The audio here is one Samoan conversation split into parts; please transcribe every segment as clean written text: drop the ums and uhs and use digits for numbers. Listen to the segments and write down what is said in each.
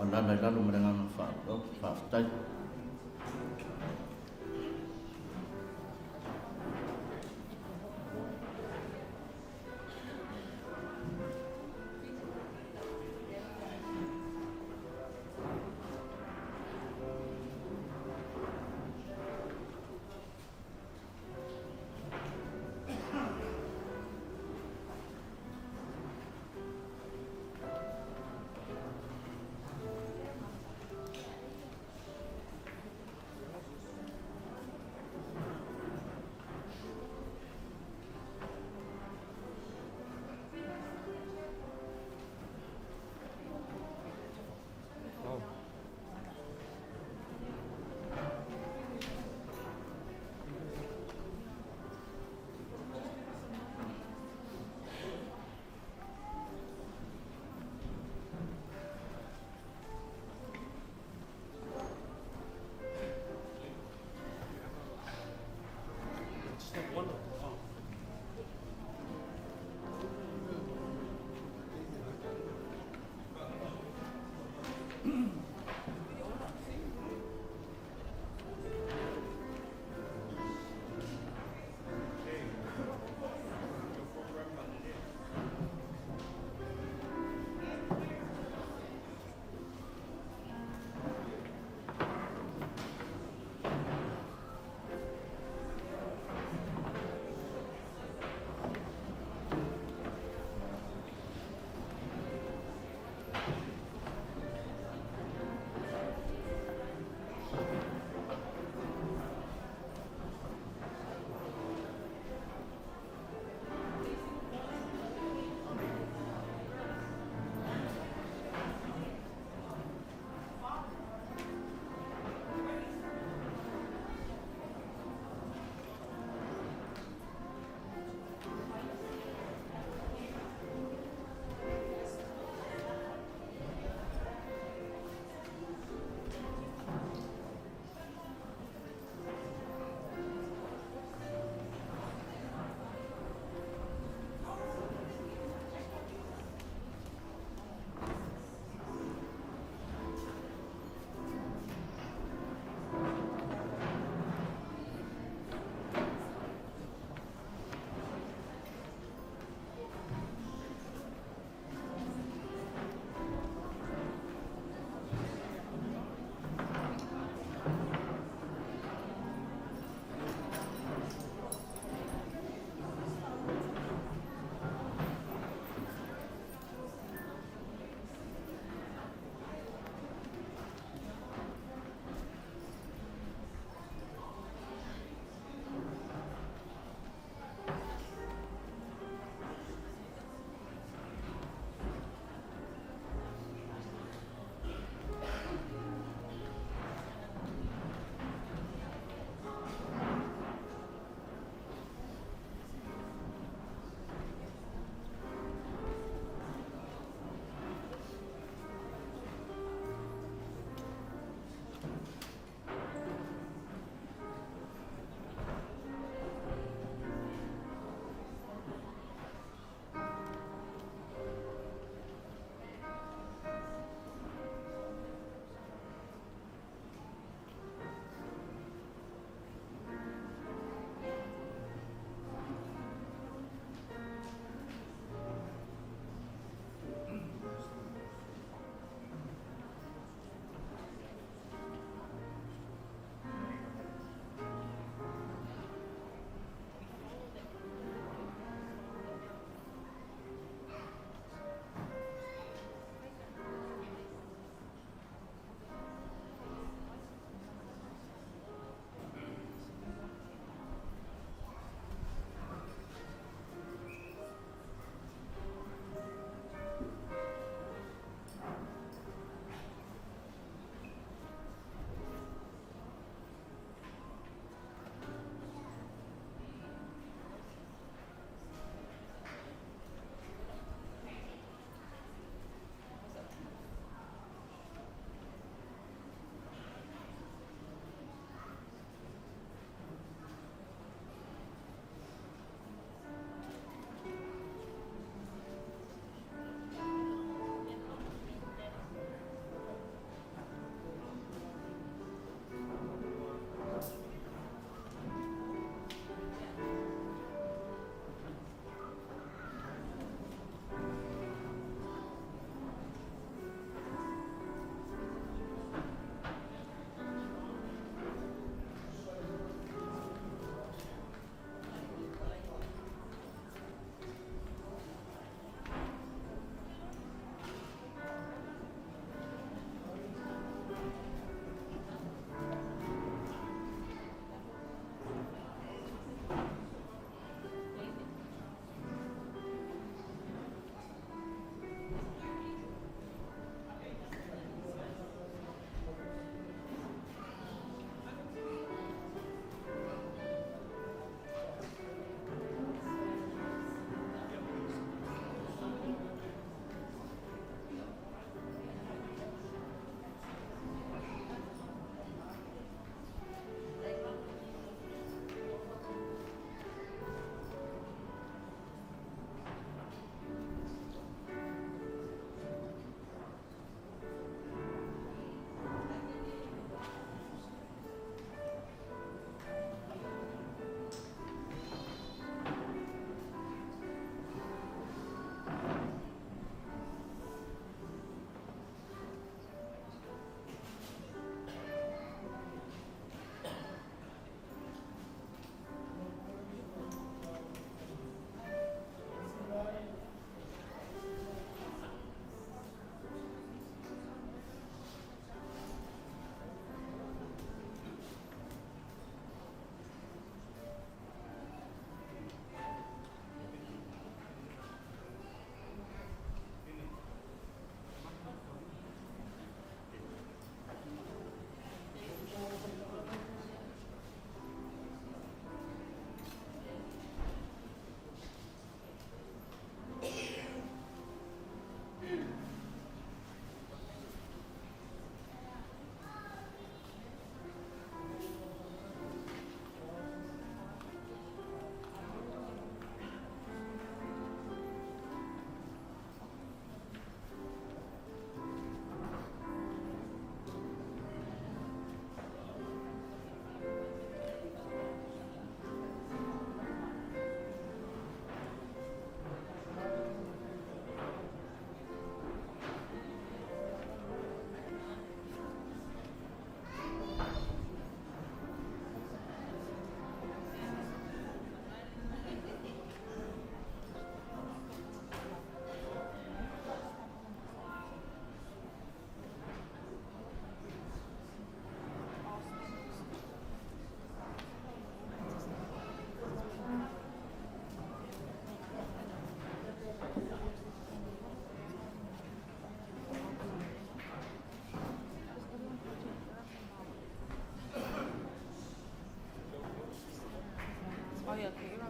Alala i lalo ma le agaga faaaloalo. Faafetai.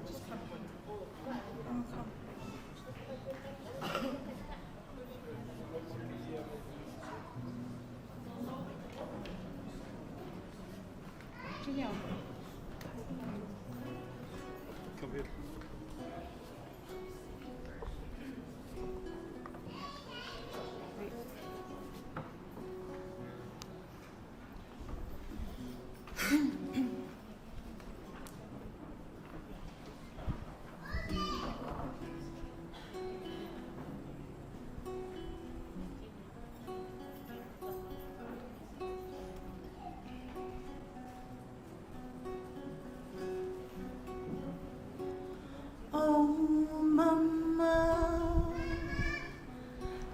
Just come. Oh, come. Janelle. Come here. Wait. Oh, mama,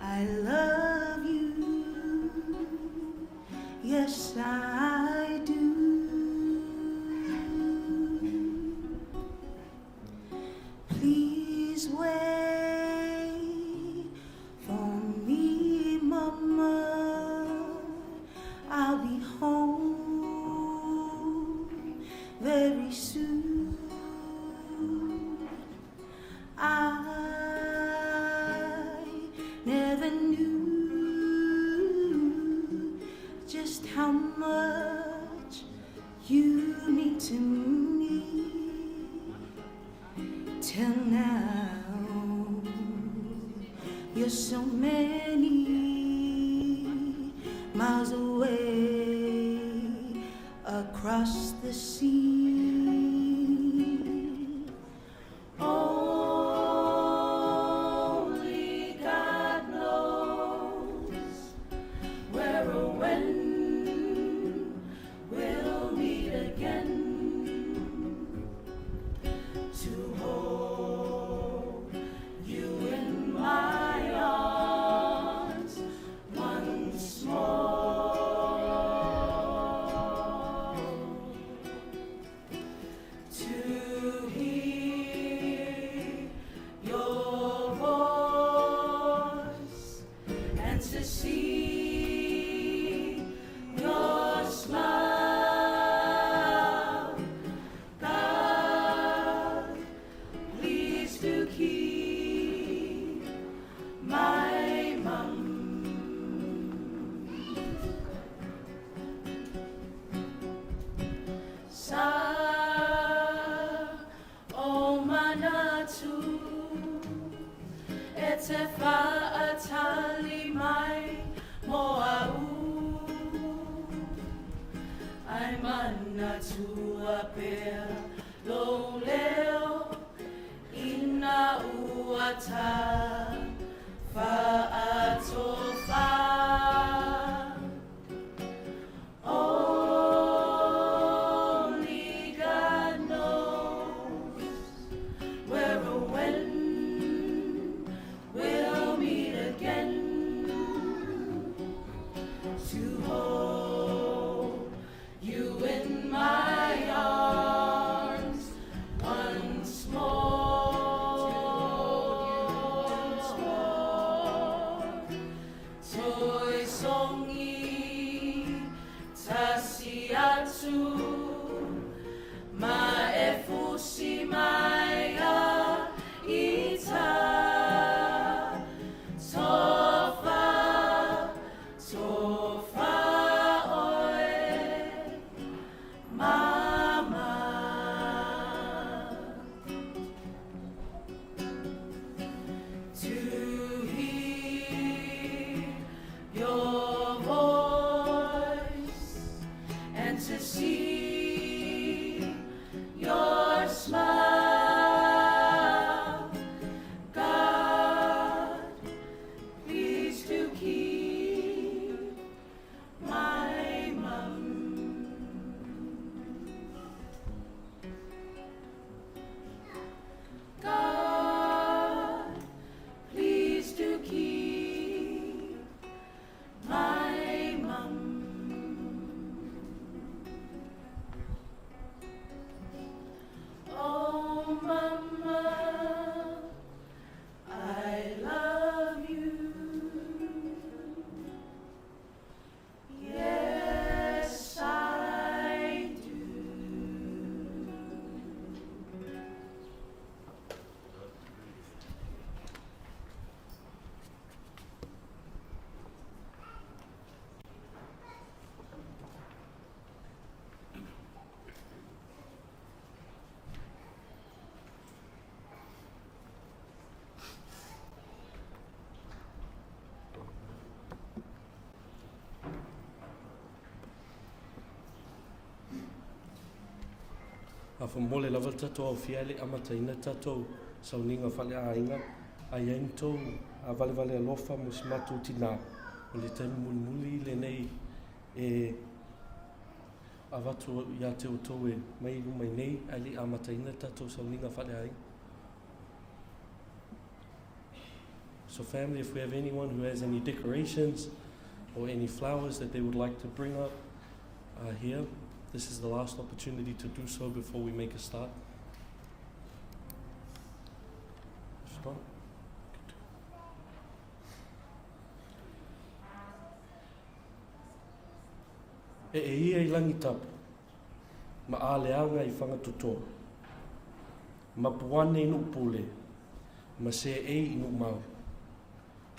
I love you. Yes, I do. Please wait for me, mama. I'll be home very soon. I never knew just how much you mean to me till now. You're so many miles away across the sea. Only God knows where or when we'll meet again to hold you in my arms once more. To hear your voice and to see your smile. God, please do keep my mum. Sa o manatu e te whaatali mai mo au. Ai manatua pea lo leo ina ua ta whaatofa. Only God knows where or when we'll meet again to hold you in my arms once more. Toi songi tasi atu ma e fusi mai a ita tofa tofa oe mama to hear your voice and to see your smile. God, please do keep my mum. God, please do keep my mum. Faamolemole lava le tatou aofia e le i amataina le tatou sauniga faaleaiga, a i ai ni tou valevale alofa mo si matou tinā, o le taimi mulimuli lenei e avatu ia te outou e mai i luma i nei ae le i amataina le tatou sauniga faaleaiga. So family, if we have anyone who has any decorations or any flowers that they would like to bring up here, this is the last opportunity to do so before we make a start. If not, E e ia i Langitapu, ma aleaga i Fagatotoa, mapu ane i Nuupule, ma seei i Nuumau,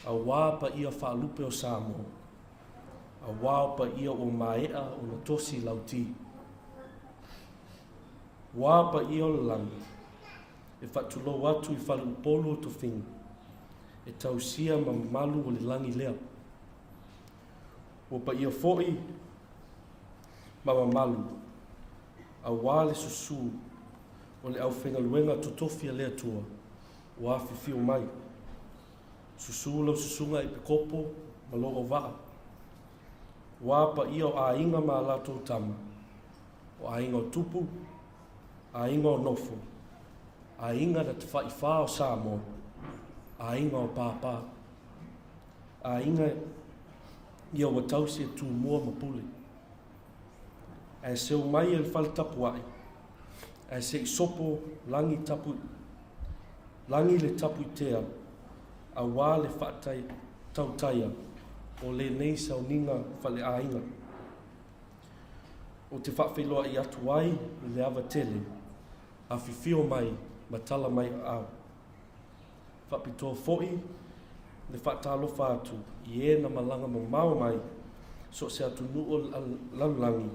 auā paia faalupe o Samoa, auā o paia ua maea ona tosi lautī. Uā paia o le lagi, e faatulou atu i faleupolu o tofiga, e tausia ma mamalu o le lagi lea. Ua paia foi ma mamalu, auā le susū o le aufaigaluega totofi a le Atua ua afifio mai. Susū lau susuga Epikopo ma lou auvaa. Uā paia o aiga ma a latou tama, o aiga o tupu, aiga o nofo, aiga na tafaifā o Samoa, aiga o pāpā, aiga ia ua tausi e Tumua ma Pule. Ae seu mai e le fale tapuai, ae se i sopo lagi tapu, lagi le tapuitea, auā le faatai tautaia o lenei sauniga faleaiga. Ou te faafeiloai atu ai i le ava tele, afifio mai ma tala mai aao. Faapitoa foi le faatalofa atu i e na malaga mamao mai so o se atunuu o le lalolagi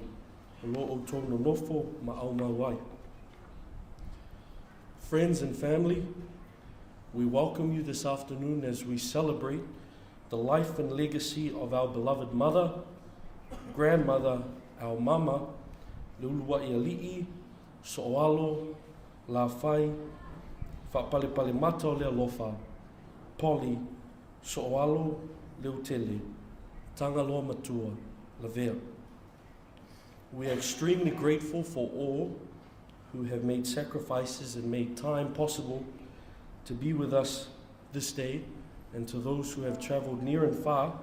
o lo outou nonofo ma aumau ai. Friends and family, we welcome you this afternoon as we celebrate the life and legacy of our beloved mother, grandmother, our mama, Leulua'iali'i, So'oalo, Lafai, Faapalepale mata o le alofa, Polly, So'oalo, Leutele, Tagaloa Matua, Lavea. We are extremely grateful for all who have made sacrifices and made time possible to be with us this day, and to those who have traveled near and far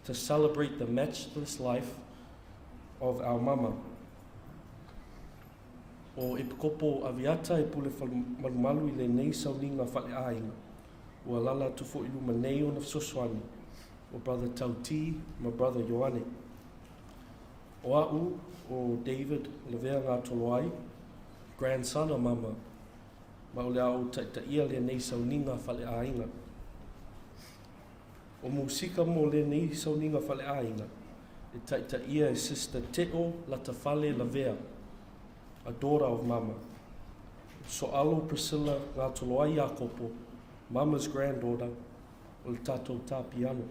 to celebrate the matchless life of our mama. O Epikopo Aviata e pule malumalu i lenei sauniga faaleaiga. Ua alaala atu foi i luma nei ona fesoasoani o Brother Tauti ma Brother Ioane. O a'u o David Lavea Gatoloai, grandson o Mama, ma o le a ou taitaia lenei sauniga faaleaiga. O musika mo lenei sauniga faaleaiga e taitaia e Sister Te'o Latafale Lavea, a daughter of Mama. So'alo Priscilla Gatoloai Iakopo, Mama's granddaughter, o le tatou tā piano.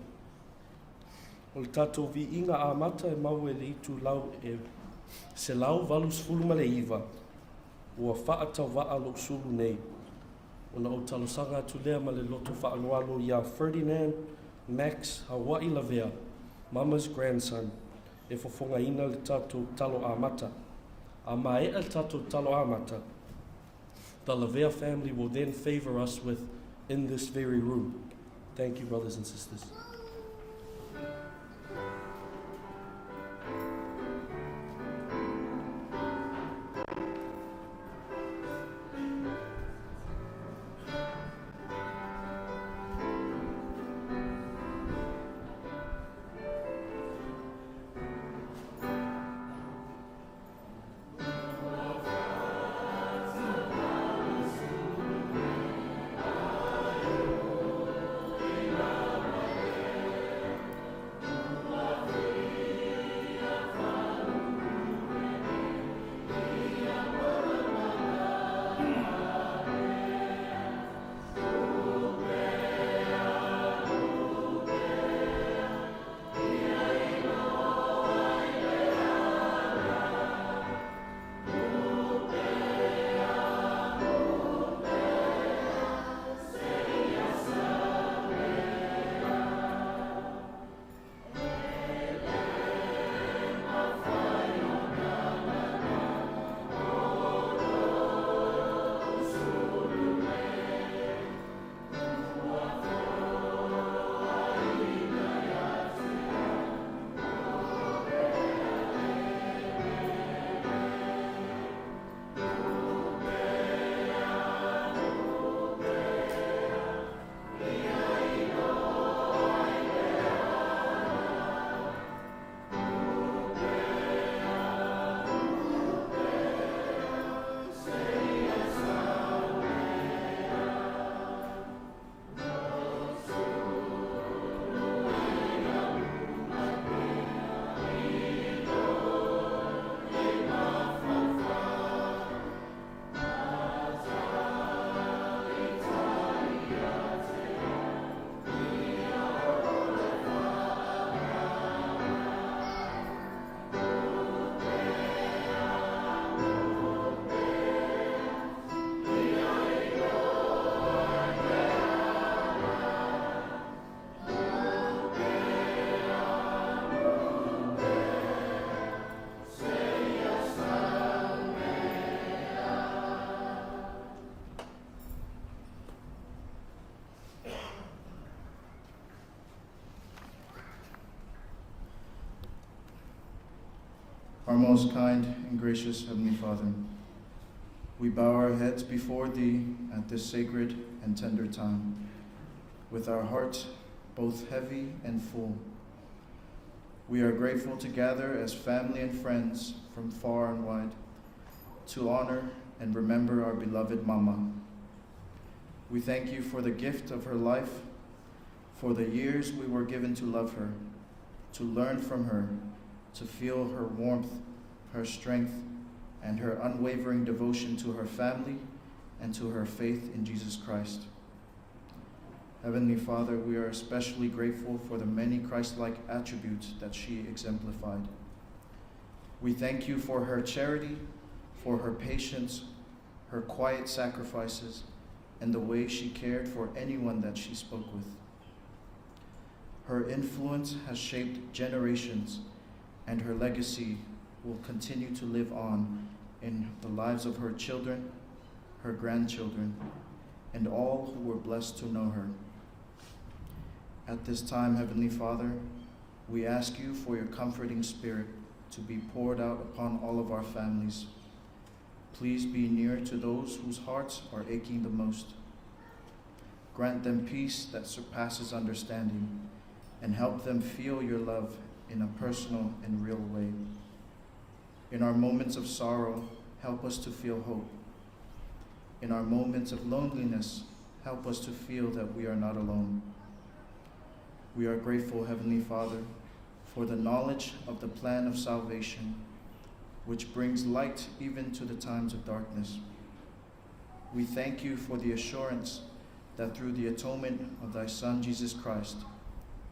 O le tatou viiga amata e maua i le itulau e 189, ua faatauvaa lou sulu nei. Ona ou talosaga atu lea ma le loto faaaloalo iā Ferdinand Max Hawaii Lavea, Mama's grandson, e fofogaina le tatou talo amata. A maea le tatou talo amata, the Lavea family will then favor us with In This Very Room. Thank you, brothers and sisters. Our most kind and gracious Heavenly Father, we bow our heads before Thee at this sacred and tender time, with our hearts both heavy and full. We are grateful to gather as family and friends from far and wide to honor and remember our beloved Mama. We thank you for the gift of her life, for the years we were given to love her, to learn from her, to feel her warmth, her strength, and her unwavering devotion to her family and to her faith in Jesus Christ. Heavenly Father, we are especially grateful for the many Christ like attributes that she exemplified. We thank you for her charity, for her patience, her quiet sacrifices, and the way she cared for anyone that she spoke with. Her influence has shaped generations, and her legacy will continue to live on in the lives of her children, her grandchildren, and all who were blessed to know her. At this time, Heavenly Father, we ask you for your comforting spirit to be poured out upon all of our families. Please be near to those whose hearts are aching the most. Grant them peace that surpasses understanding and help them feel your love in a personal and real way. In our moments of sorrow, help us to feel hope. In our moments of loneliness, help us to feel that we are not alone. We are grateful, Heavenly Father, for the knowledge of the plan of salvation, which brings light even to the times of darkness. We thank you for the assurance that through the atonement of thy Son, Jesus Christ,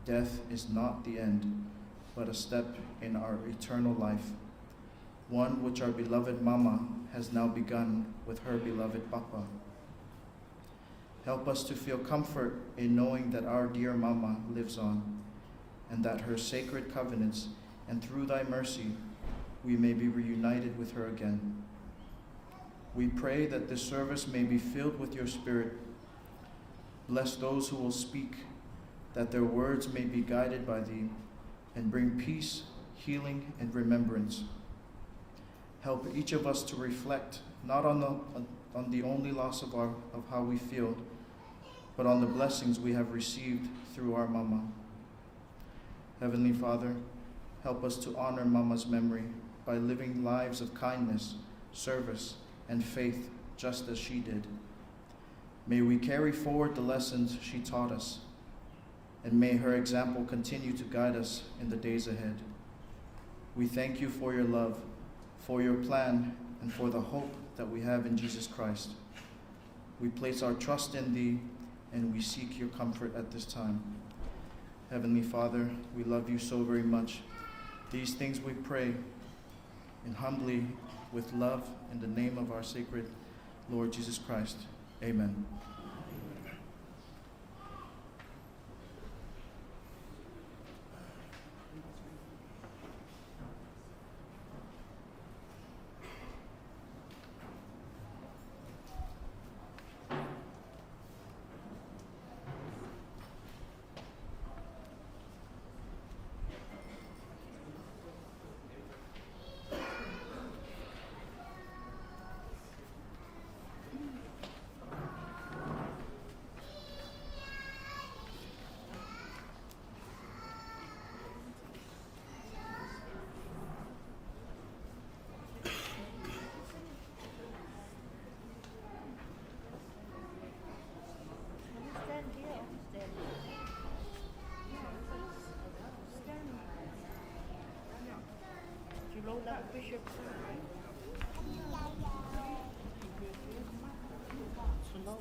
death is not the end, but a step in our eternal life, one which our beloved Mama has now begun with her beloved Papa. Help us to feel comfort in knowing that our dear Mama lives on, and that her sacred covenants, and through thy mercy, we may be reunited with her again. We pray that this service may be filled with your Spirit. Bless those who will speak, that their words may be guided by thee and bring peace, healing, and remembrance. Help each of us to reflect not on the only loss of, of how we feel, but on the blessings we have received through our Mama. Heavenly Father, help us to honor Mama's memory by living lives of kindness, service, and faith just as she did. May we carry forward the lessons she taught us, and may her example continue to guide us in the days ahead. We thank you for your love, for your plan, and for the hope that we have in Jesus Christ. We place our trust in thee, and we seek your comfort at this time. Heavenly Father, we love you so very much. These things we pray, and humbly with love in the name of our sacred Lord Jesus Christ. Amen. Stand here. Stand here. Tulola Bishop. Slow.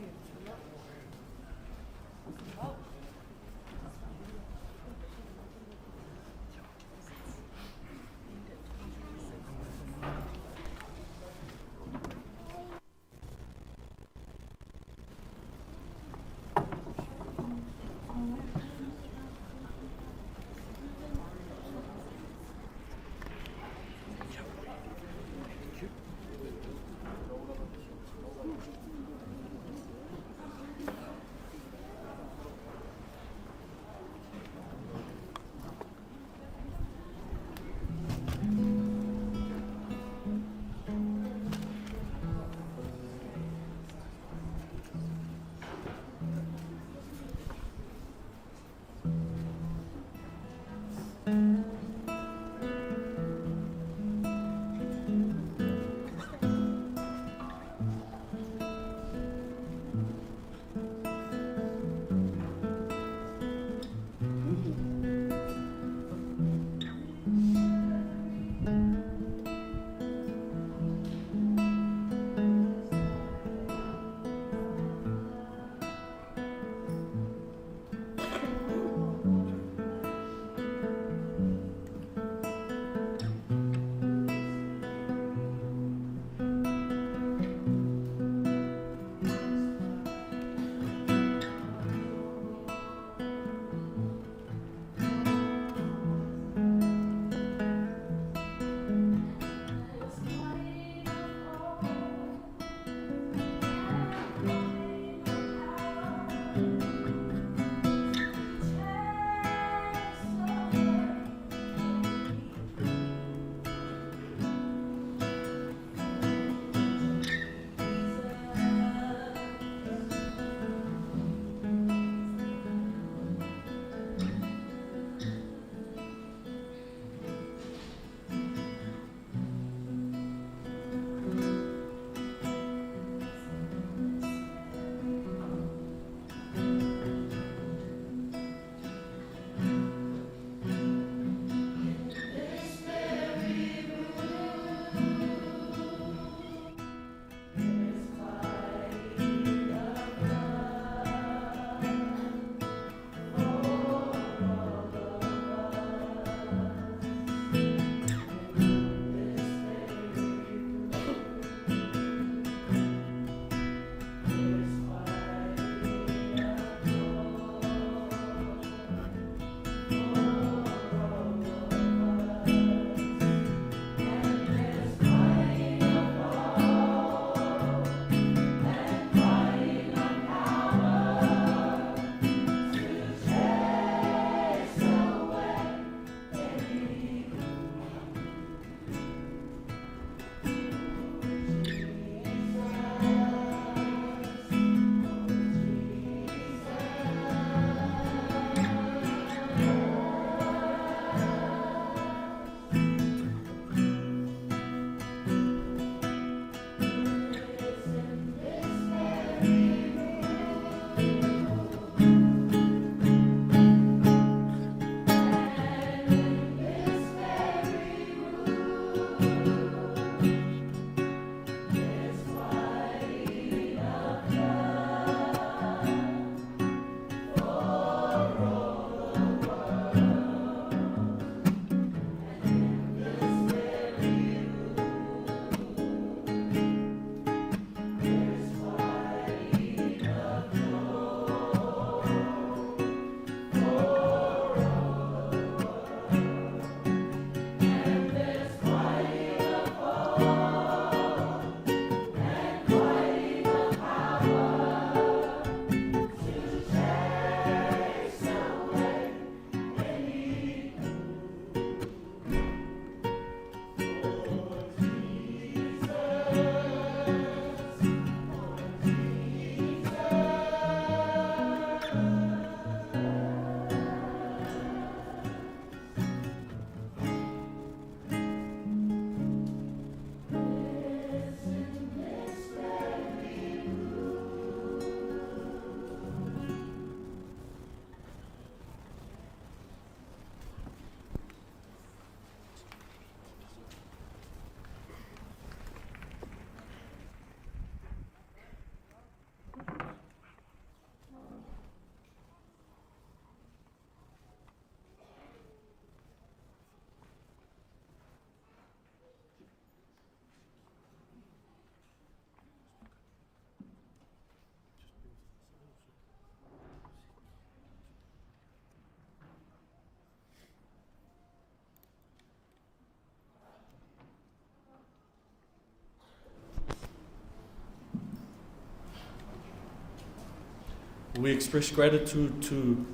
We express gratitude to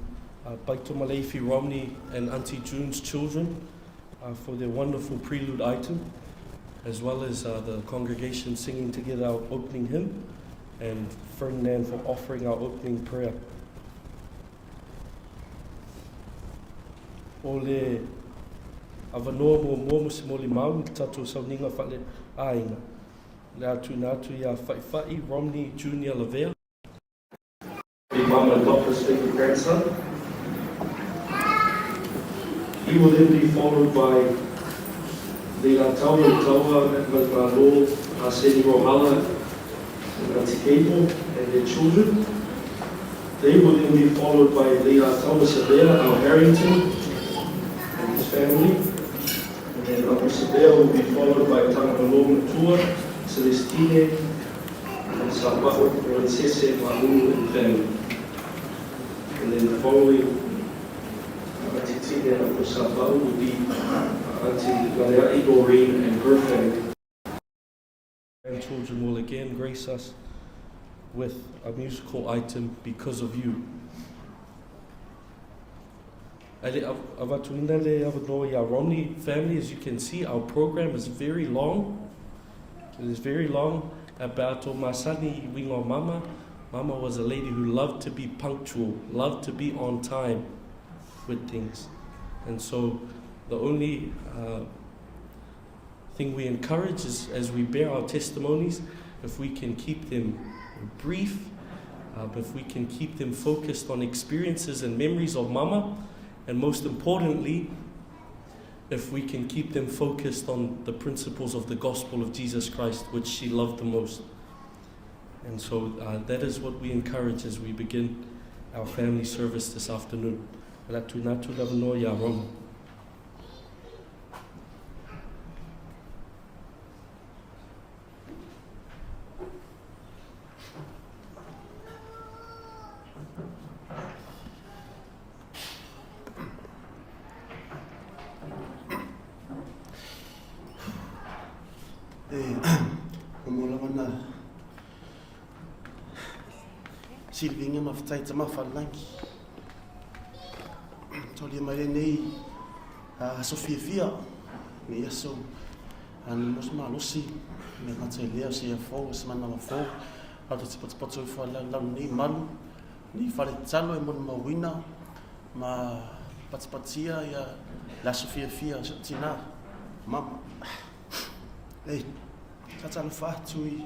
uh, Baito Romney and Auntie June's children uh, for their wonderful prelude item, as well as uh, the congregation singing together our opening hymn, and Ferdinand for offering our opening prayer. O le avanoa muamua mo se molimau i le tatou sauniga faale-aiga, o le a tuuina atu iā Faifai Romney Junior Lavea. Be Mama Doctor's favorite grandson. He will then be followed by Leilatau Taua Malimalo Arseni Rohala and Auntie Cable and their children. They will then be followed by Leilatau Savea, our Harrington, and his family. And then Uncle Savea will be followed by Tangamalo Matua, Celestine, and Sapa'o Francese Ma'ulu and family. And then the following Auntie Tina and Uncle Sapa'o will be Auntie Lalea'i Doreen and her family. Grandchildren will again grace us with a musical item because of you. Ae le avatuina le avanoa iā Romney family, as you can see, our program is very long. It is very long. About o masani i winga o mama. Mama was a lady who loved to be punctual, loved to be on time with things. And so the only thing we encourage is as we bear our testimonies, if we can keep them brief, if we can keep them focused on experiences and memories of Mama, and most importantly, if we can keep them focused on the principles of the gospel of Jesus Christ, which she loved the most. And so that is what we encourage as we begin our family service this afternoon. Ratu natu lavanoa iā Roma. E momo lava na Silvinga ma fatai tama whalangi. Taulia mai lenei aso fiafia, nei aso na mo malosi, me gata i lea o se ia fou, o se manawa fou, ato te potopoto i whalau nei malu, nei whare talo e molimauina, ma patipatia ia le aso fiafia o si ou tina, mama. Ei, sa talofa atu i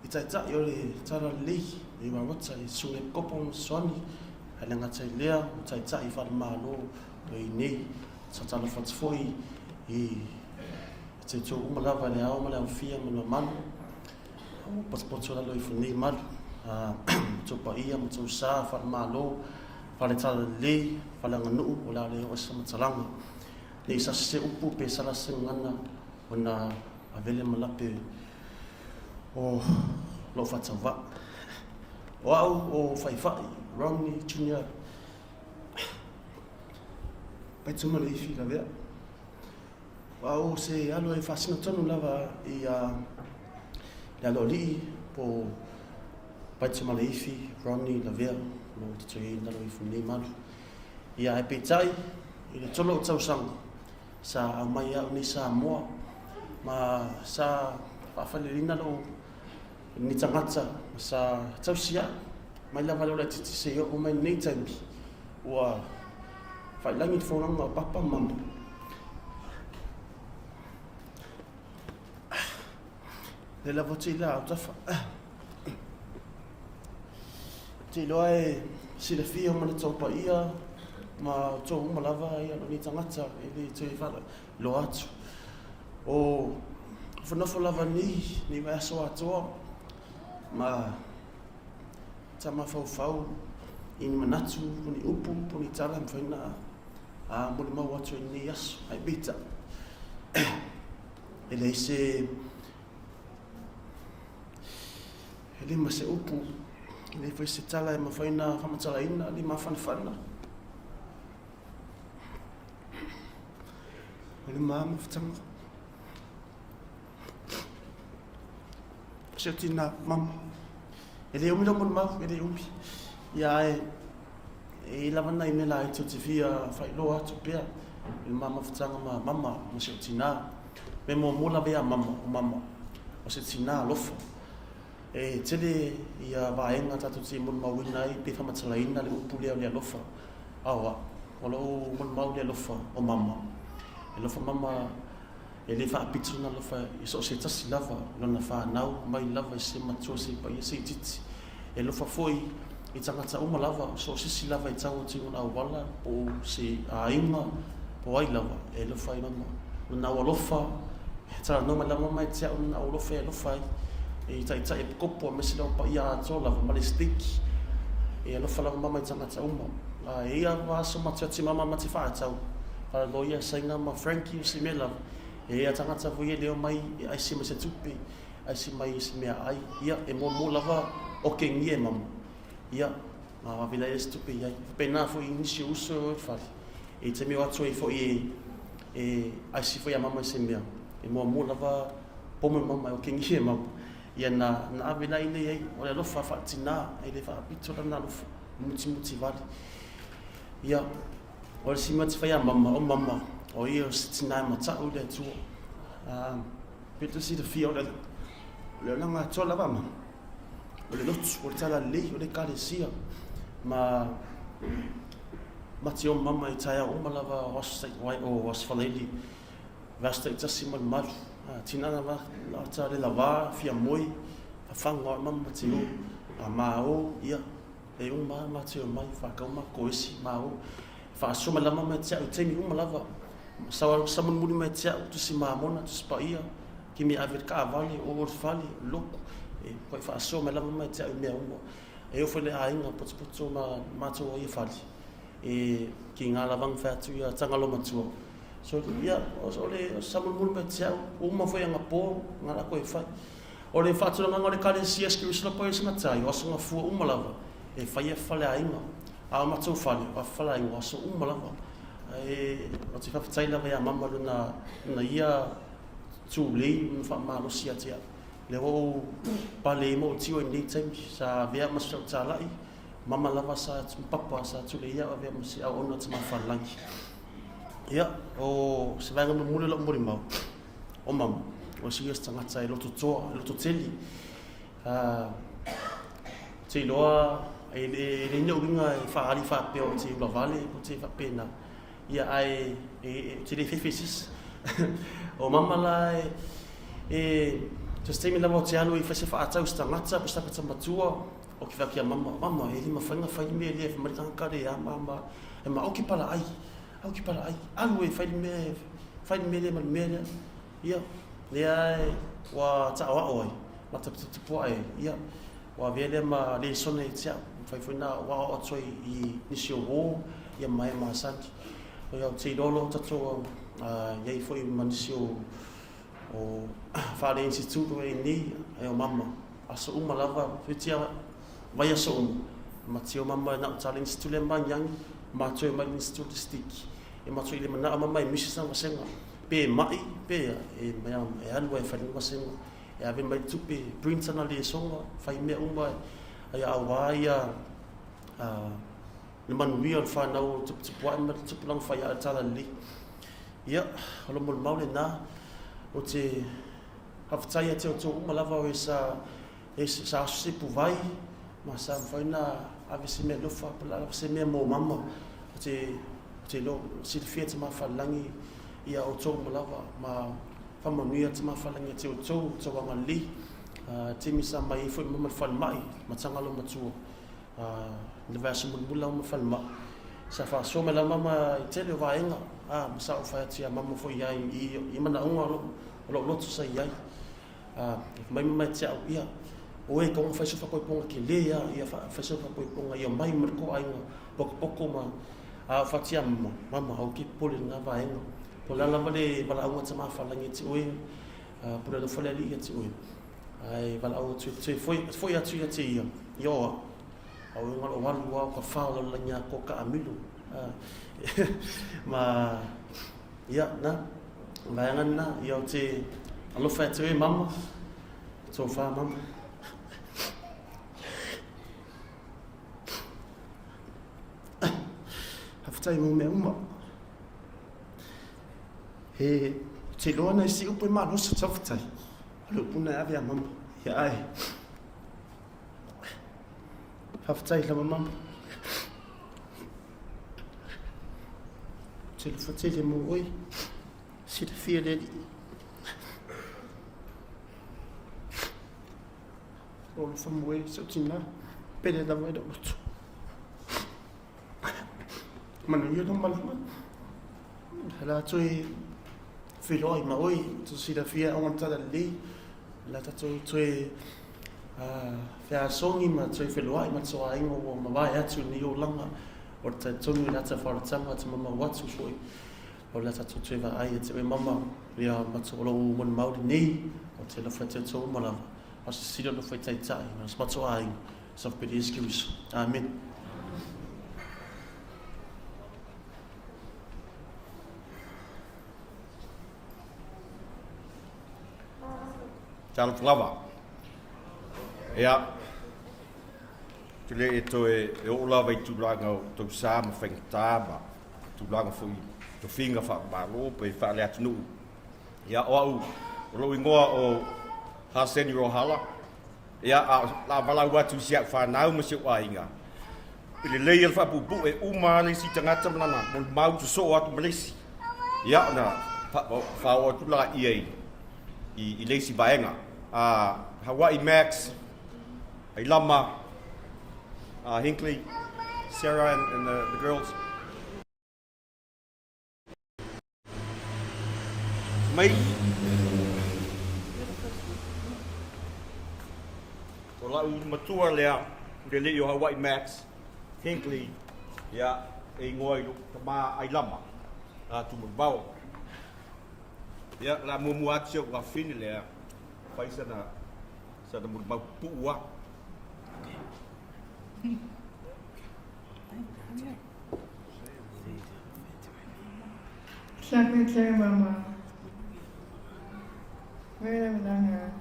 I taitai o le Talalelei i Rarota i Susuga Epikopo ma Fesoani, ae le gata i lea, o taitai faale-Malo o i nei, sa talofa atu foi i te tou uma lava i le ao ma le aofia ma le mamalu, o potopoto lalo ifo nei malu, ma tou paia ma tou sa faale-Malo, faale-Talalelei, faale-aganuu, o le a le oo se faamatalaga. Ne i sasi se upu pe sala se gagana ona avele ma lape o lou faatauvaa. O au o Faifai, Romney Junior Paitumaleifi Lavea. O au o se alo e faasino tonu lava i a le aloalii po Paitumaleifi Romney Lavea o lo o tatau ai lalo ifo nei malu. Ia ae peitai i le tolo o tausaga Sa aumai au nei Samoa ma sa faafalelina lou ni tagata ma sa tausi au mai lava lea o laitiiti seia oo mai lenei taimi ua failagi le folauga o papa ma mama. Lea lava ou te ila autafa. Ou te iloa e silafia ma le tou paia ma outou uma lava ia lou nei tagata e le toe faailoa atu. O nofonofo lava nei, nei vaiaso atoa ma ta mafaufau i ni manatu, po ni upu, po ni tala e mafai ona a molimau atu i lenei aso. Ae peitai, e leai se E le ma se upu, e le foi se tala e mafai ona faamatalaina le mafanafana. O le mamafutaga. O se tina mama. E le umi lou molimau, e le umi. Ia ae e i ai lava nai mea laiti ou te fia faailoa atu pea i le ma mafutaga ma mama ma si ou tinā. Mea muamua lava ia mama, o mama, o se tinā alofa. E tele ia vaega tatou te molimauina ai pe faamatalaina le upu lea o le alofa. Aoa, o lou molimau le alofa o mama. E alofa mama e le faapito lona alofa i so o se tasi lava, i lona fanau, mai lava i se matua, se paia, se itiiti. E alofa foi i tagata uma lava, so o se isi lava e tau atu i lona auala, po o se aiga, po o ai lava, e alofa ai mama. Lona au alofa, e talanoa mai lava mama ia te au lona au alofa e alofa ai, e taitai e kopo aemaise le au paia atoa lava ma le stake. E alofa lava mama i tagata uma. A e ia lava aso ma te oti mama ma te whaatau. Talanoa ia Saina ma Frankie o se mea lava. E ia tagata foi e leo mai e aisi mai se tupe, aisi mai se mea ai. Ia, e muamua lava okengia e mama. Ia, ma vave lai se tupe i ai. Faapena foi i nisi o uso e o i le fale. E taimi o atu ai foi e, e aisi foi a mama i se mea. E muamua lava pomo e mama, e okengia e mama. Ia na, na ave lai lea i ai, o le alofa faatinā, e le faapito lana alofa, mutimuti vale. Ia, o le isi mea ou te fai ia mama, o mama, o ia o se tinā e mata'u i le Atua. Uh, pe te silafia o le, o le olaga atoa lava mama. O le lotu, o le talalelei, o le ekalesia. Ma, ma te o mama i taeao uma lava o aso, o aso falaili, Vaiaso taitasi ma le malu. Tinana va ta le lava fia moe fafaga o mama ma te o. A ma o ia e uma ma te o mai whakau ma ko esi ma o. Whaaso mai lama mai te au taimi uma lava. Sa sa mulimuli mai te au tusi mamona tusi paia ki me ave le kaavale o o le fale loku. E koe whaaso mai lama mai te au mea uma. E o le aiga potopoto ma mātou o ia fale. E ki ngā lavanga whai atu ia tangalo matua. So, ia, o le samulimuli mai te au, uma foi anga pō, ngā rako e whai. O le whaatulanganga o le kalesia Spiritual Poison tai, o aso ngā fua uma lava, e whai e whale a inga. A o matou whale, o whale a inga, o aso uma lava. E, o te whawhatai lava ia mama luna, luna ia tūlei, luna whaamalosi a te au. Le o pale i mo tio i nei taimi, sa vea ma sa tālai, mama lava sa papa sa tule ia avea ma si au ona te mawhalangi. Ia, o se vaega mulimuli o lau molimau, o mama, o se ia se tagata e loto toa, e loto tele. Uh, te iloa, e, e, e leai ni uiga e faaali faapea o te ulavale, o te faapena. Ia, ae, e, e, te le fefe sisi. o mama la e, e, so se taimi lava o te alu i fai se faatau se tagata, po se tagata matua, o ke whea ki a mama, mama, e lima whainga whai mea lea, whamari tangata re, a mama, e ma, o ke pala ai, au ke pala ai, alu e whai mea, whai mea lea ma le mea lea, ia, lea e, ua taoao ai, ma taputapu ai, ia, ua avea lea ma lesona i te au, whai whai nā, ua ao atu ai i nisi o wō, ia mai masani. O ia o te iloa tatou, uh, iai foi ma nisi o, o Fale Institute o e nei, e o mama, aso uma lava, whitia vai aso uma. Ma te o mama na o tale institute le mangiangi, ma toe mai institute stiki. E matua i le manao mama e misi sana vasenga. Pe e mai, pe e mea e alu ai whai vasenga. E ave mai tupe, print ana le songa, whai mea uma ai a wā ia le manuia o le whanau o tuputupu ai ma le tupulanga whai a tala lelei. Ia, o lo molimau lenā, o te faafetai ia te outou uma lava o e sa, e sa aso se puvai, ma sa mafai ona ave se mea alofa, po o le a lava se mea mo mama, o te, o te iloa, silafia te mafalelagi ia outou uma lava, ma faamanuia te mafalelagi ia te outou, outou agalelei, taimi sa mai ai foi mama i le falemai, ma Tagalo matua. I le vaiaso mulimuli lava ma falemai, sa faasoa mai lava mama i tele o vaega, a, ma sa ou fai atu ia mama foi i ai i manaoga o lou, o lou loto sa i ai. A, fai mai mama ia te au, ia, oe e tatau ona fai sau faapoipoga tele a, ia fai sau faapoipoga ia mai ma le tou aiga pokopoko ma, a ou fai atu ia mama, mama aua ke popole i lena vaega. Po o le a lava le valaauga a Tamafalagi ia te oe, pule alofa le Alii ia te oe. Ae valaau atu e toe foi, foi atu ia te ia, i oa. A o ngalo walu au ka whao la langi a ko ka amilu. Ma, ia, na, vaenga na, ia o te alofa e te oe mama, tō whā mama. Faafetai mo mea uma. He te iloa nai si upu e malosi faafetai. O le upu na e ave a mama. Ia ae. Faafetai lava mama. Te alofa tele mo oe. Silafia le Alii. O alofa mo oe si ou tina. Pele lava i lou loto. Manuia lou malaga. O le a toe feiloai ma oe, tou silafia e auga tala lelei. O le a tatou toe feasogi ma toe feloai ma tou aiga ua mavae atu i lenei olaga. O le talitonu i le ata faaolataga te mamao atu foi. O le a tatou toe vaai ia te oe mama, ia matou o lou molimau lenei, o te alofa ia te outou uma lava. A o se sili o nofo i taitai ma so matou aiga. Sa Iesu Keriso. Amene. Talofa lava. Ia, te le e toe e oo lava i tulaga o tausa ma faigata ma tulaga foi i tofiga faamalo pe faale-atunuu. Ia, o au, o lou igoa o Haseni Rohala, Ia, a o le a valaau atu i si au fanau ma si ou aiga, e lelei a le faapuupuu e uma lava le isi tagata ma lana molimau sosoo atu ma le isi. Ia, ona faaoo atu laia i le isi vaega. Hawaii Max, Ailama, Hinkley, Sarah and the girls. Mai. O la'u matua lea, le alii o Hawaii Max Hinkley, ia, e igoa i lou tama Ailama, a Tumulivao. Ia, o le a muamua atu si ou afafine lea, fai sana, sana molimau pupuu lava. Secretary Mama. Wera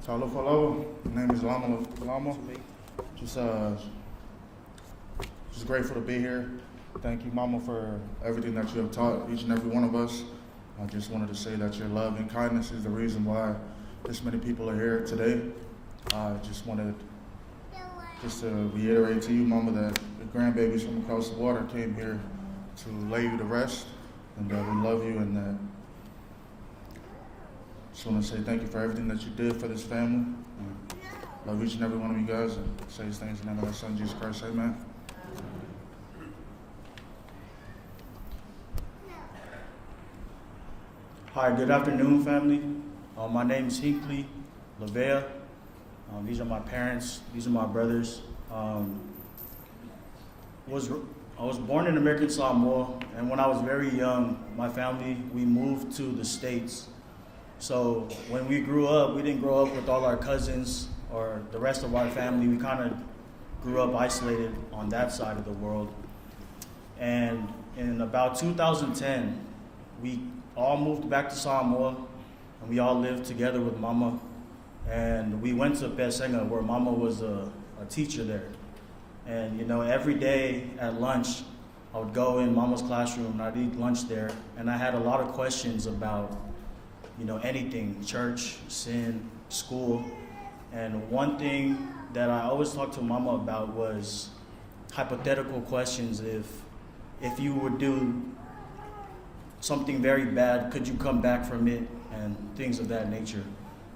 Talofa lava. My name is Lama Lama. Just just grateful to be here. Thank you, Mama, for everything that you have taught each and every one of us. I just wanted to say that your love and kindness is the reason why this many people are here today. I just wanted just to reiterate to you, Mama, that the grandbabies from across the water came here to lay you to rest, and that we love you, and that just want to say thank you for everything that you did for this family. And love each and every one of you guys, and say these things in the name of our Son, Jesus Christ. Amen. Hi, good afternoon, family. My name is Hinkley Lavea. These are my parents. These are my brothers. I was born in American Samoa, and when I was very young, my family, we moved to the States. So when we grew up, we didn't grow up with all our cousins or the rest of our family. We kind of grew up isolated on that side of the world. And in about 2010, we all moved back to Samoa, and we all lived together with Mama. And we went to Pesega, where Mama was a teacher there. And, you know, every day at lunch, I would go in Mama's classroom and I'd eat lunch there. And I had a lot of questions about, you know, anything, church, sin, school. And one thing that I always talked to Mama about was hypothetical questions. If you would do something very bad, could you come back from it? And things of that nature.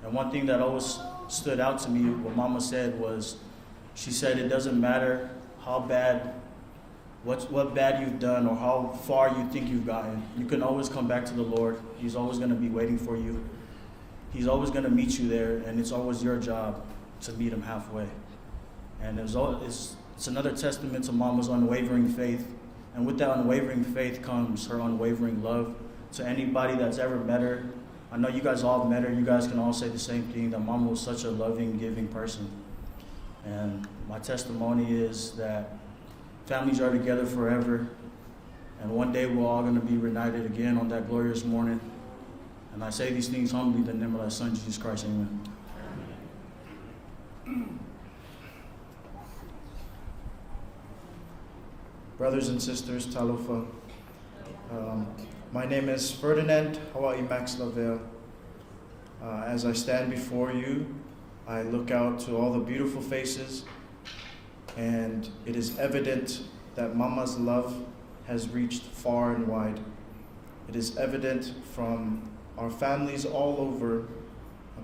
And one thing that always stood out to me, what Mama said was, she said it doesn't matter how bad, what bad you've done or how far you think you've gotten. You can always come back to the Lord. He's always going to be waiting for you. He's always going to meet you there, and it's always your job to meet him halfway. And it's another testament to Mama's unwavering faith. And with that unwavering faith comes her unwavering love to anybody that's ever met her. I know you guys all have met her. You guys can all say the same thing, that Mama was such a loving, giving person. And my testimony is that families are together forever. And one day we're all going to be reunited again on that glorious morning. And I say these things humbly in the name of thy Son, Jesus Christ. Amen. Brothers and sisters, talofa. My name is Ferdinand Hawaii Max Lavea. As I stand before you, I look out to all the beautiful faces, and it is evident that Mama's love has reached far and wide. It is evident from our families all over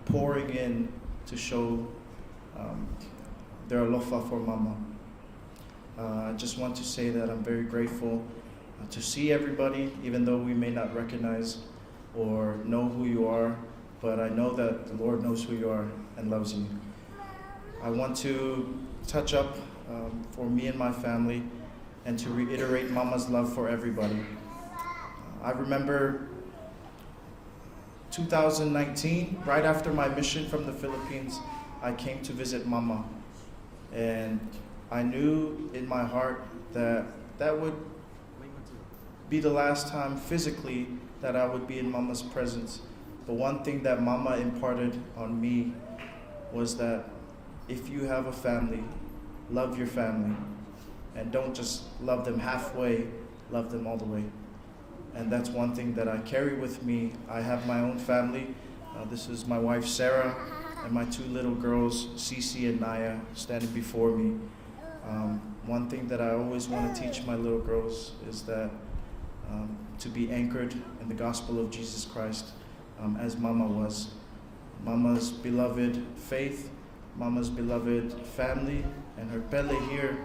pouring in to show their alofa for Mama. I just want to say that I'm very grateful to see everybody, even though we may not recognize or know who you are, but I know that the Lord knows who you are and loves you. I want to touch up for me and my family and to reiterate Mama's love for everybody. I remember 2019, right after my mission from the Philippines, I came to visit Mama. And I knew in my heart that that would be the last time physically that I would be in Mama's presence. But one thing that Mama imparted on me was that if you have a family, love your family. And don't just love them halfway, love them all the way. And that's one thing that I carry with me. I have my own family. This is my wife, Sarah, and my two little girls, Cece and Naya, standing before me. One thing that I always want to teach my little girls is that to be anchored in the gospel of Jesus Christ, as Mama was. Mama's beloved faith, Mama's beloved family, and her pele here,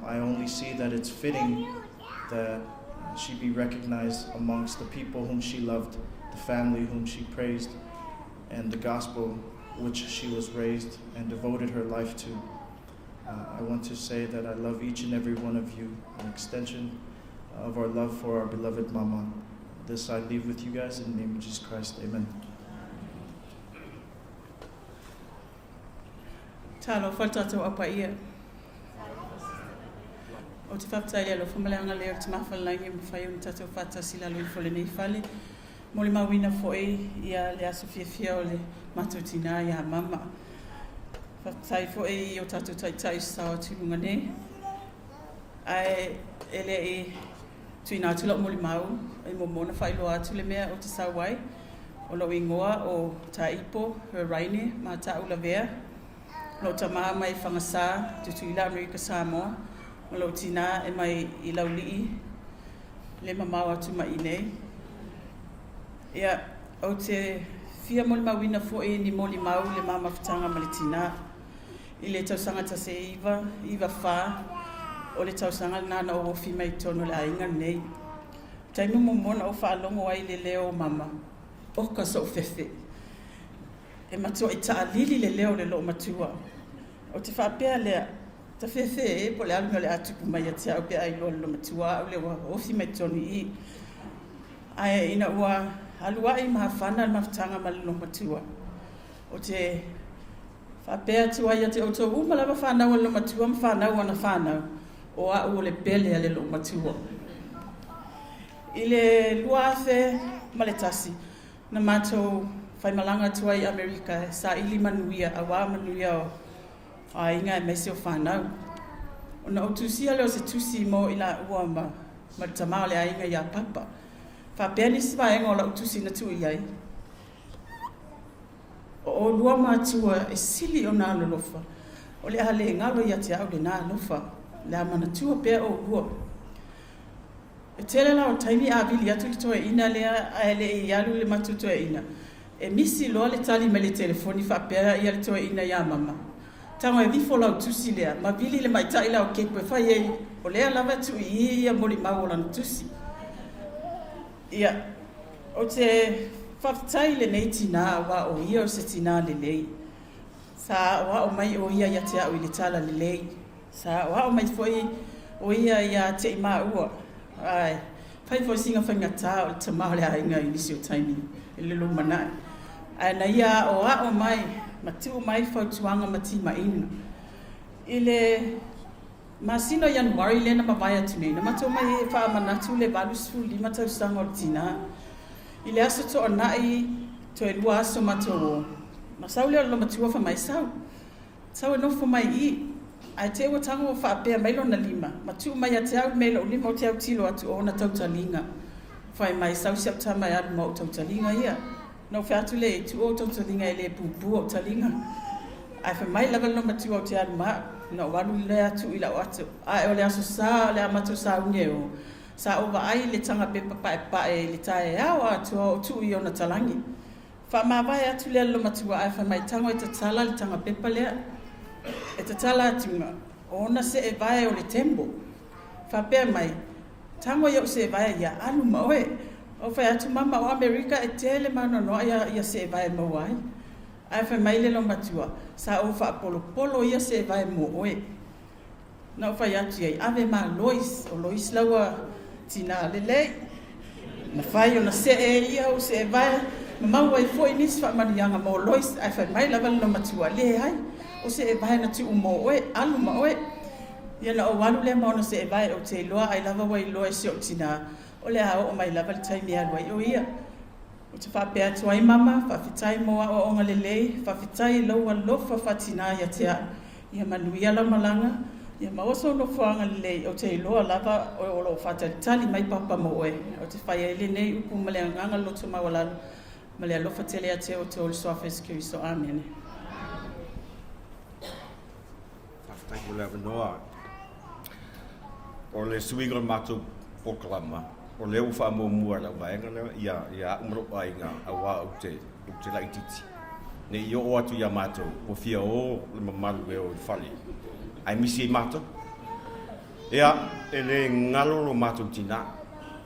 I only see that it's fitting that she be recognized amongst the people whom she loved, the family whom she praised, and the gospel which she was raised and devoted her life to. I want to say that I love each and every one of you, an extension of our love for our beloved Mama. This I leave with you guys in the name of Jesus Christ. Amen. Talofa le tatou Au Paia. Ou te faafetai i le alofa ma le agalelei o le Tama Falelagi ua mafai ona tatou faatasi i lalo ifo o lenei fale. Molimauina foi ia le aso fiafia o le matou tinā ia Mama. Faafetai foi i o tatou taitai i sao atu i luga nei. Ae e le i tuuina atu lau molimau e muamua ona faailoa atu le mea ou te sau ai. O lou igoa o Taipo Heraine Matau Lavea. Lou tama mai Fagasa, Tutuila, Amerika Samoa, ma lou tinā e mai i Laulii, le mamao atu mai inei. Ia, ou te fia molimauina foi ni molimau le ma mafutaga ma le tinā. I le tausaga 1994, o le tausaga lena na ou ofi mai i totonu o le aiga lenei. O taimi muamua na ou faalogo ai i le leo o mama, oka sou fefe. E matuai taalili le leo o le loomatua. Ou te faapea lea, ta fefe e, po o le a le mea o le a tupu mai ia te au pe a iloa e le loomatua au lea ua ofi mai totonu i i. Ae ina ua alu ae ma hafana le mafutaga ma le loomatua, ou te faapea atu ai ia te outou uma lava fanau a le loomatua ma fanau ana fanau, o au o le pele a le loomatua. I le 2001, na matou faimalaga atu ai i Amerika e saili manuia auā manuia o aiga aemaise o fanau. Ona ou tusia lea o se tusi mo i laua ma ma le tama o le aiga iā Papa. Faapea nisi vaega o lau tusi na tuu i ai, O ʻolua matua e sili ona alolofa, o le a le galo ia te au lenā alofa, o le a manatua pea ʻolua. E tele la o taimi a vili atu le toeaina lea ae le i alu le matou toeaina, e misi loa le tali mai le telefoni faapea ia le toeaina iā Mama, Tago e vifo lau tusi lea, ma vili le maitaʻi la o kepu e fai ai, o lea lava e tuu i i ia molimau o lana tusi. Ia, ou te faafetai i lenei tinā aua o ia o se tinā lelei. Sa aʻoaʻo mai ʻo ia ia te au i le tala lelei. Sa aʻoaʻo mai foi ʻo ia iā te i māua. Ae, fai foi sina faigata o le tama o le aiga i nisi o taimi i le lumanai. Ae na ia aʻoaʻo mai ma tuu mai fautuaga ma timaiga. I le. Masina o Ianuari lea na mavae atu nei, na matou omai ai e faamanatu le 85 tausaga o le tinā. I le aso Toonai, toe lua aso matou o, na sau lea o le loomatua fai mai, Sau, sau e nofo mai i i. Ae te i ua tago ua faapea mai lona lima, ma tuu mai ia te au le mea i lou lima ou te autilo atu o ona tautaliga. Fai mai, Sau si au tama e alu ma ou tautaliga ia. Na ou fai atu lea i ai, Tuu ou tautaliga e le pupu ou taliga. Ae fai mai lava le loomatua ou te alu ma au. Na ou alu lea tuu i lau ato. Ae o le Aso Sa o le a matou sauni e o, sa ou vaai i le taga pepa paepae i le taeao atoa o tuu i ona talagi. Faamavae atu lea le loomatua ae fai mai, Tago e tatala le taga pepa lea. E tatala atuga, o ona seevae o le tembo. Faapea mai, Tago i ou seevae ia, alu ma oe. Ou fai atu, Mama, o Amerika e tele ma anoanoai ia seevae e maua ai. Ae fai mai le loomatua, Sa ou faapolopolo ia seevae mo oe. Na ou fai atu i ai, Ave ma Lois, o Lois laua tinā lelei. Na fai ona see e ia ou seevae, ma maua ai foi nisi faamanuiaga mo Lois, ae fai mai lava le loomatua, Leai, o seevae na tuu mo oe, alu ma oe. Ia na ou alu lea ma ona seevae, ou te iloa ai lava ua iloa e si ou tinā, o le a oo mai lava le taimi e alu ai o ia. Ou te faapea atu ai, Mama, faafetai mo aoaoga lelei, faafetai i lou alofa faatinā ia te au. Ia manuia lau malaga, ia maua sou nofoaga lelei, ou te iloa lava o lo o faatalitali mai Papa mo oe. Ou te fai ai lenei upu ma le agaga loto maualalo ma le alofa tele ia te outou i le Suafa Iesu Keriso. Amene. Faafetai mo le avanoa. O le suiga o le matou polokalama, o lea ua faamuamua e lau vaega lea ia, ia au ma lou aiga aua ou te, ou te laitiiti. Ne i oo atu ia matou, ua fia o le mamalu e o i le fale, ae misi ai matou. Ia, e le galo lo matou tinā.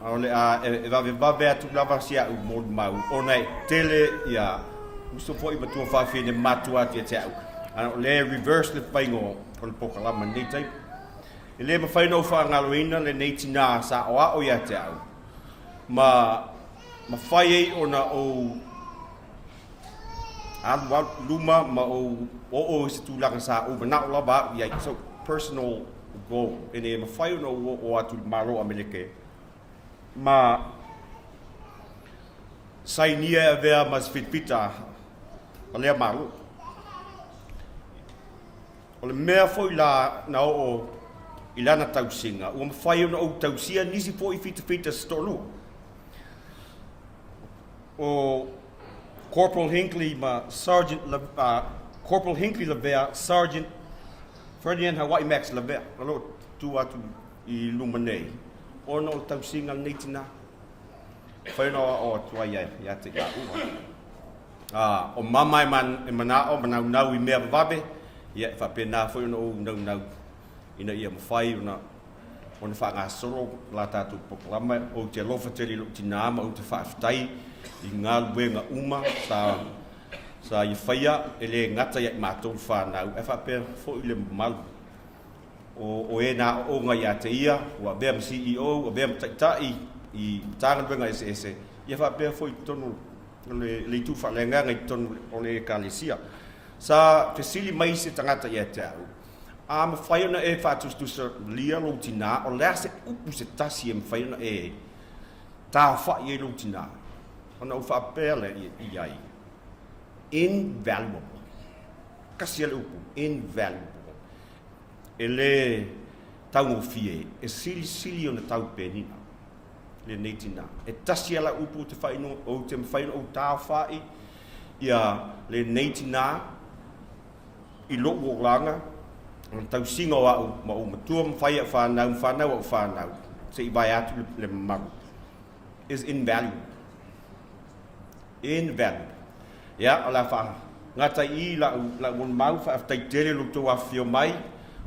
A o le a e vavevave atu lava si au molimau, ona e tele ia uso foi ma tuafafine matua atu ia te au. A o lea e reverse le faiga o le polokalama i lenei taimi. E le mafai ona ou faagaloina lenei tinā sa aoao ia te au, ma mafai ai ona ou alu alu i luma ma ou oo i se tulaga sa ou manao lava au i ai. So, personal goal, ina ia mafai ona ou oo atu i le Malo o Ameleke ma sainia e avea ma se fitafita a lea Malo. O le mea foi la na oo i lana tausiga, ua mafai ona ou tausia nisi foi fitafita se toalua. O Corporal Hinkley ma Sergeant Corporal Hinkley Lavea, Sergeant Ferdinand Hawaii Max Lavea, o lo o tu atu i luma nei, ona o le tausiga a lenei tinā. Mafai ona aoao atu ai ia te i laua. O mama e, man, e manao, manaunau i mea vavave, ia e faapena foi ona ou naunau ina ia mafai ona ona faagasolo la tatou polokalama. Ou te alofa tele i lou tinā ma ou te faafetai i galuega uma sa sa ia faia, e le gata ia i matou le fanau, ae faapea foi le mamalu o, o e na aooga ia te ia, ua avea ma CEO, ua avea ma taitai i Matagaluega eseese, ia faapea foi i totonu o le, le itu faaleagaga i totonu o le Ekalesia. Sa fesili mai se tagata ia te au, A mafai ona e faatusatusalia lou tinā, o le a se upu se tasi e mafai ona e taofa'i ai lou tinā? Ona ou faapea lea i ai, Invaluable. Kasi a le upu, invaluable. E lē taugofie, e silisili ona tau penina lenei tinā. E tasi a lau upu ou te faainuga, ou te mafai ona ou taofa'i ia lenei tinā, i loʻu olaga, o le tausiga o a'u ma ou matua ma fai a'u fanau ma fanau a'u fanau, se i vae atu le mamalu, is invaluable. Invaluable. Ia, o le a faagata i i la'u, la'u molimau, faafetai tele lo outou afifio mai,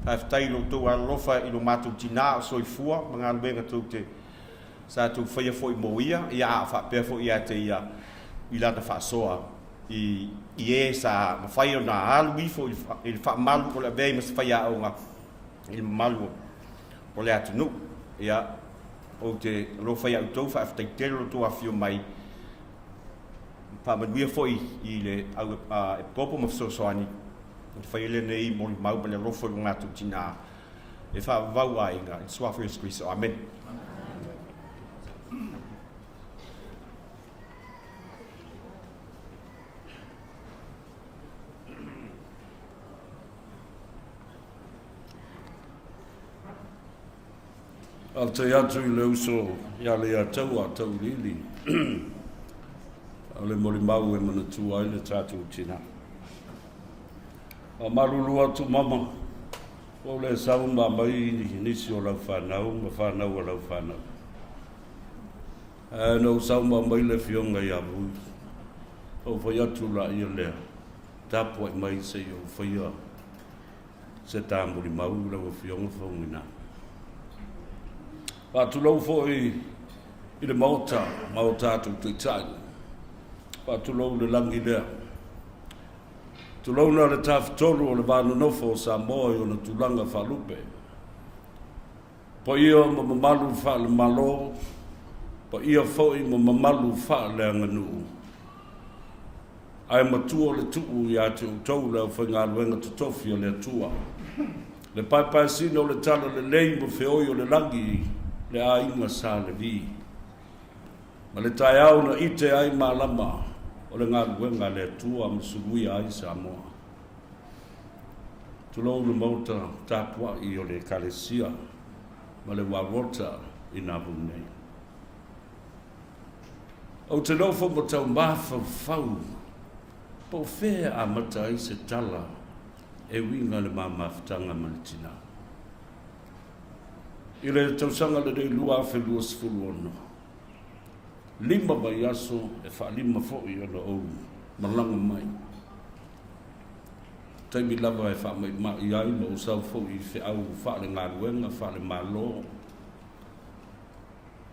faafetai i lo outou alolofa i lo matou tinā o soifua ma galuega tou te, sa tou faia foi mo ia, ia a o faapea foi ia te ia i lana faasoa i i e sa mafai ona alu ifo i le faamalu o le avea ai ma se faiaoga i le mamalu o le atunuu. Ia, ou te alofa ia outou, faafetai tele lo outou afifio mai, faamanuia foi i le au epikopo ma fesoasoani i le fai lenei molimau ma le alofa i lo matou tinā. e faavavau aiga i le Suafa o Iesu Keriso. Amene. Faafetai atu i le uso ia Leiataua Tauiliili o le molimau e manatua ai le tatou tina. Faamalulu atu mama, ua ou le sau ma aumai nisi o lau fanau ma fanau a lau fanau. Ae na ou sau ma aumai le afioga ia Vui. Ou fai atu laia lea, tapuai mai se i ou faia se ta molimau i lau Afioga Faumuina. Faatulou foi i le Maota ma o tatou Taitai. Faatulou le lagi lea. Tulouna le Tafatolu o le Va Nonofo o Samoa i ona tulaga faalupe. Paia ma mamalu faale-Malo, paia foi ma mamalu faaleaganuu. Ae matua le tuu ia te outou le aufaigaluega totofi a le Atua, le paepaesina o le talalelei ma feoi o le lagi, le aiga Sa Levi. Ma le taeao na ite ai malama o le galuega a le Atua ma suluia ai Samoa. Tulou le Maota tapuai o le Ekalesia ma le Uaurota i Navu nei. Ou te nofo ma tau mafaufau po o fea e amata ai se tala e uiga i le ma mafutaga ma le tina. I le tausaga lenei 2026, 5 vaiaso e faalima foi ona ou malaga mai. Taimi lava e faamaimai ai ma ou sau foi i feau faale-galuega, faale-Malo,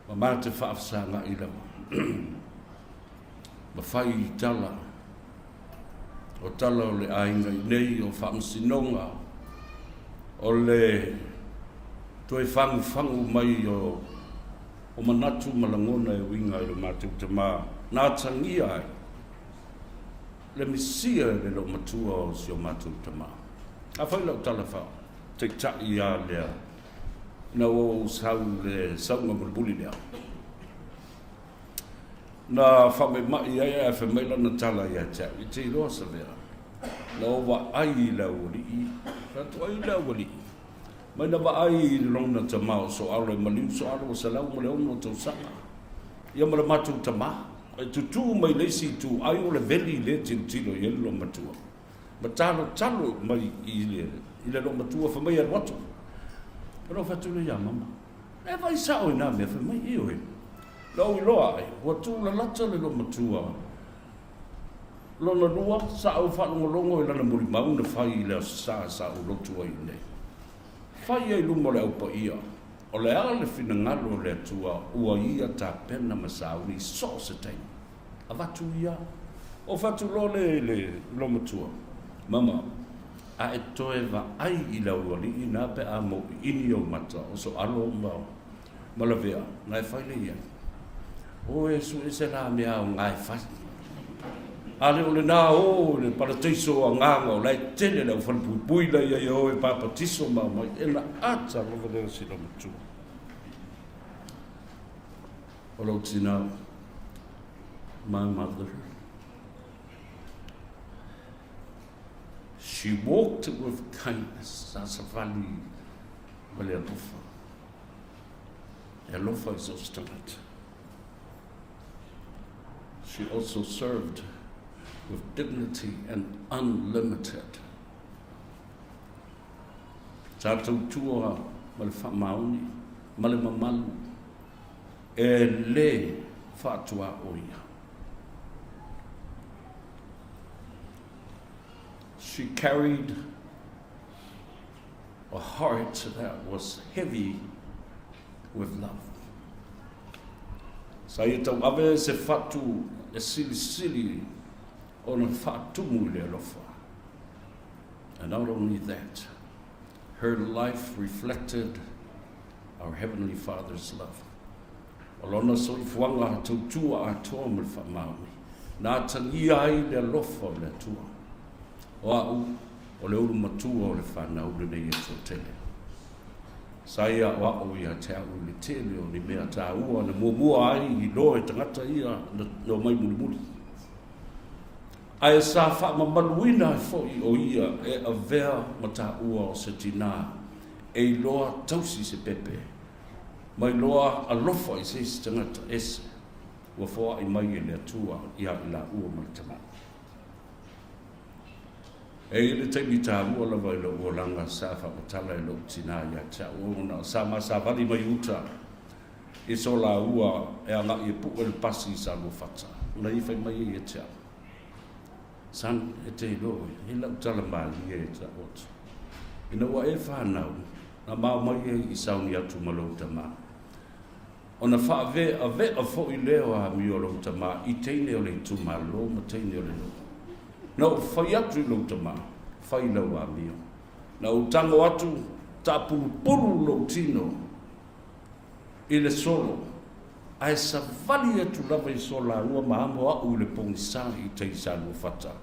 ma ma te faafesagai lava ma fai i tala, o tala o le aiga i nei, o faamasinoga, o le toe fagufagu mai o o manatu ma lagona e uiga i lo matou tama na atagia ai le misia e le loomatua o si o matou tama. Afai lau tala faataitai a lea ina ua ou sau i le sauga mulimuli lea, na faamaimai ai ae fai mai lana tala ia te au, I te iloa Savea, na ou vaai i le aualii, fai atu ai le aualii, mai na vaai i lona tama o Soalo e maliu Soalo ua 106 tausaga, ia ma le matou tama, e tutū mai le isi itu, ai o le veli lea e tilotilo i ai le loomatua. Ma talotalo mai i le, i le loomatua, fai mai e alu atu. Ona ou fai atu lea ia mama, e vaai sao i nā mea, fai mai, ioe. Na ou iloa ai, ua tūlalata le loomatua. Lona lua, sa ou faalogologo i lana molimau na fai i le Aso Sa sa ou lotu ai i inei. Fai ai i luma o le Au Paia, o le a le finagalo o le Atua ua ia tapena ma sauni i so o se taimi. Avatu ia. Ou fai atu loa lea i le loomatua, Mama, a e toe vaai i le aualii na pe a mauiini ou mata o soalo ma ma lavea, na e fai lea i ai. O e sue se la mea aoga e fai. A le o lena o i le parataiso o agaga o la e tele le aufalepuipui la i ai e o e papatiso ma aumai, e na ata lava lea o si loomatua. O lou tina, my mother, she walked with kindness, sa savali ma le alofa. E alofa i so o se tagata. She also served with dignity and unlimited. Sa tautua ma le faamaoni ma le mamalu e lē faatuaoia. She carried a heart that was heavy with love. Sa ia tauave se fatu e silisili ona faatumu i le alofa. And not only that, her life reflected our Heavenly Father's love. O lona soifuaga tautua atoa ma le faamaoni, na atagia ai le alofa o le Atua. O a'u, o le ulu matua o le fanau lenei e toatele. Sa e aʻoaʻo ia te a'u i le tele o ni mea tāua na muamua ai i loa e tagata ia na omai mulimuli. Ae sa faamamaluina ai foʻi o ia e avea ma tāua o se tinā e iloa tausi se pepe, ma iloa alofa i se isi tagata ese ua foaʻi mai e le Atua iā i lāua ma le tamai. E i ai le taimi taua lava i lou olaga sa faamatala e lou tinā ia te a'u ona sa ma savali mai uta i so lāua e agaʻi e puʻe le pasi i Saluafata. Ona ia fai mai ai ia te a'u, Son, e te iloa oe, he lau tala mālie e te a'u atu. Ina ua e whānau, na mao mai ai i sauni atu ma lou tamā. Ona faaveave'a foʻi lea o amio a lou tamā i teine o le itumalo ma teine o le nuu. Na ou fai atu i lou tamā, fai lau amio. Na ou tago atu, taapulupulu lou tino i le solo, ae savali atu lava i so lāua ma amo aʻu i le pogisa i tai Saluafata.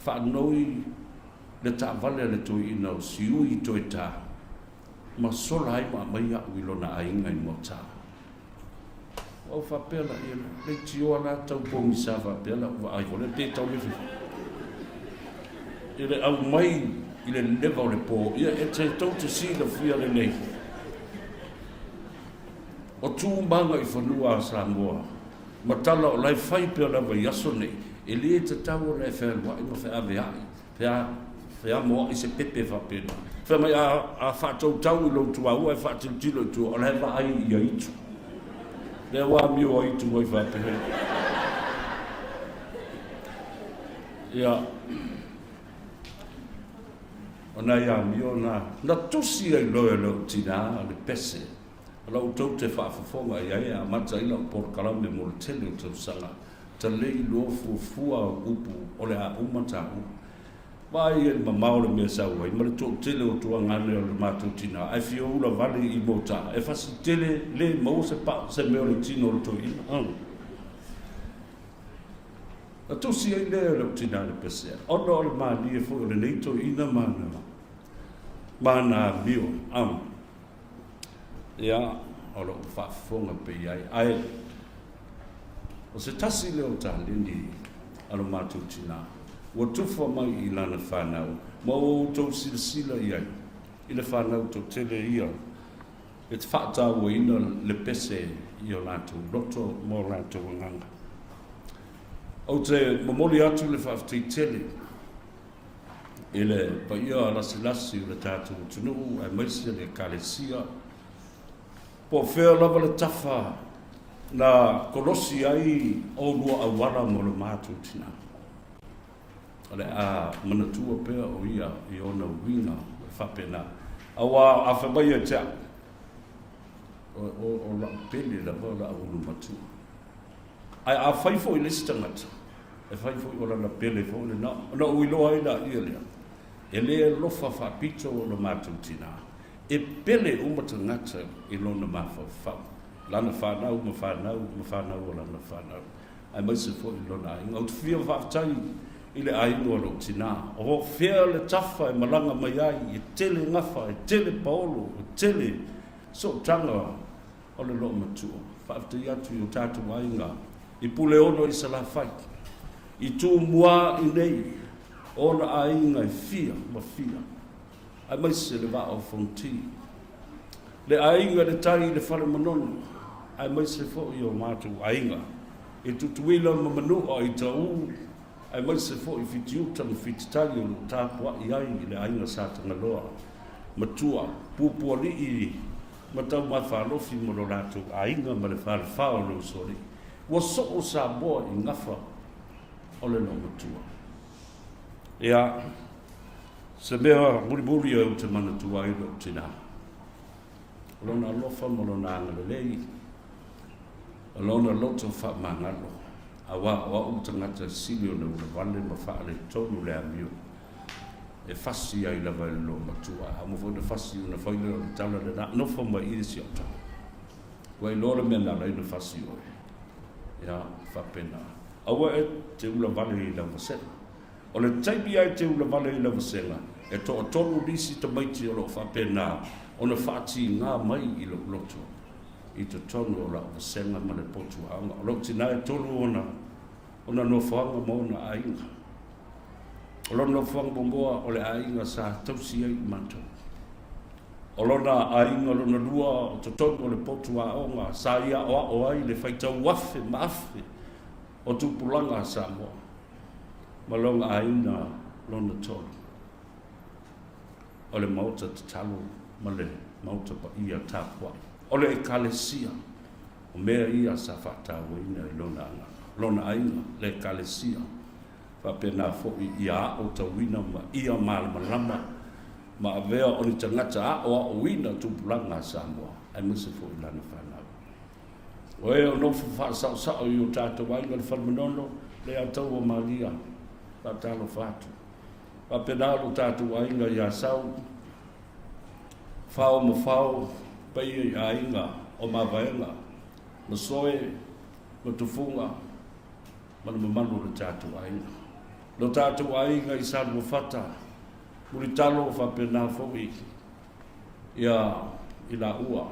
Faanoi le taavale a le toeaina o Siui Toetā. Ma sola ai ma aumai aʻu i lona aiga i Moataa. Ua ou faapea la, ia leitioa la tau pogisa faapea la ou vaai vole pe tau le i le aumai i le leva o le po. Ia e te tou te silafia lelei. O tu maga i fanua a Samoa, ma tala o lae fai pea lava i aso nei, e le tatau ona e fealuai ma feaveai Fea, feamoaʻi se pepe faapena. Fai mai, a, a faatautau i lou tuaua e faatilotilo i tua, o la e vaai ia itu. Lea ua amio ai itu ai faapea. Ia, o nai amio na, na tusi ai loa e lou tinā le pese. O lau tou te faafofoga i ai e amata ai lau polokalame mo le tele o tausaga. Talei loa fuafua au upu o le a uma tāua. Vaai e le mamao le mea sau ai ma le toatele o tuagane o le matou tinā ae fia ula vale i motā e fasi tele le maua se pao se mea o le tino o le toeaina. Hm. Na tusi ai lea e lou tinā le pesea ona o le malie foi o lenei toeaina ma ana ma ana amio. Hm. Ia, o lou faafofoga pea i ai. Ae, o se tasi lea o taleni a lo matou tinā, ua tufa mai i lana fanau, ma ua outou silasila i ai, i le fanau toatele ia e te faatauaina le pese i o latou loto ma o latou agaga. Ou te momoli atu le faafetai tele i le paia lasilasi o le tatou atunuu aemaise le Ekalesia, po o fea lava le tafa na kolosi ai oulua auala mo lo matou tinā. O le a manatua pea o ia i ona uiga e faapena. Auā a fai mai ia te au, o, o, o la'u pele lava o la'u ulu matua. Ae a fai foi le isi tagata, e fai foi o lana pele foi lena, ona ou iloa ai laia lea, e le alofa faapito lo matou tinā, e pele uma tagata i lona mafaufau, lana fanau ma fanau ma fanau o lana fanau, aemaise foi lona aiga. Ou te fia faafetai i le aiga o lou tinā, o fea le tafa e malaga mai ai, e tele gafa, e tele paolo, e tele sootaga o le loomatua. Faafetai atu i o tatou aiga i Puleono i Salafai, i Tumua i nei, o ona aiga e fia ma fia, aemaise le Vaa o Fonoti, le aiga i le tai i le Fale Manono, aemaise foi o matou aiga i Tutuila ma Manua i Taʻu, aemaise foi Fitiuta ma Fititai o lo o tapuai ai i le aiga Sa Tagaloa, Matua, Pupualii ma Taumafalofi ma lo latou aiga ma le falefa o le Usoalii. Ua soo Samoa i gafa o le loomatua. Ia, se mea mulimuli ou te manatua ai lou tinā. O lona alofa ma lona agalelei, o lona loto faamagalo, auā o au le tagata e sili ona ulavale ma faaletonu le amio. E fasi ai lava e le loomatua. A uma foi ona fasi ona fai lea o le tala lena, nofo mai i i si au tama. Ua iloa le mea na ala ai ona fasi oe. Ia, faapena. Aua e te ula vale i lau vasega. O le taimi lava e te ula vale i lau vasega, e toatolu nisi tamaiti o lo o faapena. ona faatigā mai i lou loto i totonu o lau vasega ma le potu aoga. O lou tinā e tolu ona, ona nofoaga ma ona aiga. O lona nofoaga muamua o le aiga sa tausi ai i matou. O lona aiga lona lua o totonu o le potu aoga sa ia aoao ai le faitau afe ma afe o tupulaga a Samoa ma lona aiga lona tolu. O le Maota tatalo ma le Maota paia tapuai. O le Ekalesia, o mea ia sa faatauaina i lona agaga, lona aiga, le Ekalesia, faapena foi ia aotauina ma ia malamalama ma avea o ni tagata aoaoina tupulaga a Samoa, aemaise foi lana fanau. O e o nofo faasaosao i o tatou aiga le Fale Manono, le Ataua Malia, faatalofa atu. Faapena lo tatou aiga i Asau, Fao ma Fao, paia i aiga o Mavaega, ma Soe, ma Tufuga, ma le mamalu o le tatou aiga. Lo tatou aiga i Saluafata, Mulitalo faapena foi ia i laua,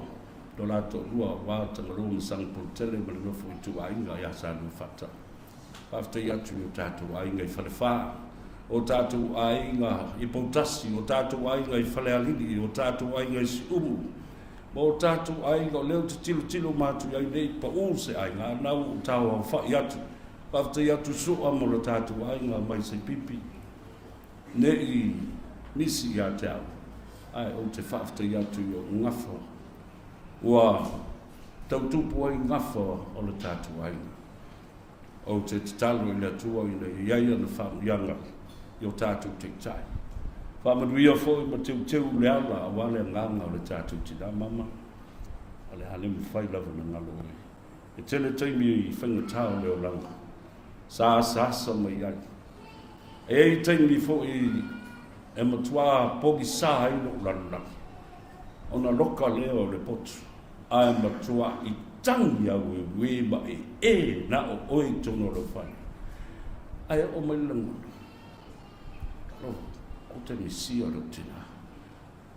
lo la toalua aua Tagaloa ma Sagapolutele ma le nofo ituaiga ia Saluafata. Faafetai atu i o tatou aiga i Falefa, o tatou aiga i Poutasi, o tatou aiga i Falealili, o tatou aiga i Siumu, ma o tatou aiga o lea ou te tilotilo ma atu i ai nei, pau se aiga, a na ua ou tauaofa'i atu. Faafetai atu Sua mo le tatou aiga mai Saipipi, ne i misi ia te au, ae ou te faafetai atu i ou gafa ua tautupu ai gafa o le tatou aiga. Ou te tatalo i le Atua ina ia i ai ana faamanuiaga i o tatou taitai. Faamanuia foi ma teuteu le ala aua le agaga o le tatou tinā mama, o le a le mafai lava ona galo oe. E tele taimi i faigata o le olaga, sa asaasa mai ai. E i ai taimi foi e matuā pogisa ai lou lalolagi, ona loka lea o le potu. Ae matuaʻi tagi aueuē ma ee na o oe i totonu o lou fale. Ae oo mai le lagona, Talofa, ou te misia lou tinā.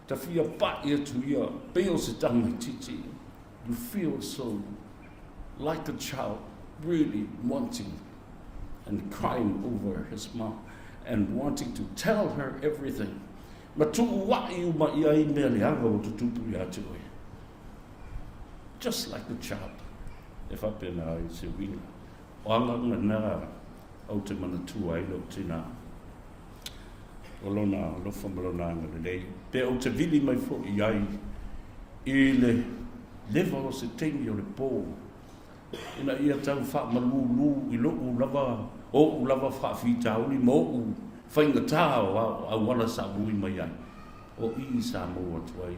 Ta fia paʻi atu ia, pei o se tamaitiiti. You feel so like a child really wanting and crying over his mom and wanting to tell her everything. Ma tuuaʻi uma ʻia ai mea leaga ua tutupu iā te oe. Just like a child. E faapena ai se uiga. O agaga na ou te manatua ai lou tinā. O lona alofa ma lona agalelei. Pe ou te vili mai foi i ai i le leva o se taimi o le pō ina ia tau faamalūlū i loʻu lava, oʻu lava faafitauli ma oʻu faigata o auala sa ui mai ai, o i sa maua atu ai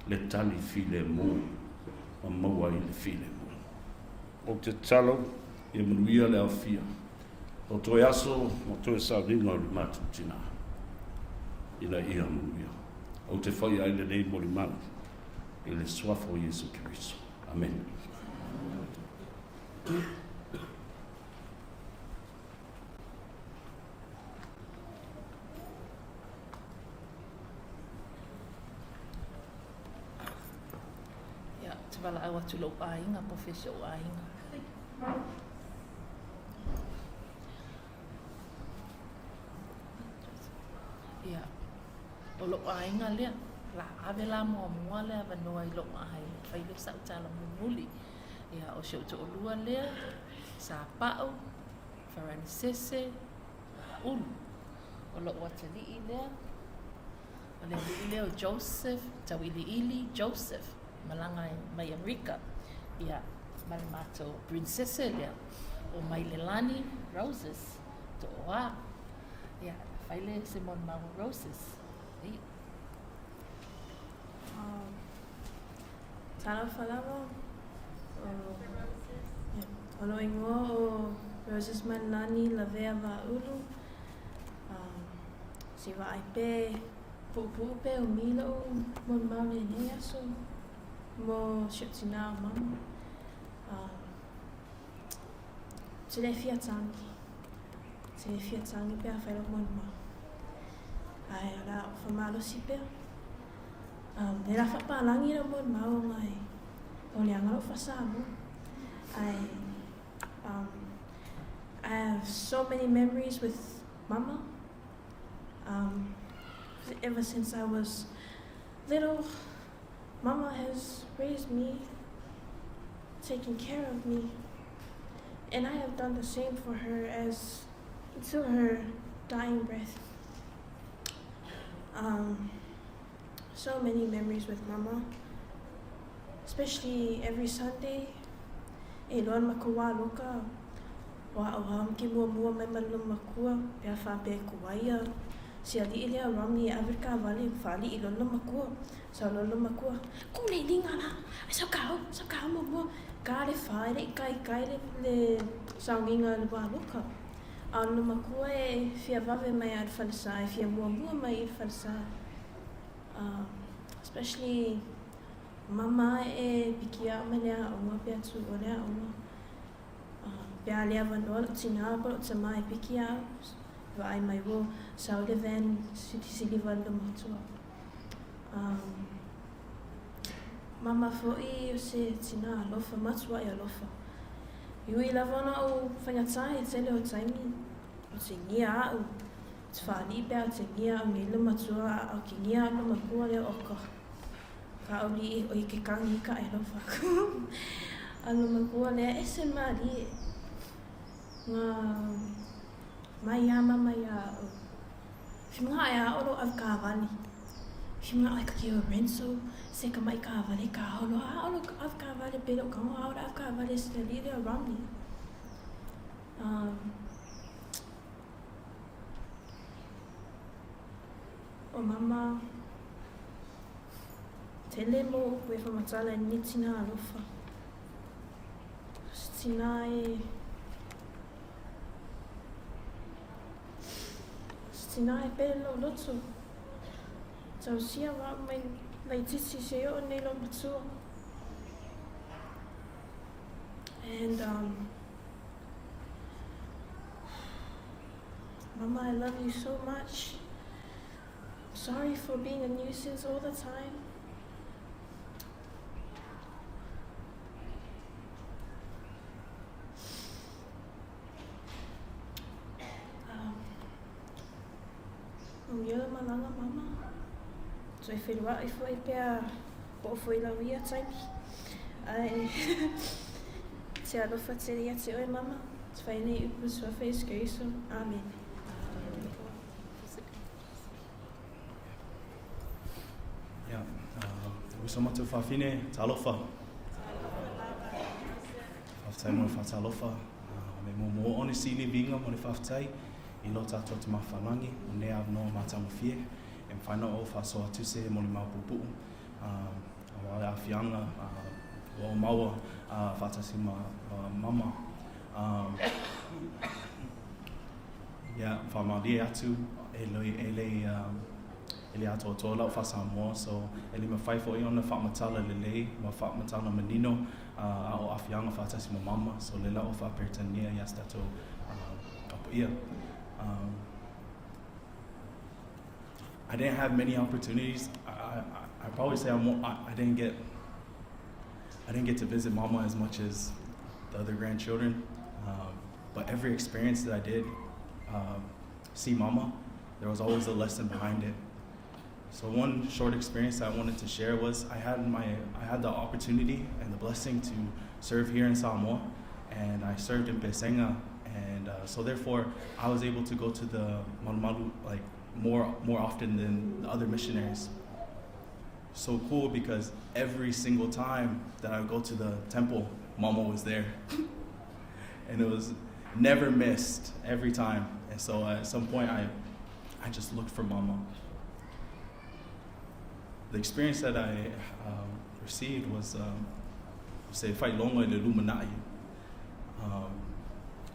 le tali filemu ma maua ai le filemu. Ou te tatalo ia manuia le aofia o toe aso ma toe sauniga o le matou tinā ina ia manuia. Ou te fai ai lenei molimau i le Suafa o Iesu Keriso. Amene. Ia, ou te valaau atu i lou aiga, po o fea si ou aiga. Ia, o lou aiga lea, la ave la muamua le avanoa i lou aiga, fai lea o sa'u tala mulimuli. Ia, o si ou toalua lea, Sapa'u, Faranisese, Ulu. O lou atalii lea, o le alii lea o Joseph Tauiliili Joseph, malaga mai Amerika. Ia, ma le matou princesse lea, o Mailelani Roses Tooa. Ia, fai le se molimau o Roses. Ia. Talofa lava. O lou igoa o Roses Mailelani Lavea Vaaulu. Se i vaai pe puupuu pe umi loʻu molimau i lenei aso mo si ou tinā o mama. Ou te le fia tagi. Ou te le fia tagi pe afai lou molimau. Ae o le a ou faamalosi pea. Um, le la faapalagi lau molimau ona e o leaga lou faa-Samoa. Ae um, I have so many memories with Mama. Um, ever since I was little, Mama has raised me, taken care of me, and I have done the same for her as until her dying breath. Um, so many memories with Mama, especially every Sunday. E iloa le matou aloka, ua aoao ma ke muamua mai ma le loomatua, pe a faapea e tuai a si alii lea Romney e ave le taavale ma faalii loa le loomatua. Sau loa le loomatua, Ku le iliga la, ai sau ka au, sau ka au muamua. Ka le fa e le i taitai le, le sauniga i le aloka. A o le loomatua e fia vave mai lava i le falesa, e fia muamua mai i le falesa. Um, especially Mama e pikia au mai le aoga pe a tuua le aoga. Pe a le avanoa lou tinā po o lou tamā e pikia au, vaai mai ua sau le van silisiliva i le matua. Um, mama fo'i o se tinā alofa, matua'i alofa. I ui lava ona ou faigata i le tele o taimi, o tegia au, te faalii pe a o tegia au nei le matua, a o kegia au le matua lea oka. Ka uli o i ke kagi ka e alofa aku. A lo makua lea ese malie nga mai a mama ia au. Whimanga e a olo au kaavale. Whimanga ai ka ki o Renzo se ka mai kaavale ka holo a olo au kaavale pe lo ka a olo au kaavale se le lea Romney. Um, o mama Tele mo upu e whamatala e ni tina alofa. Se tina e... Se tina e pele lou loto. Tausia wa mai laititi se oo nei lou matua. And um, Mama, I love you so much. Sorry for being a nuisance all the time. Um, Manuia le malaga mama. Toe whenua i foi pea po o foi lau ia taimi. Ai, te alofa tele ia te oe mama. Te whai nei upu suafa Iesu Keriso. Amen. Ia, uso matou fafine, talofa. Faafetai mo le faatalofa. Me muamua ona sili viiga mo le faafetai i lo tatou Tama Whalagi o nei avanoa matagofie e mafai ona ou faasoa atu se molimau puupuu aua le aafiaga ua ou maua faatasi ma Mama. Ia, faamalie atu e le, e le, e le atoatoa lau faa-Samoa, so e le mafai foi ona faamatala lelei ma faamatala manino a o aafiaga faatasi ma Mama, so lea la ua faa-Peretania ia se tatou paia. I didn't have many opportunities. I, I, I probably say I'm, I, I didn't get I didn't get to visit Mama as much as the other grandchildren. Um, but every experience that I did um, see Mama, there was always a lesson behind it. So one short experience that I wanted to share was I had my I had the opportunity and the blessing to serve here in Samoa, and I served in Pesenga, and so therefore I was able to go to the Malumalu like more more often than the other missionaries. So cool because every single time that I would go to the temple, Mama was there. And it was never missed every time. And so at some point I I just looked for Mama. The experience that I um, received was um, se faailoga i le lumanai um,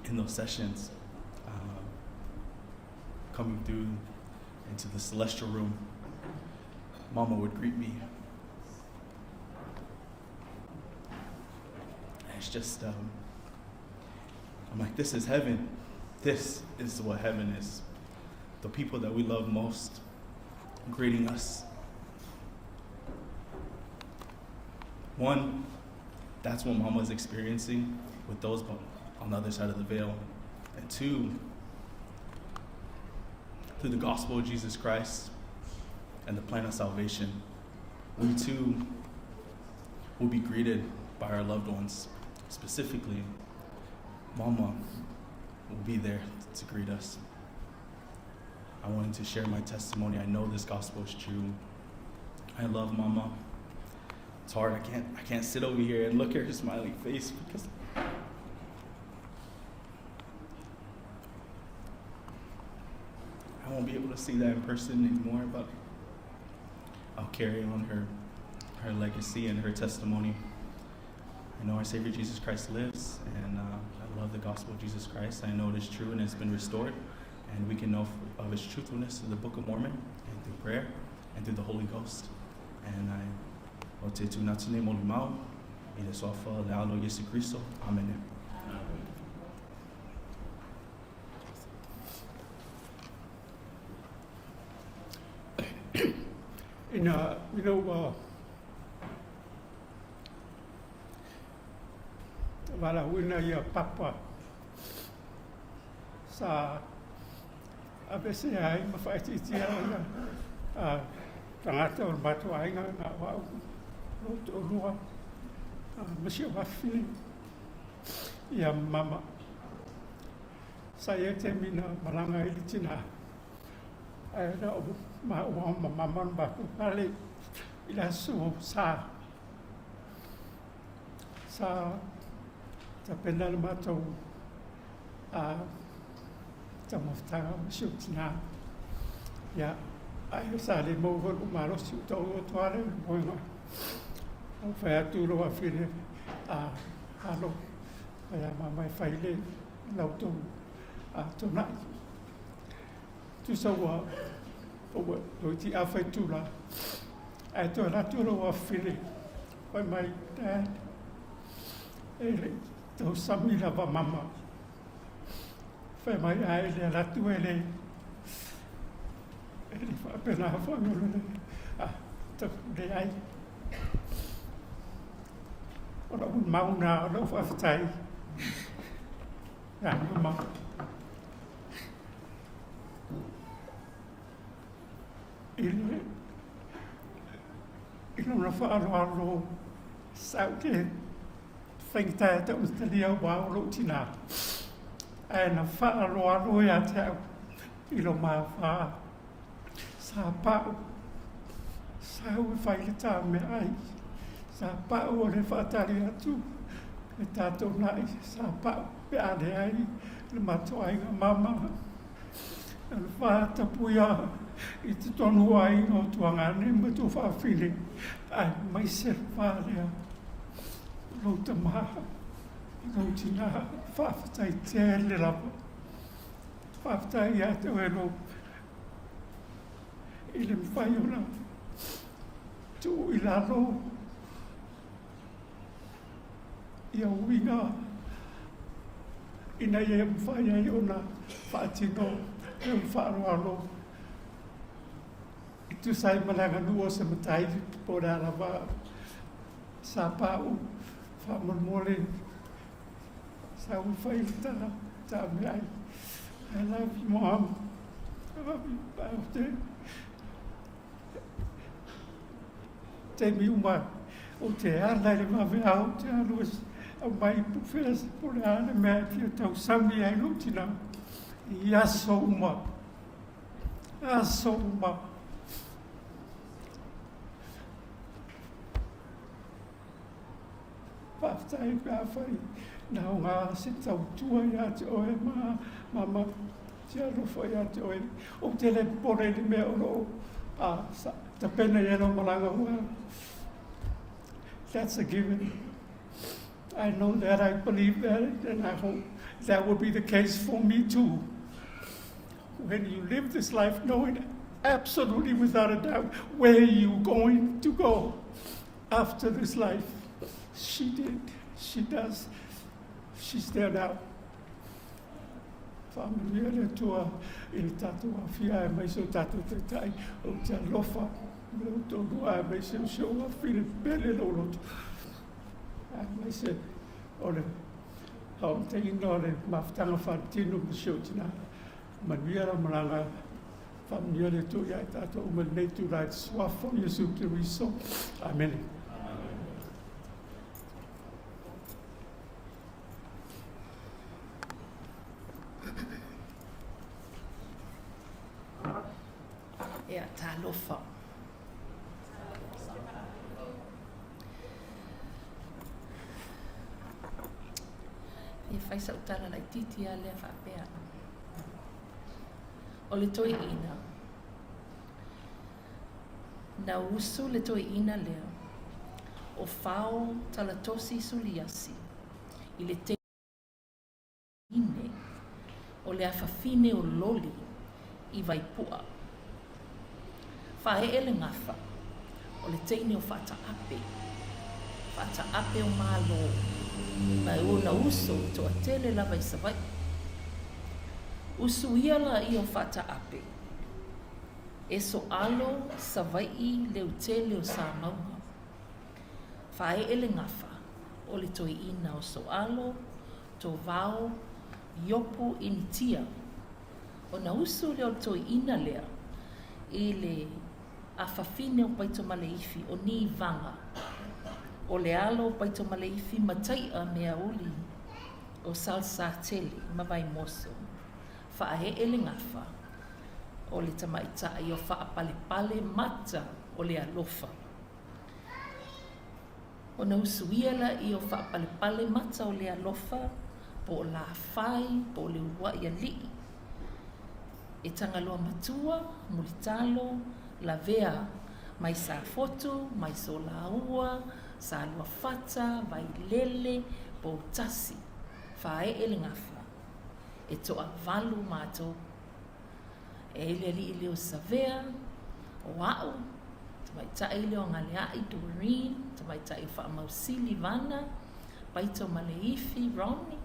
in those sessions, um, coming through into the celestial room, Mama would greet me. It's just, um, I'm like, this is heaven. This is what heaven is. The people that we love most greeting us. One, that's what Mama is experiencing with those on the other side of the veil. And two, through the gospel of Jesus Christ and the plan of salvation, we too will be greeted by our loved ones. Specifically, Mama will be there to greet us. I wanted to share my testimony. I know this gospel is true. I love Mama. It's hard. I can't sit over here and look at her smiling face because I won't be able to see that in person anymore, but I'll carry on her legacy and her testimony. I know our Savior Jesus Christ lives, and I love the gospel of Jesus Christ. I know it is true and it's been restored, and we can know of its truthfulness through the Book of Mormon and through prayer and through the Holy Ghost. And I o te tūnatune mo le mau, i le soafa le alo Yesu Kristo. Amen. Ina ina ua valaauina ia papa sa aveesea ai ma faaitiitia ia tagata o le matou aiga na o au lou toalua ma si ou afafine ia mama. Sa i ai taimi na malaga ai le tinā ae na o maua ma mama na matou pale i le aso sa sa tapena le matou taumafataga ma si ou tinā. Ia, ai sa le maua foi lou malosi ua taoto atu lava lea i le moega. Ou fai atu lou afine a alo mai ia mama e fai le la outou tonai. Tusa ua ua toeitiiti afa itula ae toe alu atu lou afafine fai mai, Dad, e le i tausami lava mama. Fai mai, ae le alu atu e le e le faapena foi ona le leai. O lau mau na o lau faafetai ia mama. I le i lona faaaloalo sa ou te faigata e taumatalia aua o lou tinā, ae na faaaloalo ia te au i lo ma va sa pau sa au e fai le tā meaai, sa pau o le faatali atu le tatou na'i, sa pau pe a leai le matou aiga mama. O le vatapuia i totonu o aiga o Tuagane ma Tuafafine, aemaise le va lea o lou tama ma lou tinā. Faafetai tele lava. Faafetai ia te oe lou i le mafai ona tuu i lalo ia uiga ina ia mafai ai ona faatino le faaaloalo e tusa ai ma le aganuu o se matai po o le a lava sa paʻu faamolemole sa ua fai le ta ta meaai. I love you, Mom. I love you. Te taimi uma ou te ala i le vaveao, ou te alu e aumai pufea po o le a le mea e fia tausami ai lou tinā i aso uma, aso uma. Faafetai pe afai na aoga se tautua ia te oe ma mama te alofa ia te oe. Ou te le popole i le mea o lo o tapena i ai lau malaga ua. That's a given. I know that, I believe that, and I hope that will be the case for me too. When you live this life knowing absolutely without a doubt where you're going to go after this life. She did. She does. She's there now. Faamanuia le Atua i le tatou aofia aemaise o tatou taitai ou te alofa ma le toalua aemaise o si ou afafine pele lou loto. Aemaise o le faaomataina o le mafutaga faaletino ma si ou tinā. Manuia lau malaga, faamanuia le Atua ia i tatou uma i lenei itula i le Suafa o Iesu Keriso. Amene. Ia, talofa. Fia fai sa'u tala laitiiti lava lea faapea, O le toeaina, na usu le toeaina lea o Fao Talatosi Suliasi i le teine o le afafine o Loli i Vaipua. Faaee le gafa o le teine o Faataape, Faataape o Malo, ma e ona uso e toatele lava i Savaii. Usuia laia o Faataape e soalo Savaii leutele o Samauga. Faaee le gafa o le toeaina o Soalo, Tovao, Iopu Initia. Ona usu lea o le toeaina lea i le afafine o Paitomaleifi, o Nivaga, o le alo o Paitomaleifi ma Tai'a Meauli o Salesatele ma Vaimoso. Faaee le gafa o le tamaitai o Faapalepale mata o le alofa. Ona usuia laia o Faapalepale mata o le alofa, po o Lafai, po o Leuaʻi Aliʻi. E Tagaloa Matua, Mulitalo, Lavea, mai Safotu, mai Solaua, Saluafata, Vailele, Poutasi. Faaee le gafa. E toavalu matou. E ai le alii lea o Savea, o a'u, tamaitai lea o Galea'i, Doreen, tamaitai o Faamausili, Vana, Paito ma Leifi, Ronnie,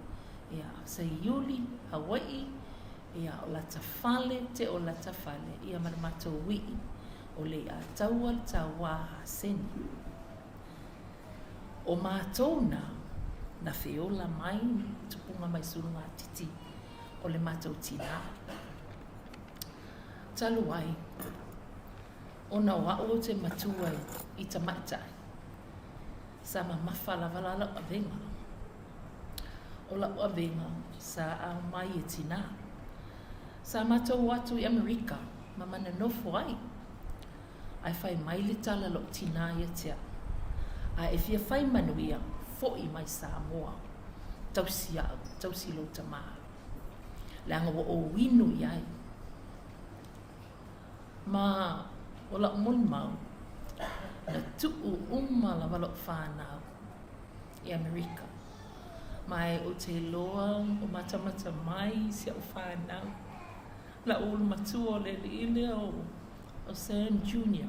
ia, Seiuli, Hawai'i, ia, o Latafale, Teo Latafale, ia ma le matou ui'i, o Lei'ataua le Tauā Haseni. O matou na, na feola mai tupuga mai Sulugatiti. o le matou tinā. Talu ai, ona o a'u ou te matua i tamaitai, sa mamafa lava la lau avega. O lau avega sa ao mai e tinā. Sa matou o atu i Amerika ma mananofo ai. Ae fai mai le tala lou tinā ia te a'u, A e fia fai manuia, fo'i mai Samoa. Tausi a'u, tausi lou tamā. Leaga ua ou inu i ai. Ma o la'u molimau, na tu'u uma lava lo'u fanau i Amerika. Ma e ou te iloa o matamata mai si a'u fanau, la'u ulu matua o le ali'i lea o O Sam Junior,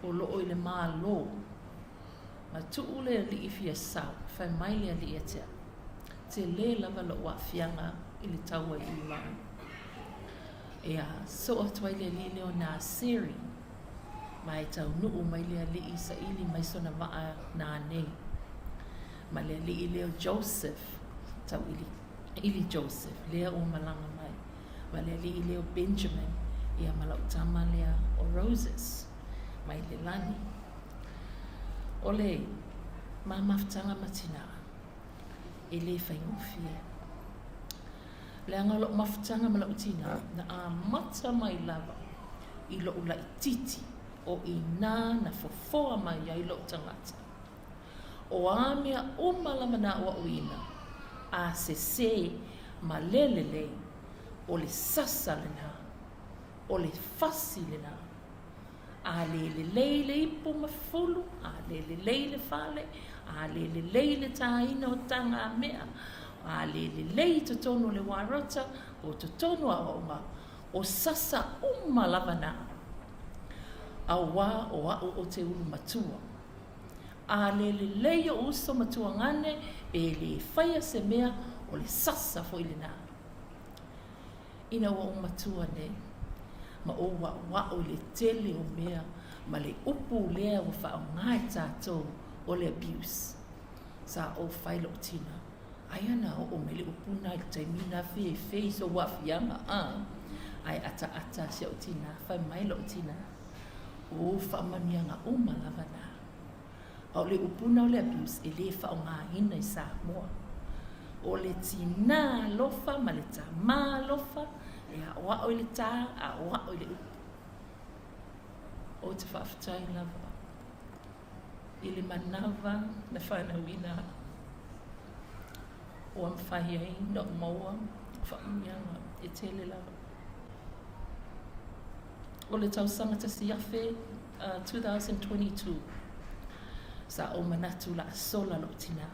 o loo i le Malo. Na tuu le alii fia sao, fai mai le alii ia te au, Tele lava lou aafiaga i le taua i Iran. Ea, soo atu ai le alii lea o Naseri, ma e taunuu mai le alii saili mai sona vaa nanei. Ma le alii lea o Joseph, tauili ili Joseph, lea ua malaga mai. Ma le alii lea o Benjamin, ia ma lau tama lea o Roses, mai le lani. O le ma mafutaga ma tinā, e le faigofie. Leaga o lou mafutaga ma lou tinā, na amata mai lava i lou laitiiti, o inā na fofoa mai ai lou tagata. O a mea uma lava na aʻoaʻoina, a sesē ma le lelei, o le sasa lenā, o le fasi lenā. A le lelei le ipu ma fulu, a le lelei le fale, a le lelei le tāina o tagamea, a le lelei i totonu o le warota, o totonu o aʻoaʻoga, o sasa uma lava nā. Auā o aʻu o te ulu matua. A le lelei o uso ma tuagane pe le faia se mea o le sasa foi lenā. Ina ua ou matua nei, ma ou aʻoaʻo i le tele o mea ma le upu lea ua faaaoga e tatou o le abuse. Sa ou fai lou tina, aia na oo mai le upu na i le taimi na feifei sou aafiaga a, ae ataata si au tina, fai mai lou tina, o faamanuiaga uma lava na. A o le upu na o le abuse e le faaaogaina i Samoa. O le tina alofa ma le tama alofa e aoao i le ta, aoao i le upu. Ou te faafetai lava i le manava na fanauina au ua mafai ai ona ou maua faamanuiaga e tele lava. O le tausaga 1000, 2022, sa ou manatu o le a sola lou tinā.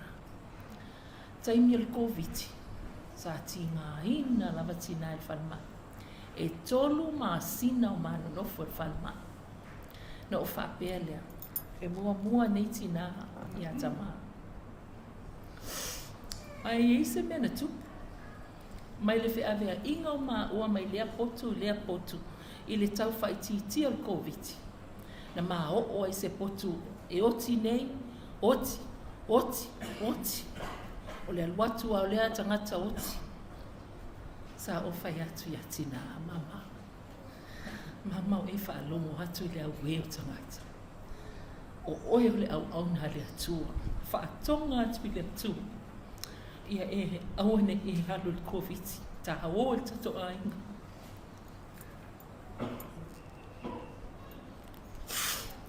Taimi o le Koviti, sa tigaina lava tinā i le falemai. E tolu masina o manonofo i le falemai. Na ou faapea lea, e muamua nei tinā iā tamā. Ae i ai se mea na tupu, mai le feaveaiga o maua mai lea potu i lea potu i le tau faaitiitia o le Koviti, na maoo ai se potu e oti nei, oti, oti, oti. O le alu atu lava o lea tagata oti. Sa ou fai atu ia Tinā, Mama, Mama o e faalogo atu i le auē o tagata. O oe o le auauna a le Atua. Faatoga atu i le Atua. Ia e aua ne i e alu i le Koviti. Tāō i le tatou aiga.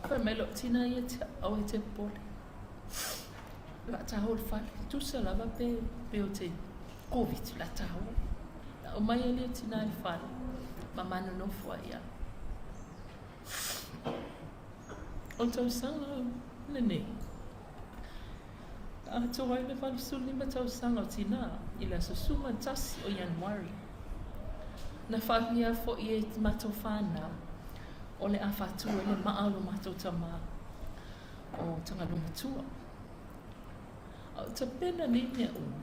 Fai mai lou tina ia te au aua e te popole. O le a tāō i le fale. Tusa lava pe, pe o te Koviti, o le a tāō. Na aumai ai lea tina i le fale ma manonofo ai au. O le tausaga lenei, na atoa ai le 85 tausaga o Tinā i le aso 11 o Ianuari. Na faapea foi e matou whānau o le a faatu ai le maa o lo matou tamā o Tagaloa Matua. A o tapena nei mea uma.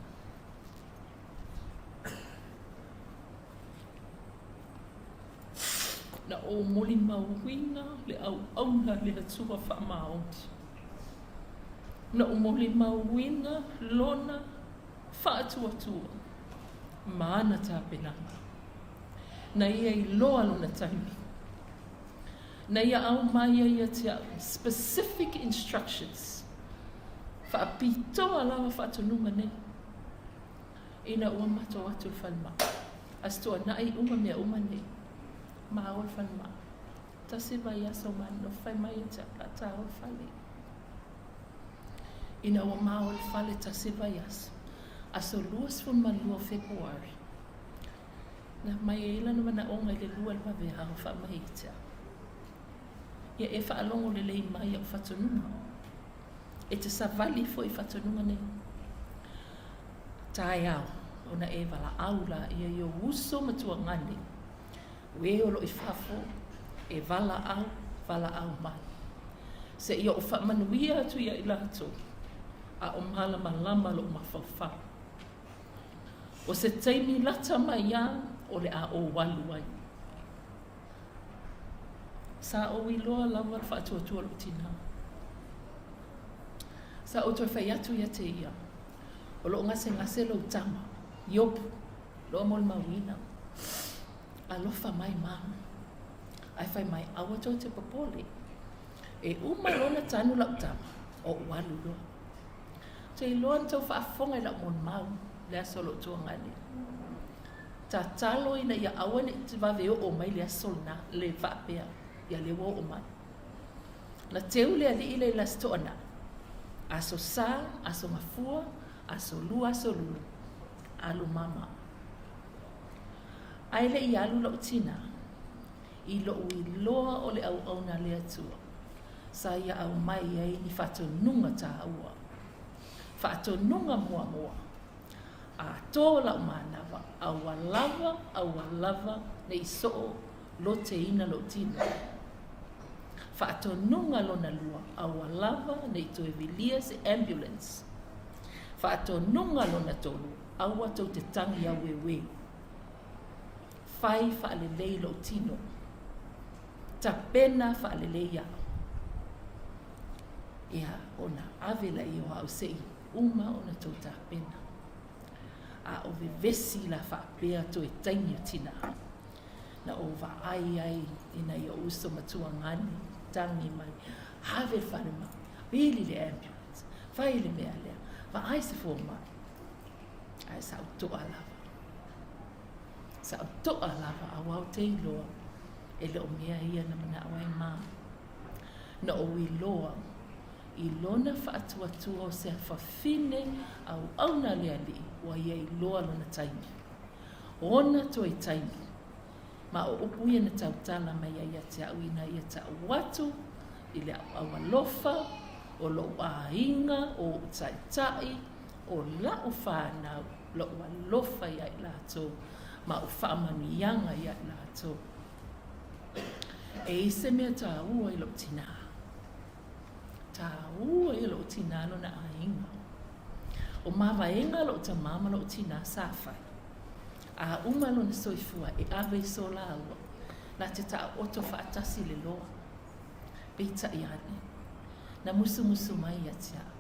Na ou molimauina le auauna a le Atua faamaoni. Na ou molimauina Lona faatuatua ma ana tapenaga. Na Ia iloa Lona taimi. Na Ia aumai ai ia te au specific instructions faapitoa lava faatonuga nei. Ina ua matou atu i le falemai, a se tuanai uma mea uma nei, maua le falemai. Tasi le vaiaso ma nofo fai mai ia te au, o le a taua le fale. Ina ua maua le fale tasi le vaiaso, aso 22 o Fepuari, na aumai ai lana manaoga i le 2 i le vaveao fai mai ia te au, Ia e faalogo lelei mai i au faatonuga. E te savali foi i faatonuga nei. Taeao, ona e valaau laia i ou uso ma tuagane, o e o lo o i fafo, e valaau, valaau mai. Seia ou faamanuia atu ia i latou, a o malamalama lou mafaufau. O se taimi lata mai lava o le a ou alu ai. Sa ou iloa lava le faatuatua o lou tinā. Sa ou toe fai atu ia te ia, O lo o gasegase lou tama, Iopu, loa molimauina. Alofa mai mama. Ae fai mai, aua tou te popole. E uma loa ona tanu lau tama, ou alu loa. Ou te iloa na tau faafofoga i lau molimau i le aso o lou tuagane. Tatalo ina ia aua ne i vave oo mai le aso lena, le faapea, ia lea ua oo mai. Na teu le alii lea i le Aso Toonai, Aso Sa, Aso Gafua, Aso Lua, Aso Lulu, alu mama. Ae le i alu lou tinā, i lou iloa o le auauna a le Atua, sa ia aumai ai ni faatonuga taua. Faatonuga muamua, Atoa lau manava, aua lava, aua lava ne i soo loteina lou tino. Faatonuga lona lua, aua lava ne i toe vilia se ambulance. Faatonuga lona tolu, aua tou te tagi aueueu. Fai faalelei lou tino. Tapena faalelei au. Ia, ona ave laia o au se i. uma ona tou tapena. A o vevesi la faapea toe taimi o tinā. Na ou vaai ai i nai ou uso ma tuagane, tagi mai, ave le falemai, vili le ambulance, fai le mea lea, vaai se fomai. Ae sa ou toa lava. Sa ou toa lava aua ou te iloa e le o mea ia na manao ai ma. Na ou iloa i lona faatuatua o se afafine auauna a le Alii ua ia iloa lona taimi. Ona toe taimi. Ma o upu ia na tautala mai ai ia te au ina ia taʻu atu i le auau alofa o loʻu aiga, o oʻu taitai, o laʻu whanau, loʻu alofa ia i latou, ma oʻu faamanuiaga ia i latou. E i se mea tāua i loʻu tinā. Tāua ia loʻu tinā lona aiga. O mavaega loʻu tamā ma loʻu tinā sa fai. A uma lona soifua e ave i so lāua, na te taʻoto faatasi le loa. Peitai ane, na musumusu mai ia te aʻu,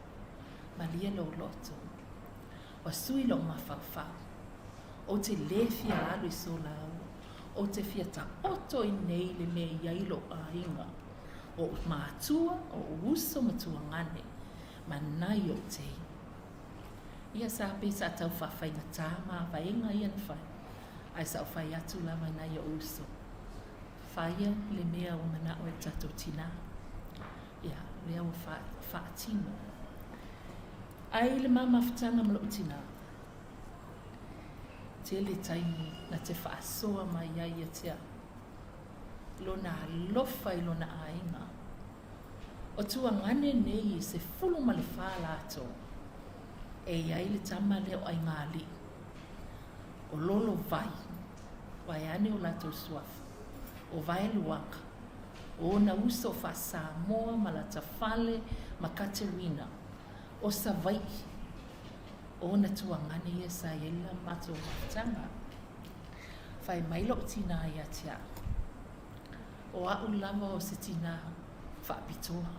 Malie lou loto. Ua sui lou mafaufau. Ou te lē fia alu i so lāua. Ou te fia taoto i nei le mea i ai lou aiga, oʻu mātua, oʻu uso ma tuagane, ma nai oʻu teina. Ia sa pei sa tau faafaigata mavaega ia na fai, ae sa ou fai atu lava i nai oʻu uso, Faia le mea ua manao e le tatou tinā. Ia, lea ua fa, faatino. Ai le ma mafutaga ma loʻu tinā. Tele taimi na te faasoa mai ai ia te au. Lona alofa i lona aiga. O tuagane nei e 14 latou. E iai le tama lea o Aigaalii. O Lolovai, vaeane o latou suafa. O Vaeluaga, o ona uso faa-Samoa ma lata fale ma Katerina, o Savai'i, o ona tuagane ia sa i ai le matou mafutaga. Fai mai loʻu tinā ia te au, O aʻu lava o se tinā faapitoa.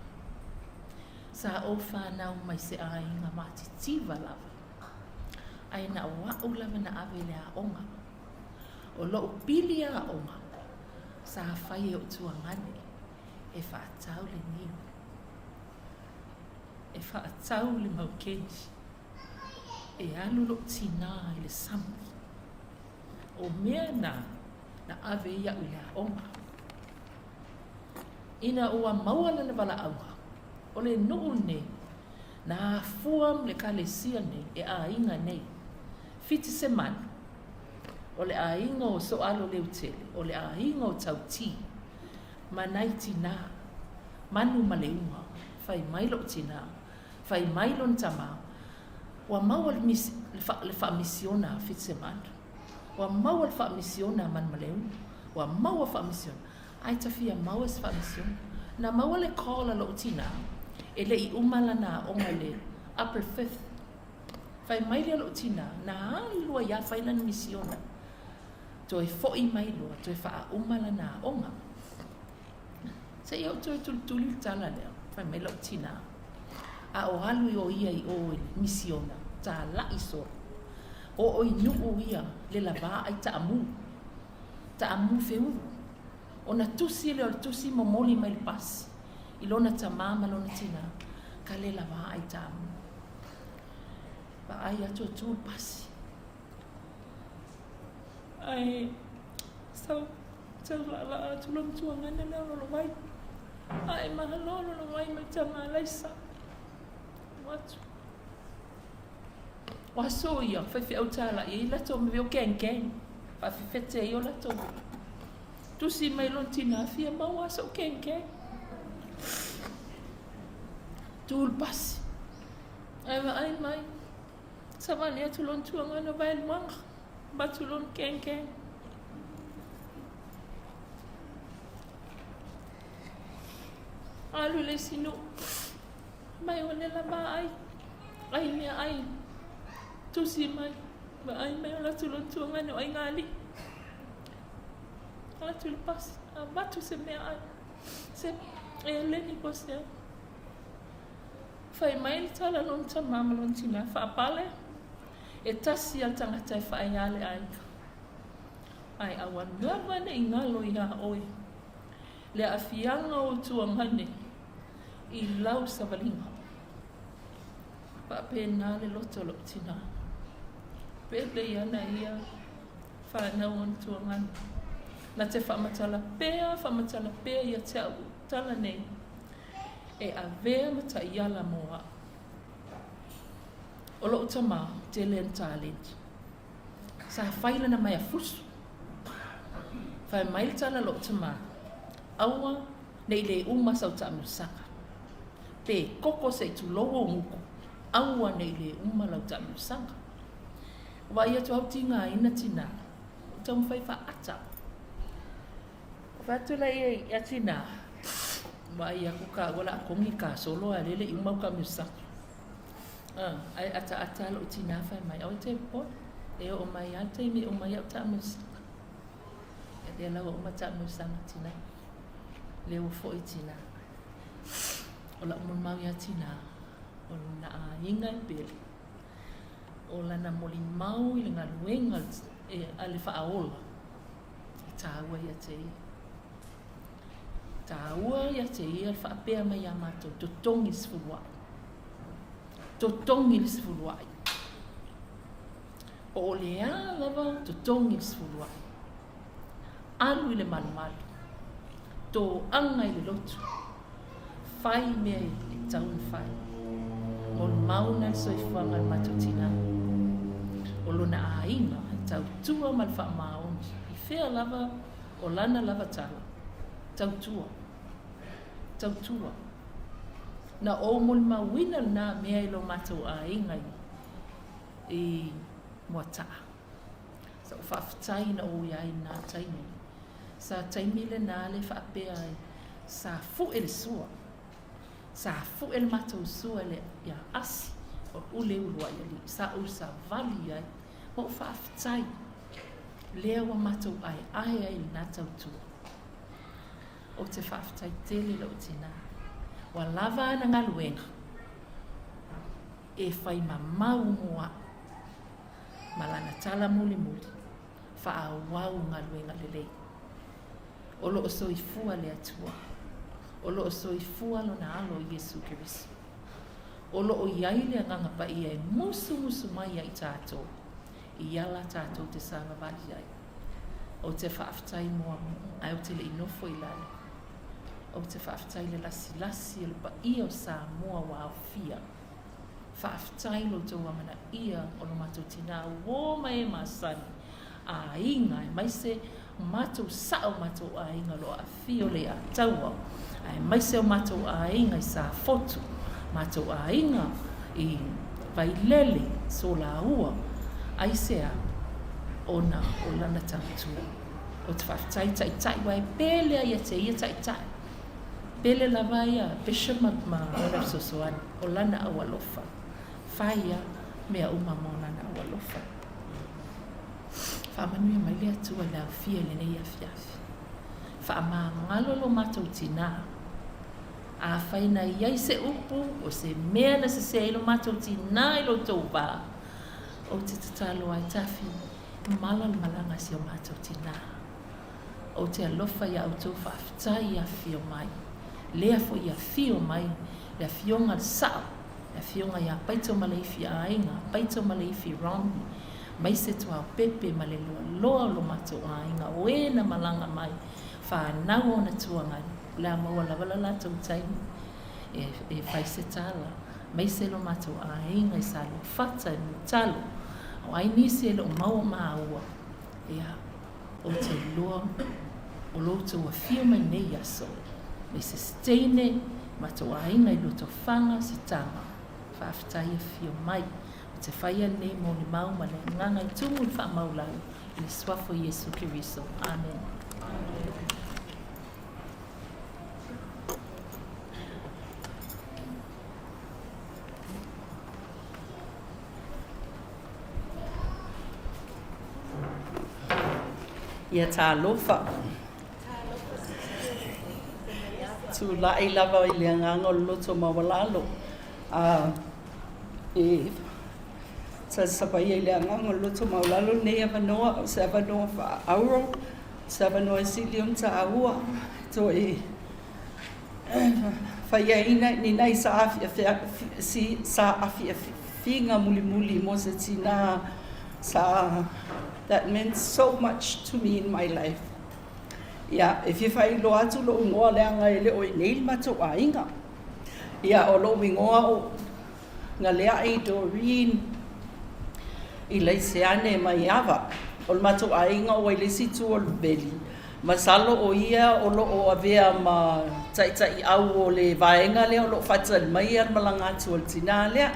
Sa ou whanau mai se aiga matitiva lava, ae na o aʻu lava na ave i le aoga. O loʻu pili aoga, sa fai e oʻu tuagane e faatau le niu, e faatau le maukeni, e alu loʻu tinā i le sami. O mea na, na ave ai iaʻu i le aoga. Ina ua maua lana valaauga, o le nuu lenei, na afua ma le ekalesia nei e aiga nei, Fitisemanu, o le aiga o Soalo Leutele, o le aiga o Tautī, ma nai tinā, Manu ma Leuga, fai mai loʻu tinā, fai mai lona tamā, ua maua le, le, fa, le faamisiona a Fitisemanu, ua maua le faamisiona a Manu ma Leuga, ua maua faamisiona, ae ta fia maua se faamisiona. Na maua le call a loʻu tinā, e leʻi uma lana aoga i le Upper Fifth, Fai mai lea loʻu tinā, na alu ai a fai lana misiona. Toe foʻi mai loa, toe faauma lana aoga. Seia ou toe tulituli le tala lea, fai mai loʻu tinā. A o alu i o ia i o i le misiona, tālaʻi solo. Oo i Nuʻu ia le lavā ai taamu. Taamu feulu. Ona tusi lea o le tusi momoli mai le pasi i lona tamā ma lona tinā, ka le lavā ai taamu. Vaai atu o tu le pasi. Ae sau tau laalaa atu lona tuagana lea o Lolovai. Ae mahalo Lolovai mai tama Alaisa. Alu atu. O aso ia, faifeau tālaʻi ai latou me o gang gang. Faafefete ai o latou. Tusi mai lona tinā fia maua soʻu gang gang. Tu le pasi. Ae vaai mai. Savali atu lona tuagana vaeluaga. Avatu lona gang gang. Alu i le isi nuu. Mai ua le lava ai. Ai mea ai. Tusi mai. Vaai mai o latu lona tuagana o Aigaalii. Atu le pasi. Avatu se mea ai. Se eleni po se. Fai mai le tala a lona tamā ma lona tinā, Faapale, e tasi a le tagata e faaia le aiga. Ae aua lava ne i galo iā oe le aafiaga o tuagane i lau savaliga. Faapena le loto o lou tinā. Pele i ana ia whanau ona tuagana. Na te whaamatala pea, whaamatala pea ia te au tala nei e avea ma taiala mō au. O lou tamā, tele ana talenti. Sa fai lana maea fusu. Fai mai le tala a lou tamā, aua ne i le uma sau taamilosaga. Pe koko se i tulou ou guku, aua ne i le uma lau taamilosaga. Vaai atu au tigaina tinā, ua taumafai faaata. Fai atu laia ia tinā, vaai aku kāua o le a kogi kasolo a lele i uma au taamilosaga. Ae ataata lou tinā fai mai, aua e te popole, e oo mai lava le taimi e uma ai au taamilosaga. Ia lea la ua uma taamilosaga tinā. Lea ua foi tinā. O lau molimau iā tinā, o lona aiga e pele, o lana molimau i le galuega a le Faaola, e tāua ia te ia. Tāua ia te ia le faapea mai iā matou, totogi le sefuluai. Totogi le sefuluai. Po o le a lava totogi le sefuluai. Alu i le malumalu. Toaga i le lotu. Fai mea e tatau ona fai. Molimau na le soifuaga o le matou tinā. O lona aiga e tautua ma le faamaoni i fea lava o lana lava tala, tautua. Tautua. Na ou molimauina lena mea i lo matou aiga i Moataa. Sa ou faafetai na ou iai i lena taimi. Sa taimi lena le faapea ai, sa fue le sua. Sa fue le matou sua i le ia Asi o Ule Uluai Alii. Sa ou savali ai ma ou faafetai lea ua matou aeae ai i lena tautua. Ou te faafetai tele i lou tinā. Ua lava ana galuega e fai mamau mo au ma lana tala mulimuli, faaauau galuega lelei. O lo o soifua le Atua. O lo o soifua Lona Alo Iesu Keriso. O lo o i ai le Agaga Paia e musumusu mai ia i tatou i ala tatou te savavali ai. Ou te faafetai mo ae ou te le i nofo i lalo. Ou te faafetai i le lasilasi o le paia o Samoa ua aofia. Faafetai lo outou amanaia o lo matou tinā uō ma e masani, aiga aemaise matou sao matou aiga o lo o aafia o Leiataua, aemaise o matou aiga i Safotu, matou aiga i Vailele, Solaua, aisea? Ona o lana tautua. Ou te faafetai Taitai aua e pele a ia te ia Taitai. Pele lava ia Bishop ma lana fesoasoani, o lana aualofa. Fai ia mea uma mo lana aualofa. Faamanuia mai le Atua i le aofia i lenei afiafi. Faamagalo lo matou tinā. Afai na i ai se upu o se mea na sese ai lo matou tinā i lo outou va, ou te tatalo ai, Tafi, mala le malaga a si o matou tinā. Ou te alofa iā outou faafetai i afifio mai. Lea foi i afio mai le Afioga le Sao, le Afioga iā Paito Maleifi Aiga, Paito Maleifi Romney, maise Tuaopepe ma le loaloa o lo matou aiga o e na malaga mai, whanau ona tuagani, o le a maua lava la latou taimi e, e fai se tala, maise lo matou aiga i Saluafata i Mulitalo, o ai nisi e le o maua māua, ia, ou te iloa o lo outou afio mai nei aso, me se teine, matou aiga i Lotofaga, Sitaga, faafetai afio mai. Ou te faia lenei molimau ma le agaga e tumu i le faamaulalo i le Suafa o Iesu Keriso. Amene. Ia talofa. Tulai lava i le agaga o le loto maualalo. E talosaga i le agaga o le loto maualalo lenei avanoa, o se avanoa faaauro, o se avanoa e sili ona taua, toe faiaina ni nai saafiafiga mulimuli mo se tinā sa that meant so much to me in my life. Ia, e fia faailoa atu lou igoa leaga e le o i inei le matou aiga. Ia, o lou igoa o Galea'i Doreen Ilaiseane Maiava. O le matou aiga ua i le isi itu o le veli. Masalo o ia o lo o avea ma taitaiau o le vaega lea o lo o faatali mai le malaga atu a le tinā lea.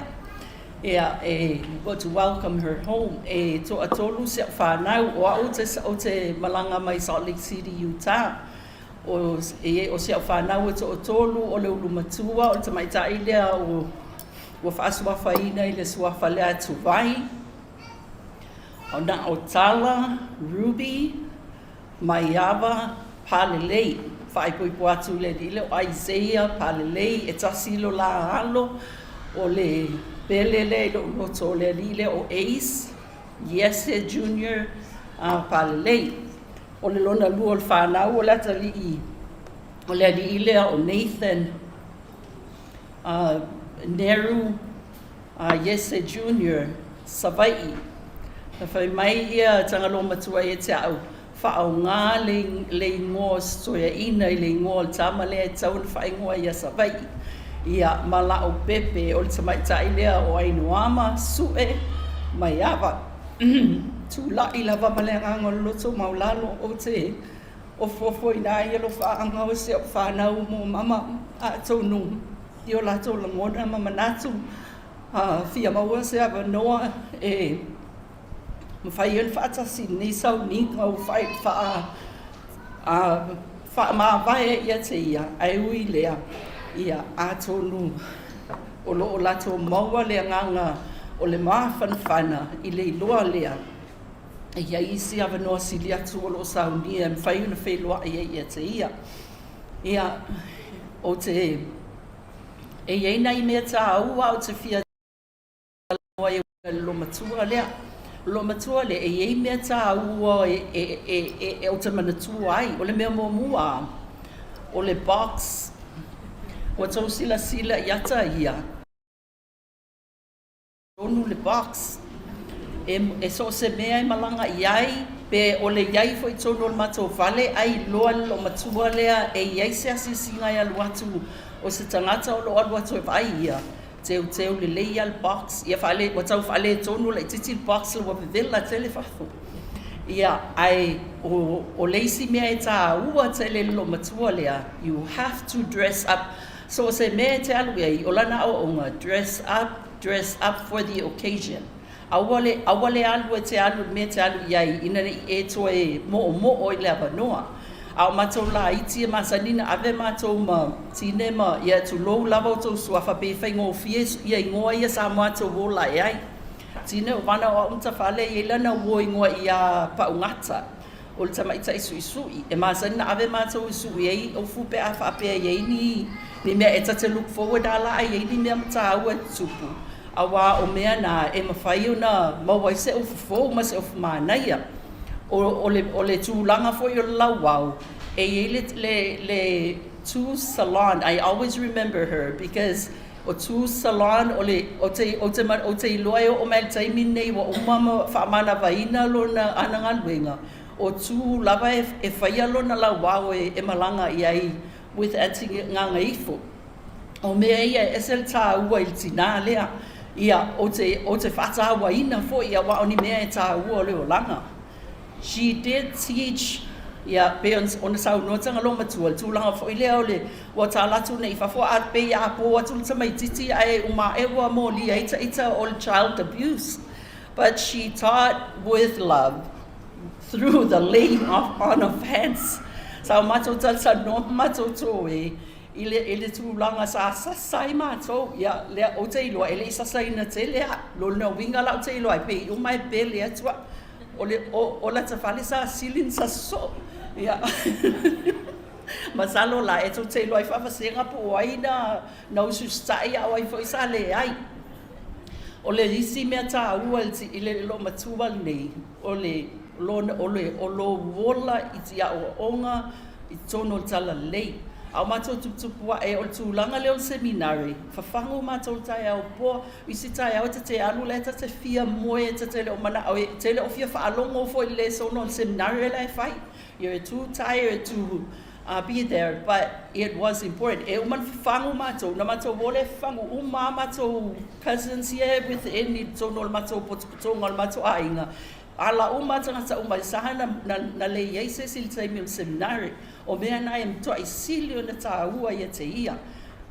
Ia, e got to welcome her home. E toatolu si au fanau, o au ou te malaga mai Salt Lake City, Utah. O, e, o si au fanau e toatolu, o le ulu matua, o le tamaitai lea o, ua faasuafaina i le suafa lea Tuvai, o Naotala, Ruby, Maiava, Palelei. Faaipoipo atu i le alii lea o Isaiah Palelei, e tasi lo la alo, o le pele lea i lou loto o le alii lea o Ace, Iese Junior Palelei. O le lona lua o le fanau o le atalii, o le alii lea o Nathan Neru Iese Junior, Savaii. Na fai mai ia Tagaloa Matua ia te au, faaaoga le igoa o se toeaina i le igoa o le tama lea e tatau ona faaigoa ia Savaii. Ia, ma lau pepe o le tamaitai lea o Ainoama Sue Maiava. Tulai lava ma le agaga o le loto maualalo, ou te ofuofuaina ai alofaaga o si au fanau mo mama, atonu i o latou lagona ma manatu, fia maua se avanoa e mafai ai ona faatasi i lenei sauniga ua faamavae ia te ia, ae ui i lea, ia, atonu o lo o latou maua le agaga o le mafanafana i le iloa lea e i ai isi avanoa sili atu o lo o saunia e mafai ona feiloai ai ia te ia. Ia, ou te, e i ai nai mea taua ou te fia talanoa ai i le loomatua lea. O le loomatua lea, e i ai mea taua e ou te manatua ai. O le mea muamua, o le box, ua tou silasila i ata ia, tonu le box, e so o se mea e malaga i ai, pe o le i ai foi i totonu o le matou fale, ai loa le loomatua lea e i ai se asiasiga e alu atu o se tagata o lo o alu atu e vaai ia, teuteu lelei lava le box, ia faale, ua tau faaletonu laitiiti le box ua vevela tele fafo. Ia, ae o, o le isi mea e taua tele i le loomatua lea, you have to dress up. So o se mea e te alu i ai, o lana aoaoga, dress up, dress up for the occasion. Aua le, aua le alu e te alu i le mea e te alu i ai ina ne i e toe moomoo i le avanoa. A o matou laiti e masani na ave matou ma tine ma, ia tulou lava outou suafa pei e faigofie ia igoa ia sa matou ola ae ai. Tine o vana o au matafale e i ai lana uo igoa ia Paugata o le tamaitai suisui. E masani na ave matou e sui ai ofu pe a faapea e i ai ni, ni mea e ta te look forward a la a i ai ni mea mataua e tutupu, auā o mea na e mafai ona maua ai se ofu fou ma se ofu manaia. O, o le, o le tulaga foi o le lauao, e i ai le, le, le Tu Salon, I always remember her because o Tu Salon, o le, ou te, ou te, ou te iloa e oo mai i le taimi lenei ua uma ma faamanavaina lona ana galuega, o Tu lava e, e faia lona lauao e, e malaga i ai with Aunty Gagaifo. O mea ia e ese le tāua i le tinā lea. Ia, ou te, ou te faatauaina foi aua o ni mea e tāua o le olaga. She did teach, ia, pei ona saunoa Tagaloa Matua, le tulaga foi lea o le, ua tala atu nei i fafo, a pei a pō atu le tamaitiiti ae uma ae ua molia ai ita o le child abuse. But she taught with love through the laying of on of hands. Sa o matou talatalanoa ma matou toe i le, i le tulaga sa sasa ai matou, ia, lea ou te iloa e le i sasaina tele a. Lona uiga la ou te iloa ai, pei uma e pele atu a. O le, o, o lata fale sa sili ona sasa soo. Ia. Masalo la e tou te iloa ai faavasega po o ai na na usiusitai a o ai foi sa leai. O le isi mea taua i le loomatua lenei, o le lona o le o lou ola i aoaoga i totonu o le talalelei. A o matou tuputupu ae o le tulaga lea o le seminare, fafagu matou i le taeao poa, isi taeao e ta te alu la e ta te fia moe e ta te le o manao e te le o fia faalogo foi i le lesona o le seminare la e fai. You're too tired to be there, but it was important. E uma ona fafagu matou, na matou o lea fafagu uma lava matou cousins ia e within i totonu o le matou potopotoga o le matou aiga, ala uma lava tagata uma e sa na, na, na le i ai se isi i le taimi o le seminary. O mea na e matuai sili ona taua ia te ia.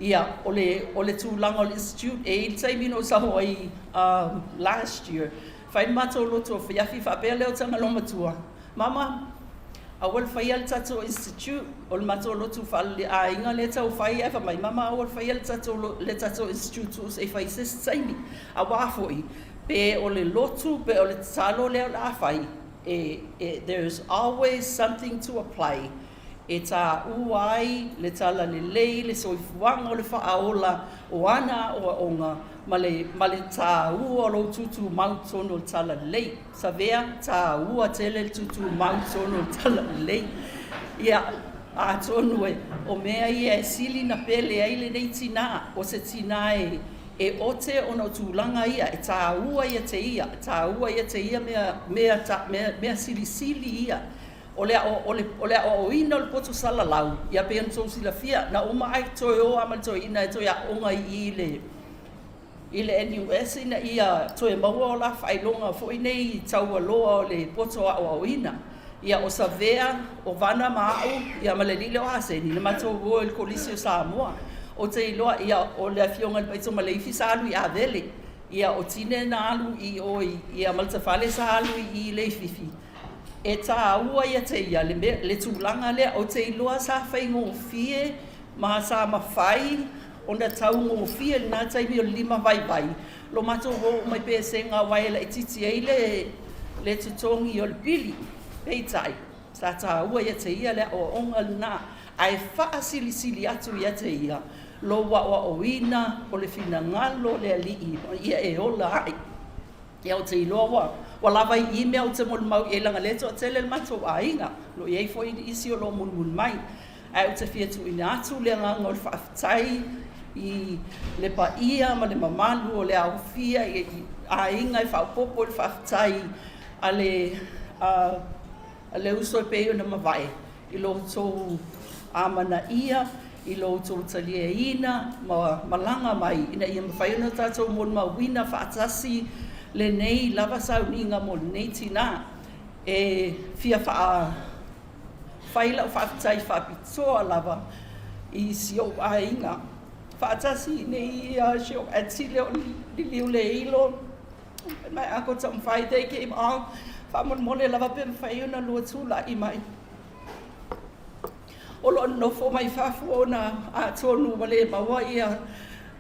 Ia, o le, o le tulaga o le institute, e i ai le taimi na ou sau ai last year, fai le matou lotu afiafi faapea lea o Tagaloamatua, Mama, aua le faia le tatou institute, o le matou lotu faale-aiga lea e tau fai ae fai mai, Mama aua le faia le tatou, le tatou institute tuu se i fai se isi taimi. Aua foi, pe o le lotu pe o le tatalo lea o le a fai, e, e, there is always something to apply e tāua ai le talalelei, le soifuaga o le faaola o ana aoaoga ma le, ma le tāua o lou tūtūmau i totonu o le talalelei. Savea, tāua tele le tūtūmau i totonu o le talalelei. Ia, atonu e, o mea ia e sili na pele ai lenei tinā, o se tinā e, e ote ona o tulaga ia, e tāua ia te ia, e tāua ia te ia mea, mea, mea, mea silisili ia. O le, o le, o le aoaoina o le poto salalau, ia pei ona tou silafia, na uma ae toe o lava ma le toeaina e toe aooga i i i le, i le NUS ina ia toe maua o la faailoga foi nei taualoa o le poto aoaoina. Ia, o Savea, o Vana ma au, ia ma le alii lea o Aseni, na matou o i le Kolisi o Samoa. Ou te iloa, ia, o le afioga i le Paito Maleifi sa alu i Avele, ia, o Tine na alu i o i, ia, ma le Tafale sa alu i i Leififi. E tāua ia te ia le mea, le tulaga lea. Ou te iloa sa faigofie ma sa mafai ona taugofie i lena taimi o le limavaivai lo matou o uma i Pesega aua e laitiiti ai le, le totogi o le pili. Peitai, sa tāua ia te ia le aoaoga lena, ae faasilisili atu ia te ia lou aoaoina o le finagalo o le Alii ia e ola ai. Ia ou te iloa ua, ua lava i i mea ou te molimau i ai leaga lea e toatele le matou aiga, o lo o i ai foi nisi o lo o mulimuli mai. Ae ou te fia tuuina atu le agaga o le faafetai i le paia ma le mamalu o le aofia i aiga e faaopoopo i le faafetai a le, a le uso e pei ona mavae i lo outou amanaia, i lo outou taliaina ma malaga mai ina ia mafai ona tatou molimauina faatasi lenei lava sauniga mo lenei tina. E fia fai lau faafetai faapitoa lava i si ou aiga faatasi nei si ou aunty lea o Liliuleilo my uncle Taumafai, they came all. Faamolemole lava pe mafai ona lua tulai mai. O lo o nofo mai fafo ona atonu ua le maua ia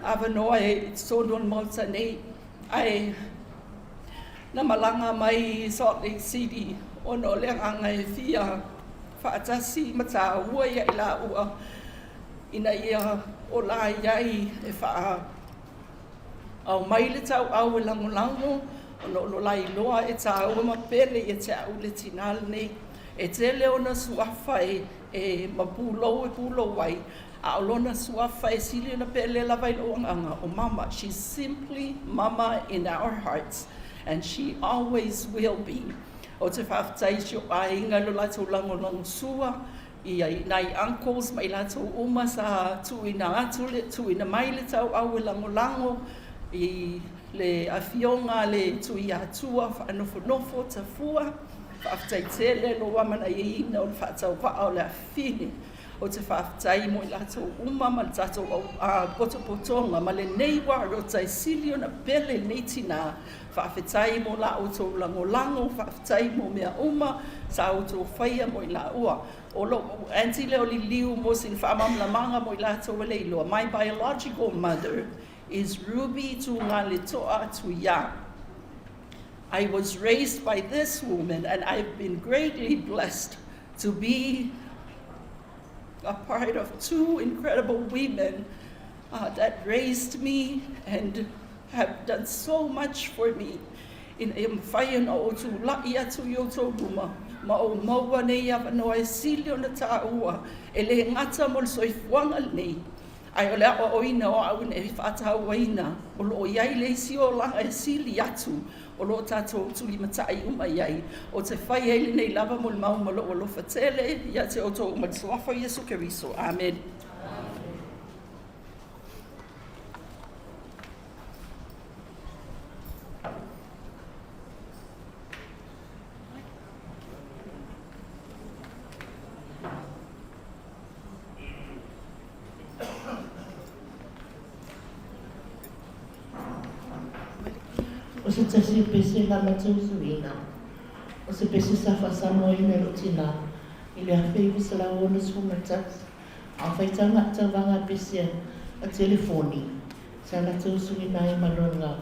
avanoa e totonu o le Maota nei. Ae na malaga mai i Salt Lake City ona o le agaga e fia faatasi ma taua ia i laua ina ia ola ai ai e faa Aumai le tauau e lagolago ona o lo la iloa e tāua ma pele ia te au le tinā lenei. E tele ona suafa e, e ma pulou e pulou ai, a o lona suafa e sili ona pele lava i lou agaga, o Mama. She's simply Mama in our hearts and she always will be. Ou te faafetai i si ou aiga i lo latou lagolago sua, i nai uncles ma i latou uma sa tuuina atu le, tuuina mai le tauau e lagolago i le afioga a le Tuiatua Faanofonofo Tafua. Faafetai tele lou amanaiaina o le faatauvaa o le afafine. Ou te faafetai mo i latou uma ma le tatou potopotoga ma lenei warota e sili ona pele lenei tinā. Faafetai mo la outou lagolago, faafetai mo mea uma sa outou faia mo i laua. O lou aunty lea o Liliu mo sina faamalamalamaga mo i latou e le iloa, my biological mother is Ruby Tugaletoa Tuia. I was raised by this woman and I've been greatly blessed to be. a part of two incredible women that raised me and have done so much for me ina ia mafai ona ou tula'i atu i outou luma ma ou maua nei avanoa e sili ona tāua e lē gata mo le soifuaga lenei ae o le aoaoina o au ina ia faatauaina o loo i ai le isi olaga e sili atu o loo tatou tulimata'i uma i ai. Ou te fai ai lenei lava mo le mau ma lou alofa tele ia te outou uma i le Suafa o Iesu Keriso. Amene. O se tasi o pese na matou suiga, o se pese sa faasamoaina e lou tinā i le 1961, a o faitauga tauvaga a pese a telefoni sa latou suiina ai ma lona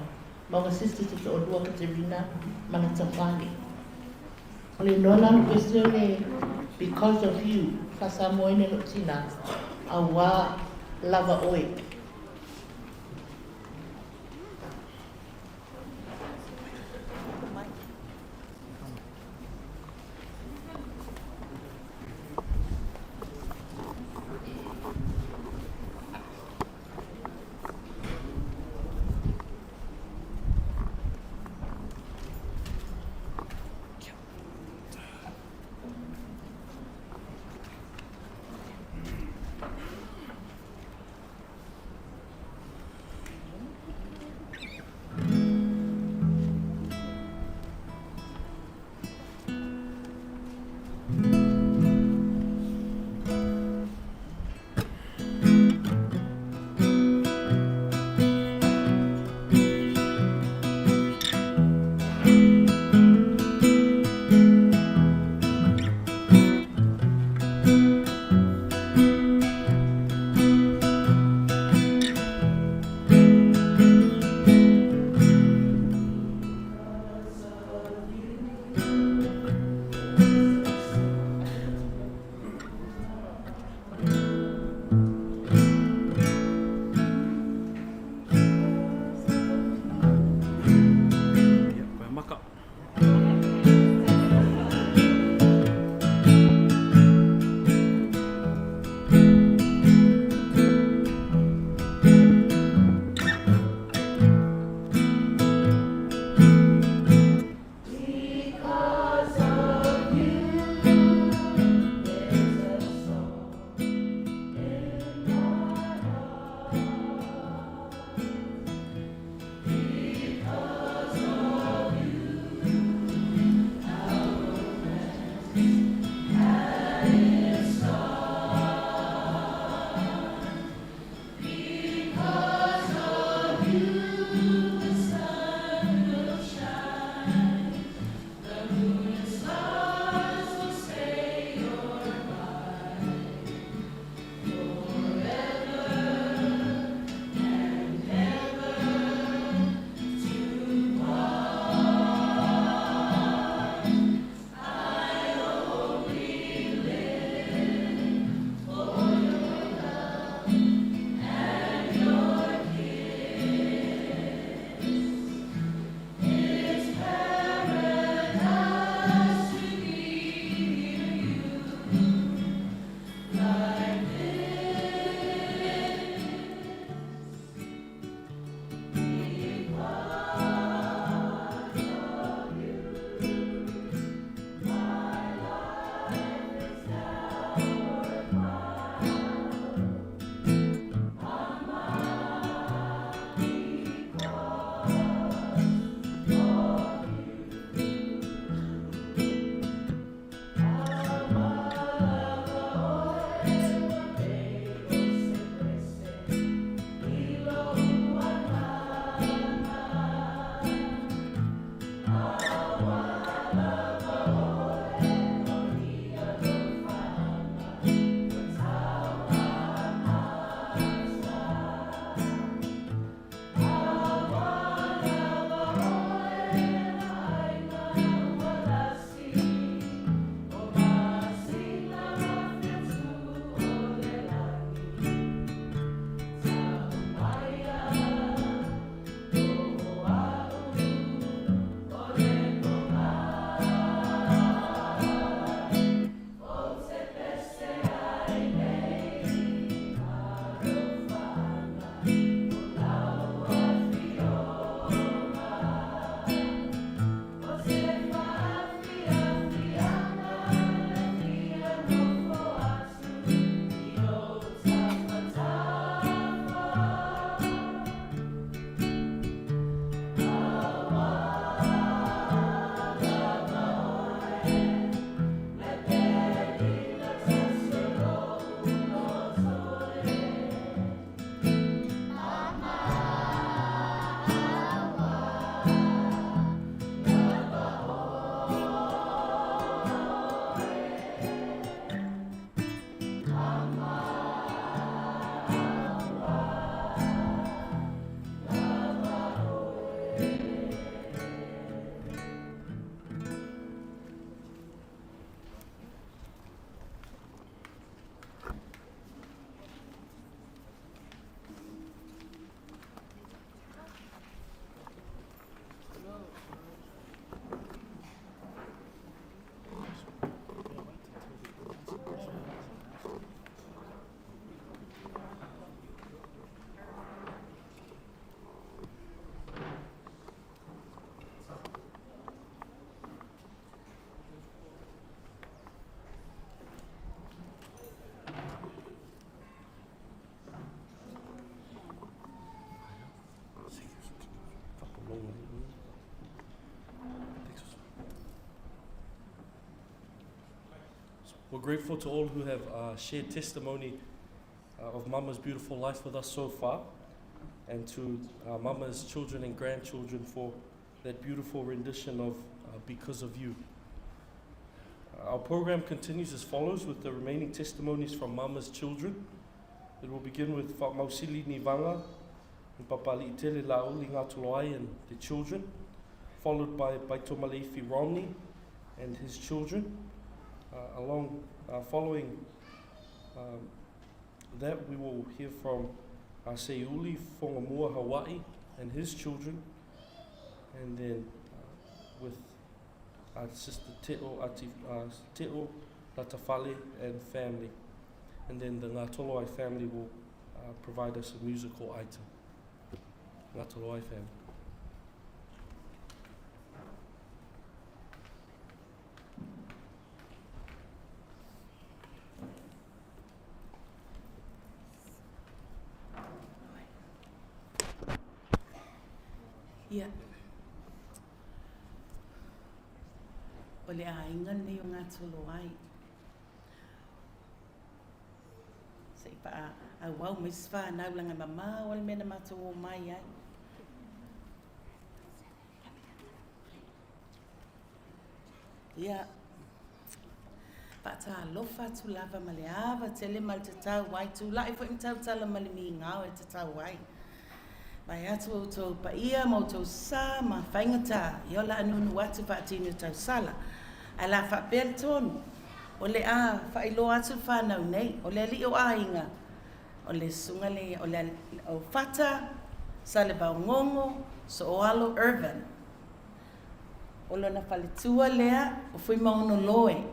ma ona sister se toalua Katerina ma Latafale. O le igoa la o le pese o le Because of You, faasamoaina e lou tinā, auā lava oe. We're grateful to all who have uh, shared testimony uh, of Mama's beautiful life with us so far, and to uh, Mama's children and grandchildren for that beautiful rendition of uh, Because of You. Uh, our program continues as follows with the remaining testimonies from Mama's children. It will begin with Mausili Nivanga and Papali'itele La'auli Ngatoloai and the children, followed by Baitomalifi Romney and his children. Uh, along uh, following um, that, we will hear from uh, Seiuli Fongamua Hawaii and his children, and then uh, with our sister Te'o, Ati, uh, Te'o Latafale and family. And then the Ngātoloai family will uh, provide us a musical item. Ngātoloai family. Ia. O le aiga lenei o Gatoloai. Se i faaauau mai se fanau laga e mamao lava le mea na matou omai ai. Ia, faatalofa atu lava ma le ava tele ma le tatau ai, tulai foi ma tautala ma le migao e tatau ai. Vae atu outou paia ma outou sa ma faigata, ia o le a nuunuu atu faatini o tausala. Ae o le a faapea le tonu, o le a faailoa atu le fanau nei, o le alii o aiga, o le susuga le, o le, o Fata Salevaogogo Sooalo Irvin. O lona faletua lea o Fuimaono Loe,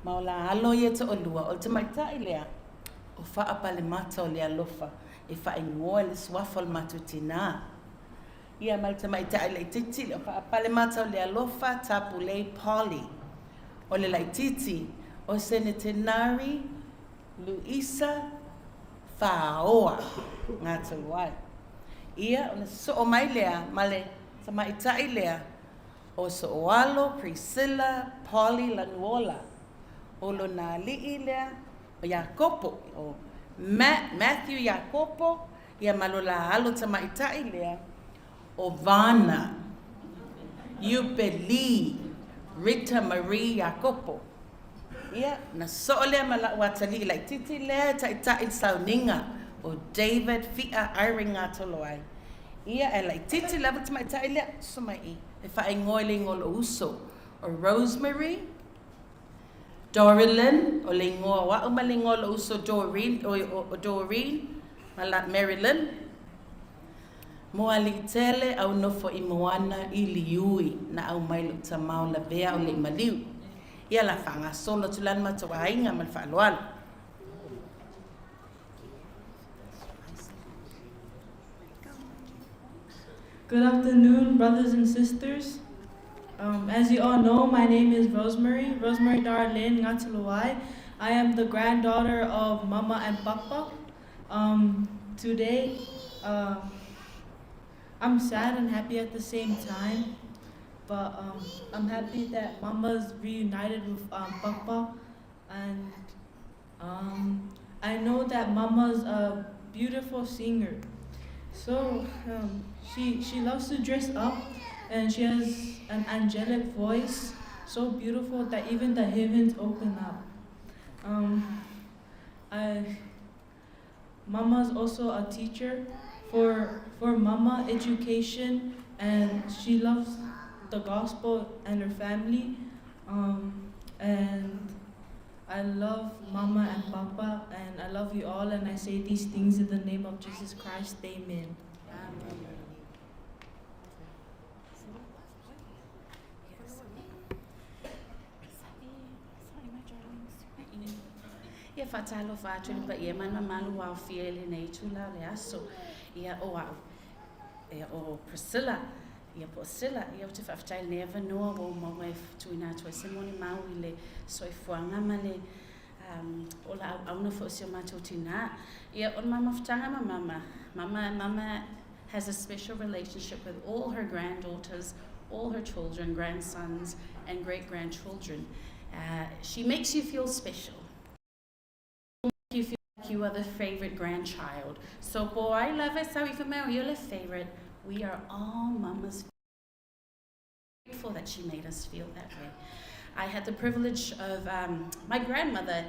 ma o la alo ia toalua, o le tamaitai lea o Faapalemata o le Alofa e faaigoa i le suafa o le matou tinā. Ia ma le tamaitai laitiiti lea o Faapalemata o le Alofa Tapulei Polly. O le laitiiti o Senetenari Luisa Faaoa Gatoloai. Ia ona sosoo mai lea ma le tamaitai lea o Sooalo Priscilla Polly Lanuola, o lona alii lea o Iakopo, o Matthew Iakopo, ia ma lo la alo tamaitai lea o Vana Iupe Lee Rita Marie Iakopo. Ia, ona sosoo lea ma la'u atalii laitiiti lea e taitai le sauniga o David Fi'a Irene Gatoloai. Ia, ae laitiiti lava le tamaitai lea, susu mai i, e faaigoa i le igoa o lo'u uso, o Rosemary Dorilyn, o le igoa o a'u ma le igoa o lo'u uso Doreen, oi, o Doreen ma la Marilyn. Moaliitele au nofo i Moana i Liui, na aumai lo'u tama o lavea o le i maliu. Ia la faagasolo atu la le matou aiga ma le faaaloalo. Good afternoon, brothers and sisters. Um, as you all know, my name is Rosemary, Rosemary Darlene Ngatuluai. I am the granddaughter of Mama and Papa. Um, today, uh, I'm sad and happy at the same time, but um, I'm happy that Mama's reunited with um, Papa, and um, I know that Mama's a beautiful singer. So um, she, she loves to dress up, and she has an angelic voice so beautiful that even the heavens open up. Um, I, Mama's also a teacher. For, for Mama, education, and she loves the gospel and her family. Um, and I love Mama and Papa, and I love you all, and I say these things in the name of Jesus Christ. Amen. Amen. Ia, faatalofa atu i le paia ma le mamalu ua aofia i lenei itula o le aso. Ia, o au, ia, o Priscilla, ia, po o Sila, ia, ou te faafetai i lenei avanoa ua ou maua e tuuina atu ai se molimau i le soifuaga ma le um, ola auauna foi o si o matou tinā. Ia, o le ma mafutaga ma mama, mama, mama has a special relationship with all her granddaughters, all her children, grandsons, and great-grandchildren. Uh, she makes you feel special. Make you feel like you are the favorite grandchild. So po ai lava e sau i whamau i le favorite, we are all mama's grateful that she made us feel that way. I had the privilege of um, my grandmother,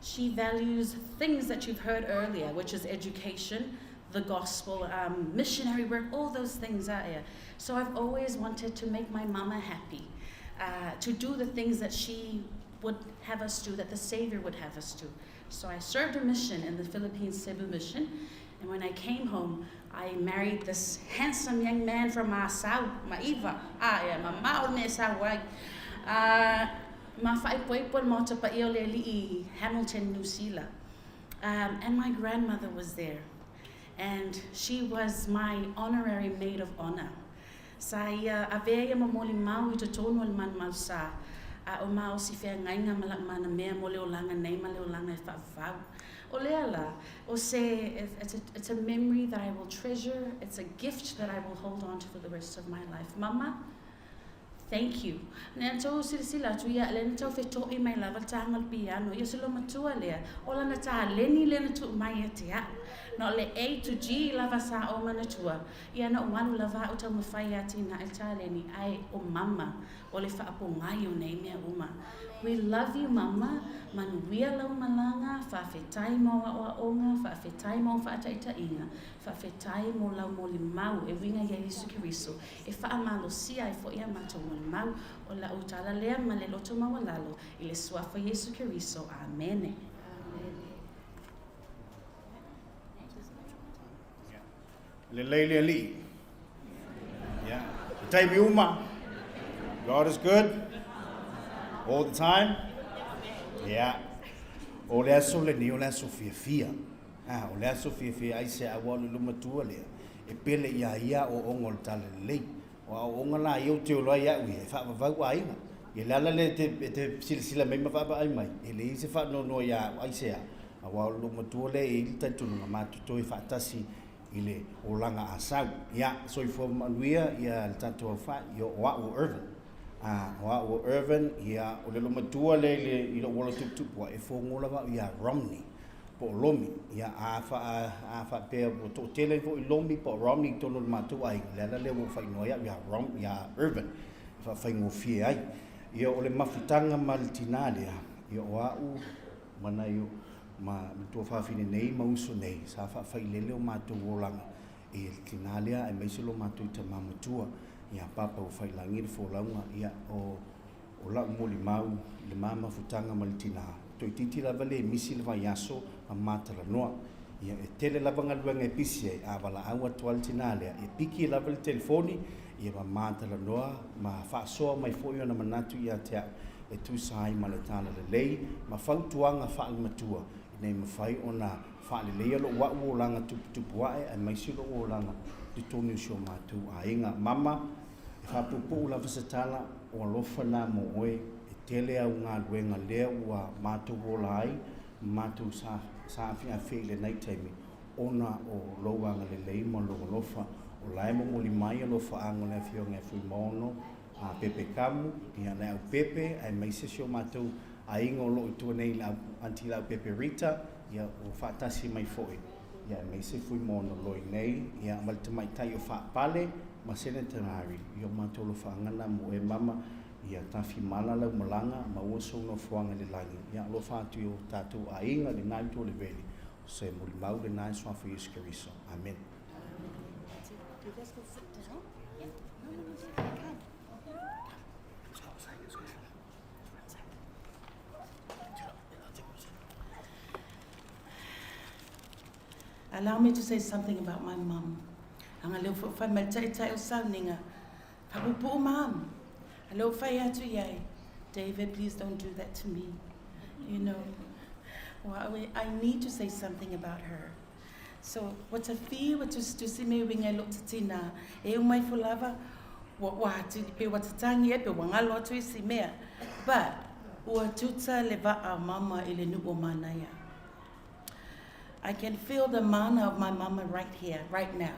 she values things that you've heard earlier, which is education, the gospel, um, missionary work, all those things out here. So I've always wanted to make my mama happy, uh, to do the things that she would have us do, that the Savior would have us do. So I served a mission in the Philippines Cebu mission. And when I came home, I married this handsome young man from Asau, Maiva. Ah, yeah, ma me sa wai. Ah, ma whaepoepo le maota pa o le ali'i Hamilton, New Zealand. Um, and my grandmother was there. And she was my honorary maid of honor. Sa ia avea ia momoli mau i totonu o le Manumausa, a o maosi feagaiga ma la'u manamea mo le olaga nei ma le olaga e faavavau. O lea la, o se, it's a, it's a memory that I will treasure, it's a gift that I will hold on to for the rest of my life. Mama, Thank you. Nea tou silasila atu ia lea na tau fetoʻi mai lava le taga o le piano, ia o se loomatua lea, o lana taleni lea na tuu mai ia te aʻu. Na o le A to G lava sa ou manatua, ia na ou alu lava aʻu taumafai e atinae le taleni, ae o mama o le faapogai o nei mea uma. We love you mama, manuia lau malaga, faafetai mo aʻoaʻoga, faafetai mo faataitaiga, Faafetai mo lau molimau e uiga iā Iesu Keriso e faamalosia ai foʻi a matou molimau. O lau tala lea ma le loto maualalo i le Suafa Iesu Keriso. Amene. Lelei le Alii. Yeah. I taimi uma. God is good. All the time. Yeah. O le aso lenei, o le aso fiafia. A, o le aso fiafia aisea aua o le loomatua lea, e pele iā ia aoaoga o le Talalelei. O aoaoga la ia ou te olo ai au ia, e faavavau aiga. Ia le ala lea e te, e te silasila mai ma vaavaai mai, e leai se faanoanoa iā au, aisea, aua o le loomatua lea e i ai le talitonuga matou toe faatasi i le olaga a sau. Ia, soifua manuia ia le tatou aofai, ia o au o Irvin. A, o au o Irvin, ia, o le loomatua lea i le, i lou ola tuputupu ae, e fogo lava au iā Romney. po o Lomi. Ia, a, fa, a faapea ua toatele foi Lomi po o Romney i totonu o le matou aiga, le ala lea ua ou faaigoa ai au ia Rom, ia Irvin, e faafaigofie ai. Ia, o le mafutaga ma le tinā lea, ia o au ma nai o, ma le tuafafine nei ma uso nei, sa faafailele o matou olaga i le tinā lea aemaise lo matou tamā matua, ia Papa ua faiilagi le folauga, ia, o, O la'u molimau i le ma mafutaga ma le tinā, toeitiiti lava le misi le vaiaso ma ma talanoa. Ia, e tele lava galuega e pisi ai, a valaau atu lava le tinā lea, e piki lava le telefoni, ia ma ma talanoa ma faasoa mai foi ona manatu ia te a'u e tusa ai ma le talalelei ma fautuaga faalematua ina ia mafai ona faaleleia lo'u a'u olaga tuputupu a'e aemaise lo'u olaga i totonu o si o matou aiga. Mama, E faapuupuu lava se tala, o alofa nā mo oe, e tele au galuega lea ua matou ola ai ma matou saafiafia i lenei taimi ona o lou agalelei ma lou alofa. O la e momoli mai alofaaga o le Afioga e Fuimaono a Pepe Kamu, ia le au Pepe, aemaise si o matou aiga o loo i tua nei le au Aunty Leaupepe Rita, ia ua faatasi mai foi, ia aemaise Fuimaono Loi nei, ia ma le tamaitai o Faapale, ma Senator Harry, i o matou alofaaga na mo oe mama, ia tafimala lau malaga ma ua sou nofoaga i le lagi, ia alofa atu i o tatou aiga i lena itu o le veli, o se molimau lena e Suafa Iesu Keriso. Amene. Allow me to say something about my mum. Anga leo fo fai mai tai tai o sauniga. Faapuupuu mum. A leo fai atu iai. David, please don't do that to me. You know, well, I need to say something about her. So, ua tawhi, ua tusitusi me uiga i lou titina, e uma ifo lava, ua, ua atili pe ua tatangi e pe ua galo atu isi mea. But, ua tuta le vaa o mama i le nuu o Manaia. I can feel the mana of my mama right here, right now.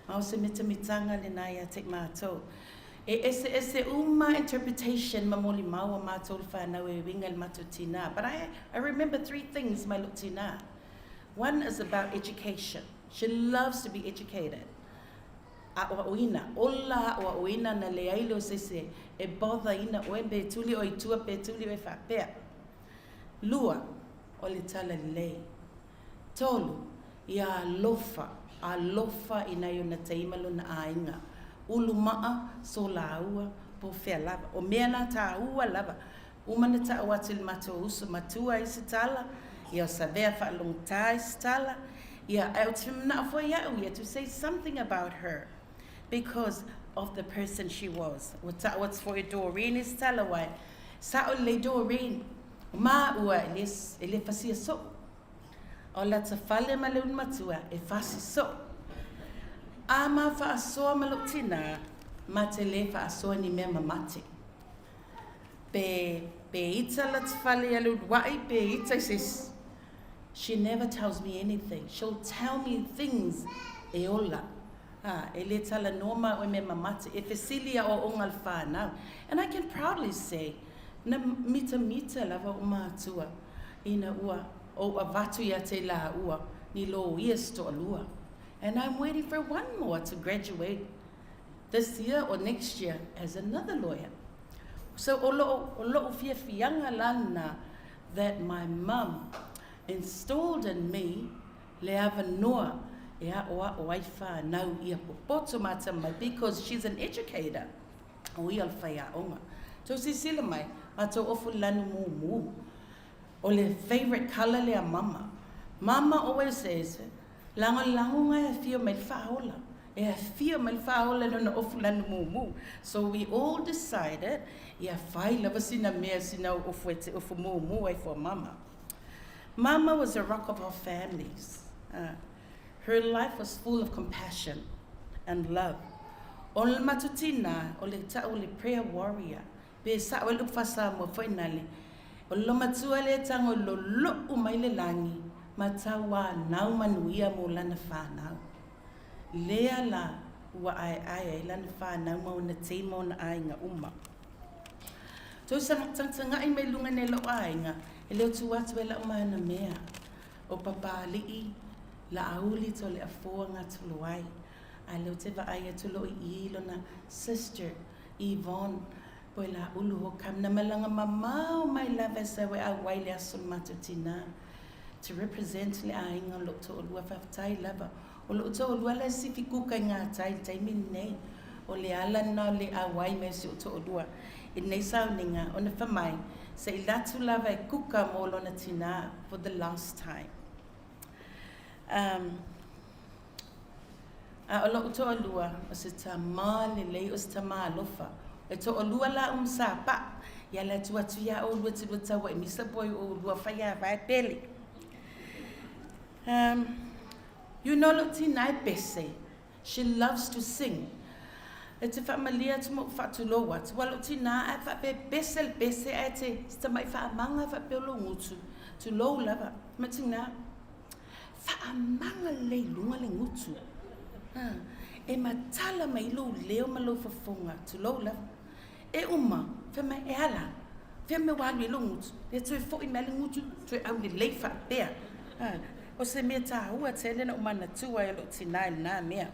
Ma o se mitamitanga lena ia te mātou. E eseese uma interpretation ma molimau a matou le whanau e uiga i le matou tinā. But I, I remember three things mai lou tinā. One is about education. She loves to be educated. Aʻoaʻoina, ola aʻoaʻoina na leai lea o se isi e bother ina ʻoe pe tuli ʻoe i tua pe tuli ʻoe faapea. Lua, o le talalelei. Tolu, ia alofa, alofa i nai ona taima lona aiga. Ulu maa, so lāua, po fea lava. O mea na tāua lava. Uma na taʻu atu i le matou uso matua i se tala, ia o Savea faalogotā i se tala, ia ae ou te manaʻo foi iaʻu ia to say something about her because of the person she was. Ua taʻu atu foi e Doreen i se tala wai, saʻo lelei Doreen, o māua e le, e le fasia soʻu. O lata fale ma le ulumatua e fasi soʻu. A ma faasoa ma lou tinā, ma te lē faasoa ni mea mamate. Pe, pe ita lata fale ia le uluaʻi, pe ita i se isi. She never tells me anything. She'll tell me things e ola. A, e lē talanoa ma oe mea mamate, e fesili aʻoaʻoga le whanau. And I can proudly say, na mitamita lava o matua ina ua ou avatu ia te lāua ni loia se toalua. And I'm waiting for one more to graduate this year or next year as another lawyer. So o lo'u, o lo'u fiafiaga la lena that my mum installed in me le avanoa e aʻoaʻo ai whanau ia popoto mata mai because she's an educator. O ia o le faiaoga. Tou silasila mai, matou ofu lanu mumu. O le favourite colour lea mama. Mama always says, lagolago ngai afio mai le faaola. E afio mai le faaola i lona ofu lanu mumu. So we all decided, ia fai lava sina mea sina ofu e te ofu mumu ai for mama. Mama was a rock of our families. Uh, her life was full of compassion and love. O le matou tinā, o le taʻu o le prayer warrior, pe saʻo ai le upu faa-Samoa foi nale, o le lomatua lea e tago loloʻu mai le lagi ma tauanau manuia mo lana fanau. Lea la ua aeae ai lana fanau ma ona tei ma ona aiga uma. Tou tagatagai mai luga nei loʻu aiga, e le o tu atu ai laʻu mana mea. O Papāliʻi, Laauli Toleafoa Gatoloai, a lea ou te vaai atu loʻu i i lona sister Yvonne po e Lāulu Hokam na malaga mamao mai lava e sau e ʻauai le aso le matou tinā to represent le ʻāiga o loʻu toʻalua faafetai lava o loʻu toʻalua la e sifi kuka i ngā tai i le taimi lenei o le ala lena o le ʻauai mai o si oʻu toʻalua i lenei sauniga ona fai mai se i latu lava e kuka mo lona tinā for the last time. Um, A o loʻu toʻalua, o se tamā lelei, o se tamā alofa. E toʻalua la um sa pa, ia le atu atu iā ʻolua te lua taua e misa poi o ʻolua fai a vae pele. Um, you know loʻu tinā e pese. She loves to sing. E te whaamalie atu ma ou faatulou atu, ua loʻu tinā ae faapea e pese le pese ae te se tamaʻi faamaga faapea o lou gutu. Tulou lava. Ma tinā. Faamaga lelei i luga le gutu. Ha. E matala mai lou leo ma lou fofoga, tulou lava. E uma, fai mai, e ala, fea mea ua alu ai lou gutu? Ia toe foʻi mai le gutu, toe aulelei faapea. Ha. O se mea tāua tele na ou manatua ai o loʻu tinā i lenā mea.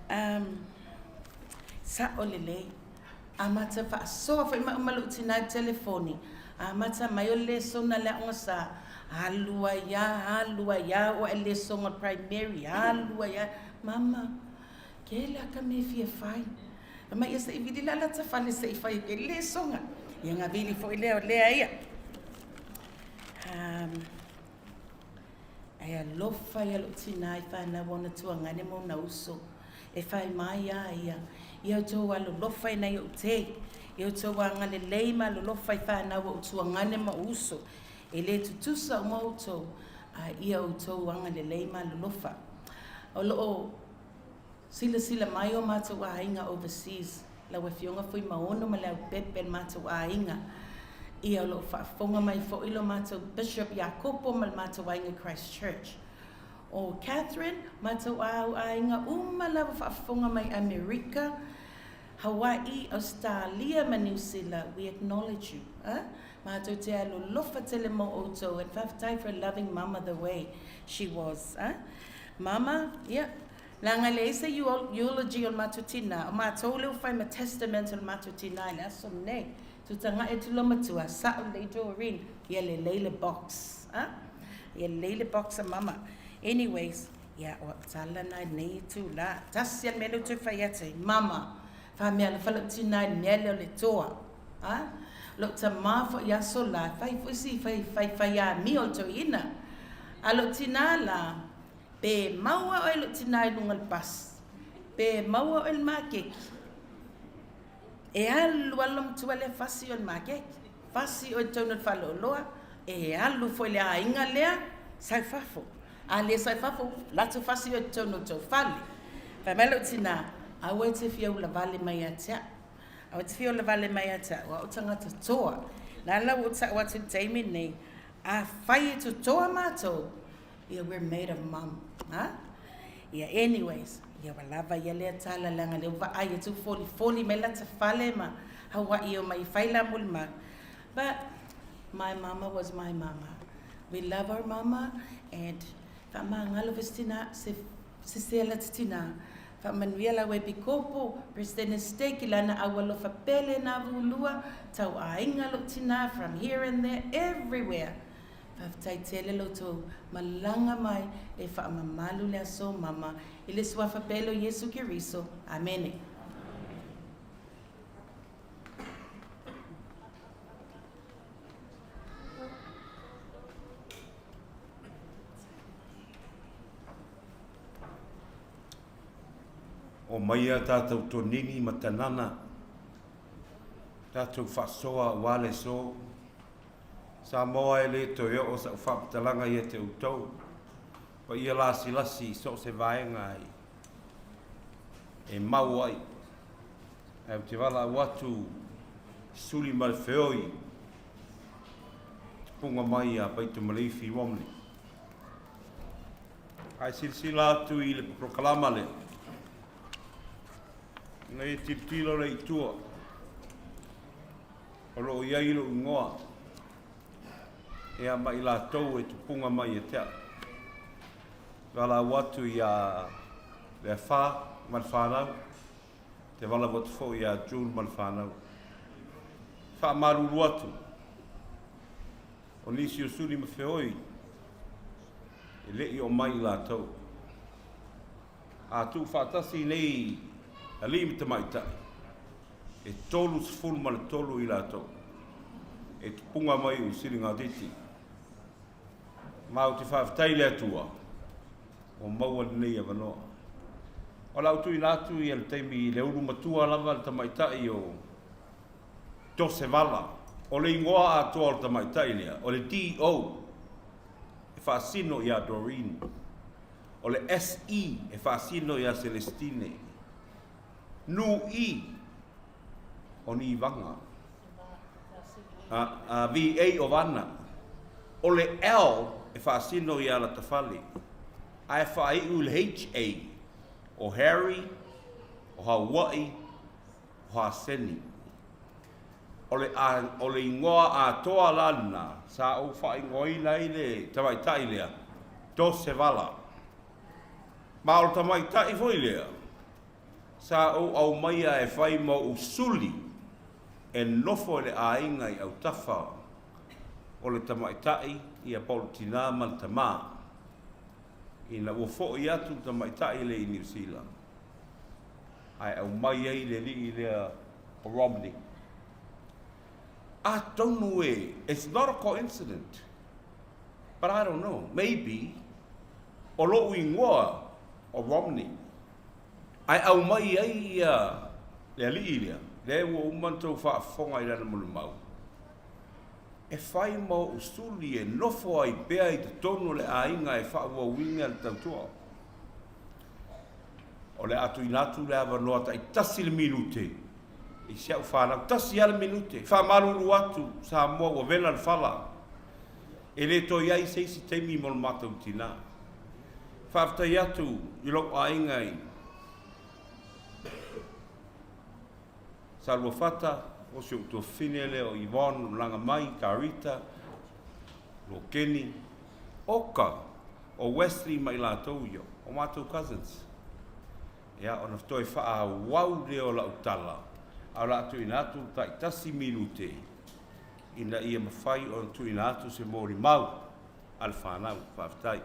Um, saʻo lelei. Amata faasoa foi maʻu ma loʻu tinā i telefoni. Amata mai o le lesona le aʻoga sa, alu ai a, alu ai a, oo aʻe le lesoga o le primary, alu ai a. Mama, ke la ka mea e fia fai. Fai mai ia se i vili la lata fale se i fai ai ke lesoga. Ia ga vili foi lea o lea ia. Um, Ae alofa ia loʻu tinā i whanau ona tuagane ma ona uso, e whai mai iā ia, i outou alolofa i nai oʻu tei, i outou agalelei ma alolofa i whanau oʻu tuagane ma oʻu uso, e lē tutusa uma outou, a ia outou agalelei ma alolofa. O loo silasila mai o matou aiga overseas, lau Afioga Fuimaono ma Leaupepe le matou aiga, ia o lo o faafofoga mai foi lo matou Bishop Iakopo ma le matou aiga Christ Church. O Catherine, matou au aiga uma lava faafofoga mai Amerika. Hawai'i, Ausetalia ma Niu Sila, we acknowledge you. A? Mātou te alolofa tele mō outou and faafetai for loving mama the way she was. A? Mama, ia, leaga e leai se eulogy o le matou tinā, o matou lea ua fai ma testament o le matou tinā i le aso lenei. Tutagaʻi atu lou matua, sa'o lelei Doreen, ia lelei le box. A? Ia lelei le box a mama. Anyways, ia, o au tala na i lenei itulā. Tasi a le mea lea ou toe fai atu ai, mama, faamea alofa lou tinā i le mea lea o le toa. A? Lou tamā foi i aso la, fai foi si fai, fai, fai amio le toeaina. A lou tinā la, pe maua oe lou tinā i luga o le bus, pe maua oe i le makeki, E alu alu lou matua lea fasi oe i le makeki, fasi oe i totonu o le faleoloa, e alu foi le aiga lea, sau fafo. A le sau fafo, latou fasi oe i totonu o tou fale. Fai mai lou tinā, aua e te fia ulavale mai ia te au. Aua e te fia ulavale mai ia te au, o au tagata toa. La la ua ou tau atu i le taimi lenei, afai e totoa matou, ia we're made of mum. Ha? Ia anyways, ia ua lava ia lea tala leaga lea ua vaai atu ua folifoli mai lata fale ma Hawaii e omai e fai la molimau. But my mama was my mama. We love our mama and faamagalo foi se tina, se sese lata tina. Faamanuia lau Epikopo, President Stake i lana aualofa pele na vulua, tau aiga lou tina from here and there, everywhere. Faafetai tele lo outou malaga mai e faamamalu le aso mama i le Suafa pele o Iesu Keriso. Amene. Omai a tatou tonini ma tanana, tatou faasoa aua le aso. Samoa e le toe oo sa'u faamatalaga ia te outou, paia lasilasi i so o se vaega e mau ai. Ae ou te valaau atu i suli ma le feoi tupuga mai ia Paitomaleifi Romney. Ae silasila atu i le polokalama lea, ina ia tilotilo lea i tua, O lo o i ai lou igoa, ia ma i latou e tupuga mai ia te au. Valaau atu ia Leafa ma le fanau, te valaau atu foi ia June ma le fanau. Faamalulu atu, o nisi o suli ma feoi, e le i o mai i latou. A tuufaatasi nei alii ma tamaitai, e 33 i latou e tupuga mai o Siligatiti. Ma ou te faafetai i le Atua ua maua lenei avanoa. O le a ou tuuina atu ia le taimi i le ulu matua lava le tamaitai o Dosevala. O le igoa atoa o le tamaitai lea, o le DO e faasino ia Doreen. O le SE e faasino ia Celestine. Nu-i o Nivaga. A, a, VA o Vana. O le L e faasino iā Latafale. Ae faaiu i le HA o Harry, o Hauaʻi, o Haseni. O le, a, o le igoa atoa la lena sa ou faaigoaina ai le tamaitai lea, Dosevala. Ma o le tamaitai foi lea sa ou aumaia e fai ma ou suli e nofo i le aiga i autafa o le tamaitai ia po o le tinā ma le tamā ina ua foʻi atu le tamaitai lea i Niu Sila ae aumai ai le alii lea o Romney. Atonu e, it's not a coincident, but I don't know, maybe o loʻu igoa o Romney, ae aumai ai ia le alii lea, lea ua uma ona tou faafofoga i lana molimau, e fai ma oʻu suli e nofo ai pea i totonu o le aiga e faaauauina le tautua. O le a tuuina atu le avanoa taitasi le minute i si au fanau, tasi lava le minute, faamalulu atu Samoa ua vela le fala, e le toe i ai se isi taimi mo le matou tinā. Faafetai atu i lou aiga i. Saluafata, o si ou tuafafine lea o Yvonne malaga mai, Karita, Lokeni, Oka, o Wesley ma i latou ia, o matou cousins. Ia, ona toe faaauau lea o lau tala, a o le a tuuina atu taitasi minute ina ia mafai ona tuuina atu se molimau a le fanau. Faafetai.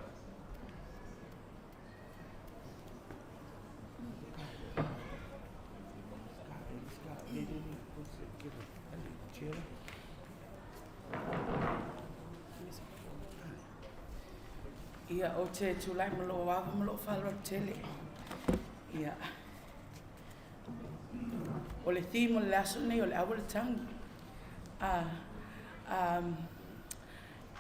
Ia, ou te tulai ma lou ava ma lou faaaloalo tele. Ia. O le theme o le aso nei o le aua le tagi. Ah, um,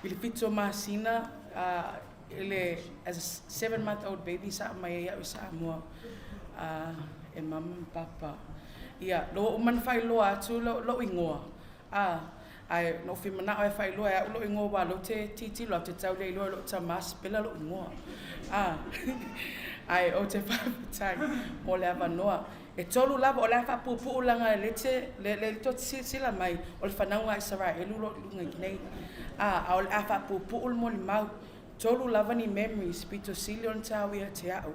i le 7 o masina, uh, i le, as a 7-month-old baby sa aumai ai au i Samoa, uh, e mama ma papa. Ia, lo ua uma ona faailoa atu lou igoa, a, ae na ou fia manao e faailoa e au lou igoa aua lou te tilotilo atu e tau le iloa e lou tama sipela lou igoa. A, ae ou te faafetai mo le avanoa. E tolu lava, o le a faapuupuu leaga e le te, le, le tou te silasila mai, o le fanauga a Isaraelu o lo o i luga i nei. A, a o le a faapuupuu le molimau. Tolu lava ni memories pito sili ona taua ia te au.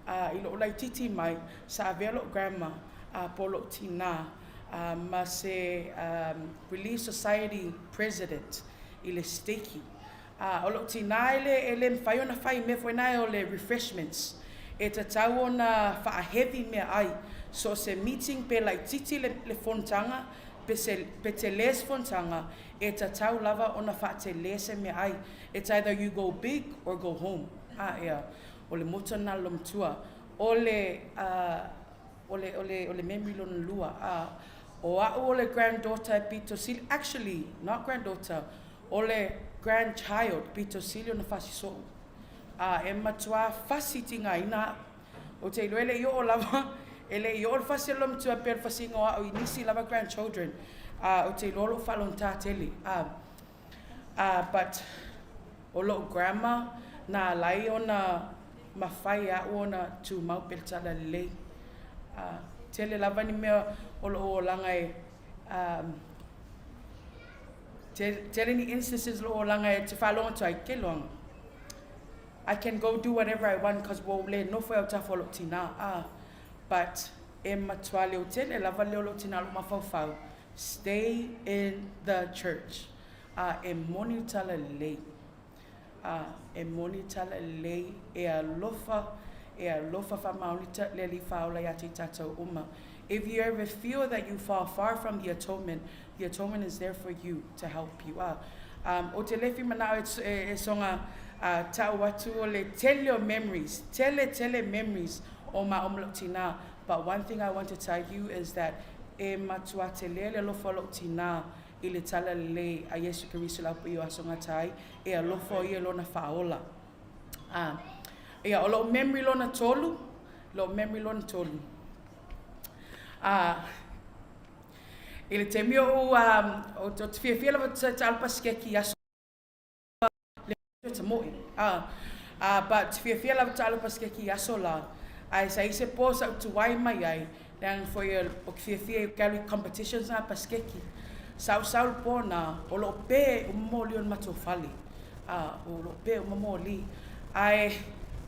A, i lou laitiiti mai, sa avea lou grandma, a, po o lou tinā, a, ma se, a, Relief Society president i le steki. A, o lou tinā e le, e le mafai ona fai i mea foi nae o le refreshments. E tatau ona faa-heavy meaai. So o se meeting pe laitiiti le, le fonotaga, pe se, pe telē se fonotaga, e tatau lava ona faatelē se meaai. It's either you go big or go home. A, ea, o le motto lena a le loomatua. O le, a, o le, o le, o le memory lona lua, a, o au o le granddaughter e pito sili, actually, not granddaughter, O le grandchild pito sili ona fasi soʻu, a e matuā fasi tigaina aʻu. Ou te iloa e le i oo lava, e le i oo le fasi a le loomatua e pei o le fasiga o aʻu i nisi lava grandchildren, a ou te iloa o loʻu faalogatā tele. A, a, but o loʻu grandma na alai ona mafai e aʻu ona tumau pea le tala lelei. A, tele lava ni mea o loʻu olaga e, a, Tele ni instances lou olaga e te faalogo atu ai, ke loaga. I can go do whatever I want cause ua ou le nofo i autafa o lou tinā, ah, but e matua leo tele lava le leo o lou tinā lou mafaufau, stay in the church. Ah, e moni le tala lelei. Ah, e moni tala lelei, e alofa, e alofa faamaoni le Alii Faaola iā te tatou uma. If you ever feel that you fall far from the atonement, the atonement is there for you to help you. Ah, um, o te lefi manao e, e, e soga uh, tau atu o le tele o memories, tele tele memories o ma o lou tinā. But one thing I want to tell you is that e matua tele le alofa o lou tinā i le tala lelei a Iesu Keriso le Aupai'i o aso gata ai, e alofa o ia lona faaola. A, ia, o loʻu memory lona tolu, loʻu memory lona tolu. A, i le taimi oʻu, um, o, o te fiafia lava te taalo pasikeki i aso le te moʻi. A, a, but te fiafia lava taalo pasikeki i aso la, ae sa i se po sa utuai mai ai, leaga foi o ke fiafia i ke alu i competitions na pasikeki. Saʻu le po na, o loo pē uma moli o le matou fale. A, o loo pē uma moli. Ae,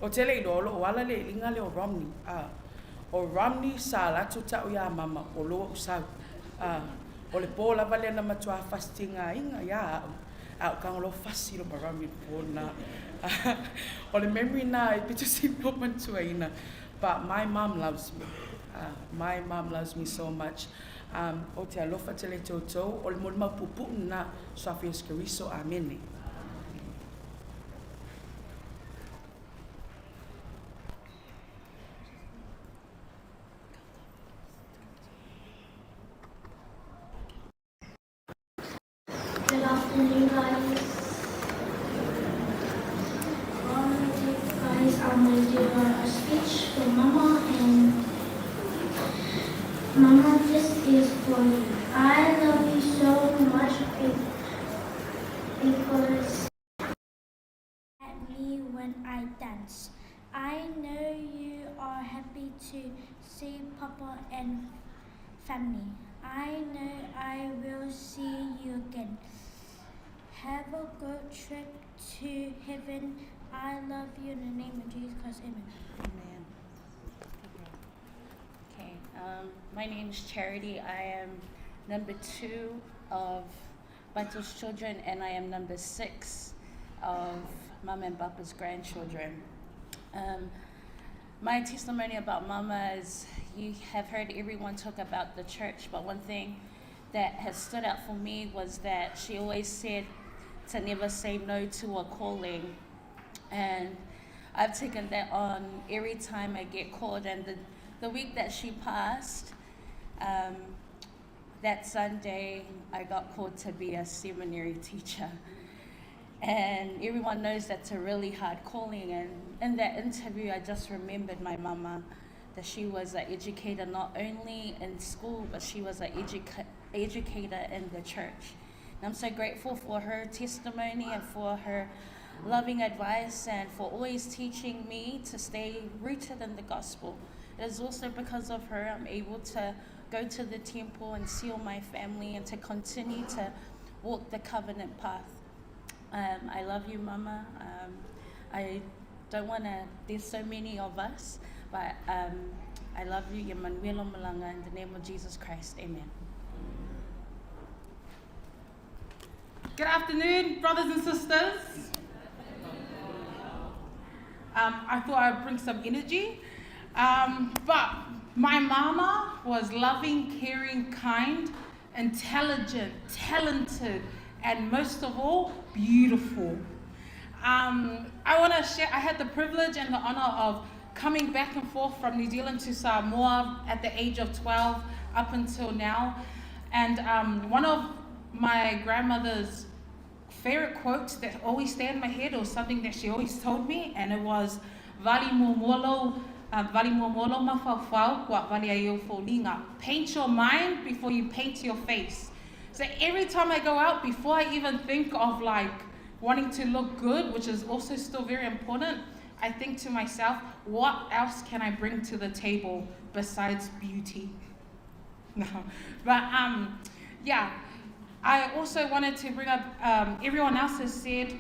o te le iloa, o loo ala le iliga lea o Romney. A, o Romney sa alu atu taʻu iā mama, o loa ou sau. A, o le pō lava lea na matuā fasitigaina iā aʻu. A o kagolo fasi lo ma Romney le pō lena. O le memory na e pito sili ona manatuaina. But my mom loves me. My mom loves me so much. Um, o te alofa tele te outou, o le molimau puupuu lena, Suafa Iesu Keriso. Amene. Good afternoon, guys. Guys, I'm going to do a speech for Mama, and Mama, this is for you. I love you so much because at me when I dance. I know you are happy to see Papa and family. I know I will see you again. Have a good trip to heaven. I love you in the name of Jesus Christ. Amen. Amen. Okay. My name is Charity. I am number two of Bato's children, and I am number six of Mama and Papa's grandchildren. My testimony about Mama is you have heard everyone talk about the church, but one thing that has stood out for me was that she always said to never say no to a calling. And I've taken that on every time I get called. And the, the week that she passed, that Sunday, I got called to be a seminary teacher. And everyone knows that's a really hard calling. And in that interview, I just remembered my mama, that she was an educator not only in school, but she was an educator in the church. And I'm so grateful for her testimony and for her loving advice and for always teaching me to stay rooted in the gospel. It is also because of her I'm able to go to the temple and seal my family and to continue to walk the covenant path. I love you, Mama. I don't want to, there's so many of us, but I love you, Emanuela Malanga, in the name of Jesus Christ. Amen. Good afternoon, brothers and sisters. I thought I'd bring some energy. But my mama was loving, caring, kind, intelligent, talented, and most of all, beautiful. I want to share, I had the privilege and the honor of coming back and forth from New Zealand to Samoa at the age of 12 up until now. And one of my grandmother's favorite quotes that always stay in my head or something that she always told me, and it was, Vali muamua vali muamua lou mafaufau, kua vali ai ou foliga. Paint your mind before you paint your face. So every time I go out, before I even think of like wanting to look good, which is also still very important, I think to myself, what else can I bring to the table besides beauty? No. But yeah, I also wanted to bring up, everyone else has said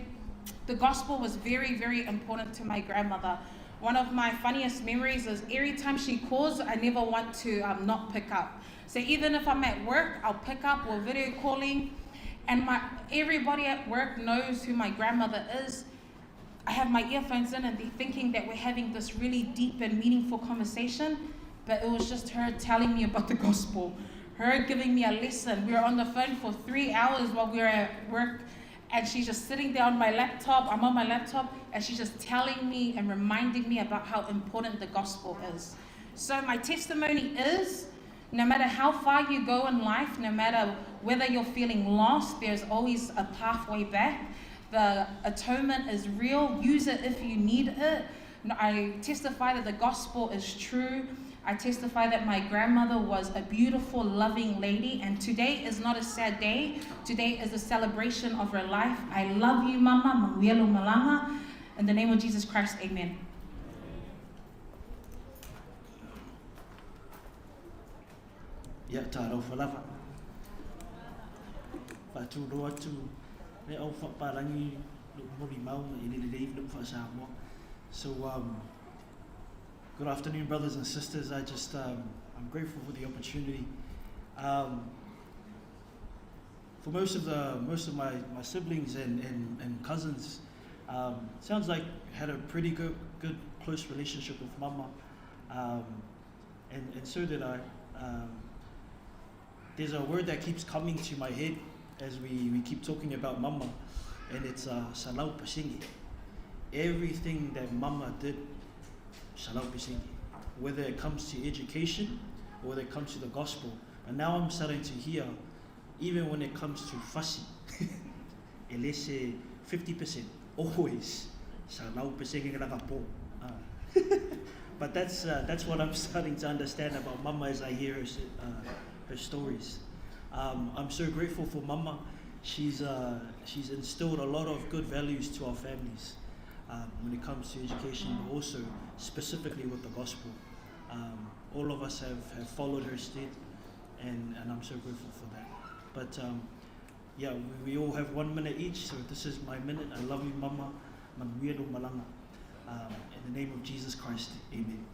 the gospel was very, very important to my grandmother. One of my funniest memories is every time she calls, I never want to not pick up. So even if I'm at work, I'll pick up or video calling. And my, everybody at work knows who my grandmother is. I have my earphones in and they're thinking that we're having this really deep and meaningful conversation, but it was just her telling me about the gospel, her giving me a lesson. We were on the phone for 3 hours while we were at work, and she's just sitting there on my laptop. I'm on my laptop, and she's just telling me and reminding me about how important the gospel is. So, my testimony is no matter how far you go in life, no matter whether you're feeling lost, there's always a pathway back. The atonement is real. Use it if you need it. I testify that the gospel is true. I testify that my grandmother was a beautiful, loving lady, and today is not a sad day. Today is a celebration of her life. I love you, Mama. Manuia lou malaga. In the name of Jesus Christ, amen. Ia talofa lava. Faatulou atu le au faapalagi lou molimau i le lelei lou faasamoa. So good afternoon, brothers and sisters. I'm grateful for the opportunity. For most of my siblings and cousins, sounds like had a pretty good close relationship with Mama, and so did I. There's a word that keeps coming to my head as we keep talking about Mama, and it's selau pasene. Everything that Mama did, selau pasene. Whether it comes to education or whether it comes to the gospel. And now I'm starting to hear, even when it comes to fasi, e le se 50%, always, selau pasene po. But that's what I'm starting to understand about Mama as I hear her stories. I'm so grateful for Mama. She's instilled a lot of good values to our families when it comes to education, but also specifically with the gospel. All of us have followed her stead, And, and I'm so grateful for that. But um, yeah, we, we all have one minute each, so this is my minute. I love you, Mama. Manuia lo malanga. Um, in the name of Jesus Christ, amen.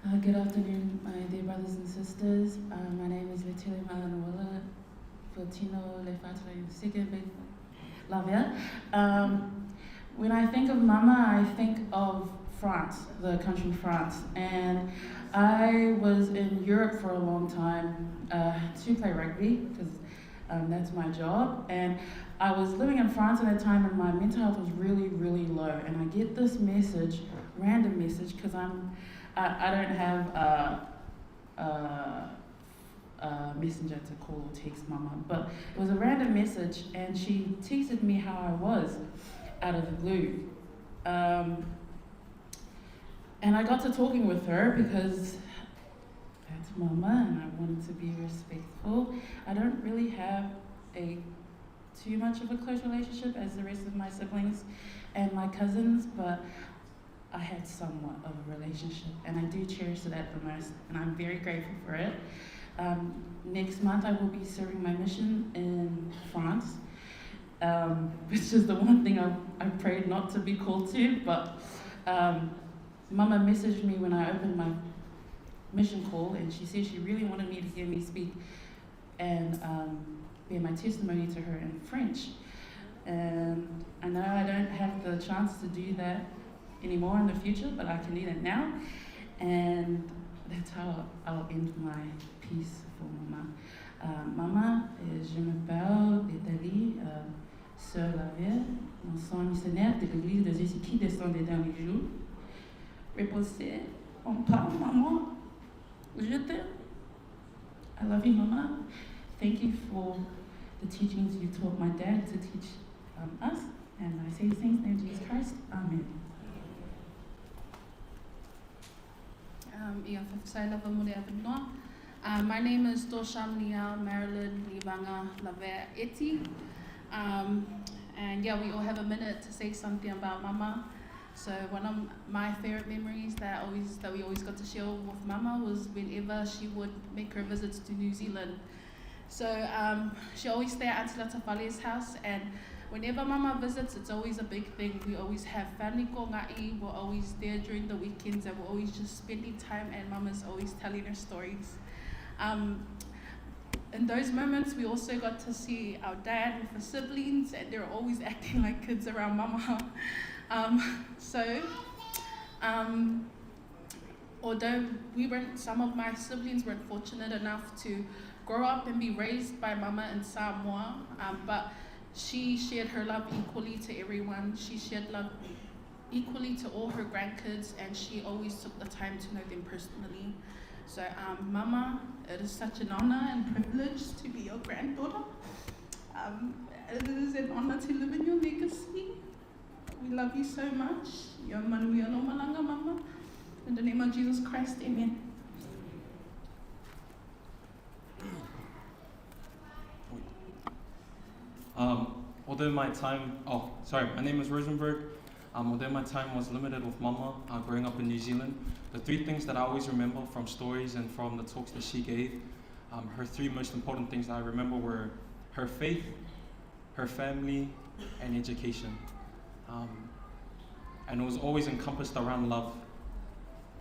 Uh, good afternoon, my dear brothers and sisters. Uh, my name is Letile Malanuela Fortino Lefatro II Lavia. Um, when I think of Mama, I think of France, the country France. And I was in Europe for a long time uh, to play rugby because um, that's my job. And I was living in France at that time, and my mental health was really, really low. And I get this message, random message, because I'm I, I don't have a, a, a messenger to call or text mama, but it was a random message, and she texted me how I was out of the blue. Um, and I got to talking with her because that's mama and I wanted to be respectful. I don't really have a too much of a close relationship as the rest of my siblings and my cousins, but I had somewhat of a relationship, and I do cherish that the most, and I'm very grateful for it. Um, next month, I will be serving my mission in France, um, which is the one thing I, I prayed not to be called to, but um, Mama messaged me when I opened my mission call, and she said she really wanted me to hear me speak and um, bear my testimony to her in French. And I know I don't have the chance to do that anymore in the future, but I can do that now. And that's how I'll end my piece for Mama. Uh, Mama, je m'appelle d'Italie, euh, Sœur Lavia, l'ensemble missionnaire de l'église de Jésus qui descend des derniers jours. Reposez en paix, maman. Je t'aime. I love you, Mama. Thank you for the teachings you taught my dad to teach um, us. And I say these things in the name of Jesus Christ. Amen. Um, ia whawhasai lava mo le awanoa. Uh, my name is Dosham Niao Marilyn Livanga Lavea Eti. Um, and yeah, we all have a minute to say something about Mama. So one of my favorite memories that always that we always got to share with Mama was whenever she would make her visits to New Zealand. So um, she always stayed at Auntie Latafale's house and whenever Mama visits, it's always a big thing. We always have family konga'i, we're always there during the weekends and we're always just spending time and Mama's always telling her stories. Um, in those moments, we also got to see our dad with the siblings, and they're always acting like kids around Mama. Um, so, um, although we weren't, some of my siblings weren't fortunate enough to grow up and be raised by Mama in Samoa, um, but she shared her love equally to everyone. She shared love equally to all her grandkids, and she always took the time to know them personally. So, um, Mama, it is such an honor and privilege to be your granddaughter. Um, it is an honor to live in your legacy. We love you so much. Your manuia lo malanga, Mama. In the name of Jesus Christ, amen. Um, although my time, oh, sorry, my name is Rosenberg. Um, although my time was limited with Mama uh, growing up in New Zealand, the three things that I always remember from stories and from the talks that she gave, um, her three most important things that I remember were her faith, her family, and education. Um, and it was always encompassed around love.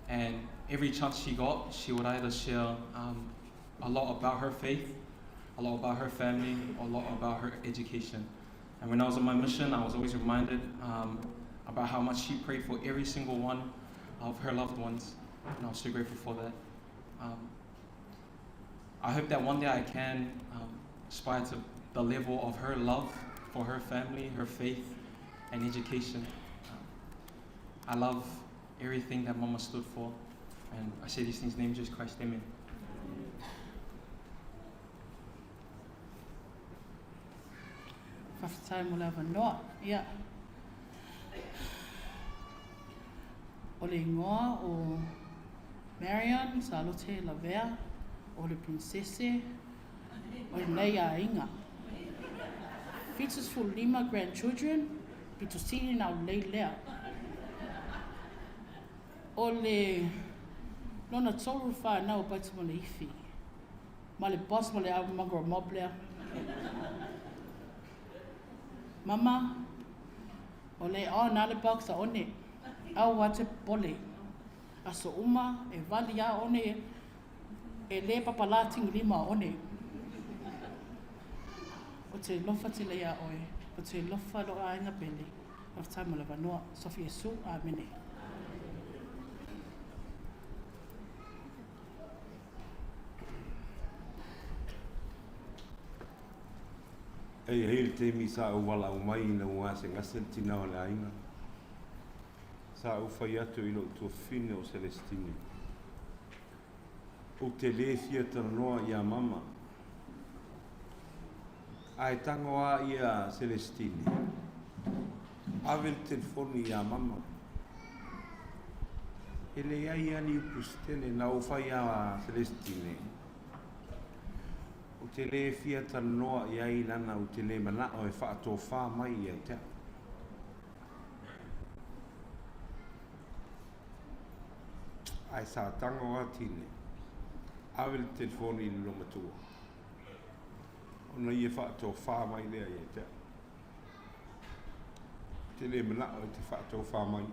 And every chance she got, she would either share um, a lot about her faith, a lot about her family, a lot about her education. And when I was on my mission, I was always reminded um, about how much she prayed for every single one of her loved ones. And I was so grateful for that. Um, I hope that one day I can um, aspire to the level of her love for her family, her faith, and education. Um, I love everything that Mama stood for. And I say these things in the name of Jesus Christ. Amen. Faafetai mo le avanoa. Ia. O le ingoa o Marion Salote Lavea, o le princese o lenei aiga. 75 grandchildren, pito sili na o lei lea. O le lona tolu le fanau o Pati ma Leifi. Ma le boss ma le mongrel mob lea. Mama, o le on a le box a one. Aua te popole. Aso uma e vali a one e le papalā tigilima o one. O te lofa tele iā oe, o te lofa lou aiga pele. Faafetai mo le avanoa. Sofi Iesu. Amene. E i ai le taimi sa ou valaau mai ina ua gasegase le tina o le aiga. Sa ou fai atu i lou tuafafine o Celestine, Ou te lē fia talanoa iā Mama. Ae tago a ia Celestine, ave le telefoni iā Mama. E leai a ni upu se tele na ou fai iā Celestine, Ou te lē fia talanoa i ai lana ou te lē manao e faatofā mai ia te au. Ae sa tago a Tine, ave le telefoni i le lomatua, ona ia faatofā mai lea ia te au. Ou te lē manao e te faatofā mai.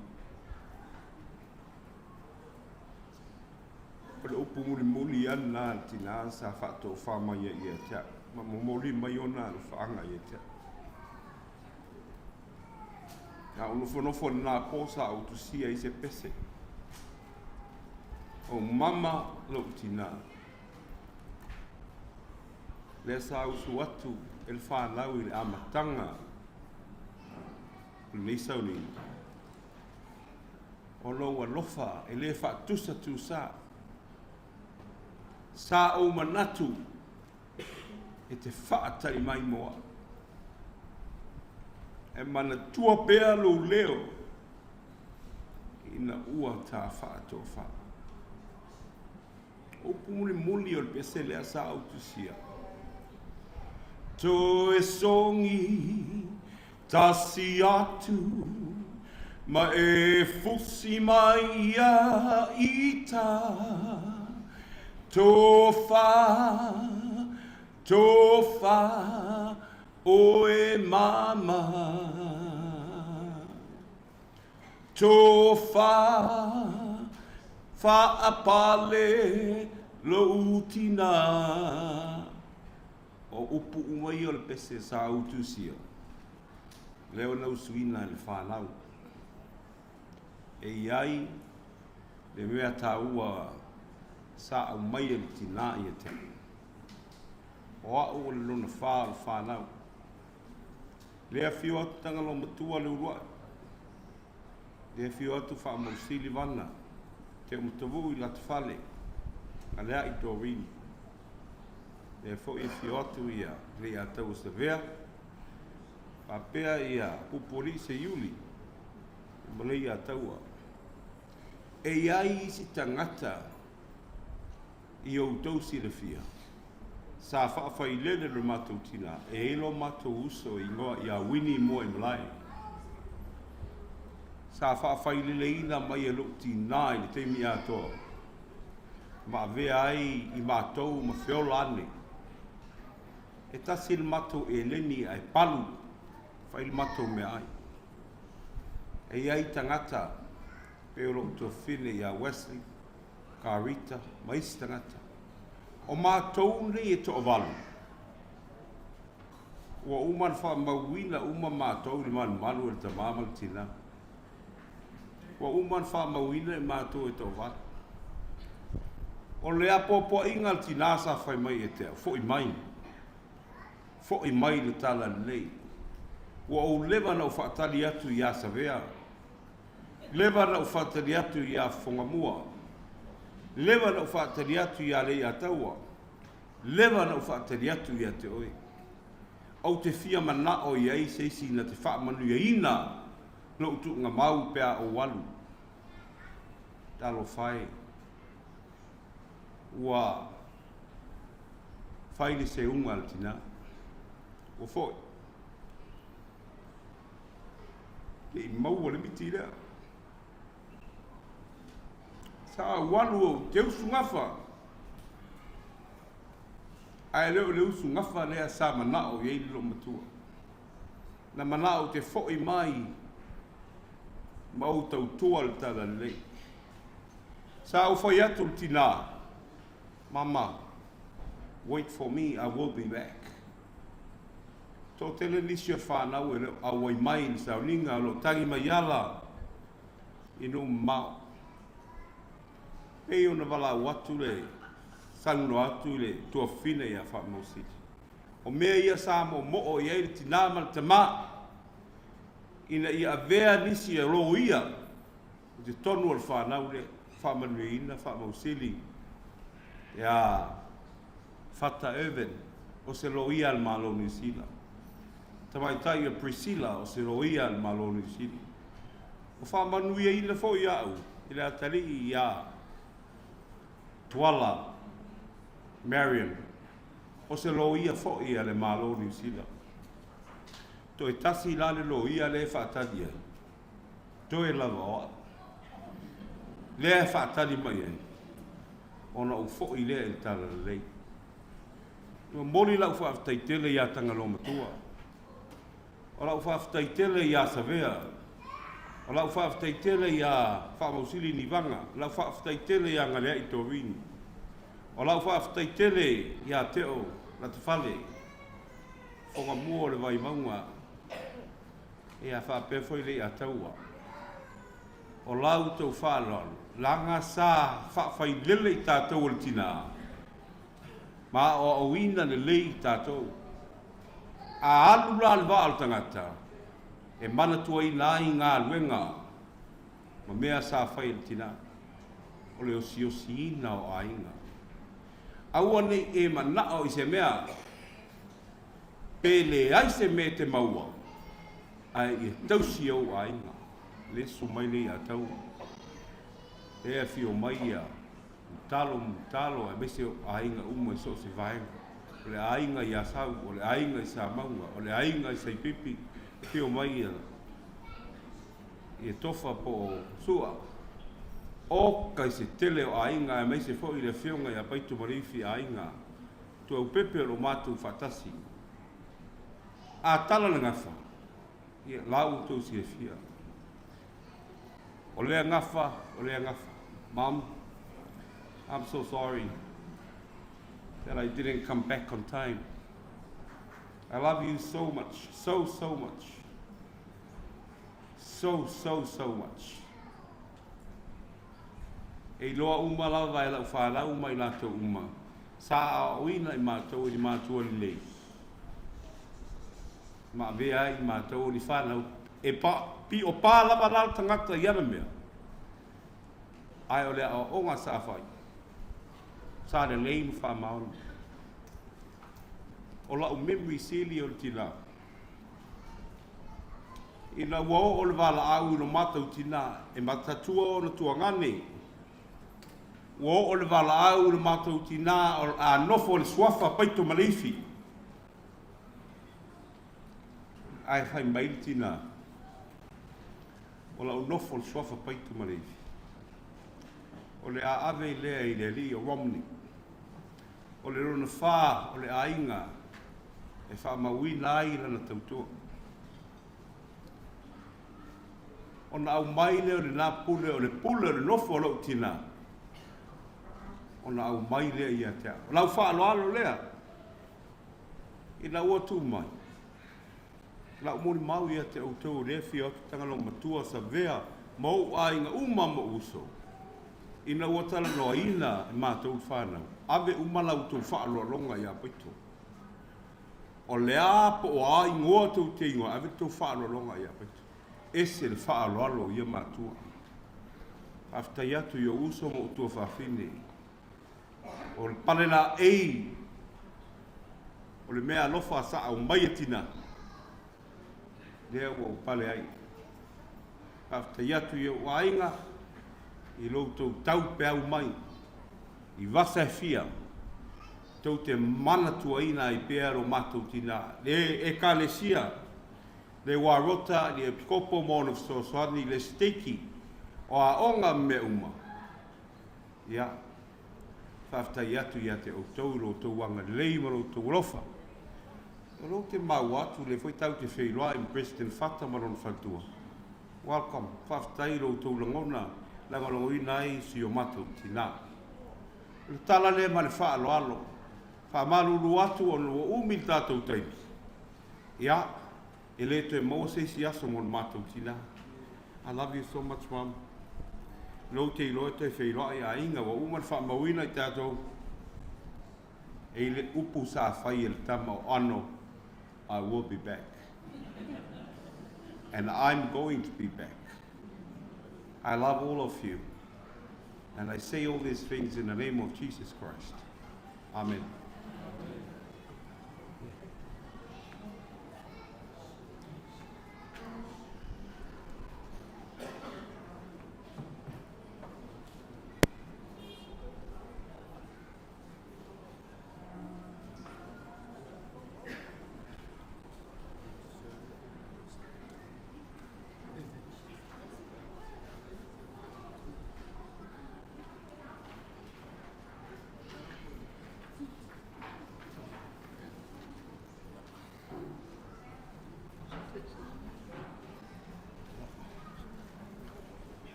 O le upu mulimuli ia lena a le tinā sa faatofā mai ai ia te au, ma momoli mai ona alofaaga ia te au. A ou nofonofo i lena po sa ou tusia i se pese. O mama lou tinā. Lea sa usu atu e le fanau i le amataga o lenei sauniga. O lou alofa e le faatusa tusa. Sa ou manatu e te faatali mai mo au. E manatua pea lou leo ina ua ta faatofā. O upu mulimuli o le pese lea sa ou tusia. Toe songi tasi atu ma e fusi mai ia ita Tofa, tofa, oe mama Tofa, faapale lou tina. O upu uma ia o le pese sa ou tusia, lea ona usuina e le fanau. E i ai le mea taua sa aumai e le tinā ia te au. O au o le lona whā o le whānau. Le afio atu Tagaloamatua le uluai. Le afio atu Faamausili Vana, Te Umatavuu i Latafale, Alea'i Doreen. Lea foi afio atu ia Leiataua Savea, faapea ia Pupualii Seiuli ma Leiataua. E i ai isi tagata i outou silafia, sa faafailele lo matou tina, e i ai lo matou uso e igoa ia Winnie Muaimalae. Sa faafaileleina mai e lou tina i le taimi atoa, ma avea ai i matou ma feola ane. E tasi le matou eleni ae palu, fai le matou meaai. E i ai tagata, pei o lou tuafafine ia Wesley, Karita ma isi tagata. O matou nei e toavalu, ua uma ona faamauina uma matou i le malumalu e le tama ma le tina. Ua uma ona faamauina i matou e toavalu. O le apoapoaiga a le tina sa fai mai ia te au, Foi mai, foi mai le tala lelei. Ua ou leva ona ou faatali atu iā Savea. Leva na ou faatali atu iā Fofogamua. Leva na ou faatali atu iā Leiataua. Leva na ou faatali atu ia te oe. Ou te fia manao i ai se isi na te faamanuiaina lou tuugamau pe a ou alu. Talofa e, ua fai le seuga a le tina. Ua foi. Le i maua le miti lea. Sa ou alu ou te usugafa, ae le o le usugafa lea sa manao i ai le loomatua. Na manao ou te fo'i mai ma ou tautua le Talalelei. Sa ou fai atu i le tinā, Mama, wait for me, I will be back. Toatele nisi o fanau e le o auai mai i le sauniga o lo o tagi mai ala i nuu mamao. Pei ona valaau atu le saunoa atu i le tuafafine ia Faamausili. O mea ia sa moomoo i ai le tinā ma le tamā ina ia avea nisi e loia i totonu o le fanau lea, faamanuiaina Faamausili ia Fata Irvin, o se loia a le Malo o Niu Sila. Tamaitai o Priscilla, o se loia a le Malo o Niu Sila. Ua faamanuiaina foi au i le atalii iā Tuala Marion, o se loia foi a le Malo o Niu Sila. Toe tasi la le loia lea e faatali ai, toe lava o au. Lea e faatali mai ai, ona ou foi lea i le Talalelei. E momoli lau faafetai tele iā Tagaloamatua. O lau faafetai tele iā Savea. O lau faafetai tele iā Faamausili Nivaga. O lau faafetai tele iā Galea'i Torini. O lau faafetai tele iā Teo Latafale, Fogamua o le Vaimauga, ia faapea foi Leiataua. O la outou faaaloalo, leaga sa faafailele i tatou o le tinā, ma aoaoina lelei i tatou. A alu la le vaa o le tagata, e manatuaina ai galuega ma mea sa fai e le tinā, o le osiosiina o aiga. Aua ne i e manao i se mea, pe leai se mea e te maua, ae ia tausi i ou aiga. Le susu mai lea ia Taua, lea e afio mai ia Talo ma Talo aemaise o aiga uma i so o se vaega. O le aiga i Asau, o le aiga i Samauga, o le aiga i Saipipi, afio mai ia ia Tofa po o Sua. Oka i se tele o aiga aemaise foi le afioga ia Paitomaleifi aiga Tuaupepe o lo o matou faatasi. A tala le gafa, ia la ua outou silafia. O lea gafa, o lea gafa. Mom, I'm so sorry that I didn't come back on time. I love you so much, so, so much. So, so, so much. E iloa uma lava e lau fanau ma i latou uma, sa aoaoina i matou e ni matua lelei, ma avea ai i matou o ni fanau e pa, piʻo pā lava la le tagata i ana mea, ae o le aoaoga sa fai, sa lelei ma faamaoni. O la'u memory sili o le tinā. Ina ua oo le valaau i lo matou tinā e matatua ona tuagane, ua oo le valaau i lo matou tinā a nofo le suafa paito ma le ifi. Ae fai mai le tinā, O lau nofo le suafa paito ma le ifi. O le a ave lea i le alii o Romney. O le lona fa o le aiga e faamauina ai lana tautua. Ona aumai lea o lena pule, o le pule o le nofo a lou tinā, ona aumai lea ia te au. O lau faaaloalo lea, ina ua tu mai, lau molimau ia te outou o lea e afio atu Tagaloamatua, Savea ma ou aiga uma ma ou uso, ina ua talanoaina e matou le fanau, ave uma la outou faaaloaloga ia Paito. O le a po o a igoa tou te igoa, ave le tou faaaloaloga ia Paito. Ese le faaaloalo o ia matua. Faafetai atu i ou uso ma ou tuafafine. O le pale laei o le mea alofa sa aumai e tina, lea ua ou pale ai. Faafetai atu i ou aiga i lo outou taupeau mai i vasa e fia tou te manatuaina ai pea lo matou tina, le Ekalesia, le Warota, le Epikopo ma ona fesoasoani, le Siteiki, o aoga ma mea uma. Ia, faafetai atu ia te outou i lo outou agalelei ma lo outou alofa. O lea ou te maua atu, o lea foi tatou te feiloai ma President Fata ma lona faletua. Welcome. Faafetai i lo outou lagona e lagolagoina ai si o matou tina. O le tala lea ma le faaaloalo. Faamalulu atu ona ua umi le tatou taimi. Ia, e le toe maua se isi aso mo le matou tina. I love you so much mom. Lou te iloa e toe feiloai aiga ua uma ona faamauina i tatou e i le upu sa fai e le tama o Ano, I will be back. And I'm going to be back. I love all of you. And I say all these things in the name of Jesus Christ. Amen.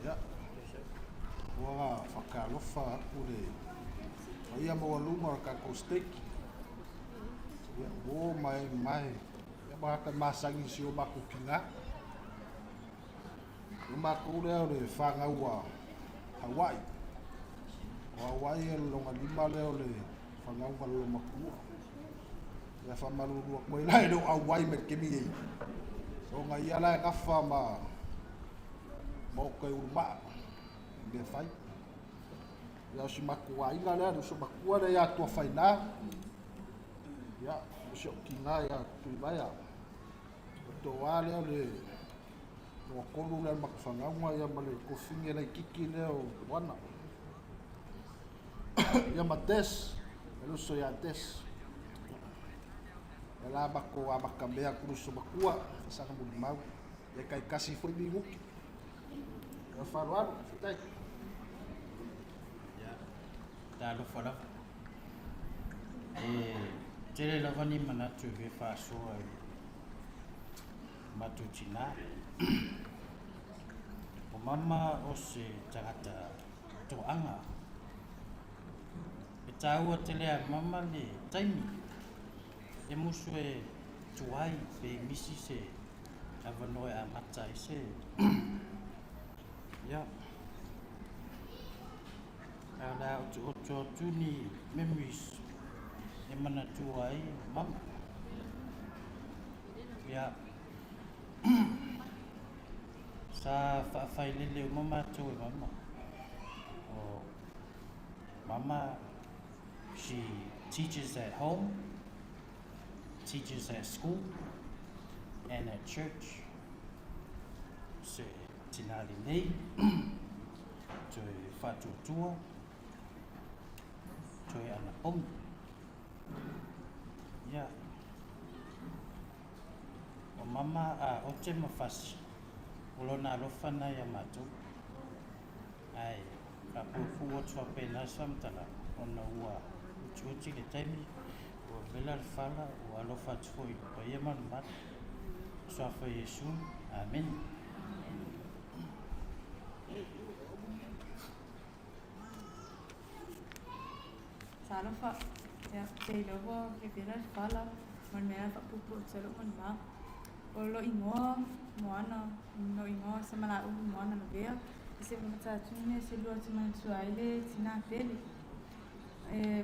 Ia, ua faatalofa atu le paia maualuga o le tatou stake. Ia, uo ma e mae, ia ma ata masani i si o matou tina. O matou lea o le fanau a Hawaii. O Hawaii e lona lima lea o le fanauga lolomatua. Ia faamalulu atu ai la e le o auai mai le taimi nei. Ona ia la e gafa ma ma o toe ulumaa i mea fai. Ia o si matou aiga lea, le uso matua lea ia Tuafaina. Ia, o si ou tina ia Tuivaea. O toa lea o le lona tolu lea o le matou fanauga ia ma le kofine laitiiti lea o Moana. Ia ma Des, le uso ia Des. Ia la matou amatamea atu le uso matua, fasaga mulimau. Ia taitasi foi minuti. Ia faaaloalo, faafetai. Ia, talofa lava. E tele lava ni manatu e fia faasoa i matou tinā. O mama o se tagata toaga. E tāua tele a mama le taimi e musu e tuai pe misi se avanoa e amata ai se ia. A o le a otooto atu ni memories e manatua ai mama. Ia. Sa faafailele uma matou e mama. O mama, she teaches at home, teaches at school, and at church. Se tina lelei, toe faatuatua, toe anapogi. Ia. O mama a ote ma fasi, o lona alofa na ia matou. Ae faapuupuu atu faapena se faamatalaga, ona ua utiuti le taimi, ua vela le fala, ua alofa atu foi i le paia ma le mamalu. Suafa Iesu. Amene. Talofa, ia, te iloa ua vevela le fala ma le mea faapuupuu atu ai lou manumā. O lou igoa Moana, lou igoa Samalaulu Moana Lavea, e se matatume se lua te manatua ai le tinā pele. E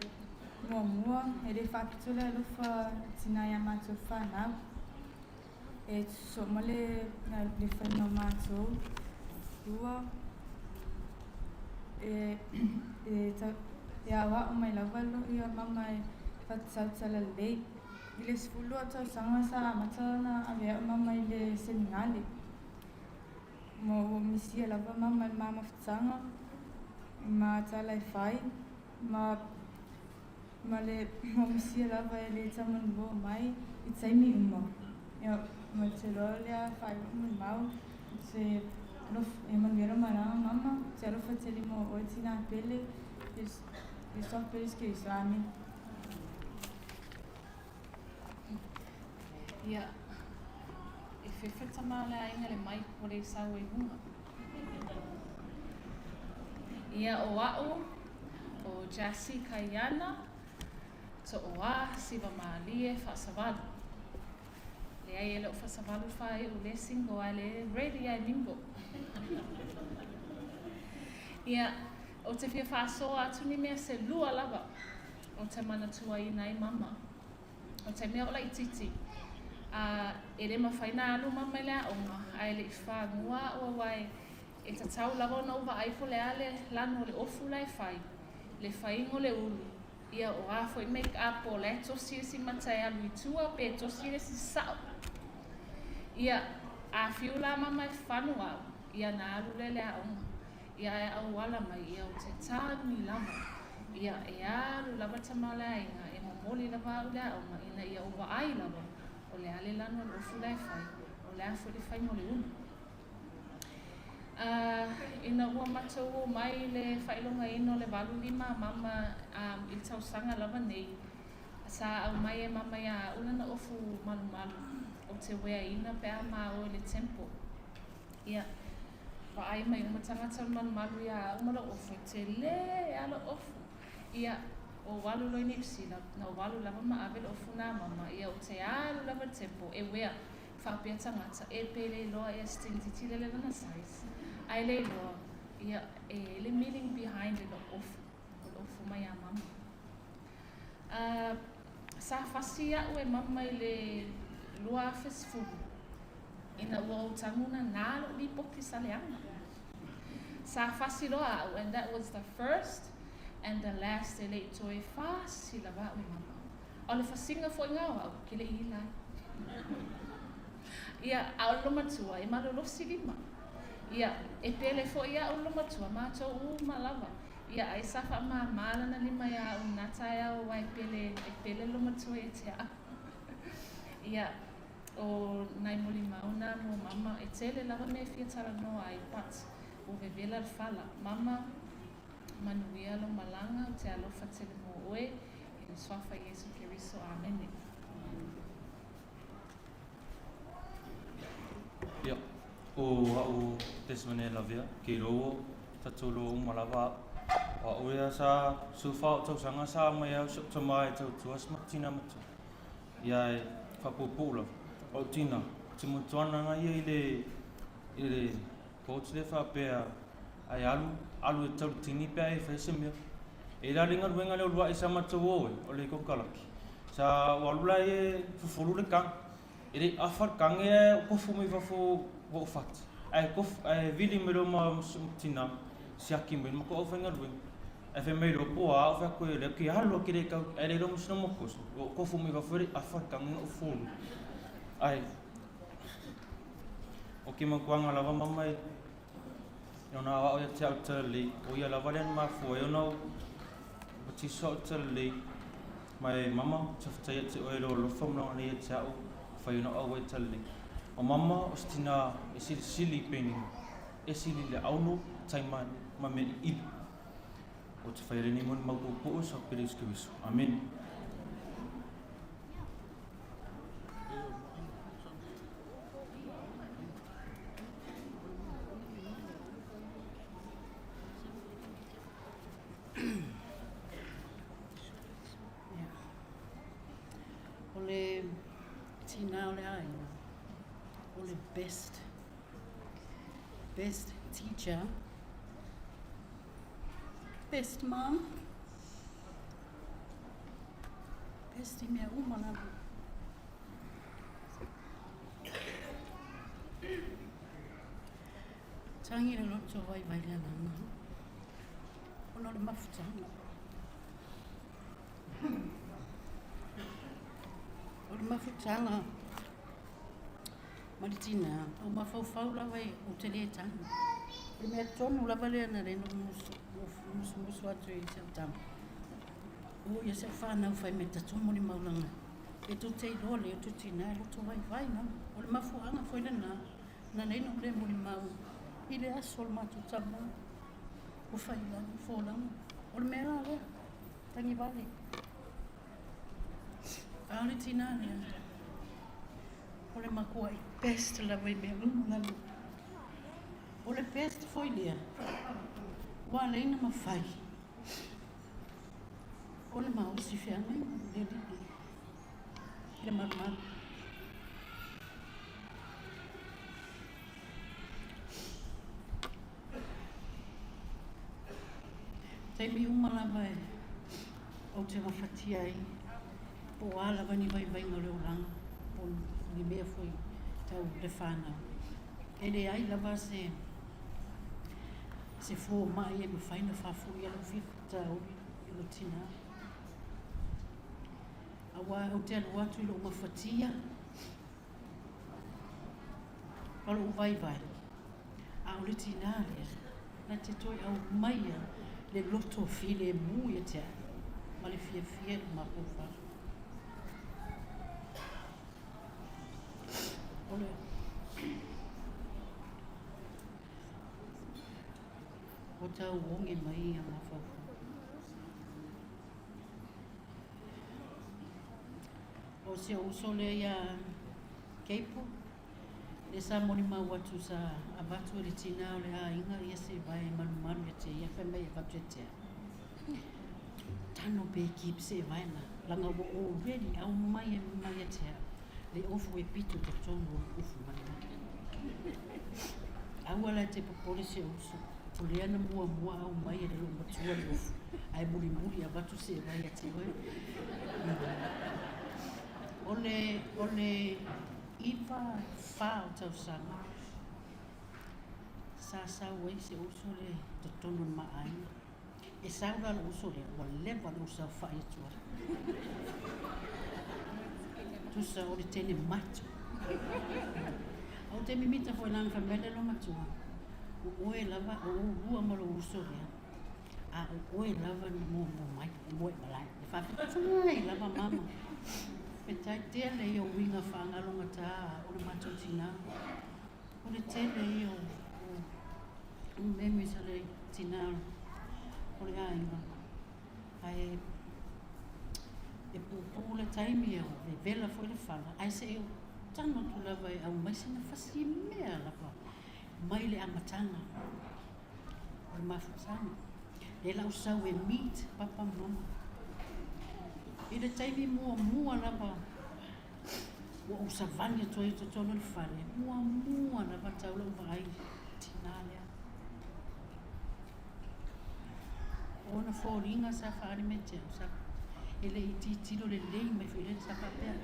muamua, e le faapito le alofa tinā iā matou whanau. E tutusa uma le, le whainga o matou. Lua, e, e, ta, e aoao mai lava ia mama e whatasau talalelei. I le 12 tausaga sa amata ona avea o mama i le seminale. Ma ua misia lava mama i le ma mafutaga, ma tala e fai, ma ma le ua misia lava e le taumanulua mai i taimi uma. Ia, ma te loa lea faaiuiu molimau, te Alofa, ia manuia lou malaga mama, ou te alofa tele mo oe tinā pele, i le Suafa o Iesu Keriso. Amene. Ia, e fefe tama o le aiga le mic ua le sau ai luga. Ia, o a'u, o Jassy Kaiana, Tooa, Siva Malie, Faasavalu. Leai e le o faasavalu faaiu le single ae le ready ae mingle. Ia, ou te fia faasoa atu ni mea se lua lava ou te manatuaina ai mama. O te mea o laitiiti, a e le mafai na alu mama i le aoga, ae le i fagua a'u aua e e tatau lava ona ou vaai po o le a le lanu o le ofu la e fai, le faiga o le ulu, ia o a foi make up o la e tosi le isi mata e alu i tua pe tosi le isi sa'o. Ia, a fiu la mama e fanu a'u, ia na alu lea i le aoga. Ia ae auala mai, ia ou te tānui lava. Ia, e alu lava tama o le aiga, e momoli lava au i le aoga, ina ia ou vaai lava, o le a le lanu o le ofu la e fai, o le a foi le faiga o le ulu. A, ina ua matou o mai i le faailogaina o le 85 a mama i le tausaga lava nei, sa aumai e mama iā au lana ofu malumalu, ou te weaina pe a ma o i le temple. Ia, vaai mai uma tagata o le malumalu iā au ma lou ofu, e tele a lou ofu. Ia, ou alu loa i Niu Sila, na ou alu lava ma ave le ofu nā mama, ia ou te alu lava i le temple, e wea, faapea tagata, e pe le iloa ea stinititi lele lana size, ae le iloa, ia, e i ai le meaning behind i lou ofu, o le ofu mai a mama. A, sa fasi a'u e mama i le 2010, ina ua ou tagu nanā lo'u lipoti sa leaga. Sa fasi loa a'u and that was the first and the last e le i toe fasi lava a'u e mama. A o le fasiga foi nga o a'u, ke le i ila ai. Ia, a o le lomatua, e malolosi lima. Ia, e pele foi a'u le lomatua, matou uma lava. Ia, ai sa faamāmā lana lima iā a'u i na taeao aua e pele, e pele le lomatua ia te a'u. Ia, o nai molimau na mo mama, e tele lava mea e fia talanoa ai, but ua vevela le fala. Mama, manuia lou malaga, ou te alofa tele mo oe, i le Suafa Iesu Keriso. Amene. Ia, o a'u Desmond e lavea, ke iloa ua tatou loa uma lava a'u. O a'u ia sa 14 o'u tausaga sa aumai ai o si o'u tama e tautua si matou tina matua. Ia e faapuupuu lava. O a'u tina, ou te manatu ana ia i le, i le quote lea faapea, Ai alu, alu e tau le tini pe a e fai se mea. E la le galuega lea o lua'i sa matou o ai, o le kokalaki. Sa ou alu la e fufulu le kagi. E le i afa le kagi ae ou kofu mai fafo ua ou fati. Ae kofu, ae vili mai loa ma tina, siaki mai le matou aufaigaluega. Ae fai mai loa, po a, ou fai atu ai, o lea ou te alu ake le kau, ae le iloa ma sina mokosi. Ua ou kofu mai fafo e le i afa le kagi na ou fufulu. Ae, o ke makuaga lava mama e Ona aoao ia te au talalelei, o ia lava lea na mafua ai ona ou batiso au talalelei. Ma e mama, tafetai ia te oe lou alofa ma lou agalelei ia te au, fai ona ou au ai talalelei. O mama, o se tina e silisili i peniga, e sili i le auno, taimane, ma mea ʻiʻili. Ou te whai lenei mo ni mau puupuu, sa pele Iesu Keriso. Amene. O le tinā o le aiga, o le best, best teacher, best mom, best i mea uma lava. Tangi le loto vaivai le agaga, ona o le mafutaga. O le mafutaga ma le tinā, o mafaufau lava e ou te le tagi. O le mea tonu lava lea na le na musumusu atu i si au tama. O ia si au whanau whai me tatou molimau E tou te iloa lea o tou tinā e loto vaivai lava. O le mafuaaga foi lenā, na lei na ou le molimau. I le aso o le matou talanoa, ua fai i lalo folauga. O le mea la lea, tagivale. A o le tinā lea, o le makuaʻi best lava i mea uma lava. O le best foi lea, ua ala ai ona mafai ona maosi feagaiga le Alii i le malumalu. Taimi uma lava e ou te gafatia ai, po o a lava ni vaivaiga o le olaga, po o ni mea foi tau le fanau. E leai lava se se fomai e mafai ona faafoia lou faafitauli i lou tinā. Aua ou te alu atu i lou mafatia ma lou vaivai, a o le tinā lea, na te toe aumaia le loto filemu ia te au ma le fiafia i le mafaufau. O le ua tauoge mai ia mafaufau. O si ou uso lea ia Keipo, lea sa molimau atu sa avatu e le tinā o le aiga ia se vae malumalu ia te ia, fai mai e avatu ia te au. Tano pe keep se vae la, laga ua already aumai e mai ia te au le ofu e pito i totonu o le ufu malumalu. Aua la e te popole si ou uso, o lea na muamua aumai e le loomatua le ofu, ae mulimuli avatu se vae ia te oe. O le, o le 94 o tausaga, sa sau ai si ou uso lea i totonu o le ma aiga. E sau la lou uso lea, ua leva ona ou saofai atu ai. Tusa o le teine mato. Ou te mimita foi lana fai mai le loomatua, o oe lava, o oulua ma lou uso lea, a o oe lava na muamua mai e moe i malae. E faafetai lava mama. Faafetai tele ia o uiga faagalogata o le matou tinā. O le tele ia o o memories a le tinā o le aiga. Ae e puupuu le taimi e vevela foi le fala, ae se i ou tago atu lava e aumai sina fasi mea lava mai le amataga o le mafutaga. Lea la ua sau e meet papa ma mama. I le taimi muamua lava ua ou savali atu ai i totonu o le fale, muamua lava tau lau vaai i le tinā lea. O ona foliga sa faaali mai ia te au, sa e le i tilotilo lelei mai foi lea sa faapea.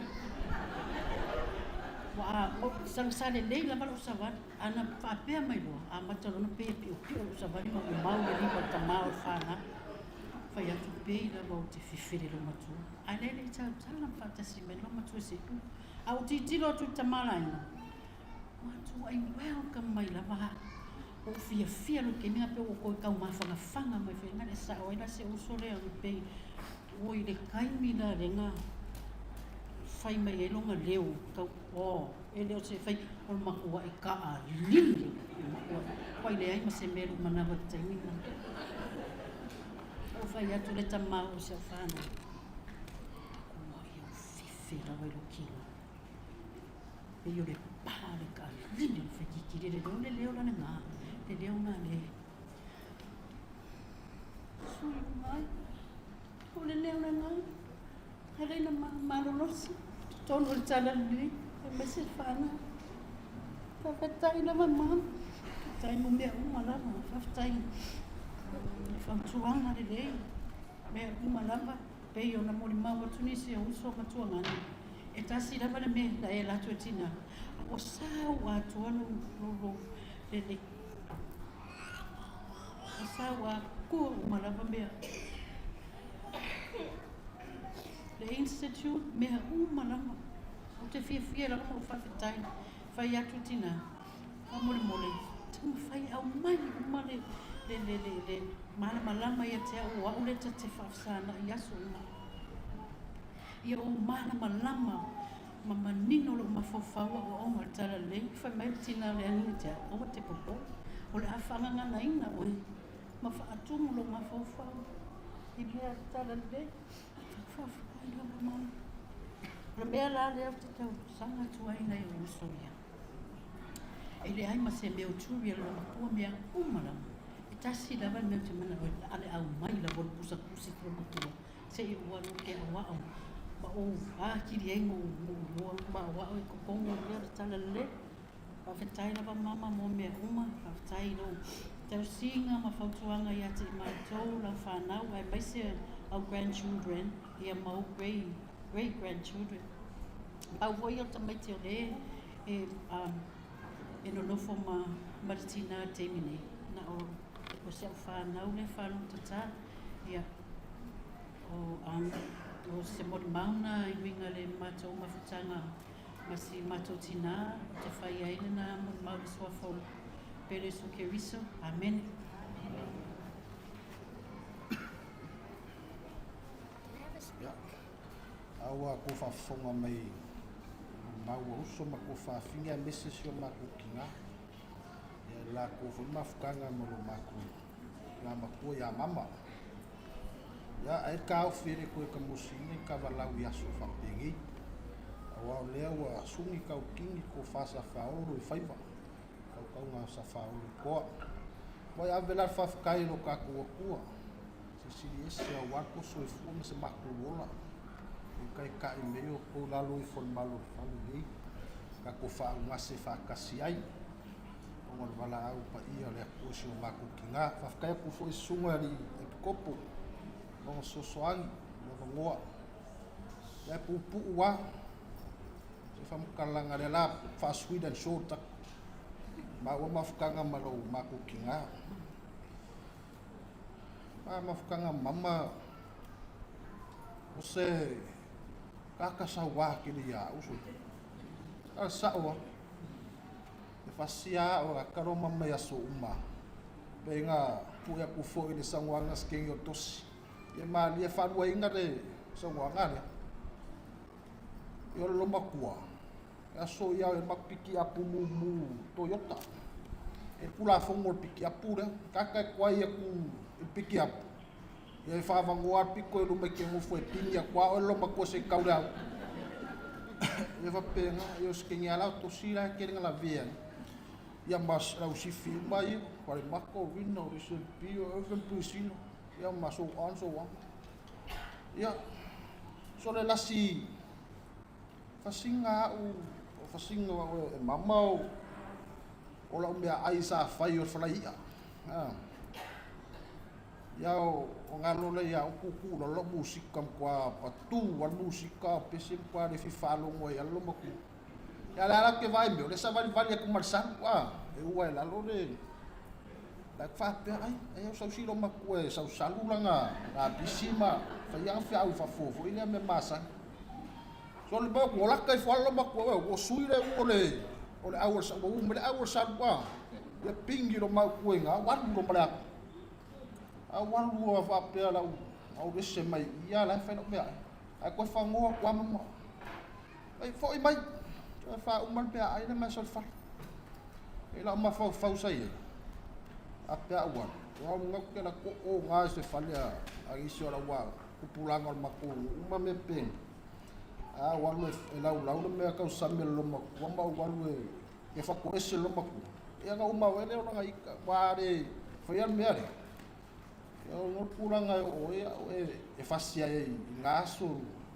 Ua sa lelei lava lou savali. Ana faapea mai loa, amata loa ona pei e piopio lou savali ma ou mau i le lima o le tama o le fanau. Fai atu pei lava ou te fefele i lou matua. Ae la e le i tautala ma faatasi mai lou matua se u. A ou tilotilo atu i le tama laina, matuai welcome mai lava au. Ua ou fiafia lou taimi na pei ua toe tau mafanafana mai foi na le sao ai la se uso lea ona pei oi le taimi la lea na fai mai ai lona leo tau oh e le o se fai o le matuaʻi kaʻalili le matuaʻi ua leai ma se mea i lou manawa i le taimi lena. Ua fai atu le tama o si au fanau, ua ia ou fefe lava i lou kilo. Pei o le pā o le kaʻalili o le faikikili le leo le leo la lena, le leo na le sui uma ai. O le leo lena, e lei na malolosi totonu o le tala lelei, aemaise le fanau. Faafetai lava mama, faafetai mo mea uma lava, faafetai i fautuaga lelei, mea uma lava, pei ona molimau atu nisi o uso ma tuagana, e tasi lava le mea na e alu atu e tinā, a ua sau atoa lou, lou, lou, le, le, ua sau atoa uma lava mea. Le institute, mea uma lava. Ou te fiafia lava ma ou faafetai. Fai atu tinā, faamolemole, taumafai e aumai uma le, le, le, le, le malamalama ia te au o au lea ta te faafesana'i i aso uma. Ia ou malamalama ma manino lou mafaufau aoaoga o le Talalelei. Fai mai le tinā o le agi ia te au, aua te popole. O le a faagaganaina oe ma faatumu lou mafaufau i mea talalelei. Faafetai lava mama. O le mea la lea ou te tausaga atu ai nai ou uso ia. E leai ma se mea o turi a le loomatua mea uma lava. E tasi lava le mea ou te manao ai, a le aumai lava o le pusapusi i loomatua seia ou alu ou te aoao ma ou atili ai ma ou iloa ma aoao i totonu o le mea o le talalelei. Faafetai lava mama mo mea uma, faafetai i lou tausiga ma fautuaga ia te i matou, lau fanau aemaise au grandchildren ia ma ou great great grandchildren. Pau foi ia o le tamaiti o lea e um, e nonofo ma, ma le tinā i le taimi nei, na o, o si au fanau lea whanau ia, o, um, o se molimau i uiga le matou mafutaga ma si matou tinā ou te fai ai lena molimau i le suafa o Pele Iesu Keriso. Amene. Ia, a ua kou faafofoga mai mau a uso ma kou faafine aemaise si o matou tinā. Ia, i le latou foi mafutaga ma lo matou lamatua ia mama. Ia, ai le taofi e le toe tamusina i kavalau i aso faapenei. Aua o lea ua suni tautini tofa safaolo i faiva, fautauga safaolo i toa. Ua e ave la le faafetai i lo tatou Atua, Silisili Ese aua le tou soifua ma se matou ola. E taitai mai outou i lalo ifo o le malu o le fale nei, tatou faaugase faatasi ai. Ona o le valaau paia o le Atua i si o matou tina. Faafetai atu foi i susuga i alii epikopo, lona fesoasoani, le avanoa. Ia e puupuu lava se faamatalaga lea la faa-sweet and short atu. Maua mafutaga ma lou matou tina. A mafutaga mama o se kaka sauā kele ia au so. A sao a. E fasia a'o a kalo mama i aso uma. Pe nga pue aku foi le saunoaga se kegi o tosi. Ia malie faaluaina le saunoaga lea. Ia o le lomatua, e aso ia e maku piki apu mumu Toyota. E Tulafono o le piki apu lea. Kaka e kuai aku i le piki apu. Ia e faavanoa le pito i luma i ke nofo e pini atu a oe le lomatua se i tau le au. Ia faapena, ia o se kegi ala o tosi la e tele na lavea ai. Ia ma lau sifi uma ia, Falemako, Rino, SLP, o Irvin Puisino, ia ma so on so on. Ia, so le lasi fasiga a'u, o fasiga o a'u e mama o, o la'u meaai sa fai o le falai i'a. Ah. Ia o, o galo lea ia a'u tuutuu lalo la'u musika matua patu a le musika o pese matua le fia faalogo ai lalo matua. Ia le ala ke vaai mea o le savalivali atu ma le salu a, e ua e lalo le la faapea ai, ai au sausi lo matua e sausalu langa la bisi ma fai feau i fafo foi lea mea masani. So le mau ngolaka i fo lo matua o sui le u o le o le au o le u me le au o le salu a. Ia pingi lo mau kuenga, walu lo male aku. A walu a faapea lau au ese mai ia la fai lau mea. Ai koe whangoa kua mama. Ai foi mai. Toe faauma le meaai le ma solefale. E lau mafaufau sa i ai. A pea au alu. Ua au ngau ke la ko o ngā se fale a a isi o la ua kupulanga o le matou uma mea peni. A au alu e lau lau le mea kau sami le loma kua ma au alu e e whakoese le loma kua. Ia nga uma wele o langa ika wā le whaia le mea le. Ia o ngā tulaga e oo ai a'u e e fasi ai i ngā aso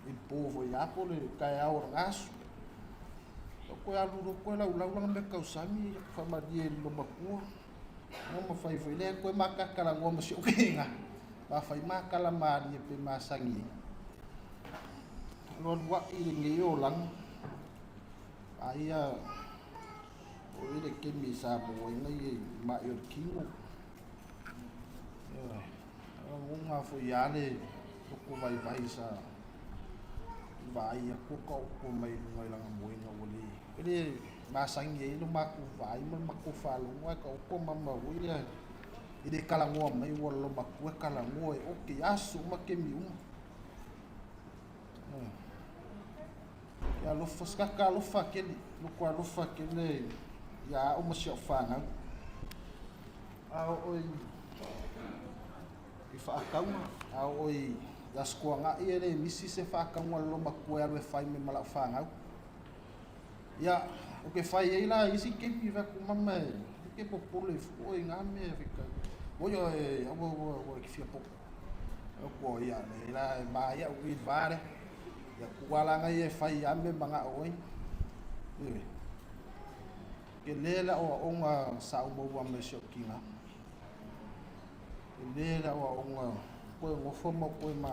i le pō foi ia po o le taeao o le aso. Ia koe alu loa koe laulau lana mea tausami faamalie i le lomatua. Ia ma fai foi lea koe makakalanoa ma si ou kēnā. Ma fai makala malie pe masani ai. Alualua'i i lenei olaga. Aia o i le kemi sa maua ai i ma'i o le kino. Ioe. Lagona foi lava le toto vaivai sa vaai atu ka opo mai luga i lana moega ua le e le masani ai lo matou vaai ma le matou faalogo ae ka opo mama foi lea e le talanoa mai ua lolomatua e talanoa e oke i aso uma kemi uma. Ioe. Ke alofa, sakaka alofa kele, loko alofa kele ia a'u ma si a'u fanau. A oo i i faakauga, a oo i Aso Toonai e le misi se faakauga a le loomatua e alu e fai mai ma lau fanau. Ia, ou te fai ai la i isi taimi, fai atu, mama e te popole fua i na mea e fai oi e aua aua aua e te fia popo. Fai atu, ia leai la e ma ia au i le va lea. Ia tuu lava la ia e fai lava mea e manao ai. Ioe. Tele le aoaoga sa ou maua mai si ou tina. Tele le aoaoga koe nofo ma koe ma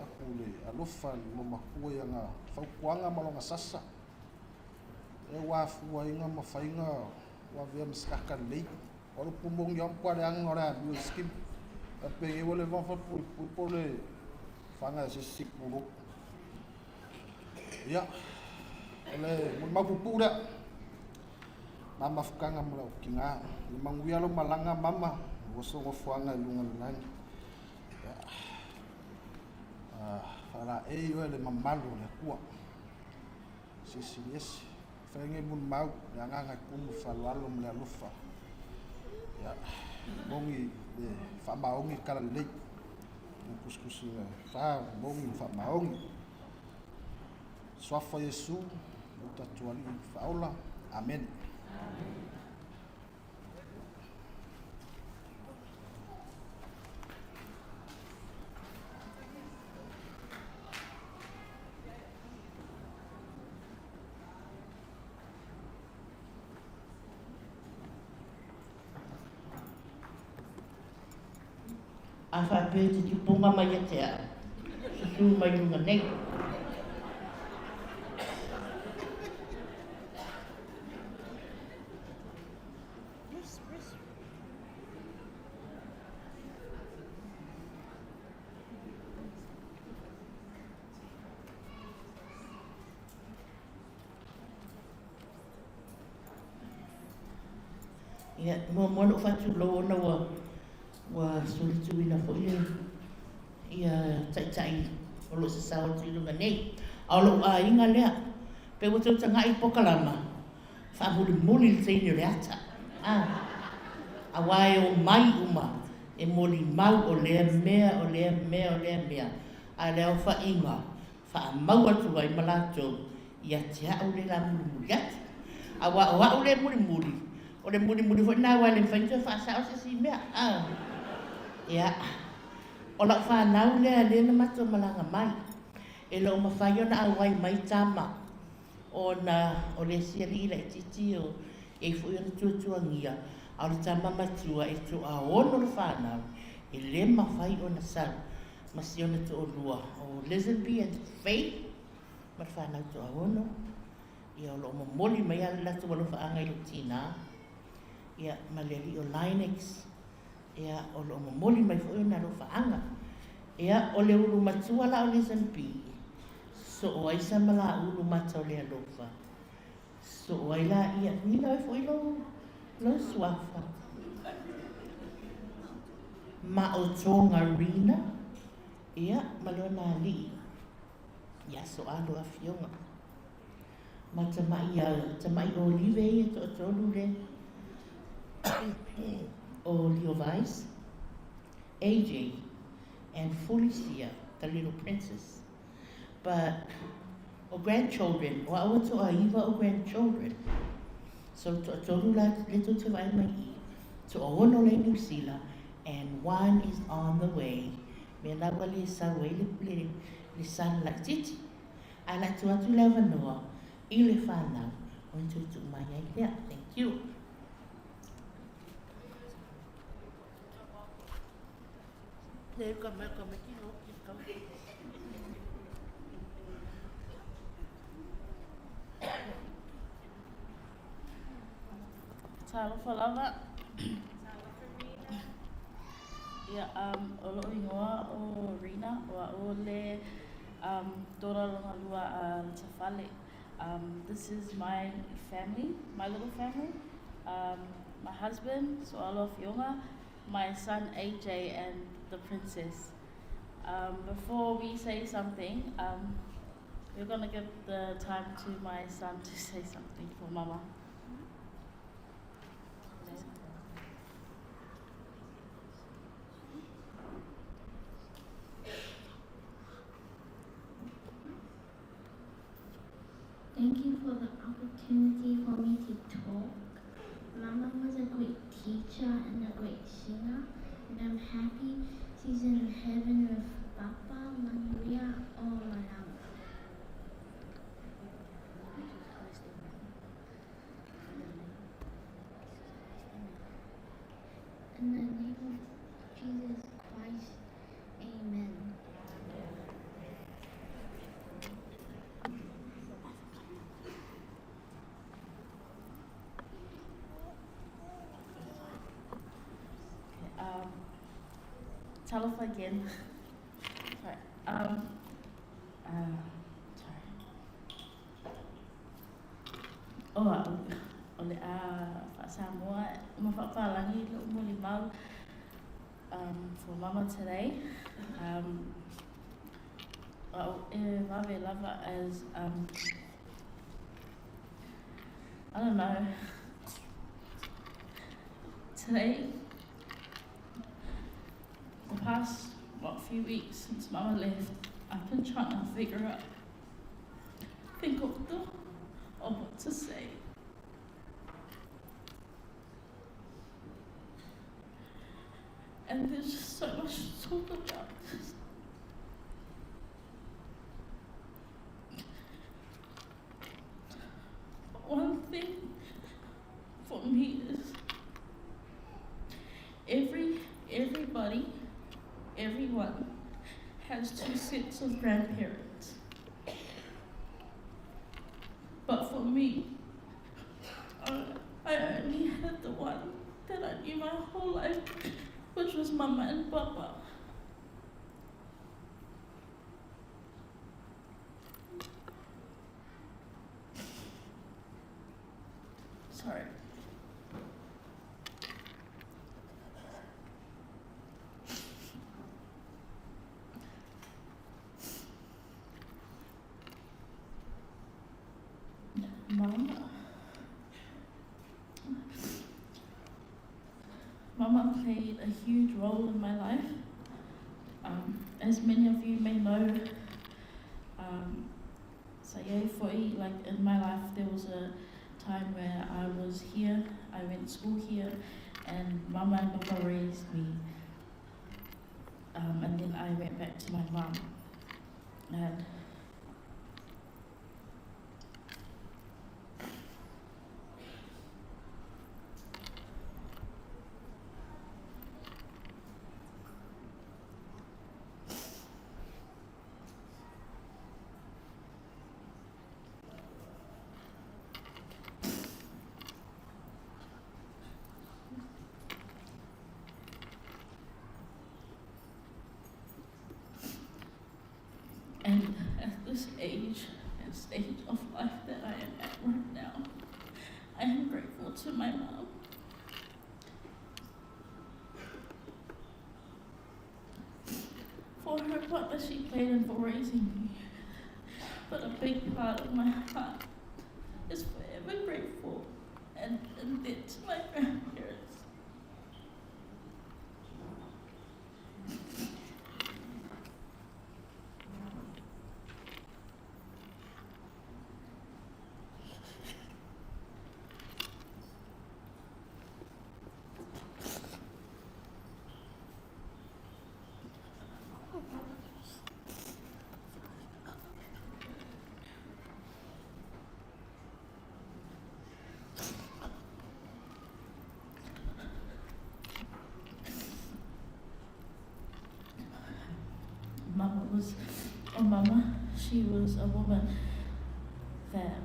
aku le alofa le loomatua i ana fautuaga ma lona sasa. E ua afuaina ma faiga ua avea ma se tagata lelei. O le upu moni lava ua matua leaga o le amio i scheme. Faapea nei ua leva ona falepuipui po o le faga e se isi tulou. Ia, o le molimau puupuu lea. Ma mafutaga ma lau tina. Ia manuia lou malaga mama, ua sogofoaga i luga o le lagi. Ia, faalaei oe le mamalu o le Atua. Silisili ese. Fai nei molimau, le agaga e tumu i le faaaloalo ma le alofa. Ia, moni le faamaoni le talalelei. Le tusitusiga e fa, moni ma faamaoni. Suafa Iesu, lo tatou Alii Faaola. Amene. A faapea e te tipoga mai ia te au, susū mai luga nei. Ia, muamua ona ou faatulou ona ua ua solituina foi le ia taitai o lo o sasao atu i luga nei. A o lou aiga lea, pe ua tou tagai i pokalama, faamulimuli le teine o le ata. A, aua e omai uma e molimau o lea mea, o lea mea, o lea mea, a o le aofaiga faamau atu ai ma latou ia te au le la mulimuli atu. Aua o au le mulimuli, o le mulimuli foi lena aua e le mafai ona toe faasao se isi mea. A. Ia, o lau fanau lea lea na matou malaga mai, e le o mafai ona auai mai tama ona o le isi alii laitiiti o i ai foi ona tuatuagia, a o le tama matua e toaono le fanau, e le mafai ona sau ma si ona toalua o Lizenby and Faith ma le fanau toaono. Ia, o lo o momoli mai lava le latou alofaaga i lou tinā, ia, ma le alii o Linex, ia, o lo o momoli mai foi ona alofaaga. Ia, o le ulu matua la o Lizenby, sosoo ai sa malaulu mata o le alofa, sosoo ai laia, nina ai foi lou, lou suafa. Ma o Tonga Rina, ia, ma lona alii, ia Soalo Afioga. Ma tamai, tamai olive ia toatolu le o Leovice, AJ, and Fulisia, the little princess. But o grandchildren, o au e toaiwa o grandchildren. So toatolu la le tou te vaai mai i, toaono la i Niu Sila, and one is on the way. Mea la ua le sau ai le, le, le son laitiiti. Ae la tuu atu le avanoa i le fanau ona toe tuu mai ai lea. Thank you. Talofa lava. Ia, um, o lo'u igoa o Rina, o a'u le um, daughter lona lua a Tafale. Um, this is my family, my little family. Um, my husband, Soalo Afioga, my son AJ and the princess. Um, before we say something, um, we're going to give the time to my son to say something for Mama. for the opportunity for me to talk. Mama was a great teacher and a great singer, and I'm happy she's in heaven with Papa, Manuia, or Malama. In the name of Jesus Christ, amen. Um, talofa again. Sorry. Um, uh, sorry. Oh, o le a fa'asamoa ma fa'apalagi lo'u molimau um, for mama today. Um, a'u e vave lava as um, I don't know. Today, the past what few weeks since Mama left, I've been trying to figure out, think of the, of what to say. And there's just so much to talk about. One thing for me is every everybody, everyone has two sets of grandparents. But for me, I, I only had the one that I knew my whole life, which was Mama and Papa. Sorry. Mama. Mama played a huge role in my life. Um, as many of you may know, um, like in my life, there was a time where I was here, I went to school here, and Mama and Papa raised me. Um, and then I went back to my mom. And And at this age and stage of life that I am at right now, I am grateful to my mom. For her part that she played in for raising me. But a big part of my heart is forever grateful and in debt to my grandparents. Mama was, oh mama, she was a woman that,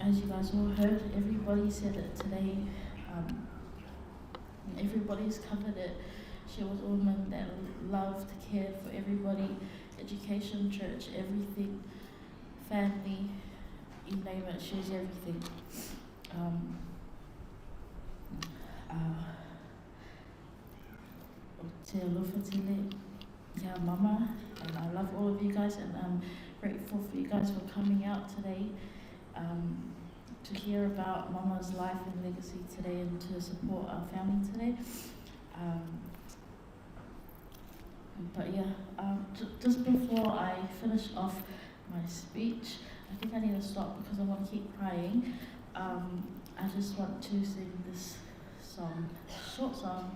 as you guys all heard, everybody said it today. Um, everybody's covered it. She was a woman that loved, cared for everybody, education, church, everything, family, you name it, she was everything. Um, uh, te alofa tele ia mama, and I love all of you guys, and I'm grateful for you guys for coming out today um, to hear about mama's life and legacy today and to support our family today. Um, but yeah, um, just before I finish off my speech, I think I need to stop because I want to keep crying. Um, I just want to sing this song, short song,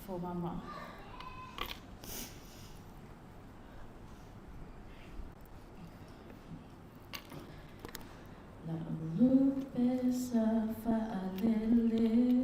for Mama. La'u sa fa'alele.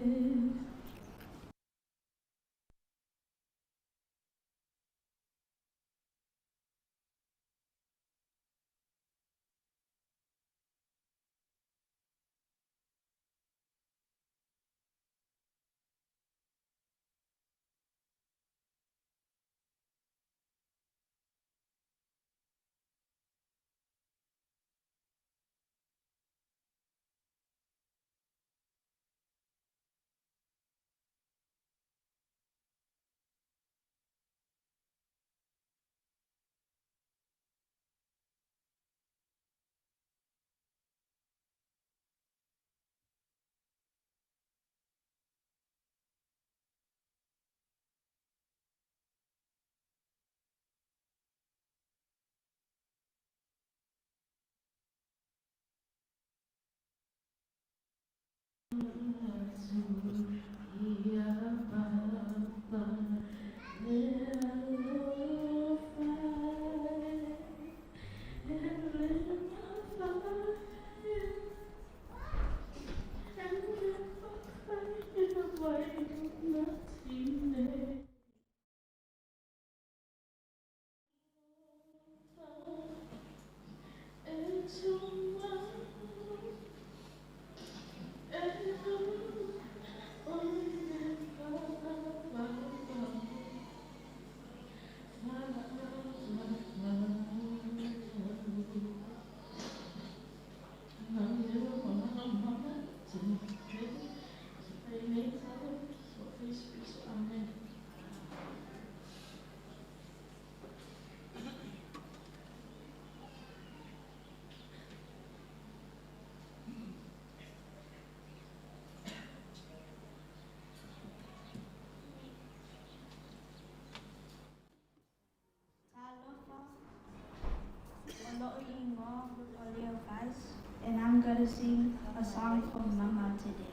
And I'm gonna sing a song for Mama today.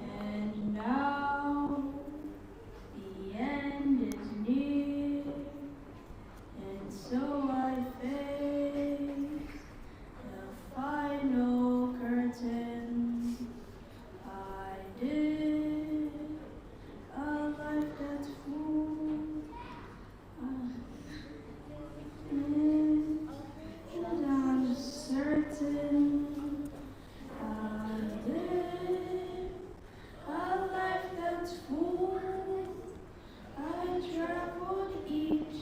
And now the end is near, and so I face the final curtain. I did a life that's full. And I'm certain I live a life that's full. I traveled each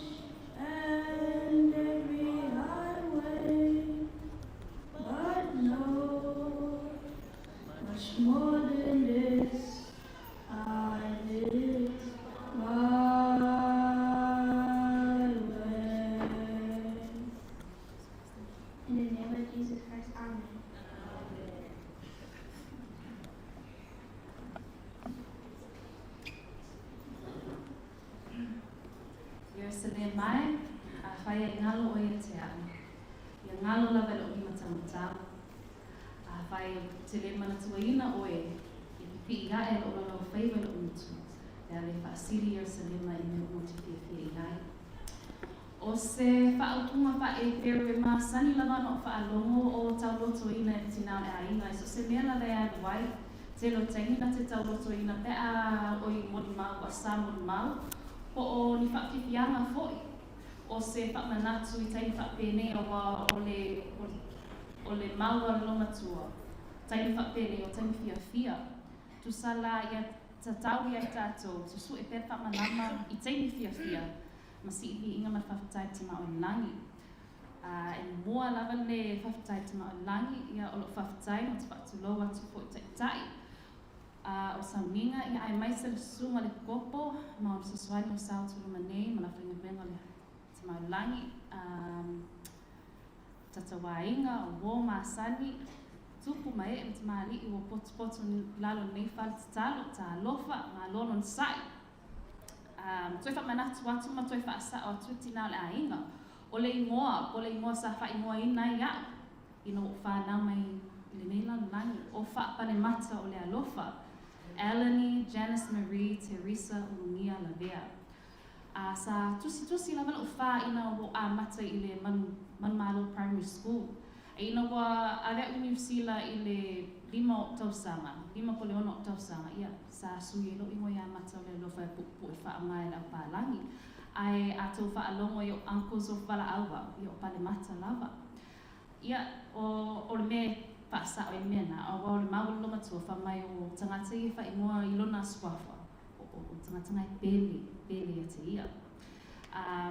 and every highway, but no, much more than this, I did it my way. In the name of Jesus Christ, Amen. Ierusalema e, afai e galo oe ia te a'u, ia galo lava i lo'u limataumatau. Afai ou te lē manatuaina oe, ia pipi'i a'e lo'u laulaufaiva i lo'u gutu, le a le fa'asili Ierusalema i mea uma ou te fiafia i ai. O se fa'aupuga fa'aeperu e masani lava ona ou fa'alogo o taulotoina e le tinā o le aiga i so o se mea lava e alu ai. Tele o taimi na te taulotoina pe a oi molimau ua sa molimau, po o ni fa'afiafiaga fo'i. O se fa'amanatu i taimi fa'apenei auā o le o le mau a le loumatua, taimi fa'apenei o taimi fiafia. Tusa la ia tatau ia i tatou, susu'e pea le fa'amalama i taimi fiafia ma si'i viiga ma le faafetai i le Tama o le Lagi. A e mua lava le faafetai i le Tama o le Lagi, ia o lo'u faafetai ma te fa'atulou atu fo'i Ta'ita'i a o sauniga, ia aemaise le susuga o le Kopo ma ona fesoasoani o sa atu i luma nei ma le aufaigaluega o le Tama o le Lagi, a tatauāiga, o uō masani, tupu ma e'e ma tamalii ua potopoto i lalo o lenei fale tatalo, talofa, malo le onosai. Um, toe faamanatu atu ma toe faasao atu tinā o le aiga. O le igoa, po o le igoa sa faaigoaina ai au ina ua ou fanau mai i lenei lalolagi, o Faapalemata o le Alofa, Alani Janice Marie Teresa Ulugia Lavea. A sa tusitusi lava la'u fa ina ua ou amata i le Manumalo Primary School. A ina ua ave a'u i Niu Sila i le lima o o'u tausaga, lima po o le ono o'u tausaga, ia, sa sui ai lo'u igoa ia Mata o le Alofa e pu'upu'u e fa'aaoga e le aupālagi. Ae a tou fa'alogo i o'u uncles o valaau au, ia o Palemata lava. Ia, o, o le mea e fa'asa'o ai le mea na, auā o le mau a le olomatua, fai mai o tagata ia e fa'aigoa i lona suafa, o, o, o tagata na e pele, pele ia te ia. A,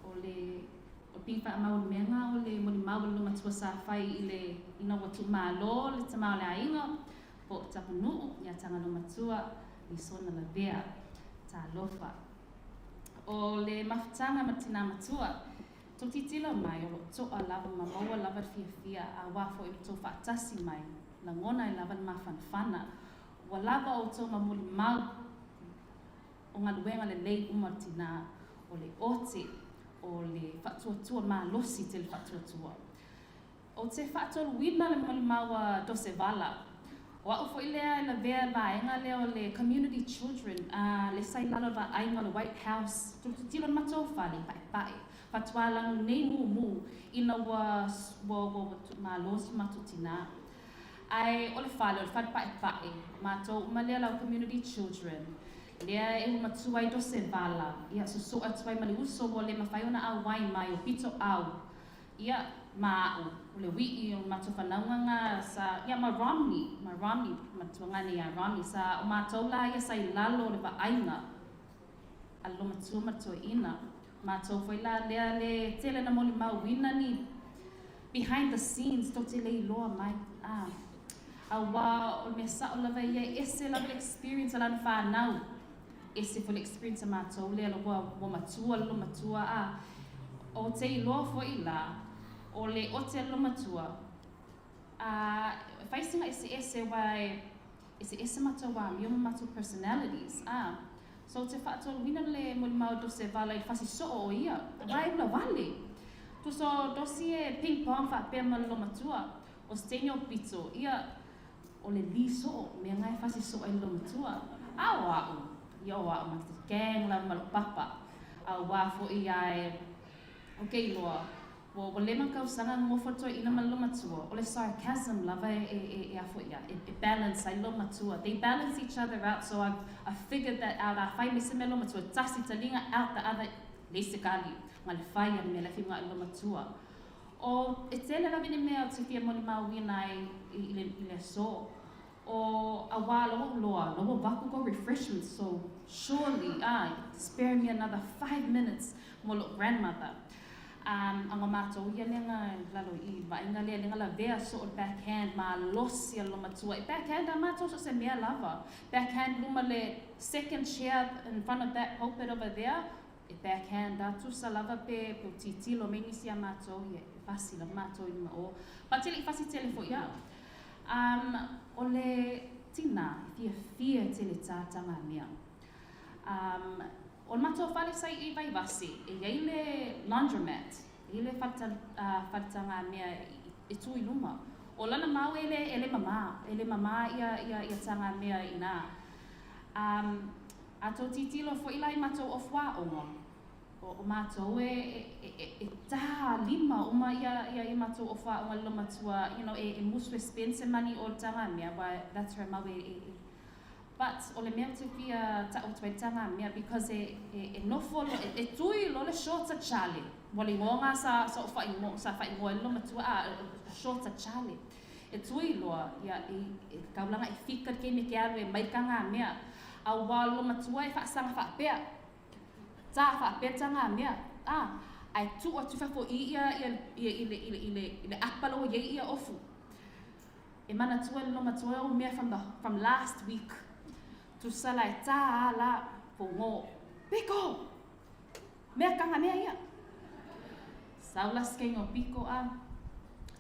o le, o pei fa'amau o le mea na o le molimau a le olomatua sa fai i le, ina ua tuumālō le tamā o le aiga, po o Tapunuu, ia Tagalomatua, Lisona Lavea. Talofa. O le mafutaga ma tinā matua, Tou tilotilo mai, o lo o to'a lava ma maua lava le fiafia, a ua foi le tou faatasi mai, lagona ai lava le mafanafana. Ua lava outou ma molimau o galuega lelei uma o le tinā, o le ote, o le faatuatua malosi tele faatuatua. Ou te faatoluina le molimau a Dosevala. O au foi lea e lavea le vaega lea o le Community Children, a le sa i lalo o le vaaiga o le White House. Tilotilo le matou fale i paepae. Faatoa lanu nei mumu ina ua ua ua ua tuumalo si matou tinā. Ae o le fale, o le fale paepae, matou uma lea lau Community Children, lea e uma matua ai Dosevala, ia sosoo atu ai ma le uso ua le mafai ona auai mai o pitoau. Ia, ma a'u, o le ui'i o le matou fanauga nga sa, ia ma Romney, ma Romney, matuagane iā Romney, sa, o matou la ia sa i lalo o le vaaiga a le olomatua ma le toeaina. Matou foi la lea le tele na molimauina ni behind the scenes tou te le iloa mai, a. Auā o le mea sa'o lava ia e ese lava le experience a lana fanau. Ese foi le experience a matou lea ua ua matua le olomatua a ou te iloa foi la o le ote a le olomatua a e fai sina eseese aua e eseese matou amio ma matou personalities a so ou te faatoluina le molimau Dosevala i le fasi soo o ia aua e ula wale tusa o Dosi e ping pong faapea ma le olomatua o se teine o pito ia O le li soo, mea nga e fasi soo ai le matua. A o a'u, ia o a'u ma te gang lava ma lou papa. A ua fo'i ia e, o ke iloa, ua, ua leva na kausaga nofo le toeaina ma le loomatua, o le sarcasm lava e, e, e, e a fo'i ia, e, e balance ai le loomatua. They balance each other out, so I've, I've figured that out, afai me se mea loomatua, tasi taliga out the other, leai se kali, nga le fai a le mea la e fiu nga'i le loomatua. O, e tele lava ni mea ou te fia molimauina ai i le, i le aso. O, auā la ua ou loa, la ua avatu kou refreshments, so surely, ah, spare me another five minutes mo lo'u grandmother. Um, a matou ia lea na lalo i vaaiga lea, lea na lavea soo le backhand malosi a le olomatua. E backhand a matou so o se mea lava. Backhand luma le second chair in front of that pulpit over there, E backhand a tusa lava pe pe o tilotilo mai nisi ia matou, ia e fasi lava matou i luma o. But e le i fasi tele foi au. Um, o le tina, e fiafia tele tātaga mea. Um, o le matou fale sa i Vaivase, e iai le laundromat, e iai le fale, uh, fale taga mea e tu i luma. O lana mau e le, e le mamā, e le mamā ia, ia, ia taga mea inā. Um, A tou tilotilo foi la i matou ofu aoga, o, o matou e, e, e, e tā lima uma ia, ia, ia matou ofu aoga le matua, you know, e, e musu e spend se money o le taga mea, wa that's her mau e, e, e. But o le mea ou te fia ta'u atu ai le taga mea, because e, e, e nofo lo, e, e tui lo le shorts a Charlie. Ua le igoa nga sa, sa o whaingo, sa whaingoa e le matua, a, shorts a Charlie. E tui loa, ia, e, e kaulanga e fika le keime ke alu e maika ngā mea. A ua lo matua e faasaga faapea, tā faapea tā ngā mea, ā, ae tuu atu i fafo i ia, ia, ia, i le, i le, i le, i le apa loa i ai ia ofu. E manatua le lomatua o mea from the, from last week. Tusa la e tā a la, pongō. Piko! Mea kanga mea ia. Sau la skeng o piko a,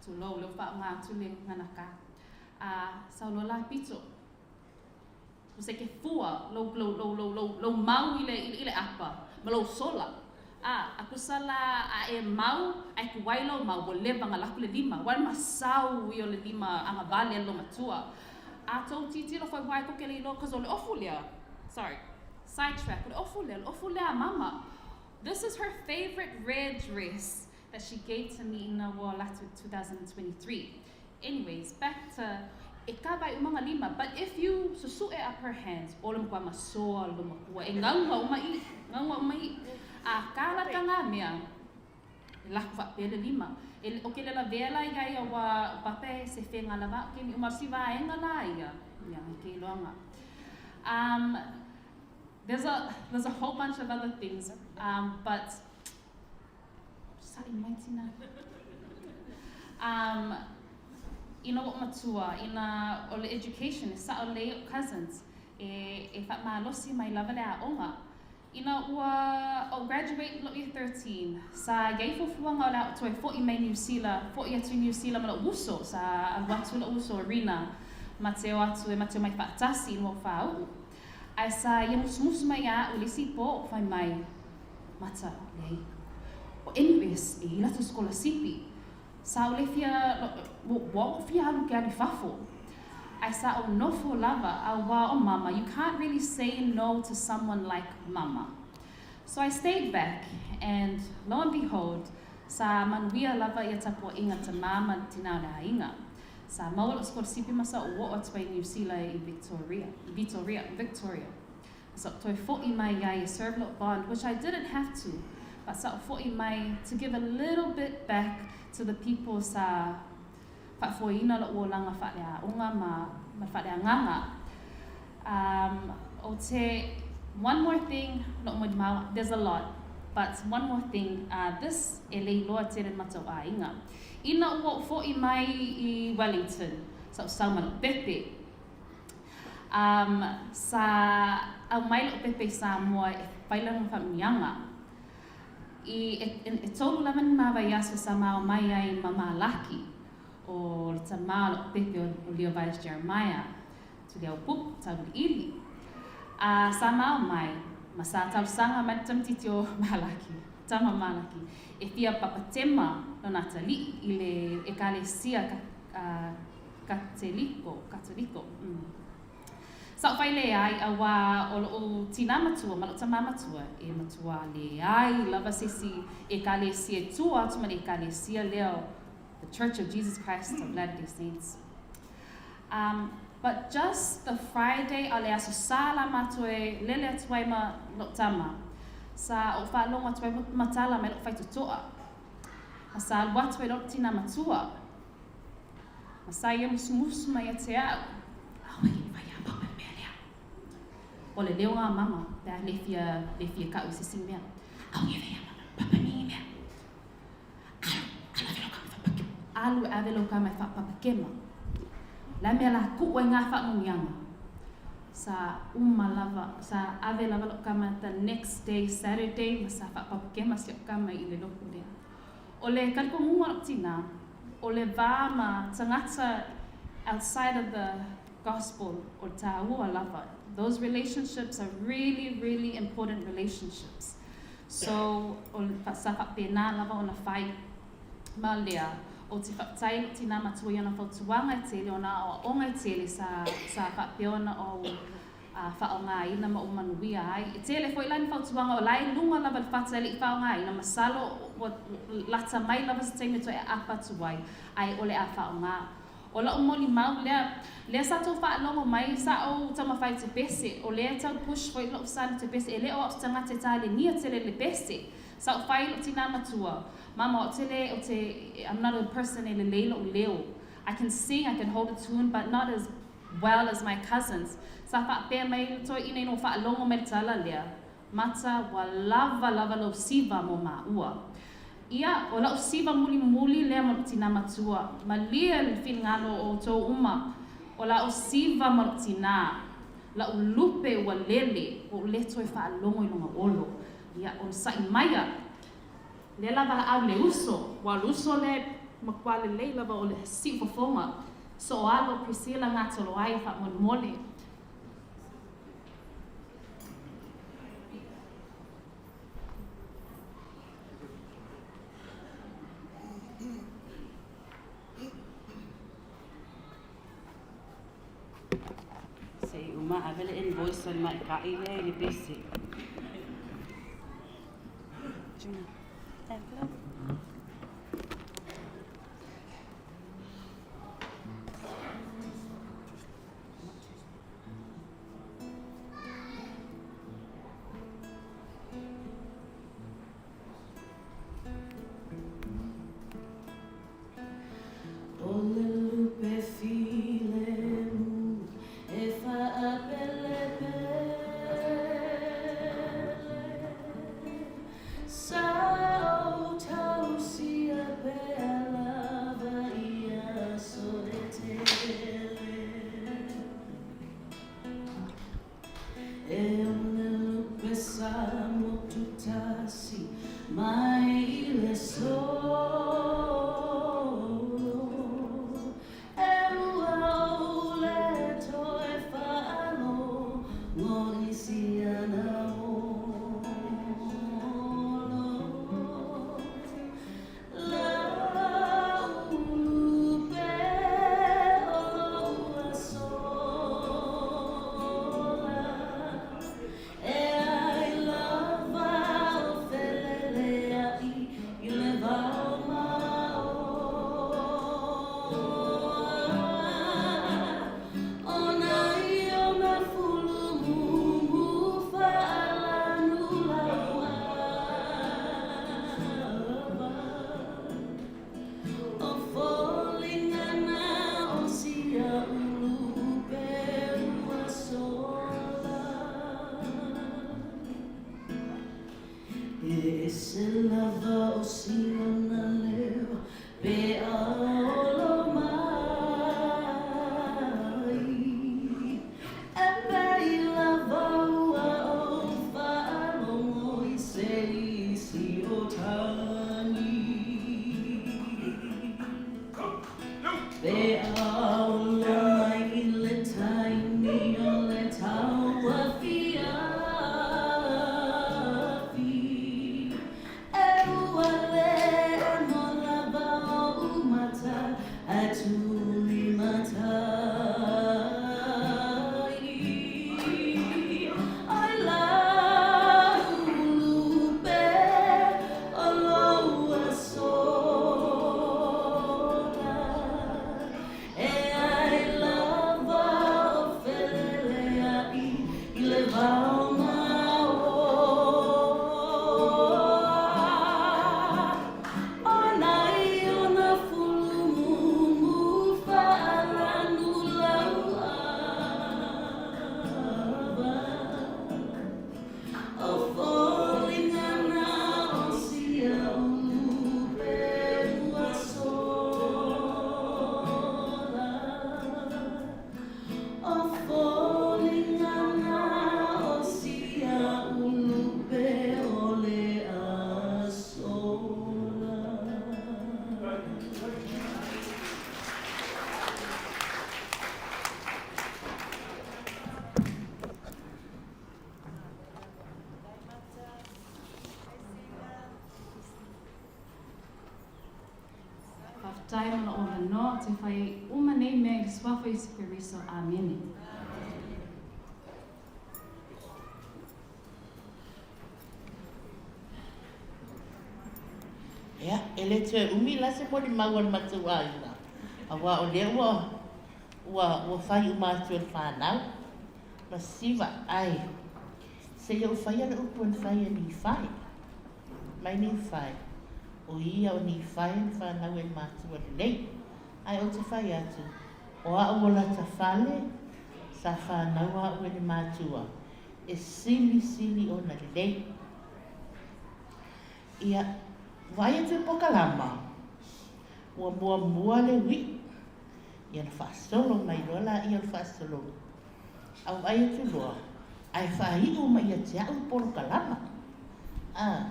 tulou leo whaonga atu le ngana ka. A, sau loa la pito. Tusa e ke fua lou, lou, lou, lou, lou, lou mau i le, i le apa ma lou sola. A, a tusa la a e mau, a e kuai lou mau, ua leva ona laku le lima. Ua masau ia o le lima agavale a le loomatua. A tou tilotilo foi uae koke le iloa, cause o le ofu lea, sorry, side track, o le ofu lea, o le ofu lea a mama. This is her favorite red dress that she gave to me ina ua alu atu 2023. Anyways, back to e kava ai uma nga lima, but if you susu'e up her hands, o le matua masoa lo matua, e gaugau uma i, gaugau uma i. A ka lata nga mea, e lako faapea le lima. E, o ke le lavea la ia ia ua pape se fega lava, ke mi uma si vaenga la ia, ia, ke iloa nga. Um, there's a, there's a whole bunch of other things, um, but Saʻi mai tina. Um, ina ua ou matua, ina o le education, e saʻo lelei oʻu cousins, e, e faamalosi mai lava le aoga. Ina ua ou graduate i loʻu year 13, sa iai fuafuaga o le a ou toe foʻi mai Niu Sila, foʻi atu i Niu Sila ma loʻu uso, sa alu atu loʻu uso o Rina ma te o atu e ma te omai faatasi ina ua ou fāuʻu. Ae sa ia musumusu mai iā aʻu i le isi pō, fai mai, Mata, leai. O NUS, e i latou sikolasipi. Sa ou le fia, ua ou fia alu ke alu i fafo. Ae sa ou nofo lava, auā o mama, you can't really say no to someone like mama. So I stayed back, and lo and behold, sa manuia lava ia tapuaʻiga tamā ma tinā o le aiga. Sa maua loʻu sikolasipi ma sa ou oo atu ai i Niu Sila i Victoria, Vitoria, Victoria. Sa ou toe foʻi mai ai e serve loʻu bond, which I didn't have to, but sa ou foʻi mai to give a little bit back to the people sa faafoeina loʻu olaga faaleaoga ma ma le faaleagaga. Um, ou te, one more thing, loʻu molimau, there's a lot, but one more thing, uh, this e le iloa tele ma tou aiga. Ina ua ou foʻi mai i Wellington, sa ou sau ma loʻu pepe, Um, sa aumai loʻu pepe i Samoa e fai lana faamanuiaga. I, e, e, e tolu lava ni mavaiaso sa mao mai ai ma Malaki, o le tamā o loʻu pepe o, o Leovias Jeremiah, Tuliaupupu, Tauiliili. A sa mao mai, ma sa talosaga mai le tamaitiiti o Malaki, tama Malaki, e fia papatema lona atalii i le ekalesia ka, uh, Kateliko, Katoliko, mm. Sa ou fai leai, auā o loʻu tinā matua ma loʻu tamā matua e matuā leai lava se isi ekalesia e tua atu ma le ekalesia lea o The Church of Jesus Christ of Latter-day Saints. Um, but just the Friday a le aso sa la matou e lele atu ai ma loʻu tama, sa ou faalogo atu ai ma tala mai loʻu faitotoa. Ma sa alu atu ai loʻu tinā matua. Ma sa ia musumusu mai ia te a'u, Auē, e fai iā Papa le mea lea. O le leo a Mama, pe a le fia, le fia ka'u i se isi mea. Auē, e fai iā Mama, Papa ni mea. Alu, alu ave lou kama e whaapapakema. Alu ave lou kama e whaapapakema. La mea la kuʻu ai ngā whaamunianga. Sa uma lava, sa ave lava loʻu kama the next day, Saturday, ma sa whaapapakema si oʻu kama i le loku lea. O le kalikomuga o loʻu tinā, o le vā ma tagata outside of the gospel o le tāua lava. Those relationships are really, really important relationships. So, o sa faapena lava ona fai ma lea, o te faafetai i loʻu tinā matua i ona fautuaga e tele, ona aoaoga e tele sa, sa faapea ona ou a faaaogaina ma ou manuia ai. E tele foi la ni fautuaga o la e luga lava le fata e le i faaaogaina, masalo ua lata mai lava se taimi e toe aapa atu ai, ae o le a faaaoga. O la'u molimau lea, lea sa tou faalogo mai, sa ou taumafai i te pese, o lea e tau push foi lo'u sa i te pese, e le o a'u se tagata e talenia tele i le pese. Sa ou fai i lo'u tinā matua, Mama, ou te le, ou te, I'm not a person e lelei lo'u leo. I can sing, I can hold a tune, but not as well as my cousins. Sa faapea mai le toeaina ina ua faalogo mai le tala lea, Mata, ua lava lava lou siva mo māua. Ia, o la'u siva mulimuli lea ma lou tinā matua, malie le finagalo o outou uma, o la'u siva ma lou tinā, la'u lupe ua lele, ua ou le toe faalogo i luga olo. Ia, onosai maia, lea lava au le uso, ua o le uso lea matua lelei lava o le siufofoga. Soalo Priscilla Ngatoloai faamolemole. Uma ave le invoice o le maita'i lea i le pese. O le lupe filemu e faapelepele Sa ou tausia pea lava i aso e tele E o le lupe sa motu tasi mai i le solo E ua ou le toe faalogo i si ana olo O foliga na o sia ulu pe ua sola. E ese lava o si ona leo pe a olo mai. E pei lava ua ou faalogo i se isi o tagi. Pe a olo mai i le taimi o le tauafiafi, E ua le emo lava oʻu mata ae tuli matai. Oi lau lupe o lou aso ola, E ai lava o feleleaʻi i le vao maoa. O nā iona fulu mumu faalanu lau ava. O foliga na o sia ulu pe ua sola. O foliga na o sia ulu pe o le aso la. Faafetai mo lou avanoa ou te fai ai uma nei mea i le Suafa o Iesu Keriso. Amene. Ia, e le toe umi la se molimau a le matou aiga, aua o lea ua, ua, ua fai uma atu e le fanau, ma siva, ae seia ou faia le upu e na fai e Nifai. Mai Nifai, o ia o Nifai na fanau e le matua lelei. Ae ou te fai atu, o a'u o lata fale, sa fanau a'u e le matua, e silisili ona lelei. Ia, vaai atu i pokalama, ua muamua le ui'i, ia na faasolo mai loa laia o le faasologa. A ua vaai atu loa, ae faaiu mai ia te a'u le polokalama. A,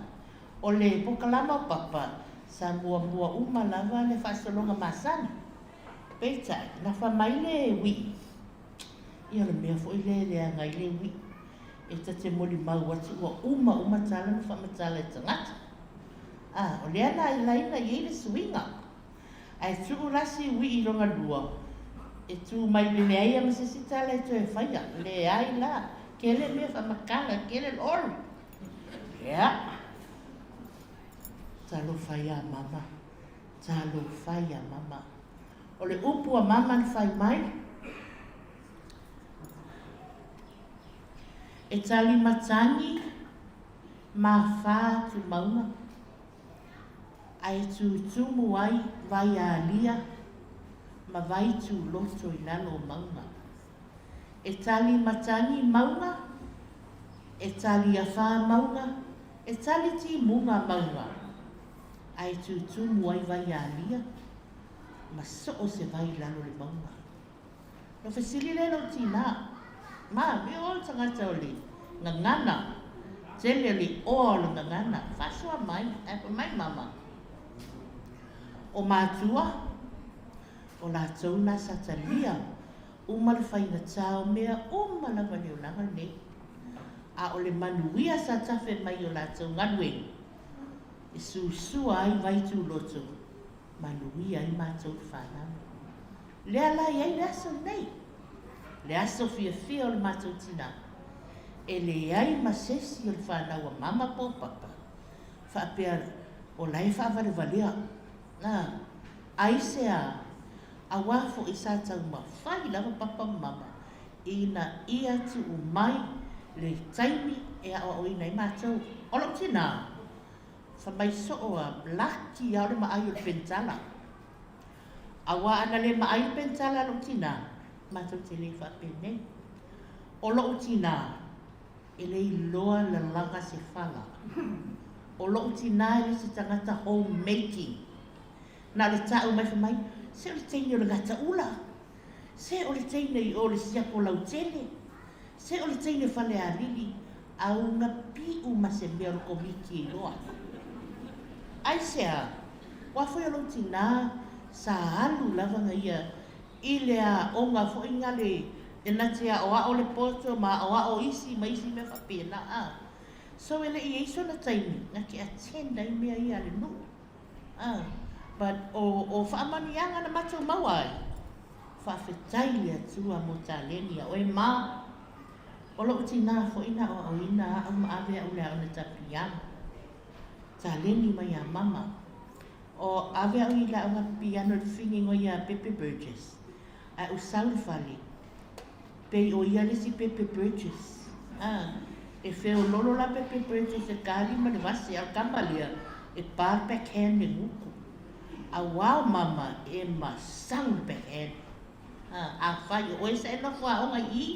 o le pokalama o Papa, sa muamua uma lava le faasologa masani. Peitai, na fai mai le ui'i, ia o le mea foi lea e leaga ai le ui'i, e ta te molimau atu ua uma uma tala na faamatala e tagata. A, o lea la e laina i ai le suiga. Ae tuu la si ui'i lona lua. E tū mai i le leai a ma se isi tala e toe faia. Leai la. Kele mea faamatala, kele lori. Ia. Talofa iā Mama. Talofa iā Mama. O le upu a Mama na fai mai, E tali matagi ma fā tumauga, ae tutumu ai vai alia ma vai tūloto i lalo o mauga. E tali matagi mauga, e tali awhā mauga, e tali tīmuga mauga, ae tutumu ai vai alia ma so o se vai i lalo o le mauga. Na fesili lea i lou tinā, Ma, me o le tagata o le gagana, tele o le oa o le gagana, faasoa mai, ae fai mai mama, o matua, o latou na sa talia uma le faigatā o mea uma lava i le olaga lenei, a o le manuia sa tafe mai i o latou galuega, e susua ai vai tuloto, manuia ai matou le fanau. Lea la e i ai le aso lenei, le aso fiafia o le matou tinā, e leai ma se isi o le fanau a Mama po o Papa faapea o la e faavalevalea. A, aisea? Auā foi sa taumafai lava Papa ma Mama ina ia tuu mai le taimi e aoaoina ai matou. O lou tinā, fai mai soo a laki lava o le maai o le penitala. Auā ana le maai le penitala a lou tinā, matou te le faapenei. O lou tinā, e le iloa lalaga se fala. O lou tinā e le se tagata home making. Na o le ta'u mai fai mai, se o le teine o le gataula, se o le teine i o le siapo lautele, se o le teine Falealili, auga pi'u ma se mea o le Komiti e iloa. Aisea? Ua foi o lou tinā sa alu lava nga ia i le aoga foi nga le e na te aoao le poto ma aoao isi ma isi mea faapena a. So e le i ai sona taimi na te attend ai mea ia a le nuu a. But o o faamanuiaga na matou maua ai, faafetai i le Atua mo taleni a oe ma o lou tinā foi na aoaoina a'u ma ave a'u le aoga ta piano. Taleni mai iā Mama. O ave a'u i le aoga piano i le figigo iā Pepe Burgess. Ae ou sau i le fale, pei o ia le isi Pepe Burgess. A, e feololo la Pepe Burgess e kali ma le vase, a o le kama lea, e pa le backhand le guku. Auā o Mama e masau le backhand. A, afai o oe sa e nofo aoga i i,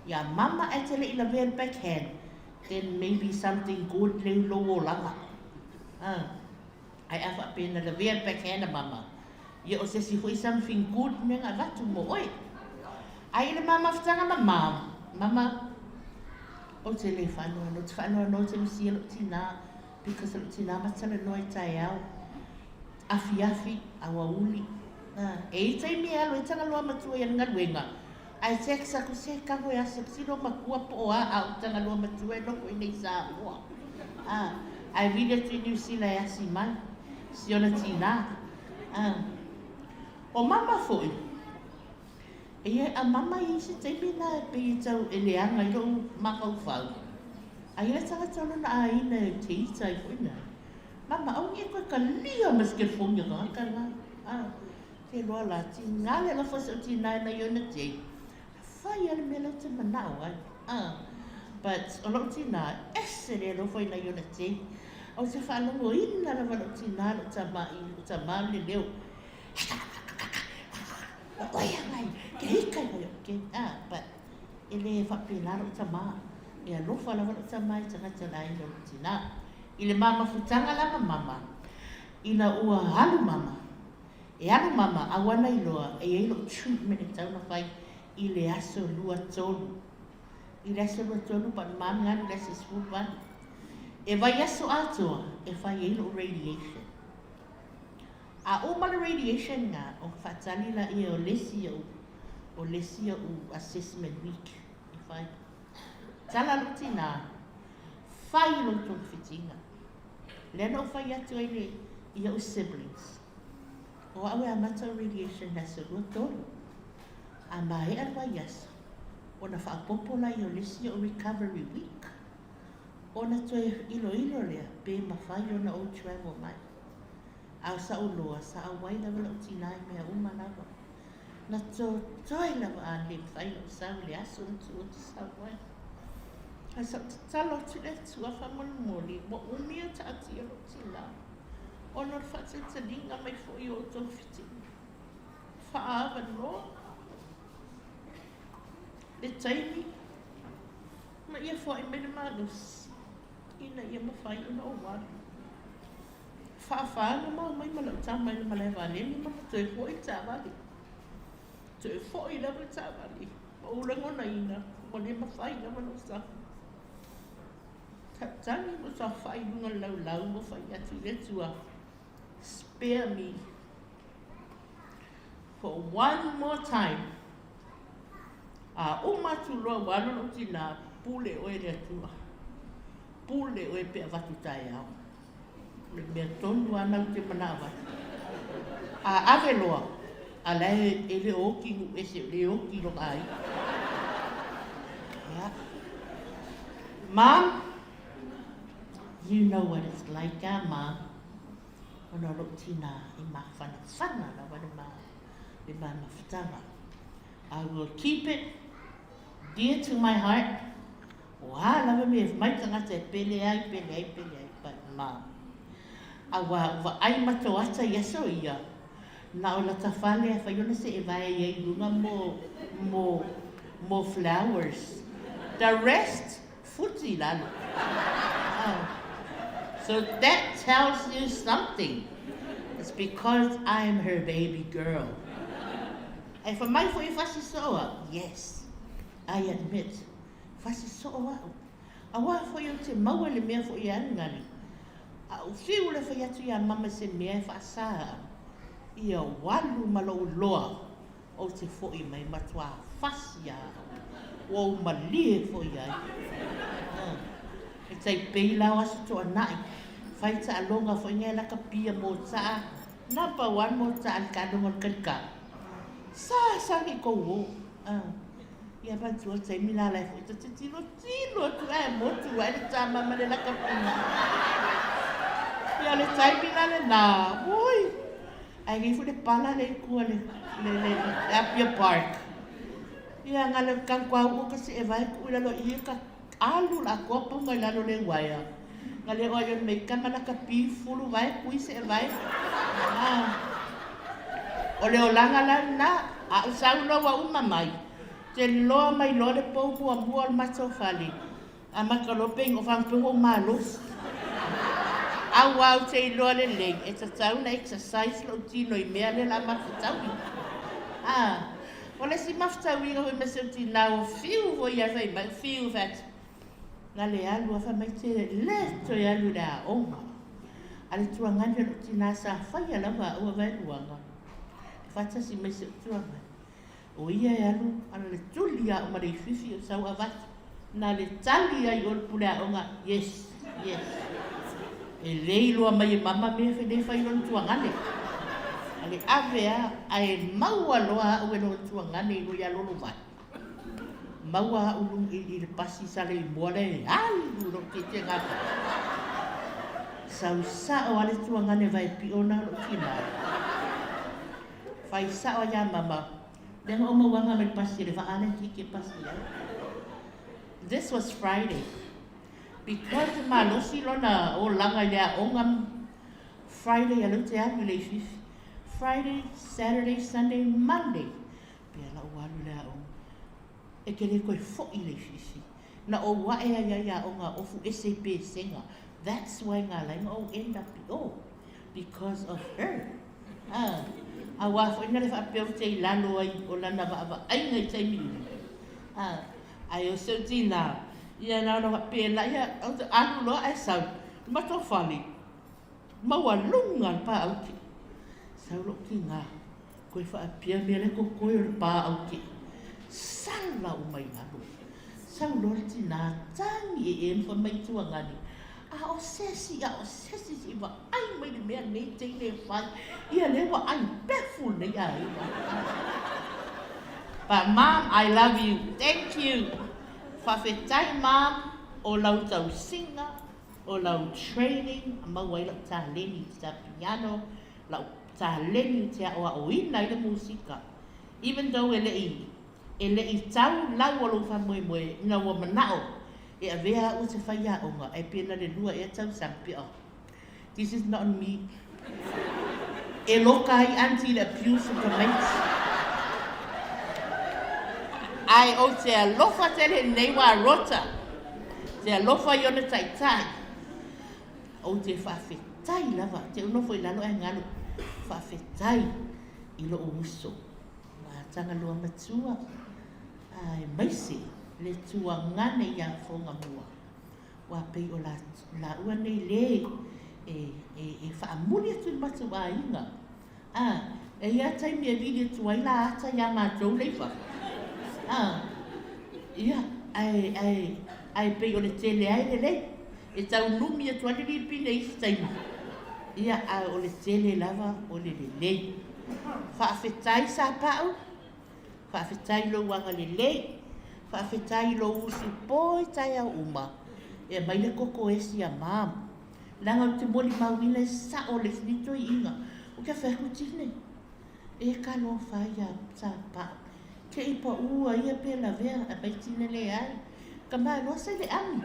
iā Mama ae te le i lavea i le backhand, then maybe something good leu lou olaga. A, ae a faapea na lavea le backhand a Mama, ia o se isi foi something good mea na avatu mo oe. Ae i le ma mafutaga ma Mom, Mama, ou te le faanoanoa, ou te faanoanoa ou te misia lou tinā, because o lou tinā ma talanoa i taeao, afiafi, aoauli. A, e i ai taimi e alu ai Tagaloa matua i ana galuega, Ae text aku se kaho e ase tino makua po o a a o Tagaloa matua e nofo i nei Samoa. A, ae vili atu i Niu Sila e asi mai, si ona tinā. A, o mama foi, e ia a mama i se taimi na e pei e tau e leaga i lou mafaufau. A ia le tagata o lona āina e te ita ai foi mea. Mama, aua ne i koe kalia ma se telefoni a tagata la. A, Te loa la, tingā le alofa se o tinā e mai ona te, fai a le mea lau te manao ai. Ah, but o lou tinā, ese le alofa i nai ona te. Ou te faalogoina lava lou tinā, lou tama i lou tama le leo. O oe a ngai, ke ika i mai ke, ah, but e le faapena lou tama. E alofa lava lou tama i tagata la i lou tinā. I le mamafutaga la ma mama, ina ua alu mama, E alu mama, aua na iloa, e iai lou treatment e tatau ona fai i le aso 23. I le aso 23 but mami alu i le aso 18. E vaiaso atoa e fai ai lou radiation. A uma le radiation na, ona faatali laia o le isi ou, o le isi ou assessment week e fai. Tala lou tina, fai lou togafitiga. Lea na ou fai atu ai le, i ou siblings. O au e amata o radiation i le aso 23. A maea le vaiaso, ona faaopoopo laia o le isi o recovery week, ona toe iloilo lea pe mafai ona ou travel mai. A o sa'u loa, sa auai lava la'u tinā i mea uma lava. Na totoe lava a le mafai la'u sau i le aso na tuu ou te sau ai. Ae sa ou tatalo atu i le Atua faamolemole, ua umi o taatia lou tinā, ona o le faatalitaliga mai foi o outou fitiga. Faaavanoa le taimi ma ia foai mai le malosi ina ia mafai ona ou alu. Faafaga ma omai ma lau tama i le malae vaalele ma toe foi le taavale. Toe foi lava le taavale ma ou lagonaina ua le mafai lava ona ou sau. Tautagi ma ou saofai i luga o le laulau ma ou fai atu i le Atua, Spare me for one more time. A uma atu loa ua alu lou tinā, pule oe e le Atua. Pule oe pe avatu taeao. O le mea tonu lava lena ou te manao ai. A ave loa, a la e le o oti i nuu ese, o lea e oti i lona aiga. Yeah. Mom, you know what it's like, ah, Mom? Ona o lou tinā e mafanafana lava le ma, le ma mafutaga. I will keep it dear to my heart. O a lava mea e mai tagata e pele ai, pele ai, pele ai, but ma. Auā ua vaai matou ata i aso ia, na o lata fale a fai ona seʻe vae ai i luga mo, mo, mo flowers. The rest, futi i lalo. Oh. So that tells you something. It's because I'm her baby girl. Ae fai mai foi e fasi soo au. Yes, I admit. Fasi soo au. Auā foi ou te maua i le mea foi e alugali. A ou fiu le fai atu iā mama se mea e faasā au, ia ou alu ma lou loa ou te foʻi mai matuā fasi a au. Ua ou malie foi ai. E tai pei la o Aso Toonai, fai taaloga foi ngai laka pia mo taa, number one mo taa le taaloga o le kalikā. Sa sagi kou o. Ia manatua taimi la lae foi ta te tilotilo atu ae motu ai le tama ma le lakapi. Ia le taimi la lenā, oi, ae nei foi le pala le i tua le, le, le, le Apia Park. Ia nga le kau kau ka se e vai ku i lalo i ka alu la atoa pauga i lalo le uaea. Nga le oa i mei kama lakapi fulu vai kui se e vai. Ah. O le olaga la lena, a ou sau loa ua uma mai, te loa mai loa le pou muamua o le matou fale, amata loa pe ina faapea ua ou malosi. Auā ou te iloa lelei, e tatau ona exercise lou tino i mea lea o le a mafetauina. Ah, o le isi mafetauina foi ma si ou tinā ua fiu foi ia fai mai, fiu fai atu, Na le alu a fai mai te le toe alu i le aoga. A le tuagani o lou tinā sa faia lava au a vaeluaga. E faatasi mai si ou tuagani. O ia e alu a le tuli a au ma le ififi o sau avatu. Na le tali ai o le pule aoga, yes, yes. E le iloa mai e mama mea fe le fai lona tuagane. A le ave a, ae maua loa au e lona tuagane i lo ia lolovai. Maua au i le pasi sa le imoa lea e alu lou tietiega atu. Sau sao a le tuagane vae pio na lou tina. Fai sao ia mama. Lea o mauaga mai pasi le vaa le tiki pasi ai. This was Friday. Because malosi lona olaga i le aoga Friday a leu te alu i le ifiifi. Friday, Saturday, Sunday, Monday. Pea la ua alu i le aoga. E te le toe foi i le ifiifi. Na ou ae ai ai aoga ofu ese i Pesega. That's why nga ala ai na ou end up i o. Because of her. Ah, auā foi na le faapea ou te i lalo ai o lana vaavaaiga i taimi uma. Ah, ae o si ou tinā, ia na ona faapena, ia, ou te alu loa ae sau, i matou fale, maualuga le paauki. Sau lou tinā, Koe faapea mea le kokoe o le paauki. Sala uma i lalo. Sau loa le tinā tagi ee ma fai mai tuagani, A o sesi, a o sesi se i vaai mai le mea nei teine e fai, ia lea ua ai pefu lenei aiga. But mom, I love you. Thank you. Faafetai mom o lau tausiga, o lau training, maua ai lau taleni i te piano, lau taleni i te aoaoina ai le musika. Even though e le'i e le'i tau lau o lou faamoemoe ina ua mana'o e avea a'u e te faiaoga ae pe na le lua ea tausaga pe oh this is not me e loka ai aunty i le abuse o tamaiti ae ou te alofa tele i lenei wā rota te alofa i ona taitai ou te faafetai lava te ou nofo i lalo ae galu faafetai i lo'u uso ma Tagaloa matua aemaise le tuagane iā Fogamua ua pei o lāua nei lē e faamuli atu i le matou aiga. A, e i ai taimi e vili atu ai la ata iā matou lea i fafo. A, ia, ae, ae, ae pei o le tele ai lelei. E tau numi atu ai le lipine i isi taimi. Ia, ae o le tele lava o le lelei. Faafetai Sapau, faafetai i lou agalelei, faafetai i lou usu po i taeao uma e aumai le koko esi ia Mom. Leaga ou te molimauina e sao le isi nei toeaiina, ou te fai atu Tine, e talofa ia Sapau, te i paʻu a ia pe lavea, ae mai Tine leai. Ka malo sa i le ʻami.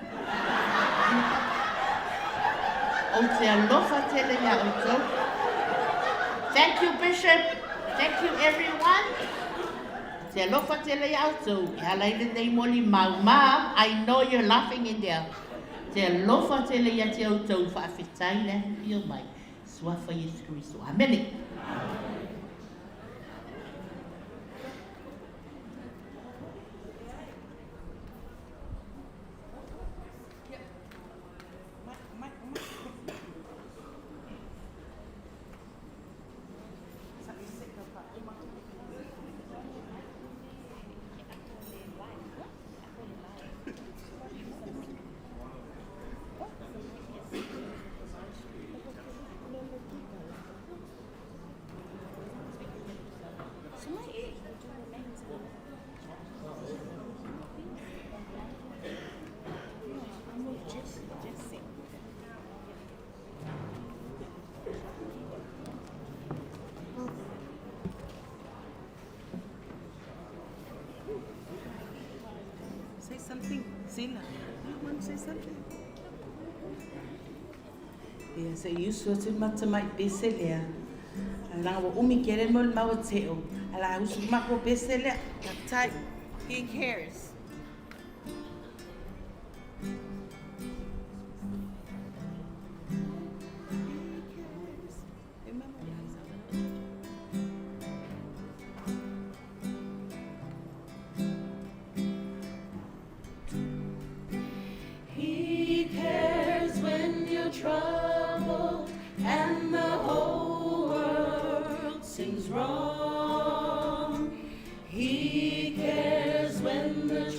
Ou te alofa tele iā ʻoutou. Thank you Bishop. Thank you everyone. Ou te alofa tele iā ʻoutou. E ala i lenei molimau. Mom, I know you're laughing in there. Te alofa tele ia te ʻoutou. Faafetai le afifio mai. Suafa Iesu Keriso. Amene. Say something, Sila. You want to say something? Ia, se i usu atu le matou tamai pese lea. Leaga ua umi tele le molimau a Teo, ae o le a usu le matou pese lea. Faafetai. He cares. He cares when you're troubled and the whole world seems wrong. He cares when the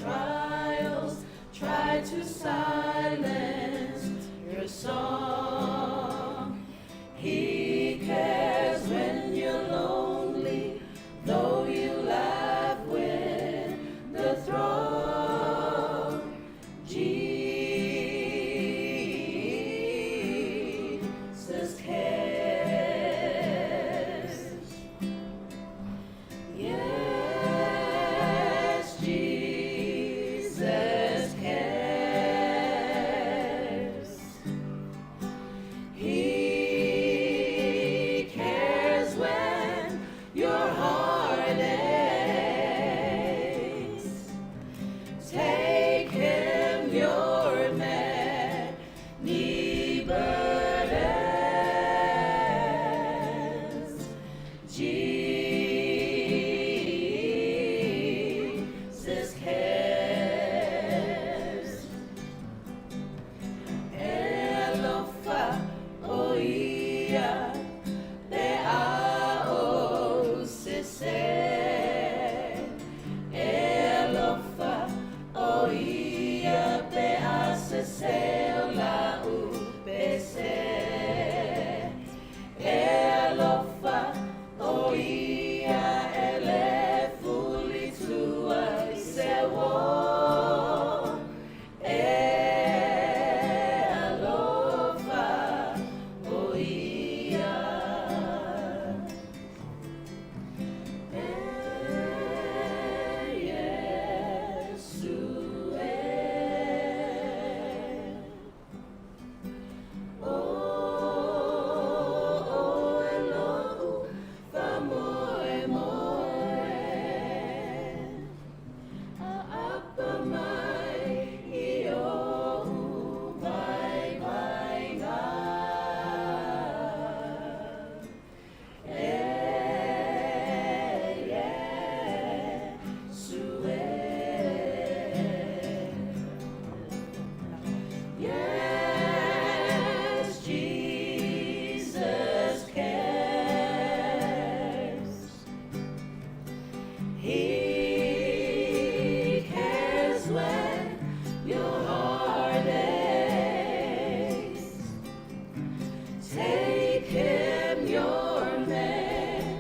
him your many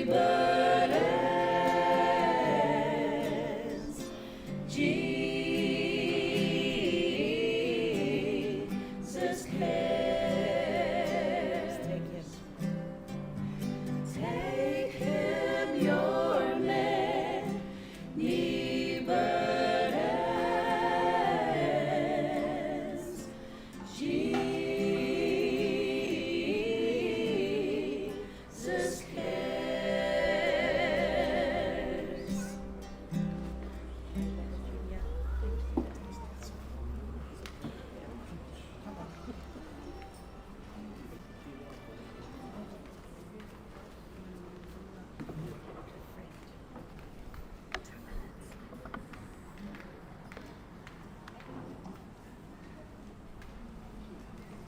burdens. Jesus cares. Take him. Take him your many burdens. Jesus cares.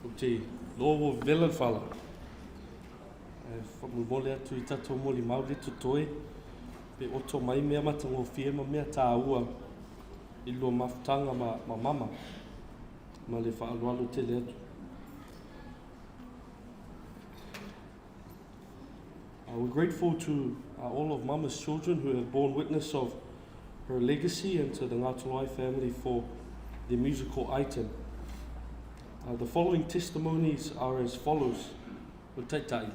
Ou te loa ua vela le fala. Ae faamolemole atu i tatou molimau le totoe pe oto mai mea matagofie ma mea tāua i lua mafutaga ma ma mama. Ma le faaaloalo tele atu. Uh, we're grateful to uh, all of Mama's children who have borne witness of her legacy and to the Ngātolai family for the musical item. Uh, the following testimonies are as follows. O taitai,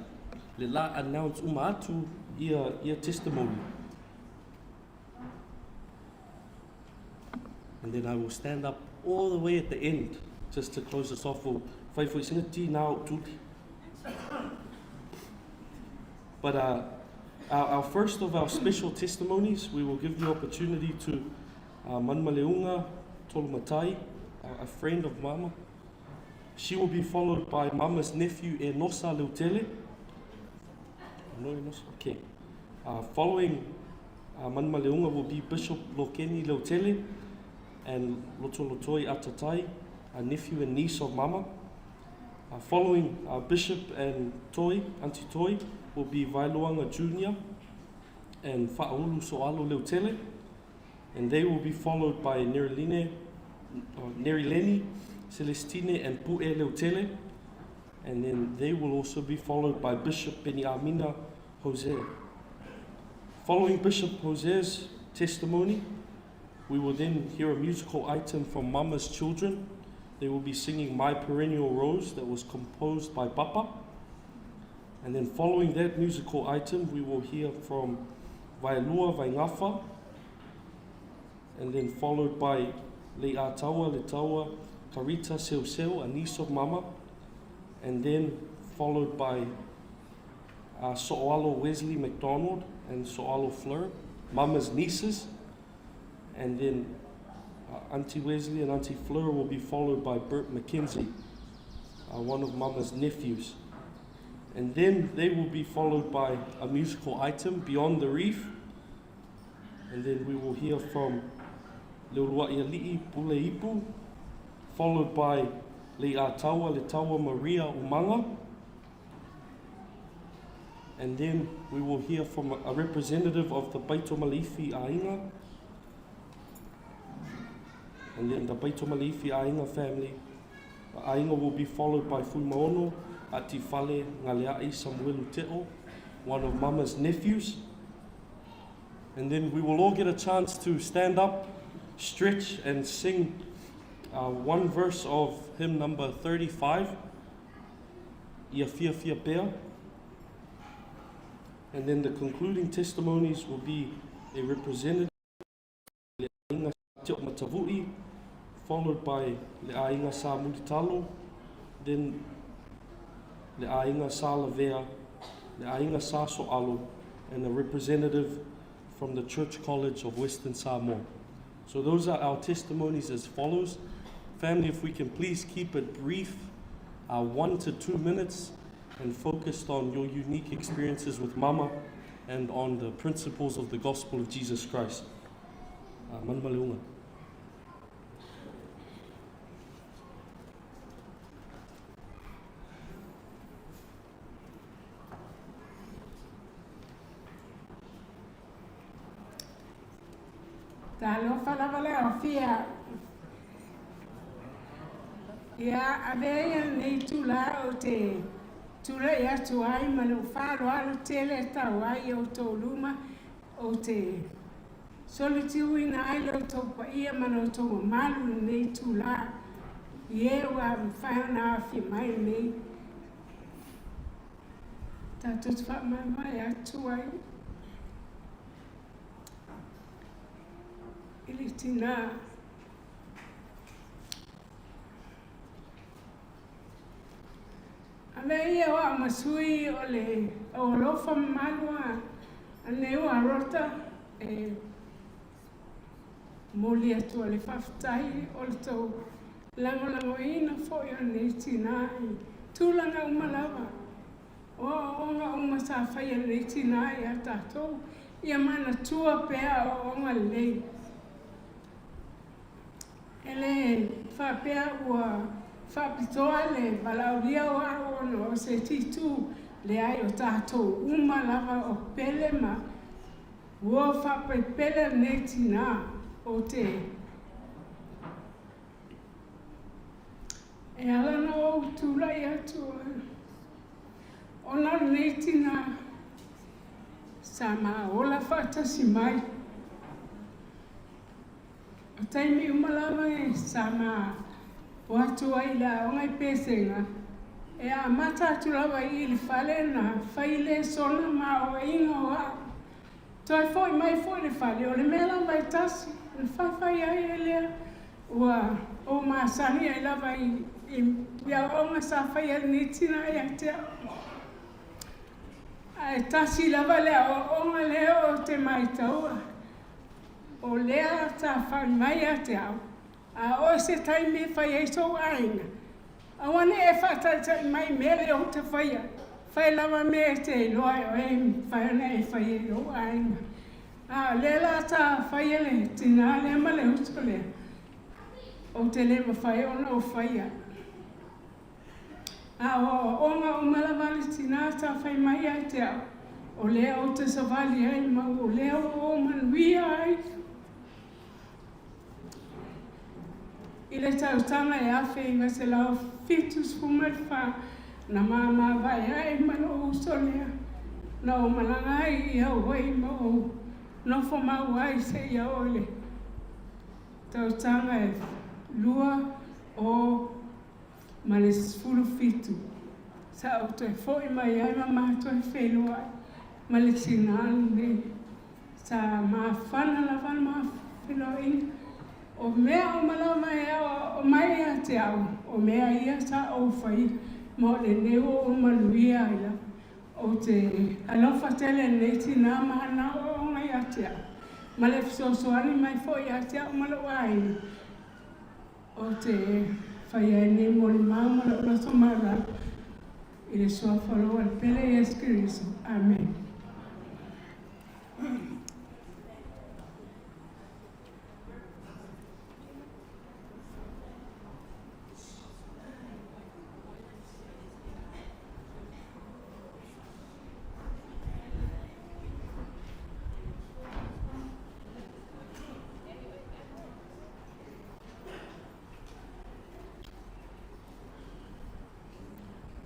le la announce uma atu ia, ia testimony. And then I will stand up all the way at the end just to close this off. We'll whai fo i singa ti nā o tuli. But uh, our, our first of our special testimonies, we will give the opportunity to uh, Manmaleunga Tolomatai, a, a friend of Mama. She will be followed by Mama's nephew, Enosa Leutele. No, Enosa? Okay. Uh, following Manmaleunga will be Bishop Lokeni Leutele and Lotolotoi Atatai, a nephew and niece of Mama. Uh, following Bishop and Toi, Auntie Toi, will be Vailuanga Jr. and Fa'aulu Soalo Leutele. And they will be followed by Nereline, Nerileni, Celestine and Pu'e Leutele. And then they will also be followed by Bishop Beniamina Jose. Following Bishop Jose's testimony, we will then hear a musical item from Mama's Children. They will be singing My Perennial Rose that was composed by Papa. And then following that musical item, we will hear from Vailua Vaingafa, and then followed by Le'ataua Letaua Karita Seuseu, a niece of Mama, and then followed by uh, So'oalo Wesley McDonald and So'oalo Fleur, Mama's nieces. And then uh, Auntie Wesley and Auntie Fleur will be followed by Bert McKenzie, uh, one of Mama's nephews. And then they will be followed by a musical item, Beyond the Reef. And then we will hear from Leulua'iali'i Pule Ipu, followed by Lei'ataua Letaua Maria Umanga. And then we will hear from a representative of the Baitomalifi Aiga. And then the Baitomalifi Aiga family. Aiga will be followed by Fuimaono Atifale Ngalea'i Samuelu Te'o, one of Mama's nephews. And then we will all get a chance to stand up, stretch, and sing uh, one verse of hymn number 35, Ia Fia Fia Pea. And then the concluding testimonies will be a representative le aiga Te'o followed by le aiga Sa Mulitalo, then le aiga Sa Lavea, le aiga Sa So'alo, and a representative from the Church College of Western Samoa. So those are our testimonies as follows. Family, if we can please keep it brief, 1 to 2 minutes, and focused on your unique experiences with Mama and on the principles of the gospel of Jesus Christ. Uh, Manu. Talofa lava le aofia. Ia, avea ia lenei itulā ou te Tulai atu ai ma lou faaaloalo tele e tau ai i outou luma, ou te solitiuina ai lo outou paia ma lo outou mamalu i lenei itulā, i e ua mafai ona aofia mai i lenei tatou te faamaemae atu ai i le tinā. Avea ia o au ma sui o le o alofa mamalu a nei ua rota e momoli atu o le faafetai o le tou lagolagoina foi o lenei tinā i tulaga uma lava o aoaoga uma sa faia e lenei tinā ia tatou ia manatua pea aoaoga lelei. E lē faapea ua faapitoa le valaaulia o a'u ona o se titū, leai o tatou uma lava o pele ma ua faapaipele lenei tinā o te E ala ona ou tulai atu ona o lenei tinā sa ma ola faatasi mai. O taimi uma lava e sa ma o atu ai i le aoga i Pesega, e amata atu lava i i le fale na fai lesona ma aoaiga o a'u. Toe fo'i mai foi i le fale, o le mea lava e tasi, na faifai ai e lea ua ou masani ai lava i i aoaoga sa faia e lenei tina ia te a'u. Ae tasi lava le aoaoga lea ou te maitaua. O lea sa fai mai ia te au, a oo se taimi e fai ai sou aiga, aua ne i e faataitai mai i mea lea ou te faia, fai lava mea e te iloa e oe e mafai ona e faia i lou aiga. A o lea la sa fai e le tinā lea ma le uso lea, ou te le mafai ona ou faia. A o aoaoga uma lava a le tinā sa fai mai ia te au, o lea ou te savali ai ma o lea ua ou manuia ai. I le tausaga e 1974, na mamavae ai ma lou uso lea, na ou malaga ai i Hawaii ma ou nofo mau ai seia oo i le tausaga e 2 o ma le 17 sa ou toe fo'i mai ai ma matou feiloai ma le tinā lenei. Sa mafana lava le ma feiloaiga. O mea uma lava e aoao mai ia te au, o mea ia sa ou faia, ma o lenei ua ou manuia ai lava. Ou te alofa tele i lenei tinā ma ana aoaoga ia te au, ma le fesoasoani mai foi ia te au ma lou aiga. Ou te fai ai nei molimau ma lou loto maualalo i le suafa o lou Alipele Iesu Keriso. Amene.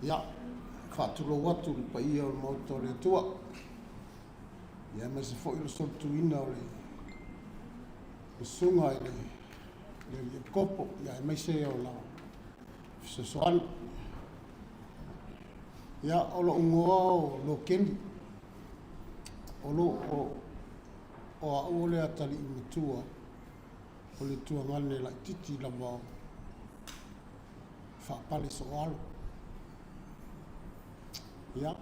Ia, faatulou atu i le paia o le Maota o le Atua. Ia, aemaise foi o le solituina o le susuga i le Alii Epikopo, ia aemaise o la fesoasoani. Ia, o lou igoa o Lokeni. O lo o o au o le atalii matua o le tuagane laititi lava o Faapale Sooalo. Ia.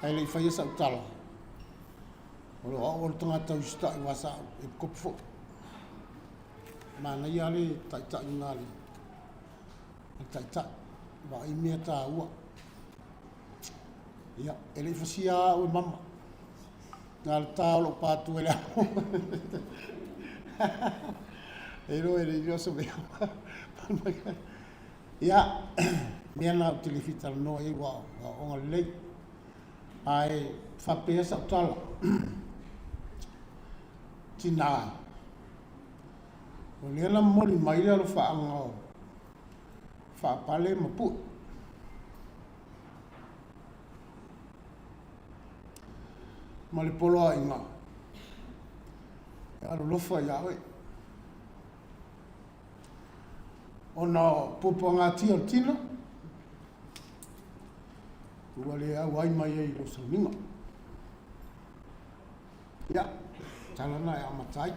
Ae le i faia sau tala, o lo au o le tagata usitai aua sa ou epikopo foi. Manaia le taitaiga a le taitai, vaai mea taua. Ia, e le i fasia lava au e mama. Na o le ta o lou patu e le amo. E iloa e le iloa se mea. Ia, mea na ou te le fia talanoa i ai ua aoaoga lelei. Ae faapea sau tala, tinā, o lea na momoli mai le alofaaga o. Faapale ma Puʻu. Ma le poloaiga e alolofa iā oe. Ona o puapuagatia o le tino, ua le auai mai ai i lou sauniga. Ia, tala na e amata ai.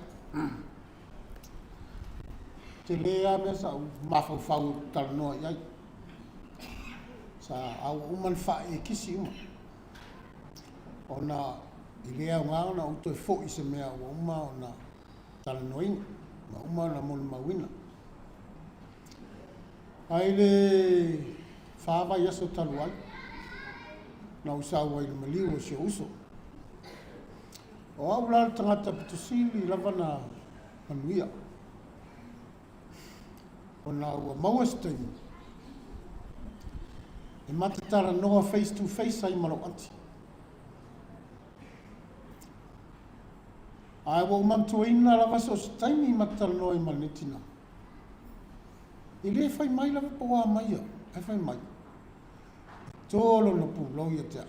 Tele lava mea sa ou mafaufau ou te talanoa i ai. Sa a ua uma ona faaekisi uma. Ona e le aoga ona ou toe foi i se mea ua uma ona talanoaina, ua uma ona molimauina. Ae i le fa vaiaso talu ai, na ou sau ai i le maliu o si ou uso. O au la le tagata pito sili lava na manuia, ona ua maua se taimi e ma te talanoa face to face ai ma lou aunty. Ae ua ou manatuaina lava so o se taimi ma te talanoa ai ma lenei tina. E le fai mai lava po o a mai ia, ae fai mai, e to lona pulou ia te au,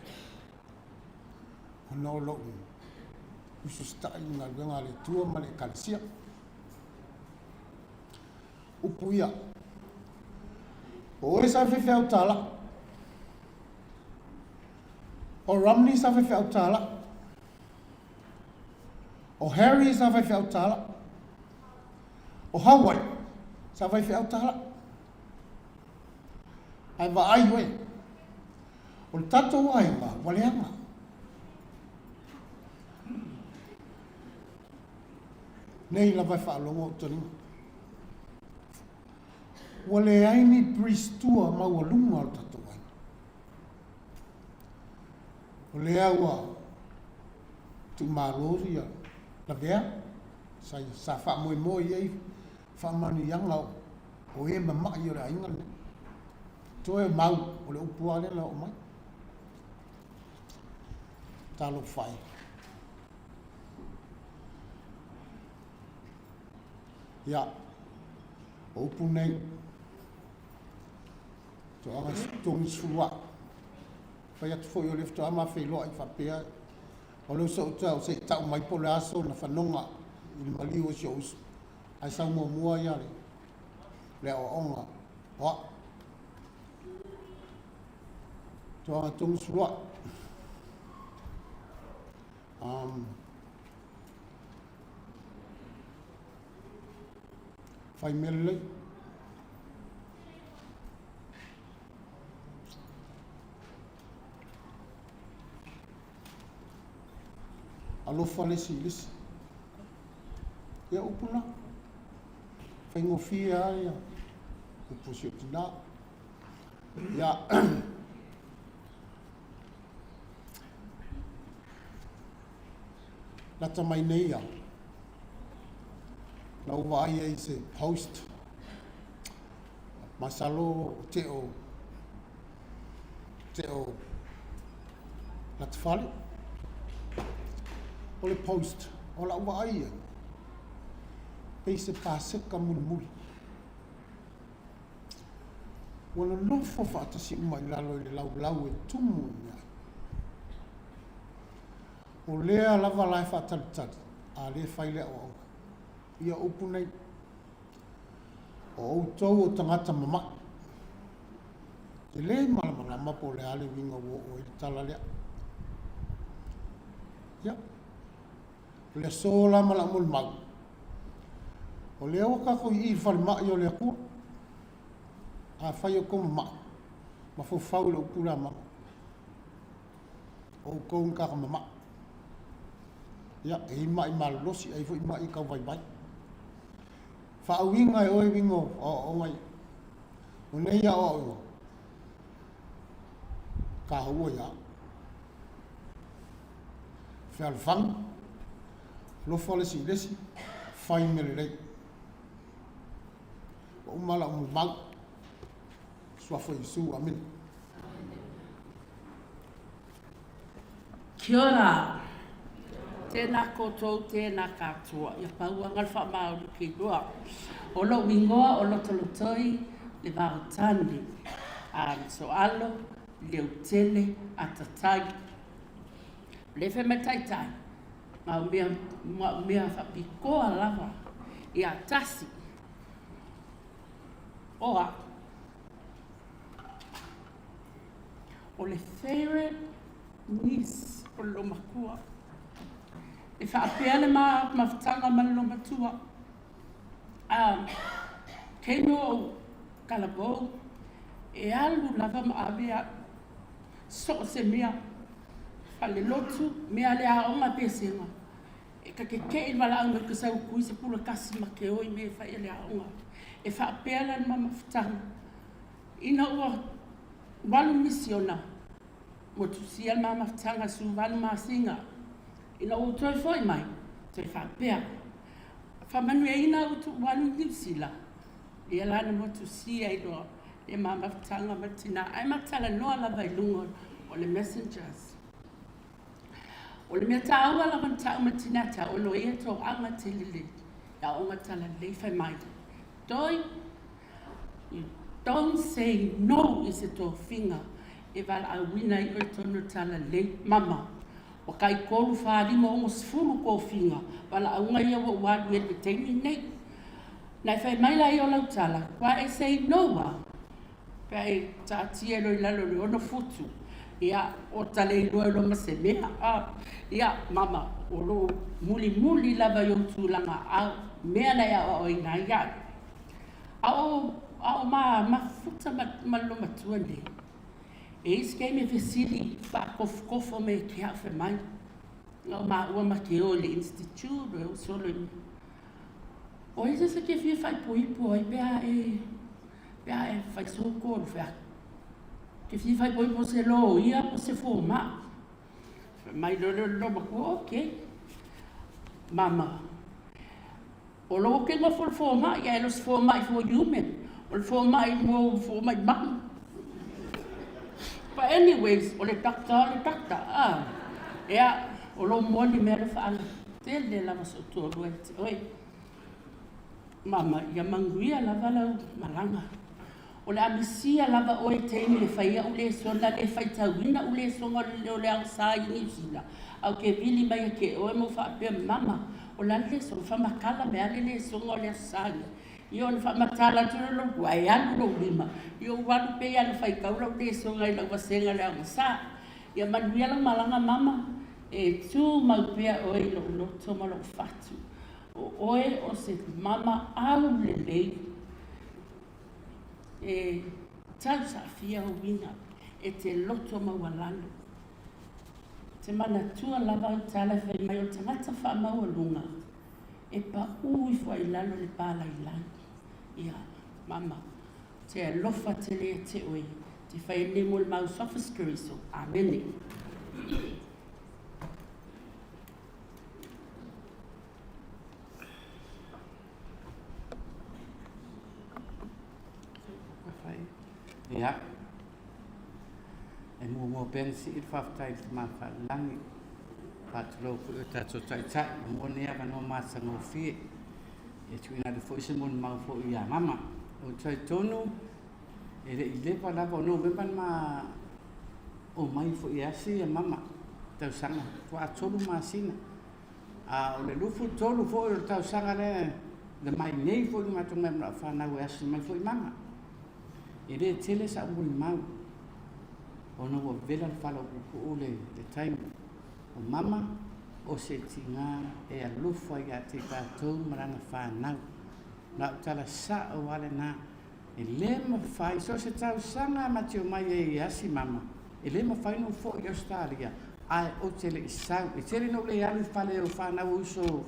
ona o lou ususitai i galuega a le Atua ma le Ekalesia. Upu ia, o oe sa faifeau tālā, o Romney sa faifeau tālā, o Harry sa faifeau tālā, O Hawaii, sa faifeau tala. Ae vaai oe, o le tatou aiga ua leaga. Nei lava e faalogo ou taliga. Ua leai ni priest tua maualuga o le tatou aiga. O lea ua tuumalo ia lavea. Sa, sa faamoemoe i ai faamanuiaga o, o e mama'i o le aiga lenei. Toe mau, o le upu lava lea na oo mai. Talofa e. Ia, o upu nei, toaga togisefulu aʻu. Fai atu foi o lea faatoa ma feiloai faapea O le uso uta o se i tau mai po o le a sona fanoga i le maliu o si ou uso, ae sau muamua ia le, le aoaoga o a'u. Toaga togisefulu aʻu. Um, fai mea lelei. Alofa le isi i le isi. Ia upu na. Faigofie lava ia upu o si ou tinā. Ia. Lata mai nei ia. Na ou vaai ai i se post. Masalo o te o te o Latafale. O le post, o lau vaai ia, pei se paseka mulimuli. Ua nonofo faatasi uma i lalo i le laulau e tumu i meaai. O lea lava la e faatalitali, a lea e fai le aoaoga. Ia upu nei, o outou o tagata mama'i. E le malamalama po o le a le uiga ua oo ai le tala lea. Ia, o le aso la ma lau molimau, o lea ua tatou i i i le falemai o le Atua. Afai o outou mama'i, mafaufau i le upu lea a mama, o outou ni tagata mama'i. Ia, e i ai ma'i malolosi, e i ai foi ma'i tau vaivai. Faauiga e oe uiga o aoaoga ia. O nei aoaoga, taua ia au. Fealofani, alofa le isi i le isi, fai mea lelei. Ua uma lau molimau. Suafa o Iesu, amene. Kia ora. Tēnā koutou, tēnā katoa. Ia pau anga le whaamaori ki lua. O lou ingoa o Lotolotoi Le Vaotane, a Soalo, Leutele, Atatai. O le fai mai taitai, ma o mea, ma o mea faapitoa lava ia tasi. O a'u. O le favourite niece o le loomatua. E faapea le ma mafutaga ma le loomatua. Um, taimi o ou talavou, e alu lava ma ave a'u so o se mea, falelotu, mea le aoga pesega. E ka keke'i le valaau mai ke sau kui se pula tasi ma ke o i mea e fai e le aoga. E faapea la le ma mafutaga. Ina ua walu misiona, motusia le ma mafutaga 18 masina. Ina ua toe foi mai, toe faapea. Faamanuiaina au tu'u alu i Niu Sila, ia la na motusia ai loa le ma mafutaga ma le tinā, ae ma talanoa lava i luga o le messengers. O le mea tāua lava na ta'u ma le tinā ta'u, o lo ia to'aga tele le aoga talalelei fai mai, Toi, you don't say no i se tofiga e valaauina ai oe tonu o le talalelei. Mama, Ua tai 3, 4, 5, 6, 10 tofiga valaauga ia ua ou alu i ai i le taimi lenei. Na e fai mai la ia o lau tala, kua e say no a, pe a e taatia loa i lalo o le 6 futu, ia, o ta le iloa ai loa ma se mea, a. Ia, mama, o lo o mulimuli lava i ou tulaga aao, mea na e aoaoina ai iaʻu. A o, a o ma mafuta ma, ma le loomatua nei, E i se taimi e fesili faakofukofo me ke a'u fai mai, na o māua ma ke o i le institute o e solo i O ai se se ke fia faaipoipo ai pe a e pe a e fai soko fai atu. Ke fia faaipoipo se loia po se foma'i. Fai mai loa lea o le loomatua, okay. Mama, O lou okega fo le foma'i, ae le o se foma'i for human, o le foma'i mo foma'i manu. But anyways, o le doctor o le doctor, ah. Ea, o lou moni mea le faaga tele lava so'u toalua ia te oe. Mama, ia manuia lava lau malaga. O le a misia lava oe i taimi e fai a'u lesona le faitauina a'u lesona o le agasā i Niu Sila, a ou ke vili mai ia te oe ma ou faapea, Mama, o le a le lesona? Faamatala mai a le lesona o le Aso Sa lea. Ia ona faamatala atu lea o lou ae alu lou lima, ia ou alu pea ia na faitau lau lesona i lau vasega i le agasā. Ia manuia lau malaga mama, e tumau pea oe i lou loto ma lou fatu. O oe o se mama aulelei. E tausaafia uiga e te loto maualalo. Te manatua lava au tala e fai mai o le tagata faamaualuga e paʻū ifo ai i lalo le palailai. Ia, mama, te alofa tele ia te oe, te fai nei mo le mau Sofis Keriso. Amene. Ia. E muamua pea na sii le faafetai i le Tama Faalelagi. Faatulou foi o tatou taitai ua maua nei avanoa matagofie e tuuina atu foi se molimau foi ia mama. Ou te talitonu e le i leva lava o Novema na ma omai foi e asi ia mama tausaga faatoa 3 masina. A o le 23 foi o le tausaga lea na mai nei foi na matou mai ma lau fanau e asi mai foi mama. E le tele sa'u molimau ona ua vela le falaupupuu le, le taimi. O mama o se tigā e alofa ia te tatou ma lana fanau. Lau tala sa'o lava lena. E le mafai, so o se tausaga ma te omai ai e asi mama, e le mafai ona ou fo'i i Ausetalia, ae ou te le i sau. E tele ona ou le alu i fale o fanau o uso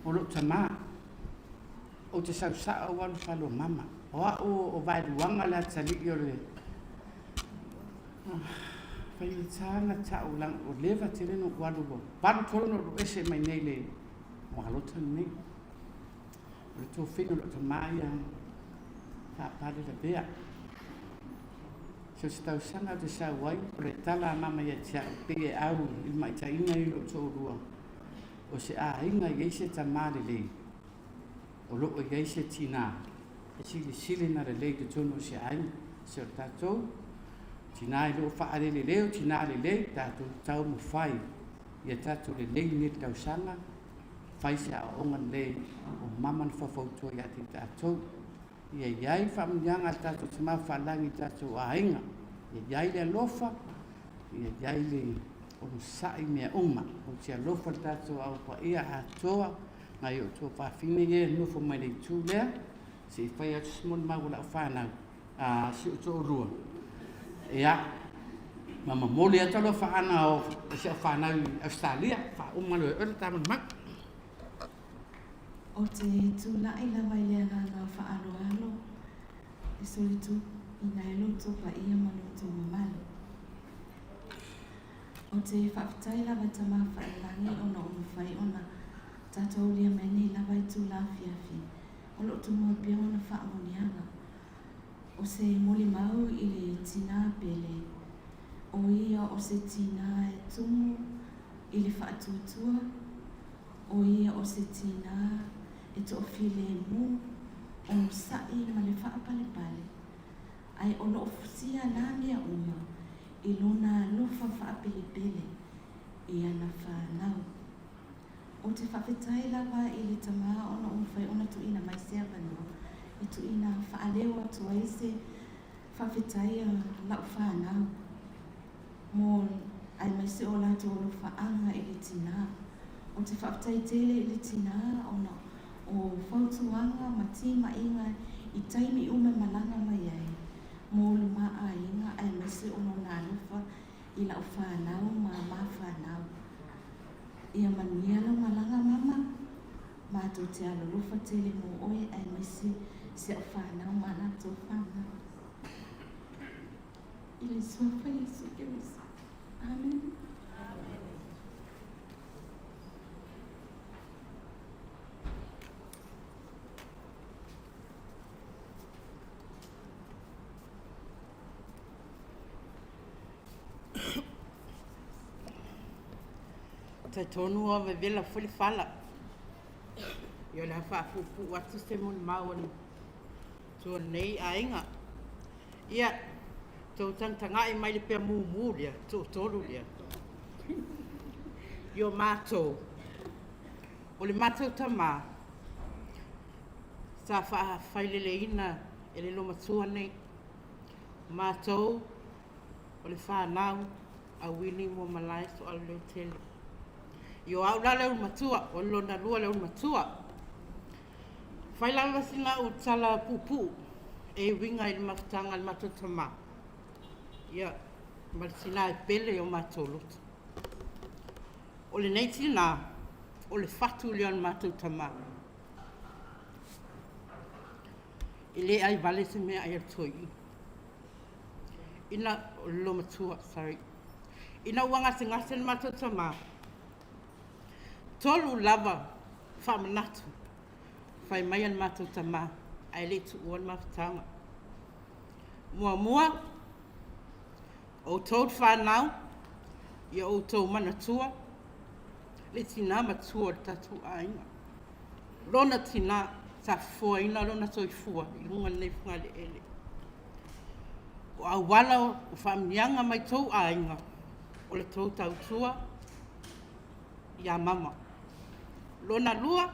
o lo'u tamā. Ou te sau sa'o ou alu i fale o mama. O a'u o Vaeluaga le atalii o le faigata ona ta'u leaga ua leva tele ona ou alu ua 8 tolu ona ou alu ese mai nei i le palota lenei. O le tofiga o lou tamā ia faapale lavea. So se tausaga ou te sau ai, o le tala a mama ia te au, pei e au i le maitaiga i lou toalua, o se aiga e i ai se tamā lelei, o lo o i ai se tinā. E silisili ona lelei i totonu o si aiga, si o tatou tinā e le o faalelelei o tinā lelei, tatou taumafai ia tatou lelei i lenei tausaga, fai se aoaoga lelei o mama na faufautua ia te tatou. Ia i ai faamanuiaga a le tatou Tama Faalagi i tatou aiga, ia i ai le alofa, ia i ai le onosai i mea uma. Ou te alofa i le tatou Ao Paia atoa, nai o tuafafine ia e nofo mai le itu lea, se i fai atu se molimau a lau fanau, a si ou toalua. Ia, ma momoli atu alofaaga o si au fanau i Ausetalia, faauma loa e oe le ta molimau. Ou te tulai lava i le agaga faaaloalo e solituina ai lo outou paia ma lo outou mamalu. Ou te faafetai lava i Tama Faiilagi ona ua mafai ona tatou aulia mai nei lava itula afiafi o lo o tumau pea ona faamanuiaga. O se molimau i le tinā pele, o ia o se tinā e tumu i le faatuatua, o ia o se tinā e toafilemu, onosai ma le faapalepale, ae o lo o fusia na mea uma i lona alofa faapelepele i ana fanau. Ou te faafetai lava i le Tama ona ua mafai ona tuuina mai se avanoa e tuuina faaleo atu ai se faafetai a lau fanau mo aemaise o latou alofaaga i le tinā. Ou te faafetai tele i le tinā ona o fautuaga ma timaiga i taimi uma e malaga mai ai mo lo ma aiga aemaise o lona alofa i lau fanau ma ma fanau. Ia manuia lau malaga mama, matou te alolofa tele mo oe aemaise si au fanau ma latou fanau. I le Suafa Iesu Keriso. Amene. Talitonu ua vevela foi le fala. Ia o le a faapuupuu atu se molimau a le matua o lenei aiga. Ia, tou tagatagai mai le pea mumu lea, toatolu lea. I o matou, o le matou tama, sa faafaileleina e le loomatua nei. O matou, o le fanau a Winnie Muamalae Soaleleutele. I o au la le ulumatua, o le lona lua le ulumatua. Fai lava sina au tala puupuu e uiga i le mafutaga a le matou tama, ia, ma le tina e pele i o matou loto. O lenei tina, o le fatu lea o le matou tama. E le ai vale se mea ai a le toeaina. Ina, o le loomatua, sorry. Ina ua gasegase le matou tama, tolu lava faamanatu fai mai a le matou tama ae le i tuua le mafutaga. Muamua, outou le fanau, ia outou manatua le tinā matua o le tatou aiga. Lona tinā sa fofoaina lona soifua i luga o lenei fogaaleele. O auala o faamanuiaga mai tou aiga, o le tou tautua ia mama. Lona lua,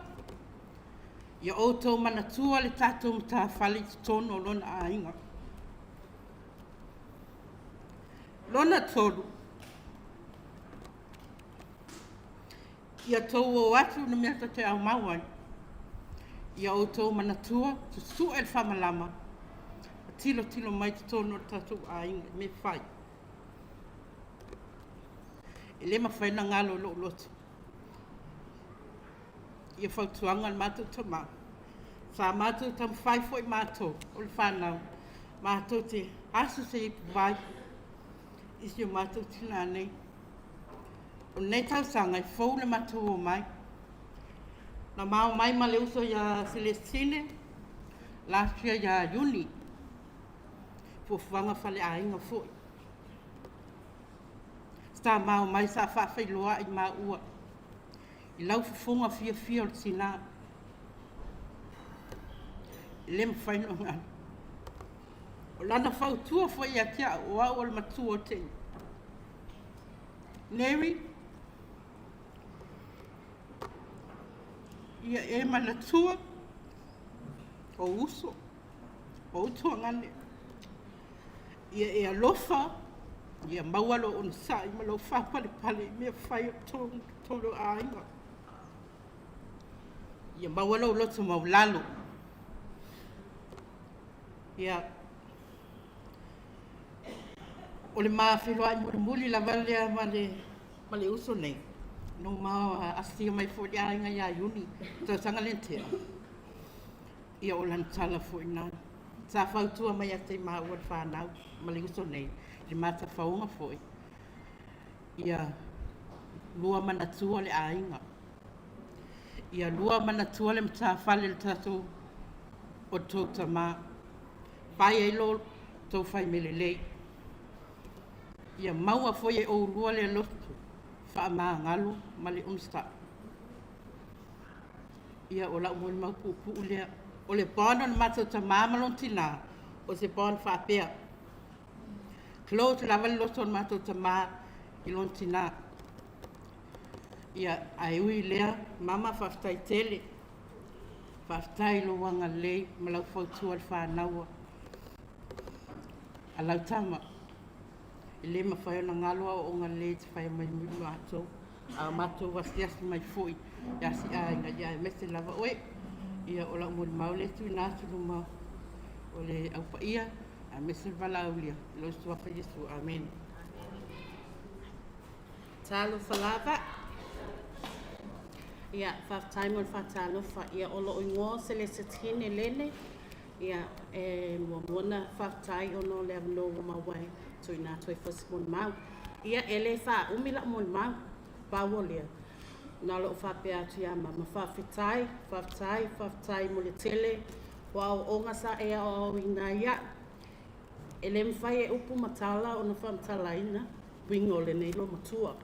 ia outou manatua le tatou matafale i totonu o lona aiga. Lona tolu, ia tou o atu i le mea tou te aumau ai, ia outou manatua, susue le faamalama, ma tilotilo mai totonu o le tatou aiga i mea fai. E le mafai ona galo i lou loto ia fautuaga a le matou tama. Sa matou taumafai foi matou o le fanau, matou te asu se ipuvai i si o matou tinā nei. O lenei tausaga e fou le matou omai. Na ma omai ma le uso ia Celestine last year ia Iuni, fuafuaga faleaiga foi. Sa ma omai sa faafeiloai maua i lau fofoga fiafia o le tinā. E le mafai ona galo. O lana fautua foi ia te au, o au o le matua o te Mary, ia e manatua o uso, o utuagane. Ia e alofa, ia maua lou onosai ma lou faapalepale i mea fai o totonu o aiga. Ia maua lou loto maualalo. Ia, o le ma feiloai mulimuli lava lea ma le, ma le uso nei, no ma asia mai foi le aiga ia Iuni, tausaga lea na tea. Ia o lana tala foi na. Sa fautua mai ia te māua le whānau ma le uso nei, le matawhaonga foi. Ia lua manatua le aiga. Ia lua manatua le matafale le tatou o tou tamā. Fai ai lo tou fai mea lelei. Ia maua foi e oulua le loto faamagalo ma le onosai. Ia o lau molimau puupuu lea. O le bond o le matou tamā ma lona tinā, o se bond faapea. Close lava le loto o le matou tamā i lona tinā. Ia, ae ui i lea, mama faafetai tele. Faafetai i lou agalelei ma lau fautua i le fanau a lau tama. E le mafai ona galo aoaoga lelei e te faia mai i matou. A o matou asiasi mai foi i asiaiga, ia aemaise lava oe. Ia o lau molimau lea e tuuina atu i luma o le Au Paia, aemaise le valaaulia i lou Suafa Iesu. Amene. Talofa lava. Ia, faafetai mo le faatalofa. Ia, o lou igoa o Selesitini Lele. Ia, e muamua ona faafetai ona o le avanoa ua maua e tuuina atu ai foi se molimau. Ia, e le faaumi lau molimau, pau o lea, na o lou faapea atu ia mama, faafetai, faafetai, faafetai mo le tele o aoaoga sa e aoaoina ai iaʻu. E le mafai e upu ma tala ona faamatalaina uiga o lenei loomatua.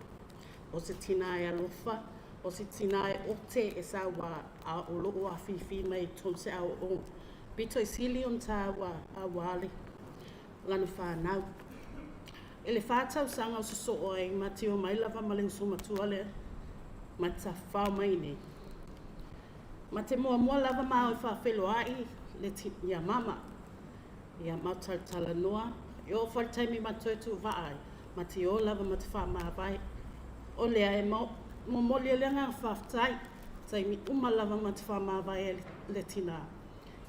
O se tinā e alofa, o se tinā e ote e sauā a o loo afifi mai i totonu se aoaoga. Pito i sili ona tāua auā le lana whānau. I le whā tausaga o sosoo ai ma te omai lava ma le uso matua lea ma te tafafao mai iinei. Ma te muamua lava māua e faafeiloai le ti, iā mama. Ia ma talanoa, e oo foi i le taimi ma toe tuuvaa ai, ma te o lava ma te faamavae. O lea e momoli ai le agaga faafetai, taimi uma lava ma te faamavae ai le tinā.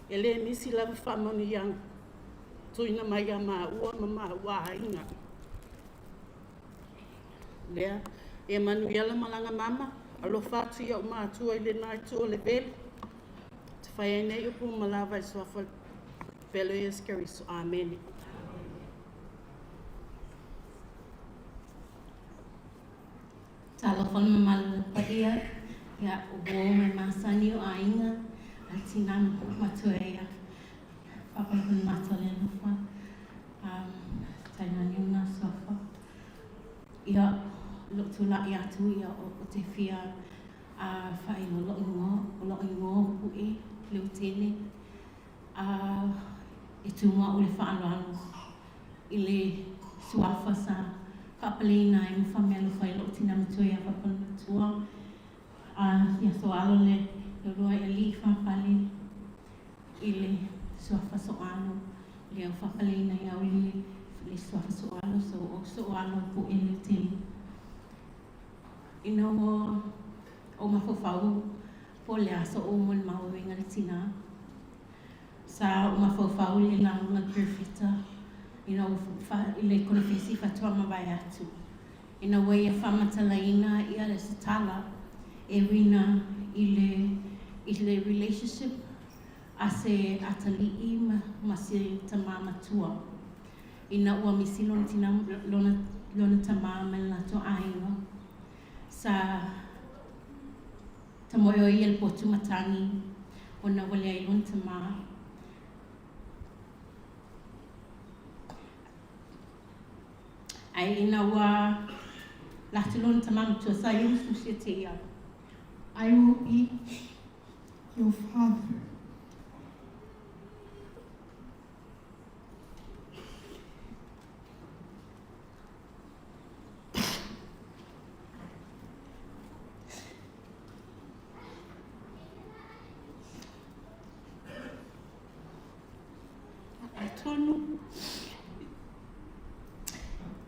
E le misi lava faamanuiaga tuuina mai iā māua ma māua aiga. Lea, ia manuia le malaga mama, alofa atu i ou matua i lena itu o le velu. Te fai ai nei upu ma lava i suafa velo Iesu Keriso. Amene. Talofa le mamalu o le paia, ia, o uo ma e masani o aiga, a le tinā matua ia Papalemata le alofa, um, tainane ona suafa. Ia, lou tulai atu ia o, o te fia a faailoa lou igoa, o lou igoa o Puʻe Leutele, a e tu au i le faaaloalo i le suafa sa faapaleina ai ma faameaalofa ai lou tinā matua iā Papalematua, a ia soalo le leuluai alii faapale i le suafa Soalo, lea ua faapaleina ai au i le suafa Soalo, so o Soalo Puʻe Leutele. Ina ua ou mafaufau po o le a soʻu molimau e uiga i le tinā, sa ou mafaufau i le lauga a le perofeta ina ua fa, i le konefesi faatoa mavae atu. Ina ua ia faamatalaina ia le se tala e uiga i le i le relationship a se atalii ma, ma se tamā matua. Ina ua misi lona tinā, lona, lona tamā ma le latou aiga, sa tamoe o ia i le potu matagi ona ua leai lona tamā. Ae ina ua alu atu lona tamā matua sa ia musumusu ia te ia. I will be your father.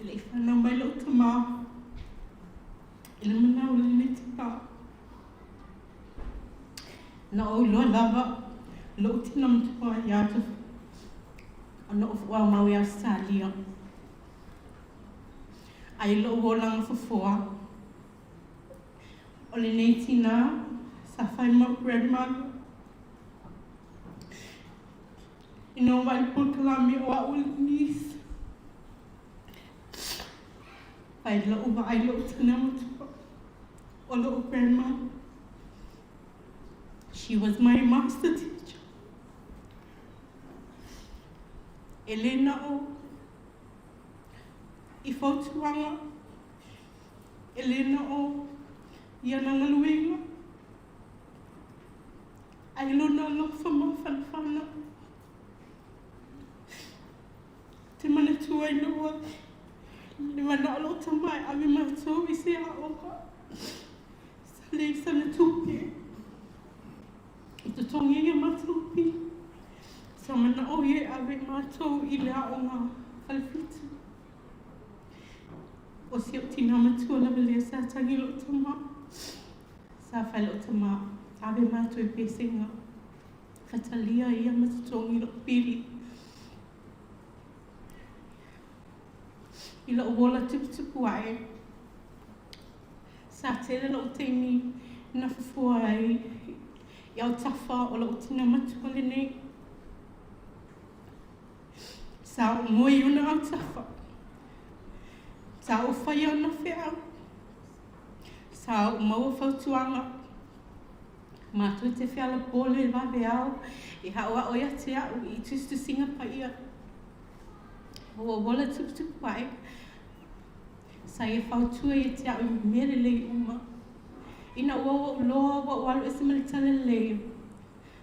E leʻi fanau mai loʻu tamā i le manao o lenei tinā. Na ou iloa lava loʻu tina matua iā ona ou fuaumau iā Ausetalia. A i loʻu olaga fofoa, o lenei tinā sa fai ma oʻu grandmother. Ina ua vaai i le polokalame o a'u o le niece, fai lo'u vaai i lo'u tina matua, o lo'u grandmother. She was my master teacher. E le na o i fautuaga, e le na o i ana galuega, Ai lona alofa mafanafana. Te manatua ai loa le manao o lou tama e ave matou i se aoga sa leai sana tupe e totogi ai a matou pili. Sa manao ia e ave matou i le aoga falefitu. O si ou tinā matua lava lea sa tagi i lou tama. Sa fai lo'u tamā, ave matou i pesega, fatalia ia ma totogi lo'u pili. I lo'u ola tuputupu a'e, sa tele lo'u taimi na fofoa ai i autafa o lo'u tina matua lenei. Sa ou moe i ona autafa, sa ou faia ona feau. Sa ou maua fautuaga, matou te feala pole i vaveao e aʻoaʻo ia te aʻu i tusitusiga paia. Ua ola tuputupu aʻe, sa ia fautua ia te aʻu i mea lelei uma. Ina ua ou loa ua ou alu ese ma le talalelei,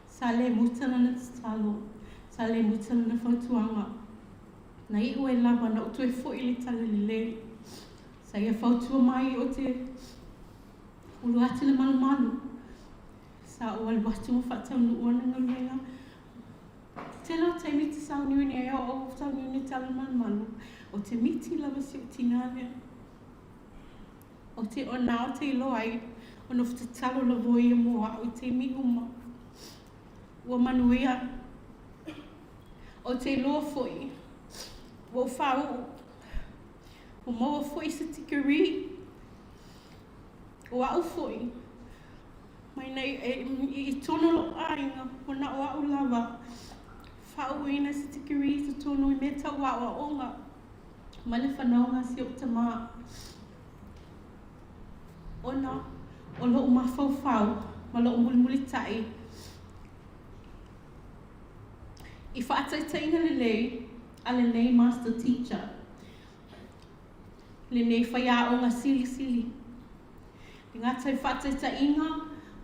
sa le muta lana tatalo, sa le muta lana fautuaga. Na iʻu ai lava na ou toe foʻi i le talalelei. Sa ia fautua mai o te ulu atu le malumalu. Sa ou alu atu ma faataunuu ana galuega. Tele o taimi te sauniuni ai o ou sauniuni i tala malumalu, o te miti lava si ou tinā lea. O te ona o te iloa ai ona o tatalo lava ia mo a'u i taimi uma. Ua manuia. O te iloa foʻi, ua ou fāuʻu. Ua maua foi se tikeri. O a'u foi, mai nei e, i tonu lo'u aiga, ua na o a'u lava faauuina se tikeri i totonu i mea tau aoaoga ma le fanauga a si o'u tamā, ona o lo'u mafaufau ma lo'u mulimulita'i i faataitaiga lelei a lenei master teacher, lenei faiaoga silisili, le gata i faataitaiga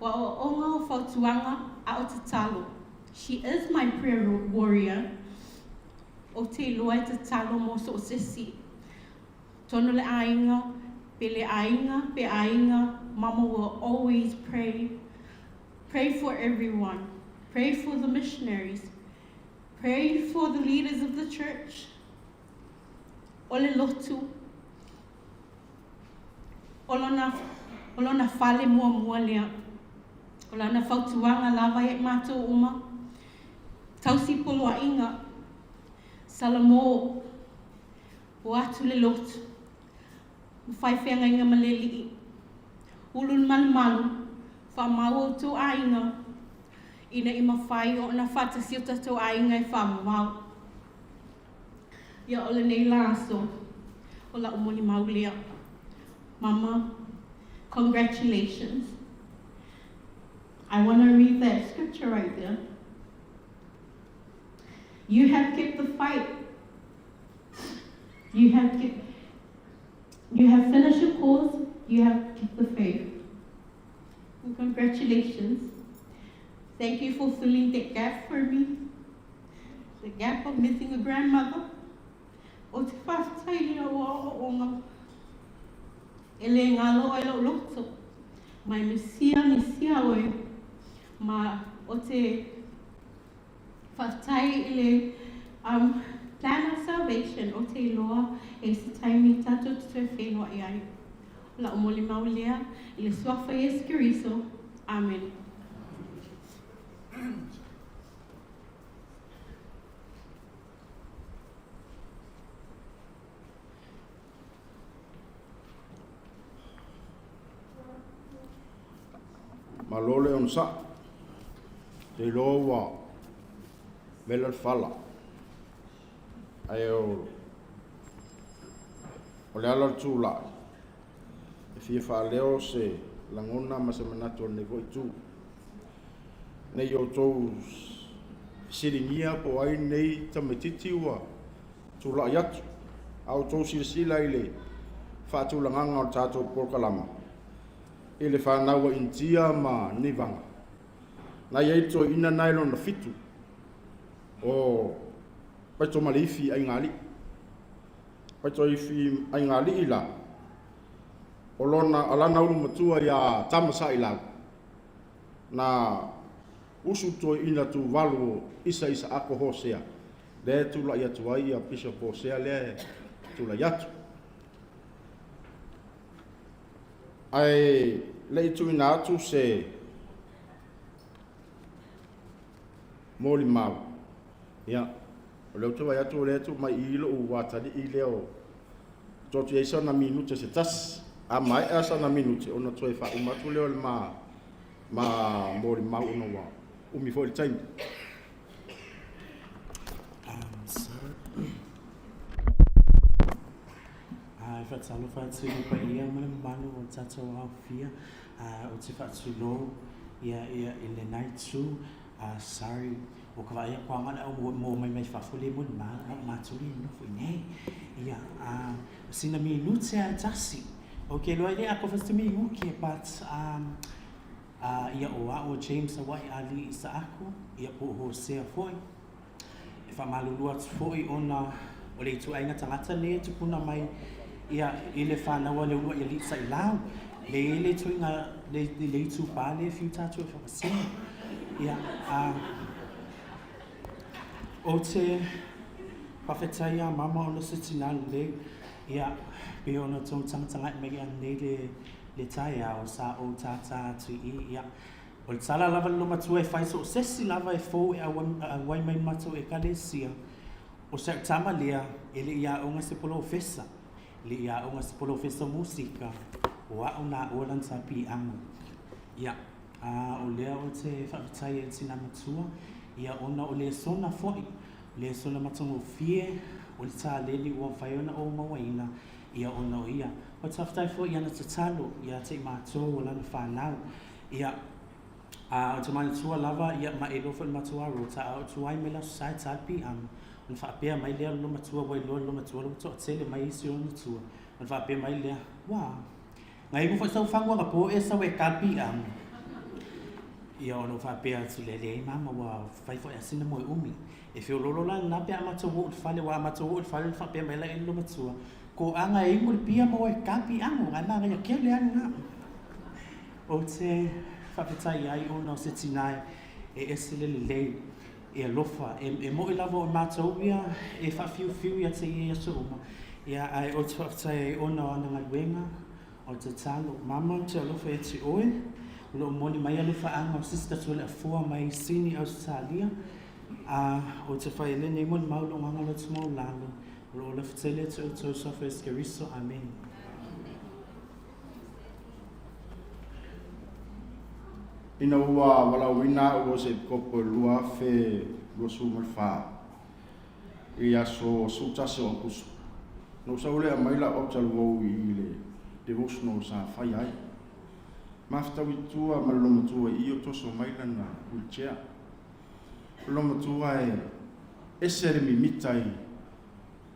o aoaoga o fautuaga a o tatalo. She is my prayer warrior. Ou te iloa e tatalo mo so o se isi. Tonu le aiga, pe le aiga, pe aiga, Mama will always pray. Pray for everyone. Pray for the missionaries. Pray for the leaders of the church. O le lotu, o lona, o lona fale muamua lea. O lana fautuaga lava ia i matou uma. Tausi poloaiga, Salamo, o atu le lotu, ma fai feagaiga ma le Alii. Ulu le malumalu, faamau outou aiga, ina i mafai ona faatasi o tatou aiga e faamamao. Ia o lenei la aso, o la'u molimau lea. Mama, congratulations. I want to read that scripture right there. You have kept the fight. You have kept, you have finished your course. You have kept the faith. And congratulations. Thank you for filling that gap for me. The gap of missing a grandmother. O te faafetai lea ua aoaoga e le galo ai lou loto. Mai misia misia oe ma o te faafetai i le um, plan of salvation, ou te iloa e i se taimi tatou te toe feiloai ai. O la'u molimau lea i le Suafa o Iesu Keriso. Amene. Malo le onosai. Te iloa ua vela le fala. Ae o o le ala o le tulai, e fia faaleo se lagona ma se manatu o lenei foi itu. Ne i outou fesiligia po o ai lenei tamaitiiti ua tulai atu, a outou silasila i le faatulagaga o le tatou polokalama i le fanau a Initia ma Nivaga, na i ai le toeaina na i lona fitu o Paitomaleifi Aigaalii. Paitoifi Aigaalii la, o lona, o lana ulu matua iā Tamasailau, na usu toeaina Tuvalu o Isa Isaako Hosea, lea e tulai atu ai ia Bishop Hosea lea e tulai atu. Ae le i tuuina atu se molimau, ia, o lea ou te vaai atu o lea e tuu mai i i lou atalii lea o toatu i ai sana minute se tasi. A maea sana minute, ona toe faauma atu lea o le ma, ma molimau ona ua umi foi le taimi. Sir. E faatalofa atu i le paia ma le mamalu o le tatou aofia. Ou te faatulou ia ia i lenā itu. Sorry, ua ka vaai aku a le au moa mai mai fafo le mo le ma matou le nofo i nei. Ia, sina minute a e tasi. Ok, loa e le atoa se minute, but ia o a'u o James Hawaii Alii Isaako, ia po o Hosea foi. E faamalulu atu foi ona o le ituaiga tagata lenei e tupuna mai ia i le fanau a le uluai alii sailau. Le i ai le ituaiga le, le itupa lea e fiu tatou e faapasino. Ia, a, ou te faafetai iā mama ona se tinā lelei, ia, pei ona tou tagatagai mai ananei le, le taeao sa ou tātā atu i i, ia, O le tala lava le lomatua e fai so o sesi lava e fou e auai mai matou Ekalesia, o si a'u tama lea e le i aoga se polofesa, e le i aoga se polofesa o musika, o a'u na aʻoa lana tā piano. Ia, a o lea ou te faafetai ai i le tinā matua, ia ona o lesona foi, lesona matagofie o le tāleli ua mafai ona ou mauaina, ia ona o ia. Ou te faafetai foi i ana tatalo ia te i matou o lana fanau, Ia, a, ou te manatua lava, ia, ma e iloa foi le matou rota, a ou tuai mai le Aso Sa e ta le piano, ona faapea mai lea o le loomatua, ua iloa e le loomatua ua toatele mai isi ona tua, ona faapea mai lea, Ua, na imu foi sau fagu anapo e sau e ta le piano. Ia, ona ou faapea atu lea, Leai mama, ua fai foi a sina moe umi. E feoloolo la lena pe a matou oo i le fale, aua a matou oo i le fale ona faapea mai lea e le loomatua, Ko aga e imu le pia mo e ta piano, ae manaia kele a lena. Ou te faafetai ai ona o se tinā e ese le lelei, e alofa, e moʻi lava o matou ia e faafiufiu ia te ia i aso uma, ia ae ou te faafetai ai ona o ana galuega, o le tatalo. Mama, ou te alofa ia te oe, o lo o moni mai alofaaga o Sister Toleafoa mai Sini, Ausetalia, a ou te fai ai lenei molimau i lou agaga loto maualalo, o lo o alofa tele atu outou Suafa Iesu Keriso. Amene. Ina ua valaauina au o se epikopo i le 2024 i aso 11 o Aokuso, na ou sau lea aumai lau autaluou i le devotional sa faia ai. Mafetau i tua ma le lomatua i i o toso mai lana wheelchair. O le lomatua e ese le mimita i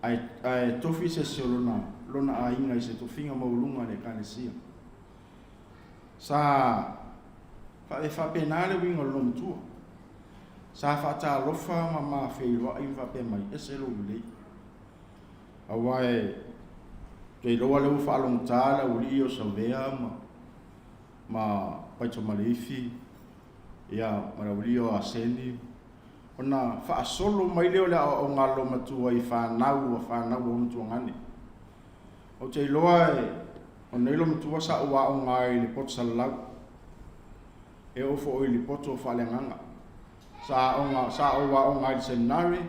ae, ae tofi se isi o lona, lona aiga i se tofiga maualuga a le Ekalesia. Sa fa, e faapena le uiga o le loomatua. Sa faatalofa ma ma feiloai ma faapea mai, ese lou lelei. Aua e te iloa lea ua faalogotā le aualii o Savea ma, ma Paitomaleifi, ia, ma le aualii o Aseni. Ona faasolo mai lea o le aoaoga a le loomatua i fanau ua fanau a ona tuagane. Ou te iloa e, o nei loomatua sa ou aoga ai i le poto salalau. E oo foi i le poto faaleagaga. Sa aoga, sa ou aoga ai i le seminary,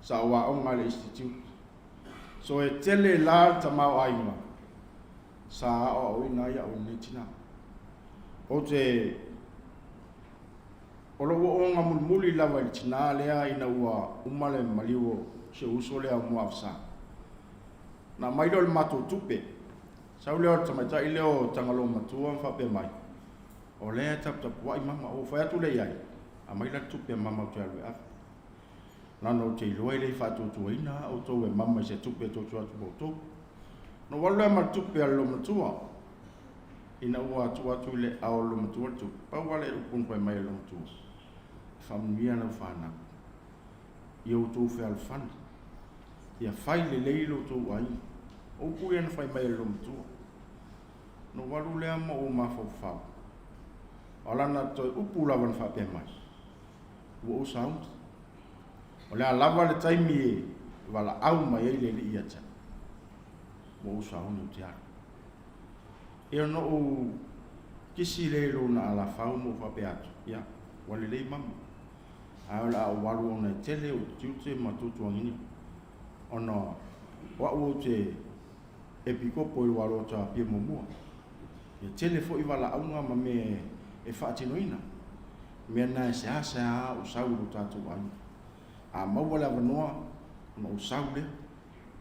sa ou aoga i le institute. So e tele la le tamaoaiga sa aoaoina ai au e lenei tinā. Ou te O lou ooga mulimuli lava i le tinā lea ina ua uma le maliu o si ou uso lea o Muaavasa. Na aumai lea o le matou tupe. Sau lea o le tamaitai lea o Tagaloamatua ma faapea mai, O lea e taputapuai mama. Ou fai atu lea i ai, Aumai la le tupe a mama ou te alu e ave. Leaga ou te iloa e le i faatuatuaina a outou e mama i se tupe e tuu atu mo outou. Na ou alu lea ma le tupe a le loomatua. Ina ua tuu atu i le ao o le loomatua le tupe, pau lava le upu na fai mai e le loomatua, E faamanuia lau fanau i outou fealofani, ia fai lelei lo outou aiga. O upu ia na fai mai e le loomatua. Na ou alu lea ma ou mafaufau, o lana toe upu lava na faapea mai, Ua ou sauni. O le a lava le taimi e valaau mai ai le Alii ia te au, ua ou sauni ou te alu. Ia na ou kisi lea i lona alafau ma ou faapea atu, ia, ua lelei mama, ae o le a ou alu ona e tele ou tiute ma tuatuagini, ona o au ou te epikopo i le aloa o Apia muamua. Ia tele foi valaauga ma mea e faatinoina. Mea na e seasea ou sau i lo tatou aiga. A maua le avanoa ona ou sau lea,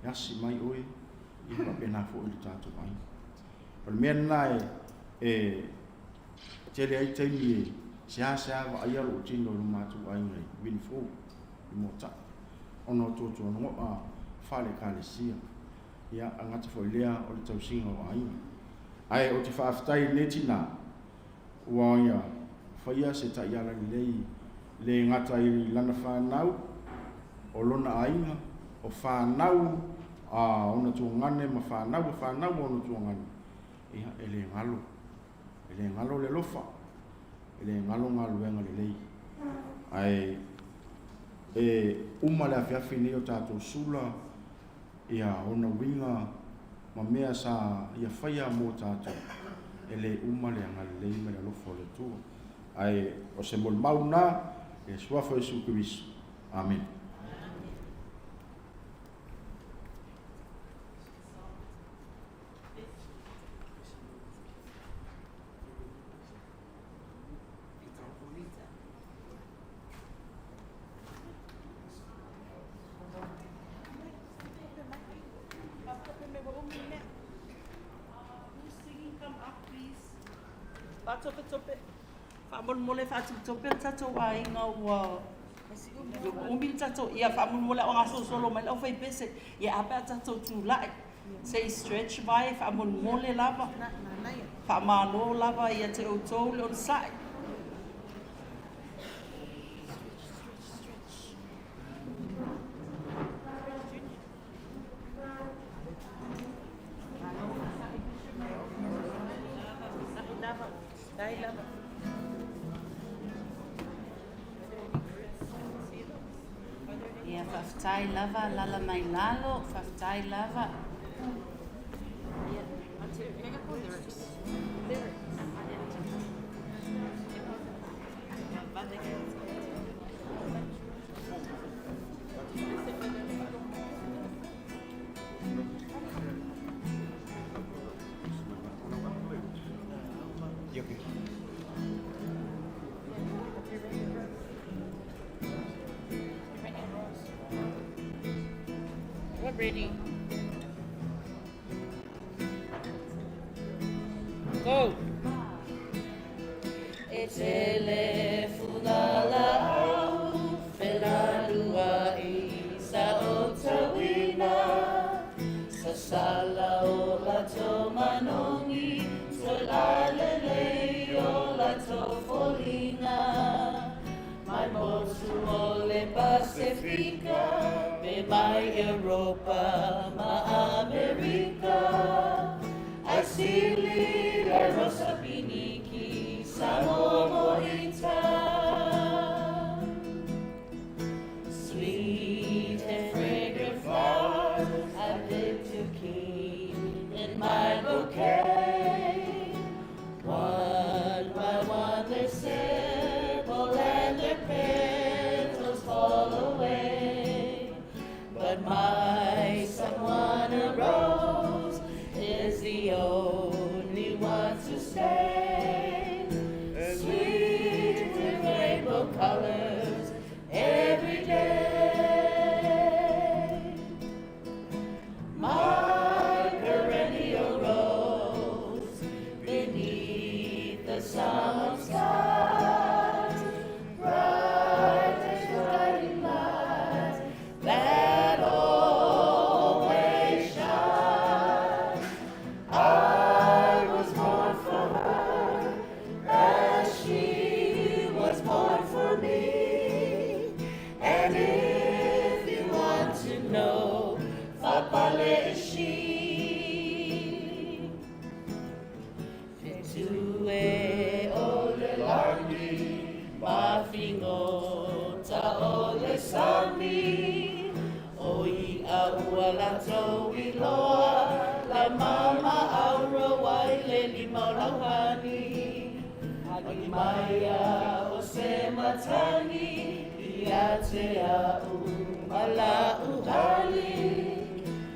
e asi mai oe, ia faapena foi i lo tatou aiga. O le mea lena e, e tele ai taimi e seasea vaaia lou tino i lo matou aiga i Winford, i Moata'i, ona o tuatuano'a faale-Ekalesia. Ia, e gata foi lea o le tausiga o aiga. Ae ou te faafetai i lenei tinā, ua ia faia se taiala lelei, le gata i lana fanau, o lona aiga, o fanau a ona tuagane ma fanau a fanau a ona tuagane, ia, e le galo, e le galo le alofa, e le galo galuega lelei. Ae e uma le afiafi nei o tatou sula, ia ona uiga ma mea sa ia faia mo tatou, e le uma le agalelei ma le alofa o le Atua. Ae o se molimau lena i le Suafa o Iesu Keriso. Amene. Faatopetope, faamolemole faatopetope le tatou aiga ua umi le tatou, ia faamolemole a o gasolosolo mai le aufaipese, ia a pe a tatou tulai se i stretch vai faamolemole lava. Faamalo lava ia te outou le onosai. Ia, faafetai lava, alaala mai lalo, faafetai lava. We're ready. Go. E tele fugalaau felaluai sa otauina sasala o latou manogi toe lalelei o latou foliga mai motu o le Pasefika pe mai Europa ma Amerika Ae sili le rosa piniki Samoa mo ita. to keep in my bouquet. One by one their sepal and their petals fall away. But my Samoana rose is the only one to stay. Sweet with rainbow colors every day. My perennial rose beneath the summer skies, bright as guiding light that always shines. I was born for her, as she was born for me. And if you want to know, Fapale is she. Fetue o le lagi, mafingota o le sami, o ia ua latou iloa, la mama auro ai le lima o lauhani. Agi mai o se matagi, ia te au ma lau hali.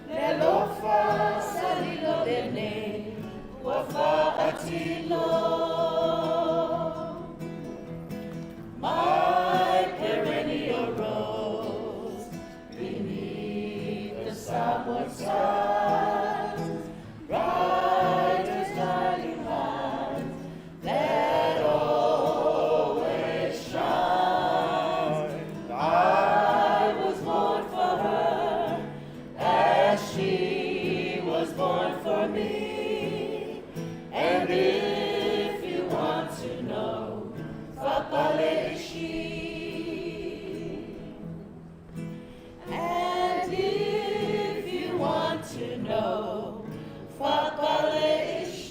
Le alofa salilo lenei, ua faatino. My perennial rose beneath the Samoan skies, bright as guiding light that always shines. I was born for her, as she was born for me. And if you want to know, Fapale is she. And if you want to know, Fapale is she.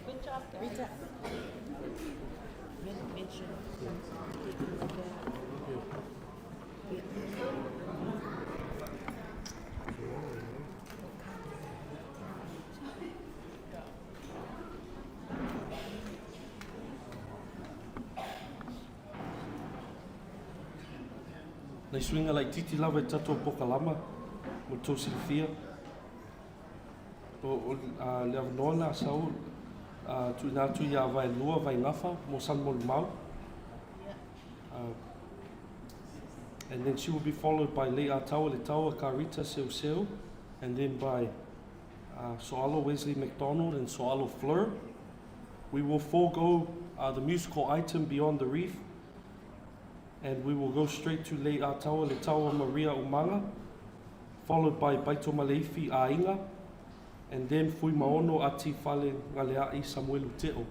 Good job, guys. Rita. Mention. Nai suiga laitiiti lava i tatou pokalama mo le tou silafia. O, o a, le avanoa le a sau a, tuuina atu iā Vaelua Vaigafa mo sana molimau. Uh, and then she will be followed by Lei'ataua Letaua Karita Seuseu, and then by Soalo Wesley McDonald and Soalo Fleur. We will forego the musical item Beyond the Reef, and we will go straight to Lei'ataua Letaua Maria Umaga, followed by Baitomaleifi A'inga, and then Fuimaono Ati Fale Galea'i Samuelu Te'o.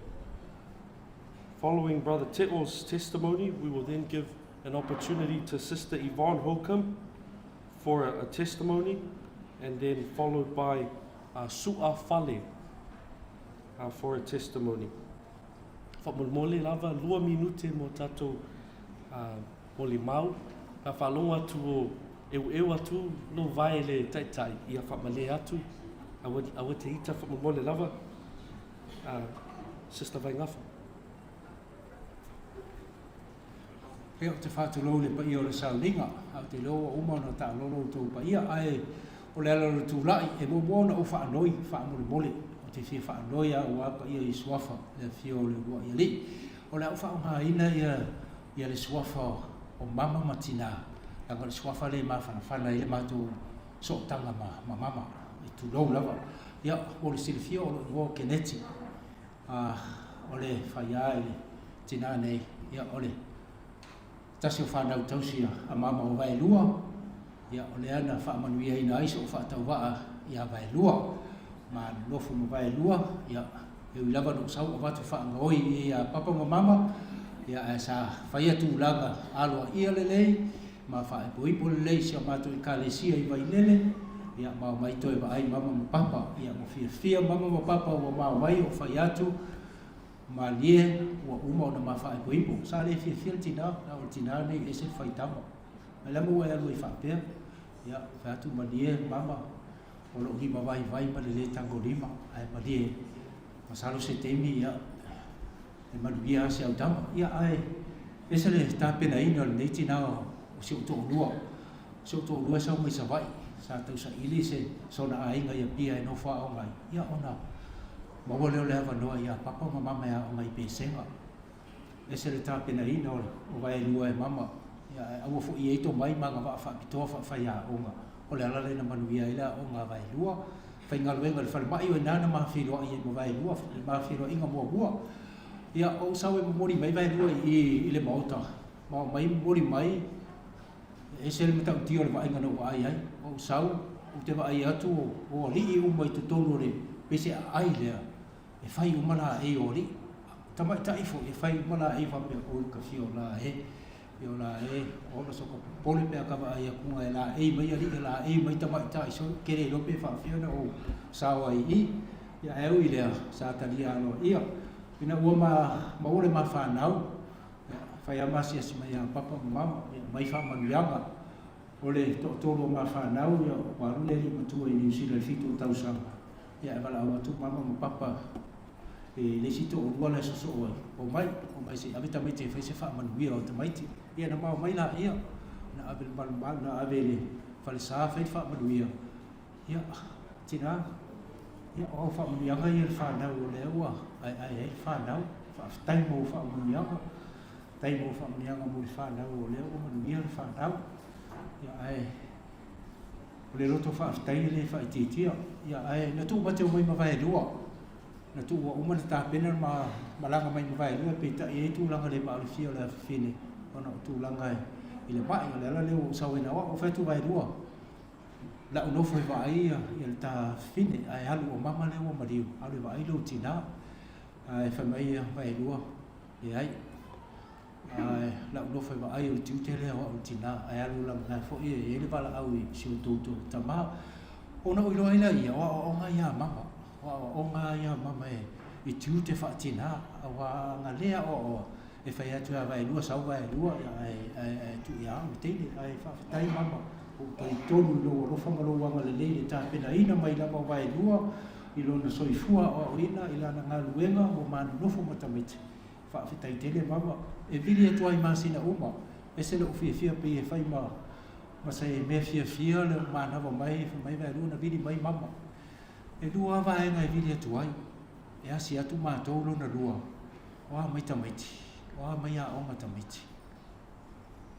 Following Brother Te'o's testimony, we will then give an opportunity to Sister Yvonne Holcomb for a, a testimony, and then followed by Su'a Fale for a testimony. Faamolemole lava, lua minute mo tatou molimau. Ka faalogo atu o eueu atu lou vae le taitai, ia faamalie atu, aua, aua te ita faamolemole lava. Sister Vaigafa. Ia, ou te faatulou i le paia o le sauniga, ae ou te iloa ua uma ona taalolo outou paia, ae o le ala o le tulai, e muamua ona ou faanoi faamolemole, ou te fia faanoi lava aua paia i Suafa, le afio o le uluai alii. O le a ou faaaogaina ia ia le suafa o mama ma tinā, leaga o le suafa lea e mafanafana ai le matou sootaga ma ma mama, e tulou lava. Ia, mo le silafia o lou igoa o Keneti, A o le faiā i le tinā nei, ia, o le tasi o fanau tausi a mama o Vaelua, ia, o lea na faamanuiaina ai so'u faatauvaa iā Vaelua. Ma nonofo ma Vaelua, ia, e ui lava na ou sau avatu faagaoi i ia papa ma mama, ia, ae sa faia tulaga aloaia lelei ma faaipoipo lelei i si a matou Ekalesia i Vailele, ia, ma omai toe vaai mama ma papa. Ia, ua fiafia mama ma papa ua ma omai o fai atu. Malie ua uma ona ma faaipoipo. Sa le fiafia le tinā, na o le tinā lenei e ese le faitama. Mai lava ua e alu ai faapea, ia, fai atu malie mama, o lou lima vaivai ma le lē tagolima, ae malie, masalo se taimi, ia, e manuia lava si au tama. Ia, ae ese le tapenaina o lenei tinā o si ou toalua. O si ou toalua e sau mai Savaii, sa tausaili se sona aiga i Apia e nofo aoga ai, ia ona maua lea o le avanoa ia Papa ma Mama e aoga i Pesega. Ese le tapenaina o Vaelua e Mama, ia ae aua foi e i ai tomai ma agavaa faapitoa faafaiaoga. O le ala lea na manuia ai le aoga a Vaelua. Faigaluega i le falemai, o i ina na ma feiloai ai ma Vaelua, le ma feiloaiga muamua. Ia, ou sau e momoli mai Vaelua i i i le maota, ma omai momoli mai, e ese le matautia o le vaaiga na ou vaai ai. Ou sau, ou te vaai atu o alii uma i totonu o le pese aai lea, e fai uma laei o alii. Tamaitai foi e fai uma laei faapea, oi ka fia o la e, fia o la e, ola soka popole pe a ka vaai atu e laei mai alii e laei mai tamaitai so ke le iloa pe faapefea ona ou sao ai i i. Ia ae ui i lea, sa talia aloaia ina ua ma maua le ma fanau, ia, fai lava ma asiasi mai ia Papa ma Mama, ia aumai faamanuiaga. O le toatolu o ma fanau, ia ua alu le alii matua i Niu Sila i le 7 o tausaga, ia ae valaau atu Mama ma Papa i le isi toalua la e sosoo ai, omai, omai se i ave tamaiti e fai se faamanuia o tamaiti. Ia na ma omai laia, na ave i le malumalu, na ave i le falesa fai le faamanuia. Ia, tina, ia o au faamanuiaga ia i le fanau o lea ua aeae ai le fanau. Faafetai mo faamanuiaga. Faafetai mo faamanuiaga mo le fanau o lea ua manuia le fanau. Ia ae o le loto faafetai e le faaitiitia. Ia ae na tuu mate mai ma Vaelua. Na tuu ua uma ona tapena le malaga mai ma Vaelua peitai e i ai tulaga le maalofia o le afafine ona o tulaga i le mai. O le ala lea ua ou sau ai na o au, ou fai atu Vaelua, lau nofo e vaai ia le ta fafine ae alu o mama lea ua maliu, alu e vaai lou tinā. Ae fai mai ia Vaelua, leai, ae lau nofo e vaai o le tiute lea o au le tinā, ae alu lava foi e i ai le valaau i si outou tama. Ona ou iloa ai lea, o aoaoga ia a mama, o aoaoga ia a mama i tiute faatinā, aua a na le aoaoa, e fai atu ia Vaelua, sau Vaelua, ae tuu ia au le teine. Ae faafetai mama, ua ou talitonu i lou alofa ma lou agalelei i le tapenaina mai lava o Vaelua i lona soifua aoaoina i lana galuega ua manonofo ma tamaiti. Faafetai tele mama. E vili atu lava i masina uma, ese lou fiafia pei e fai ma ma se mea fiafia le manava mai, fai mai Vaelua na vili mai mama. E lua lava vaega e vili atu ai, e asi atu matou lona lua, o a mai tamaiti, o a mai aoga tamaiti.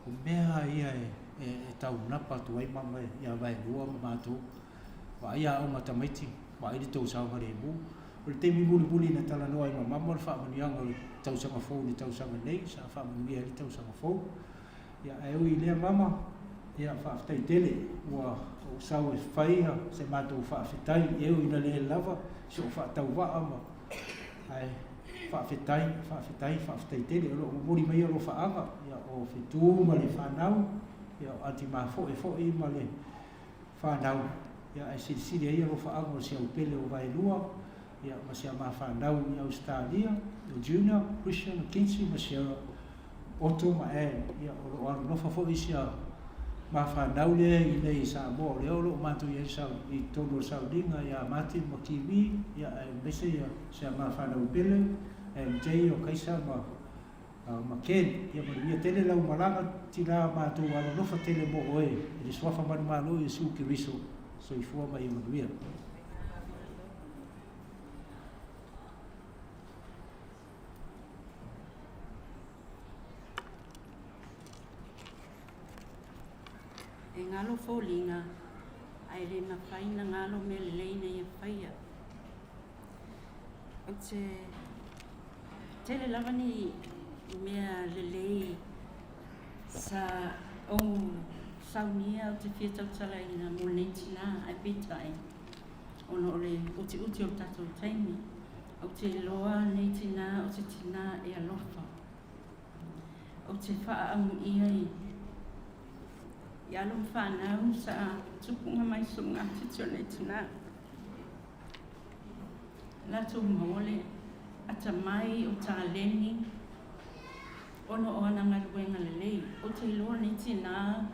O mea ia e taunapa atu ai mama ia Vaelua ma matou, vaai aoga tamaiti, vaai le tou saogalemu. O le taimi mulimuli na talanoa ai ma mama o le faamanuiaga o le tausaga fou i le tausaga nei, sa faamanuia ai le tausaga fou. Ia, ae ui i lea mama, ia faafetai tele ua ou sau e fai se matou faafetai, e ui ina le lava si ou faatauvaa ma ae faafetai, faafetai, faafetai tele. O lo o momoli mai alofaaga, ia, o fetu ma le fanau, ia, o Aunty Mafoe foi ma le fanau, ia, ae silisili ai alofaaga o si au pele o Vaelua, ia, ma si a ma fanau i Ausetalia, o Junior, Christian, o Kinsey ma Sierra, Otto ma Ann, ia, o lo o alolofa foi si a ma fanau lea i inei i Samoa, o lea o lo o matou i ai i totonu o le sauniga ia Martin ma Kiwi, ia, aemaise ia si a ma fanau pele, MJ, o Kaisa ma ma Ken. Ia manuia tele lau malaga, tina matou alolofa tele mo oe i le suafa manumalo o Iesu Keriso. Soifua ma ia manuia. E galo foliga, ae le mafai ona galo mea lelei na ia faia. Ou te tele lava ni mea lelei sa ou saunia ou te fia tautalaina mo lenei tinā, ae peitai ona o le utiuti o le tatou taimi, ou te iloa lenei tinā o se tinā e alofa. Ou te faaamuia i i alo ma fanau sa tupuga mai sogatiti o lenei tinā. Latou maua le atamai, o taleni, ona o ana galuega lelei. Ou te iloa lenei tinā,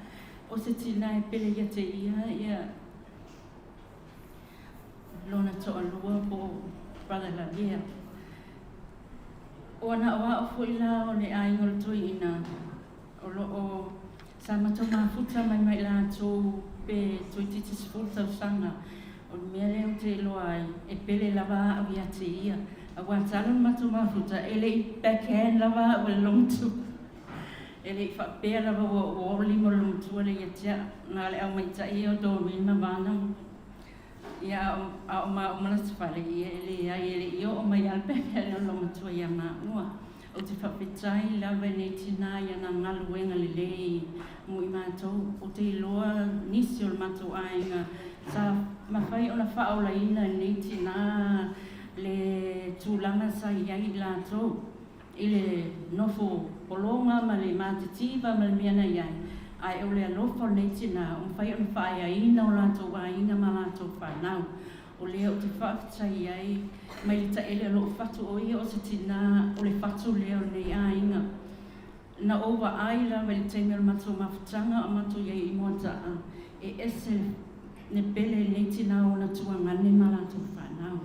o se tinā e pele ia te ia, ia lona toalua po o Brother Lavea. O ana aoao foi la o le aiga o le toeaina, o lo o sa matou mafuta mai ma i latou pe toeitiiti 10 tausaga. O le mea lea ou te iloa ai, e pele lava au ia te ia. Aua talu ona matou mafuta, e le i backhand lava au e le loomatua. E le i faapea lava ua oo le lima o le loomatua lea ia te au. Na o le aumaitai ia o Doreen ma Vana ia a o maua ma Latafale, ia e leai, e le i oo mai lava le backhand o le loomatua ia maua. Ou te faafetai lava i nei tinā i ana galuega lelei mo i matou. Ou te iloa nisi o le matou aiga sa mafai ona faaolaina e nei tinā le tulaga sa i ai i latou i le nofo pologa ma le matitiva ma le mea na i ai, ae o le alofa o lenei tinā ua mafai ona faaeaina o latou aiga ma latou fanau. O lea ou te faafetai ai mai le taele o lou fatu, o ia o se tinā o le fatu lea o lenei aiga. Na ou vaai lava i le taimi o le matou mafutaga o matou i ai i Moata'a, e ese le pele i lenei tinā o ona tuagane ma latou fanau.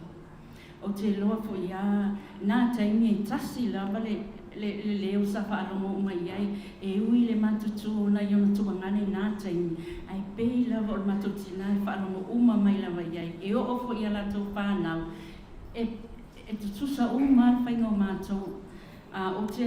Ou te iloa foi a na taimi e tasi lava le le leo sa faalogo uma i ai, e ui i le matutu o nai ona tuagane i na taimi, ae pei lava o le matou tinā e faalogo uma mai lava i ai. E oo foi i a latou fanau, e e tutusa uma lava le faiga o matou. A ou te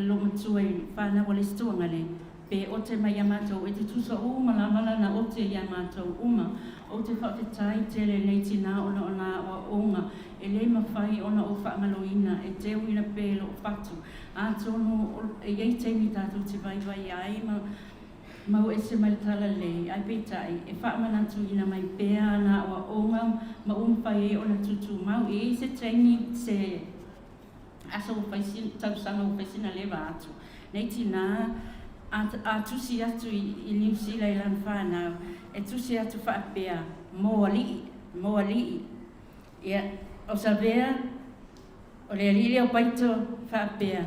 loomatua i fanau a le isi tuagane, pe ote mai iā matou, e tutusa uma lava lana ote iā matou uma. Ou te faafetai tele i lenei tinā ona o nā aoaoga e le mafai ona ou faagaloina, e teuina pea i lou fatu. Atonu e i ai taimi tatou te vaivai ai ma mau ese mai le talalelei, ae peitai, e faamanatuina mai pea ana aoaoga ma ua mafai ai ona tutumau. E i ai se taimi, se aso ua fai sina, tausaga ua fai sina leva atu. Nei tinā, a, a tusi atu i, i Niu Sila i lana whānau, e tusi atu faapea, mō ali'i, mō ali'i. Ia, o Savea, o le ali'i lea o Paito, faapea,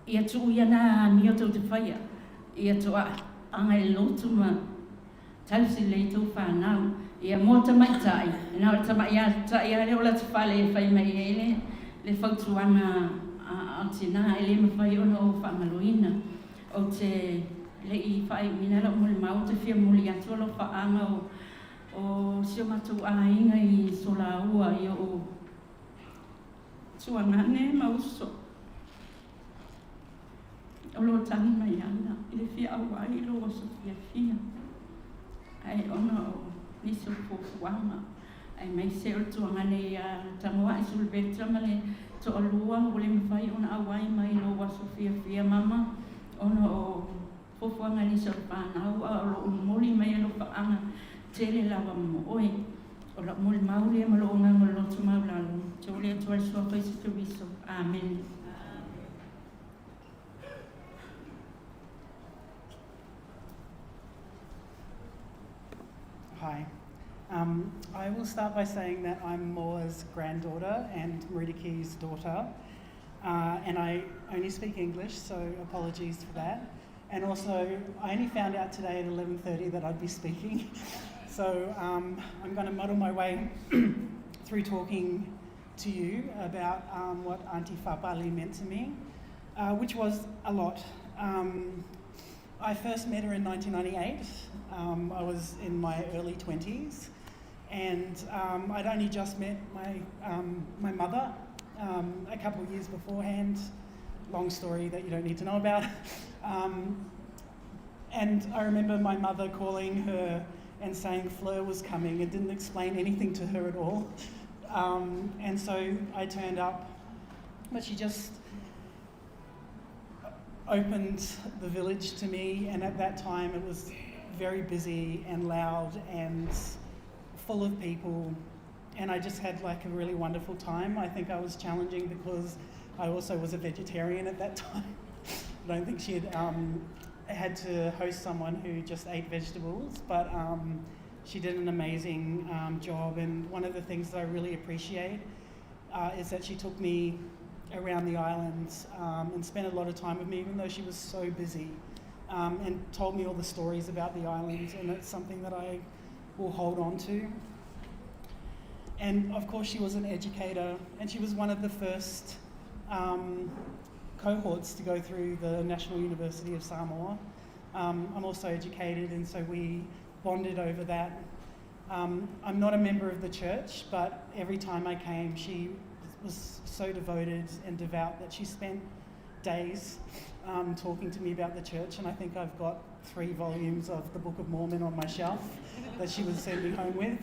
ia tuu ia nā amio tou te whaia, ia to'aga i le lotu ma tausi lelei tou fanau. Ia, mo tamaitai, na o le tamaitai lava lea o Latafale e fai mai ai le, le fautuaga a, a tinā, e le mafai ona ou faagaloina. Ou te le i faaiuina lau molimau, ou te fia momoli atu alofaaga o, o si o matou aiga i Solaua i o'u tuagane ma uso. O lo o tagi mai ana i le fia auai i lou aso fiafia, ae ona o nisi o fuafuaga, aemaise o le tuagane ia Tagoai Sulveta ma le toalua ua le mafai ona auai mai i lou aso fiafia mama ona o fuafuaga a nisi o le fanau, a o lo o momoli mai alofaaga tele lava mo oe. O lau molimau lea ma lou agaga o le loto maualalo, tou le Atua i le Suafa o Iesu Keriso. Amene. Hi. Um, I will start by saying that I'm Moore's granddaughter and Marita daughter, uh, and I only speak English, so apologies for that. And also, I only found out today at 11.30 that I'd be speaking, so um, I'm going to muddle my way through talking to you about um, what Auntie Fapali meant to me, uh, which was a lot. Um, I first met her in 1998. Um, I was in my early 20s, and um, I'd only just met my, um, my mother um, a couple of years beforehand. Long story that you don't need to know about. Um, and I remember my mother calling her and saying Fleur was coming and didn't explain anything to her at all. Um, and so I turned up, but she just opened the village to me, and at that time it was very busy and loud and full of people. And I just had like a really wonderful time. I think I was challenging because I also was a vegetarian at that time. I don't think she had um, had to host someone who just ate vegetables, but um, she did an amazing um, job. And one of the things that I really appreciate uh, is that she took me around the islands and spent a lot of time with me, even though she was so busy, and told me all the stories about the islands, and it's something that I will hold on to. And of course, she was an educator, and she was one of the first cohorts to go through the National University of Samoa. I'm also educated, and so we bonded over that. I'm not a member of the church, but every time I came, she was so devoted and devout that she spent days talking to me about the church, and I think I've got 3 volumes of the Book of Mormon on my shelf that she would send me home with.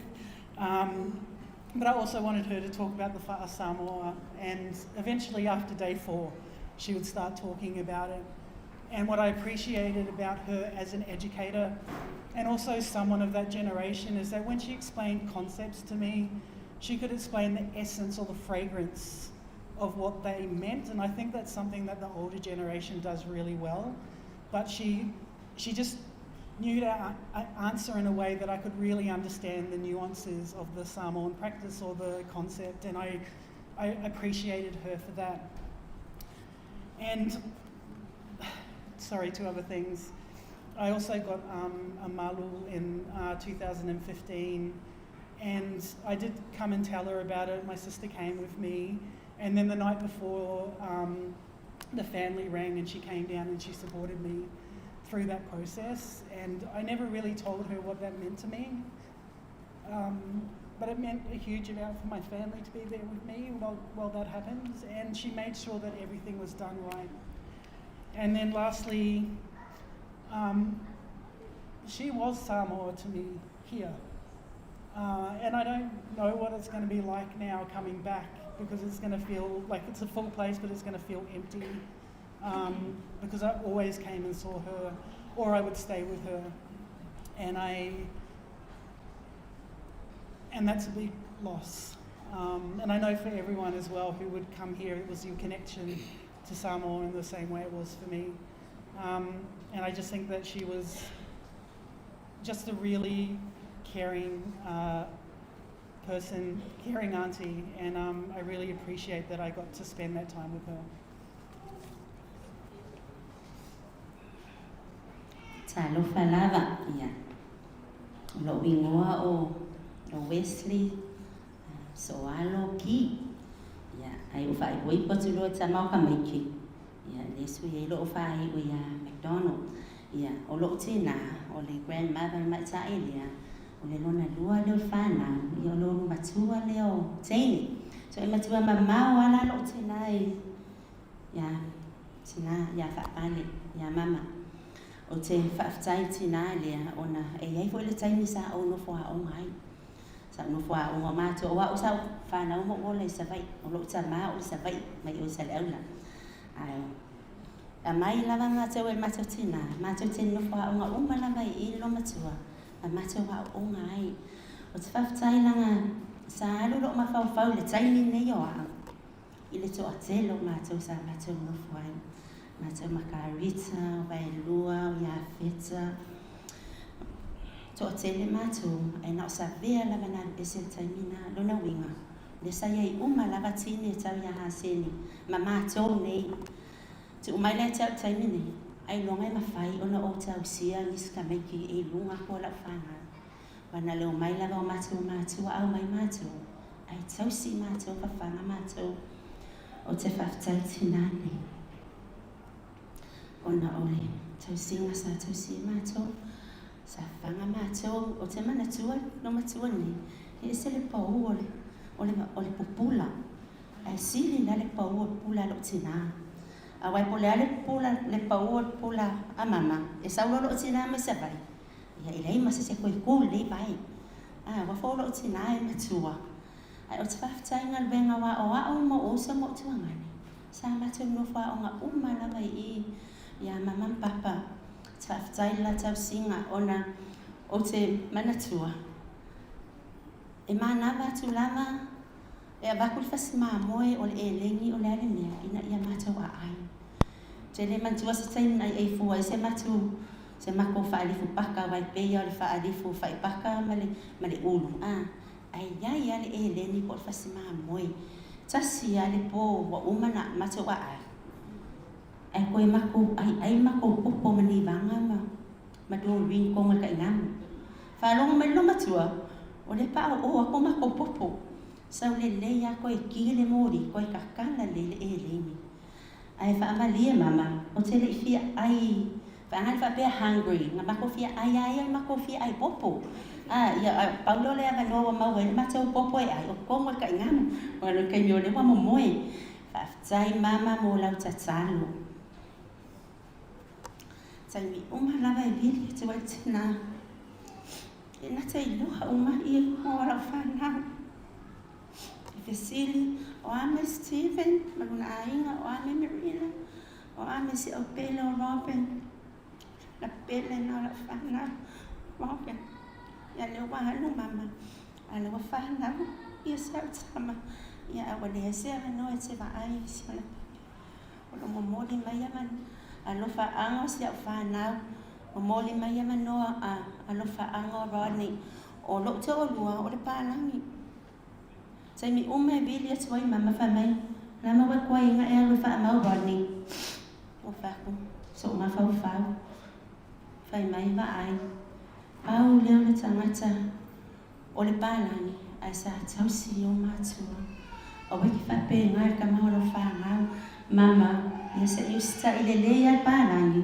But I also wanted her to talk about the Fa'a Samoa, and eventually after day 4, she would start talking about it. And what I appreciated about her as an educator and also someone of that generation is that when she explained concepts to me, she could explain the essence or the fragrance of what they meant. And I think that's something that the older generation does really well. But she just knew to answer in a way that I could really understand the nuances of the Samoan practice or the concept, and I appreciated her for that. And, sorry, 2 other things. I also got a malu in 2015, and I did come and tell her about it. My sister came with me, and then the night before, the family rang and she came down and she supported me through that process, and I never really told her what that meant to me, but it meant a huge amount for my family to be there with me while that happened, and she made sure that everything was done right. And then lastly, she was Samoa to me here, and I don't know what it's going to be like now coming back, because it's going to feel like it's a full place, but it's going to feel empty. Because I always came and saw her, or I would stay with her, and that's a big loss. And I know for everyone as well who would come here, it was your connection to Samoa in the same way it was for me. And I just think that she was just a really caring person, caring auntie, and I really appreciate that I got to spend that time with her. Talofa lava, ia. O lou igoa o Wesley Soalo Ki. Ia, ai o faaiuipo atu loa tama o ka maiki. Ia, le sui ai loo faaiu ia McDonald. Ia, o loo tina, o le grandmother maita'i lea, o le lona lua leo whanau, ia o lolu matua leo teine. So e matua mamao ala loo tina i, ia, tina, ia whaapale, ia mama. O te whaaftai tina lea, ona e iai fo le taimi sa o nofo a onga ai. Sa nofo a onga mātua, o au sa whanau mo ola i savai, o loo tamā o i savai, mai o i sale aula. Ai, a mai lava mātou e mātou tina, mātou te nofo a onga uma lava i lo matua, a mātou a onga ai. O te whaaftai langa, sa alu loo mawhauwhau le taimi nei o au. I le toa telo mātou sa mātou nofo ai. Mātou makarita, o vaelua, o ia feta. Toa tele mātou, e nao sa vea lava nā ese le taimina, lona winga. Le sa iai uma lava tine tau ia haseni, ma mātou nei. Te umai lea tau taimine, ai longa e mawhai ona o tau sia nisi ka meiki e lunga ko lau whanga. Wana leo mai lava o mātou mātua au mai mātou, ai tau si mātou, whawhanga mātou, o te whaftai tinane. Ona o le tausinga sa tausi mātou, sa whanga mātou, o te mana tua, no matua nei, e ese le pau o le pupula. Ai sili la le pau o le pula lo tina. A wai po le ale pula, le pau o le pula a mama, e saulo lo tina me sa vai. Ia i lei masa se koe kū le vai. A wafo lo tina e matua. Ai o te whaftai ngā lwenga wa o ao mo o sa mo tuangane. Sa mātou nofo a o ngā uma lava i ia mama papa. Te whaftai la tausinga ona o te manatua. E mānawa atu lava, e a vaku le fasi māmoe o le elengi o le ale mea, ina ia mātou a ai. Te le mantua se taimi ai e fua, se mātou, se mako whaalifu paka, wai peia o le whaalifu whaipaka ma le ulu. Ai ia ia le eleni po o le fasi māmoe. Tasi lava le po ua uma ona matou aai, ae toe matou aiai le matou popo ma nivaga ma ma Doreen i totonu o le taigamu. Faalogo mai le loomatua, o lea pe a oo atu matou popo. Sau lelei lava toe ki le moli, toe tatala lelei le eleni. Ae faamalie mama, ou te le i fia ai, vaega le faapea hungry, na matou fia ai lava ia i le matou fia ai popo. A, ia, a, pau lea o le avanoa ua maua ai le matou popo e ai, o totonu o le taigamu, aua o le taimi o lea ua momoe. Faafetai mama mo lau tatalo. Taimi uma lava e vili atu ai le tina, e na te iloa uma ia mo lau fanau. E fesili, o a me Stephen ma lona aiga, o a me Marina, o a me si au pele o Robin, la pele na o lau fanau, Robin. Ia lea ua alu mama, a lea ua fanau ia si au tama. Ia a ua leai se avanoa e te vaai i si ona pele. O lo o momoli mai ia alofaaga o si au fanau, momoli mai avanoa a alofaaga o Rodney. O lou toalua o le palagi. Taimi uma e vili atu ai mama fai mai, Lama ua tuaiga e alu e faamau Rodney. Ua fai atu, Sou mafaufau. Fai mai vaai, pau lea o le tagata o le palagi ae sa tausi i ou matua. Aua e te faapena i le tama o lau fanau. Mama, ia se i usitai lelei lava le palagi,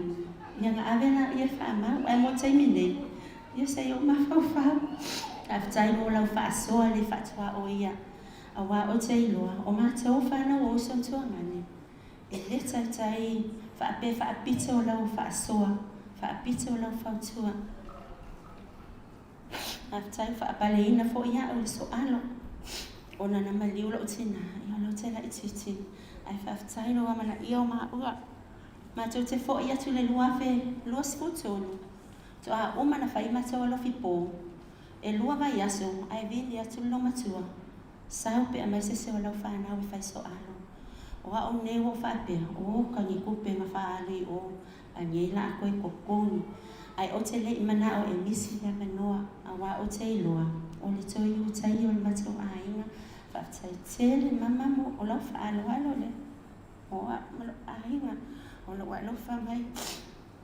ia ona ave laia e faamau. Ae mo le taimi nei, ia se i ou mafaufau. Faafetai mo lau faasoa le faatuaoia, aua ou te iloa o matou fanau o uso ma tuagane, e le taitai faapea faapito lau faasoa, faapito lau fautua. Faafetai ua faapaleina foi au i le soalo ona na maliu lou tina ia o lea ou te laitiiti ae faafetai lou amanaia o maua. Matou te foi atu i le 2023 toa uma na fai matou alofi po e lua vaiaso ae vili atu le loomatua sau pe aumai se isi o lau fanau e fai soalo. O au nei ua ou faapea, oka ni tupe na faaalu i o A nei la a toe totogi. Ae ou te le i manao e misi le avanoa, auā ou te iloa, o le toe Iutaia o le matou aiga. Faafetai tele mama mo o lau faaaloalo lea o au ma lou aiga, o lou alofa mai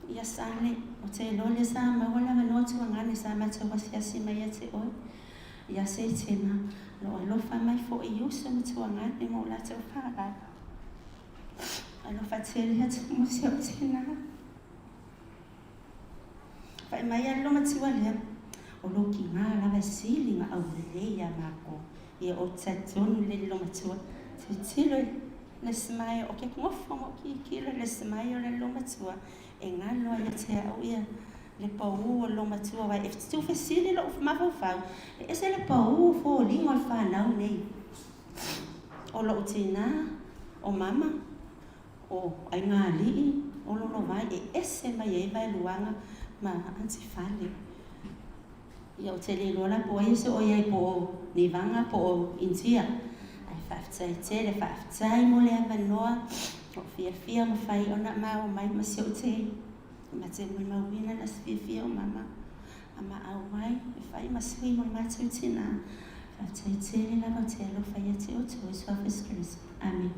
ia Sale. Ou te iloa lea sa maua le avanoa tuagane sa matou asiasi mai ia te oe ia Setema, lou alofa mai foi i uso ma tuagane ma o latou faaaloalo. Alofa tele atu mo si au tina. Fai mai a le matua lea, o lou kina lava e sili na aulelei ia makou. Ia ou te talitonu le matua, tilotilo i le smile, o ke nofo ma ou kilokilo i le smile o le matua, e galo ai ia te au ia le pau o le matua, aua e tuufesili lou mafaufau, e ese le pau o foliga o le fanau nei. O lou tina, o mama, o aigaalii, o Lolovai, e ese mai ai Vaeluaga ma Aunty Fale. Ia ou te le iloa la po o ai e soo i ai po o Nivaga po o Initia. Ae faafetai tele, faafetai mo le avanoa. Ua ou fiafia ua mafai ona ma omai ma si ou tei. Ma te molimauina le aso fiafia o mama a ma auai e fai ma sui mo le matou tina. Faafetai tele lava ou te alofa ia te outou i Suafa Iesu Keriso. Amene.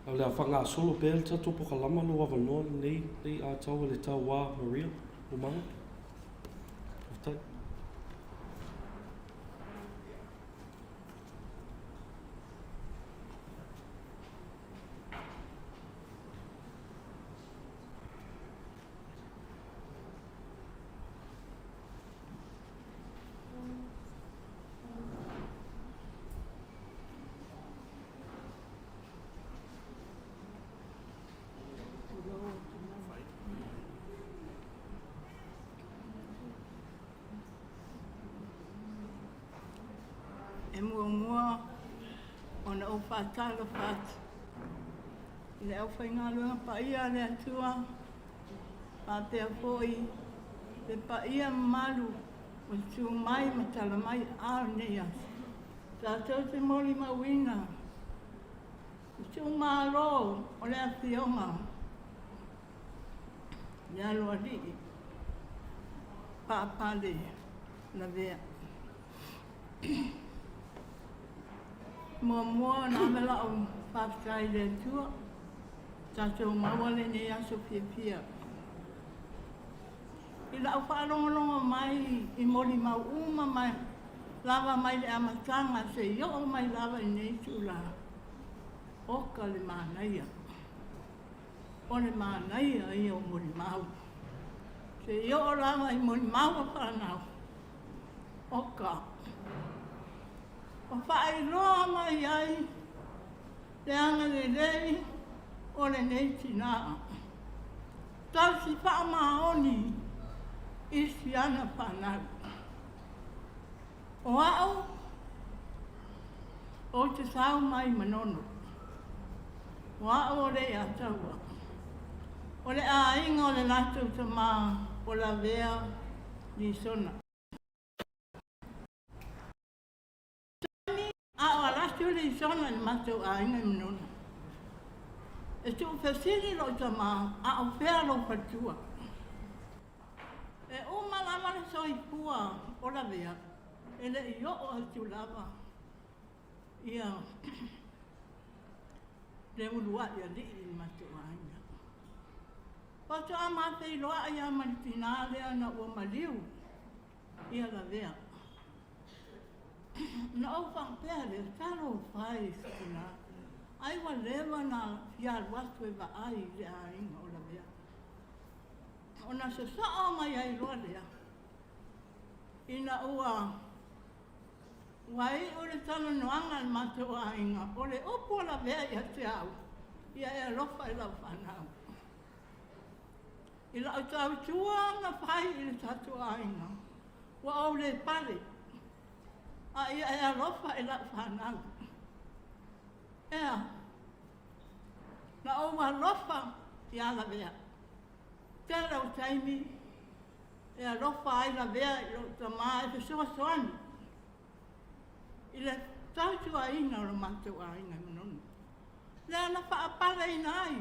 A o le a faagasolo pea le tatou pokalama lou avanoa lenei lei a tau le tauā Maria Umaga. Faafetai. E muamua ona ou faatalofa atu i le aufaigaluega paia a le Atua, faapea foi le paia mamalu ua tu mai ma tala mai a o lenei aso. Tatou te molimauina le tuumalo o le Afioga i le Aloalii. Paapale Lavea. Muamua ona ave la'u faafetai i le Atua, tatou maua lenei aso fiafia. I la'u faalogologo mai i molimau uma mai lava mai le amataga seia oo mai lava i lenei itulā, oka le manaia. O le manaia ia o molimau. Seia oo lava i molimau a fanau, oka. Ua faailoa mai ai le agalelei o lenei tinā. Tausi faamaoni i si ana fanau. O a'u, ou te sau mai Manono. O a'u o Leiataua. O le aiga o le latou tamā o Lavea Lisona. Taimi a o alu atu Lisona i le matou aiga i Manono, e tuufesili lo'u tamā, A o fea lou faletua? E uma lava le soifua o Lavea, e le i oo atu lava ia le uluai alii i le matou aiga. Faatoa ma feiloai lava ma le tinā lea na ua maliu ia Lavea. Na ou faapea lea, Talofa e i si tinā, ai ua leva ona fia alu atu e vaai i le aiga o Lavea. Ona sosoo mai ai loa lea, ina ua ua iu le talanoaga a le matou aiga, o le upu o Lavea ia te au, ia e alofa i lau fanau. I lau tautua na fai i le tatou aiga, ua ou le pale, a ia e alofa i lau fanau. Ea, na ou alofa iā Lavea. Tele o taimi e alofa ai Lavea i lou tamā e fesoasoani i le tautuaina o lo matou aiga i Manono. Lea na faapaleina ai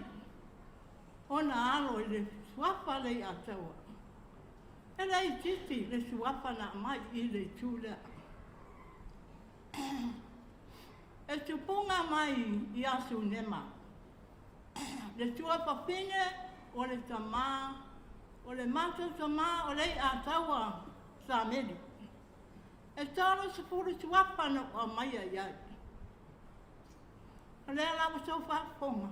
ona alo i le suafa Leiataua. E le itiiti le suafa na aumai i le itu lea. E tupuga mai ia Sunema, le tuafafine o le tamā, o le matou tamā o Leiataua Sameli. E 30 suafa na ou aumaia i ai. O lea la ua outou faafofoga,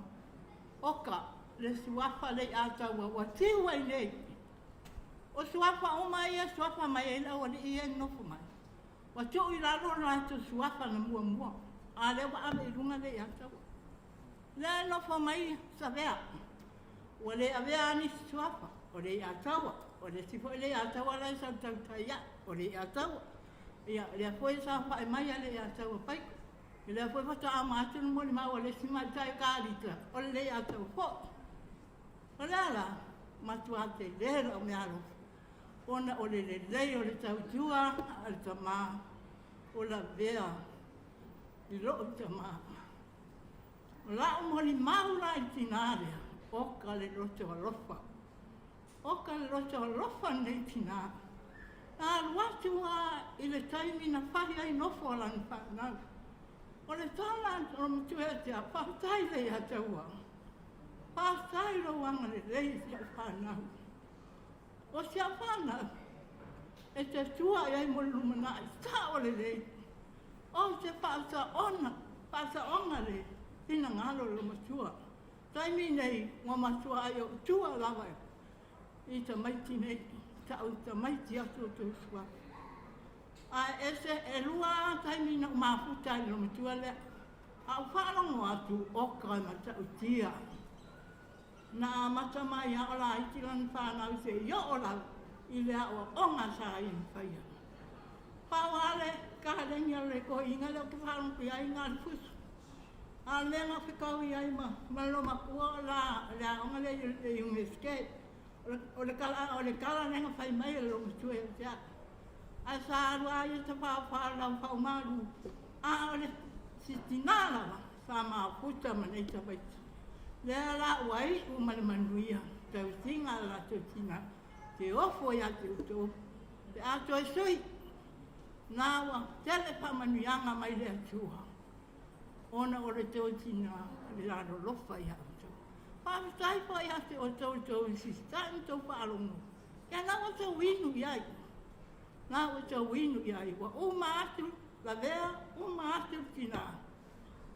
oka le suafa Leiataua ua tiu ai nei. O suafa uma ia e suafa mai ai le aualii ia e nonofo mai, Ua tuu i lalo lo latou suafa na muamua, a lea ua ave i luga Leiataua. Lea e nofo mai Savea, ua le avea lava nisi suafa, o Leiataua, o le isi foi Leiataua la e sau tautai ae, o Leiataua. Ia, lea foi e saofai mai a Leiataua Paiko. Ia lea foi faatoa ama atu le molimau a le isi tamaitai o Kalita, o le Leiataua foi. O le a la? Matua tele lau meaalofa. Ona o le lelei o le tautua a le tamā o Lavea i lo'u tamā. O la'u molimau la i le tinā lea, oka le loto alofa. Oka le loto alofa lenei tinā. Na alu atu lava i le taimi na fai ai nofo a lana fanau. O le tala a matua ia te au, faafetai Leiataua, faafetai lou agalelei i si au fanau. O si au fanau, e te tua i ai mo le lumanai, sao lelei. Ou te faasaona, faasaoga le finagalo o le matua. Taimi nei, ua matua ai ou tua lava i tamaiti nei, ta'u tamaiti atu o tou suafa. Ae ese, e lua taimi na ou mafuta ai i le matua lea. A ou faalogo atu, oka e matautia. Na amata mai a o laiti lana fanau seia oo lava i le aoaoga sa ia faia. Pau lava le kaleni a le toeaina lea ou te faalogo i ai na o le fusu. A o le mea na fetau i ai ma ma le loomatua o la le aoga lea i le Iunivesite. O le tala o le tala lea na fai mai e le loomatua ia te au. Ae sa alu lava ia tafaofa o lau faumalu a o le si tinā lava sa mafuta ma nei tamaiti. Lea la ua iu ma le manuia tausiga a le latou tina te ofo ia te outou. Pe a toe sui, na ua tele faamanuiaga mai le Atua, ona o le toe tinā le alolofa iā outou. Faafetai foi ia te outou i tou isisitai ma tou faalogo, ia na ua outou inu i ai, na ua outou inu i ai, ua uma atu lavea, uma atu le tinā,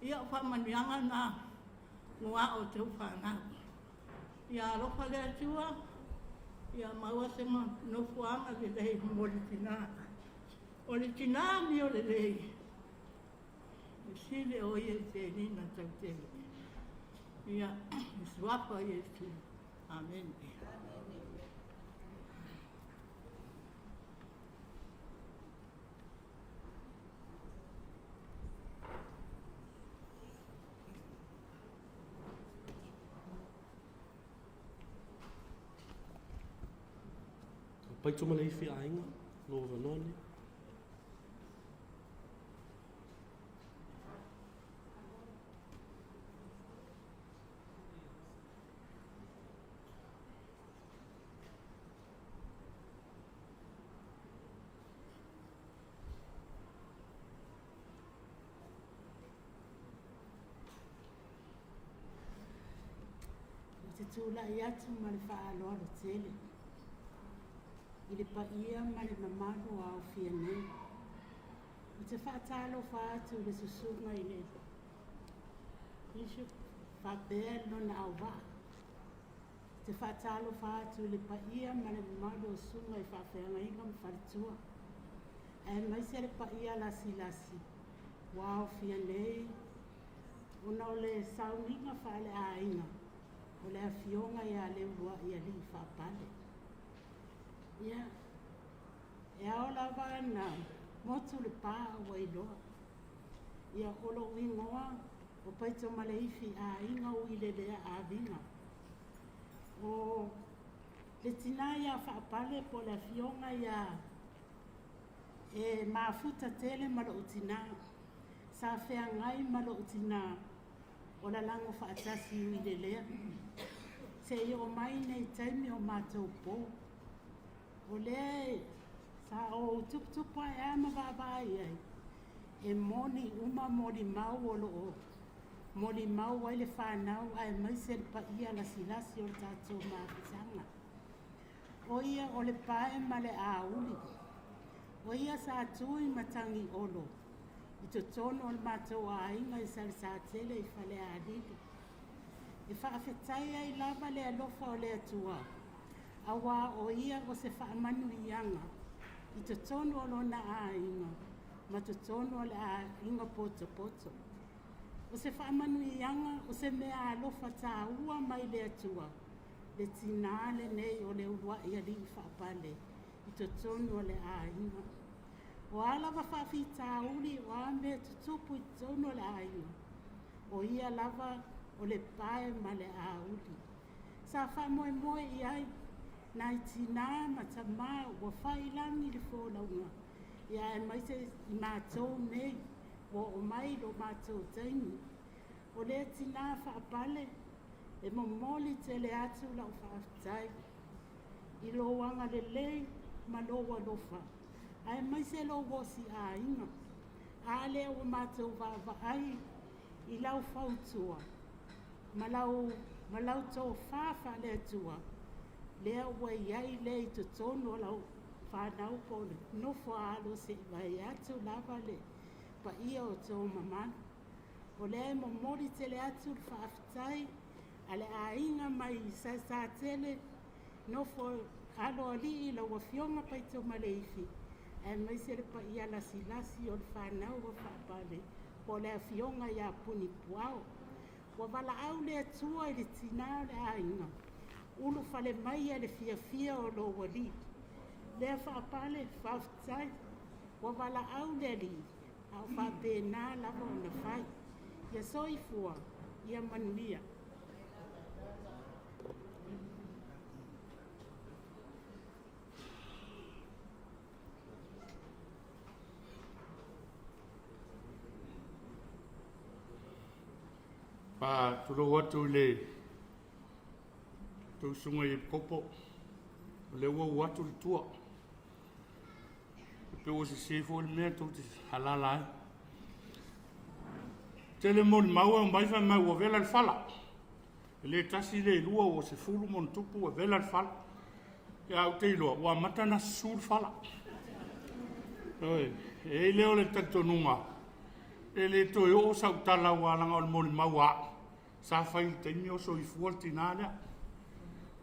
ia o faamanuiaga na mo a outou fanau. Ia alofa le Atua, ia maua se nofoaga lelei mo le tinā. O le tinā mio lelei, e sili o ia i penina tautele. Ia, i suafa o Iesu. Amene. Paito ma le ifi aiga, lo avanoa lenei. Ou te tulai atu ma le faaaloalo tele i le paia ma le mamalu o aofia nei. Ou te faatalofa atu i le susuga i le Bishop faapea lona auvaa. Ou te faatalofa atu i le paia ma le mamalu o susuga i faafeagaiga ma faletua, aemaise le paia lasilasi ua aofia nei ona o le sauniga faaleaiga o le Afioga ia Leuluai Alii Faapale. Ia, e ao lava na motu le pa a ua iloa. Ia, o lou igoa o Paitomaleifi Aiga Uilelea Aviga. O le tinā ia Faapale po o le Afioga ia e mafuta tele ma lou tinā. Sa feagai ma lou tinā o lalago faatasi i Uilelea. Seia oo mai nei taimi o matou po. O lea sa ou tuputupu ae a ma vaavaai ai, e moni uma molimau o lo o molimau ai le fanau aemaise le paia lasilasi o le tatou mafutaga. O ia o le pae ma le auli. O ia sa tu i Matagiolo i totonu o le matou aiga i Salesatele i Falealili. E faafetai ai lava le alofa o le Atua auā o ia o se faamanuiaga i totonu o lona aiga ma totonu o le aiga potopoto. O se faamanuiaga o se mea alofa tāua mai le Atua le tinā lenei o le uluai alii faapale i totonu o le aiga. O a lava faafitauli, o a mea tutupu i totonu o le aiga, o ia lava o le pae ma le auli. Sa faamoemoe i ai nai tinā ma tamā ua faiilagi le folauga, ia aemaise i matou nei ua oo mai lo matou taimi. O lea tinā faapale, e momoli tele atu lau faafetai i lou agalelei ma lou alofa, aemaise lou osi aiga. A lea ua matou vaavaai i lau fautua ma lau, ma lau tofa faale-Atua, lea ua i ai lea i totonu o lau fanau po o le nofo a alo se i vae atu lava le paia o tou mamalu. O lea e momoli tele atu le faafetai a le aiga mai Salesatele, nofo alo alii lau Afioga Paitomaleifi, aemaise le paia lasilasi o le fanau a Faapale po o le Afioga ia Punipuao. Ua valaau le Atua i le tinā o le aiga, ulufale maia le fiafia o lou alii. Lea Faapale, faafetai, ua valaau le Alii, a o faapena lava ona fai. Ia soifua, ia manuia. Faatulou atu i le tou susuga i Epikopo, o lea ua ua atu le tua. Pe ua sese foi le mea tou te alala ai. Tele molimau e omai fai mai ua vela le fala. E le tasi le lua ua 10 ma ona tupu ua vela le fala. Ia ou te iloa ua amata ona susu le fala. Ioe, e i ai lea o le talitonuga e le toe oo sau tala aua leaga o le molimau a au sa fai i le taimi o soifua le tina lea.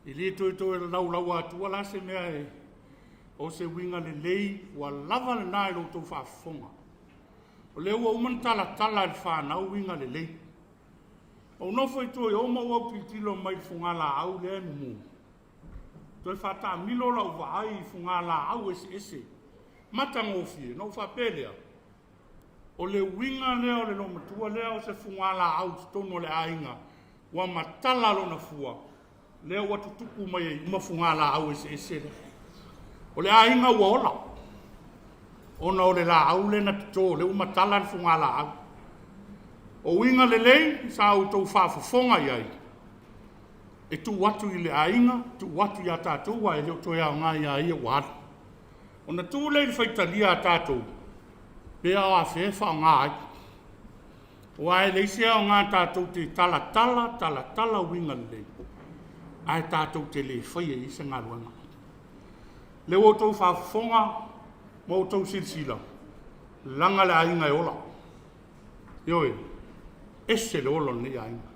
E le toe laulauina atua la se mea e o se uiga lelei ua lava lena i lo outou faafofoga. O lea ua uma ona talatala e le fanau uiga lelei. Ou nofo i tua i o ma ou autilotilo mai i le fugalaau lea e mumu. Toe faataamilo lau vaai i fugalaau eseese matagofie, ona ou faapea lea, o le uiga lea o le loomatua lea o se fugalaau i totonu o le aiga ua matala lona fua, lea ua tutupu mai ai uma fugalaau eseese lea. O le aiga ua ola, ona o le laau lea na toto, lea ua matala le fugalaau. O uiga lelei sa outou faafofoga i ai, e tuu atu i le aiga, tuu atu ia tatou, aua e le o toe aoga ia ia ua alu. Ona tuu lea i le faitalia a tatou, pe o afea e faaaoga ai. Aua e leai se aoga tatou te talatala, talatala uiga lelei, ae tatou te le faia i ai se galuega. O lea ua outou faafofoga ma outou silasila, leaga le aiga e ola. Ioe, e ese le ola o lenei aiga.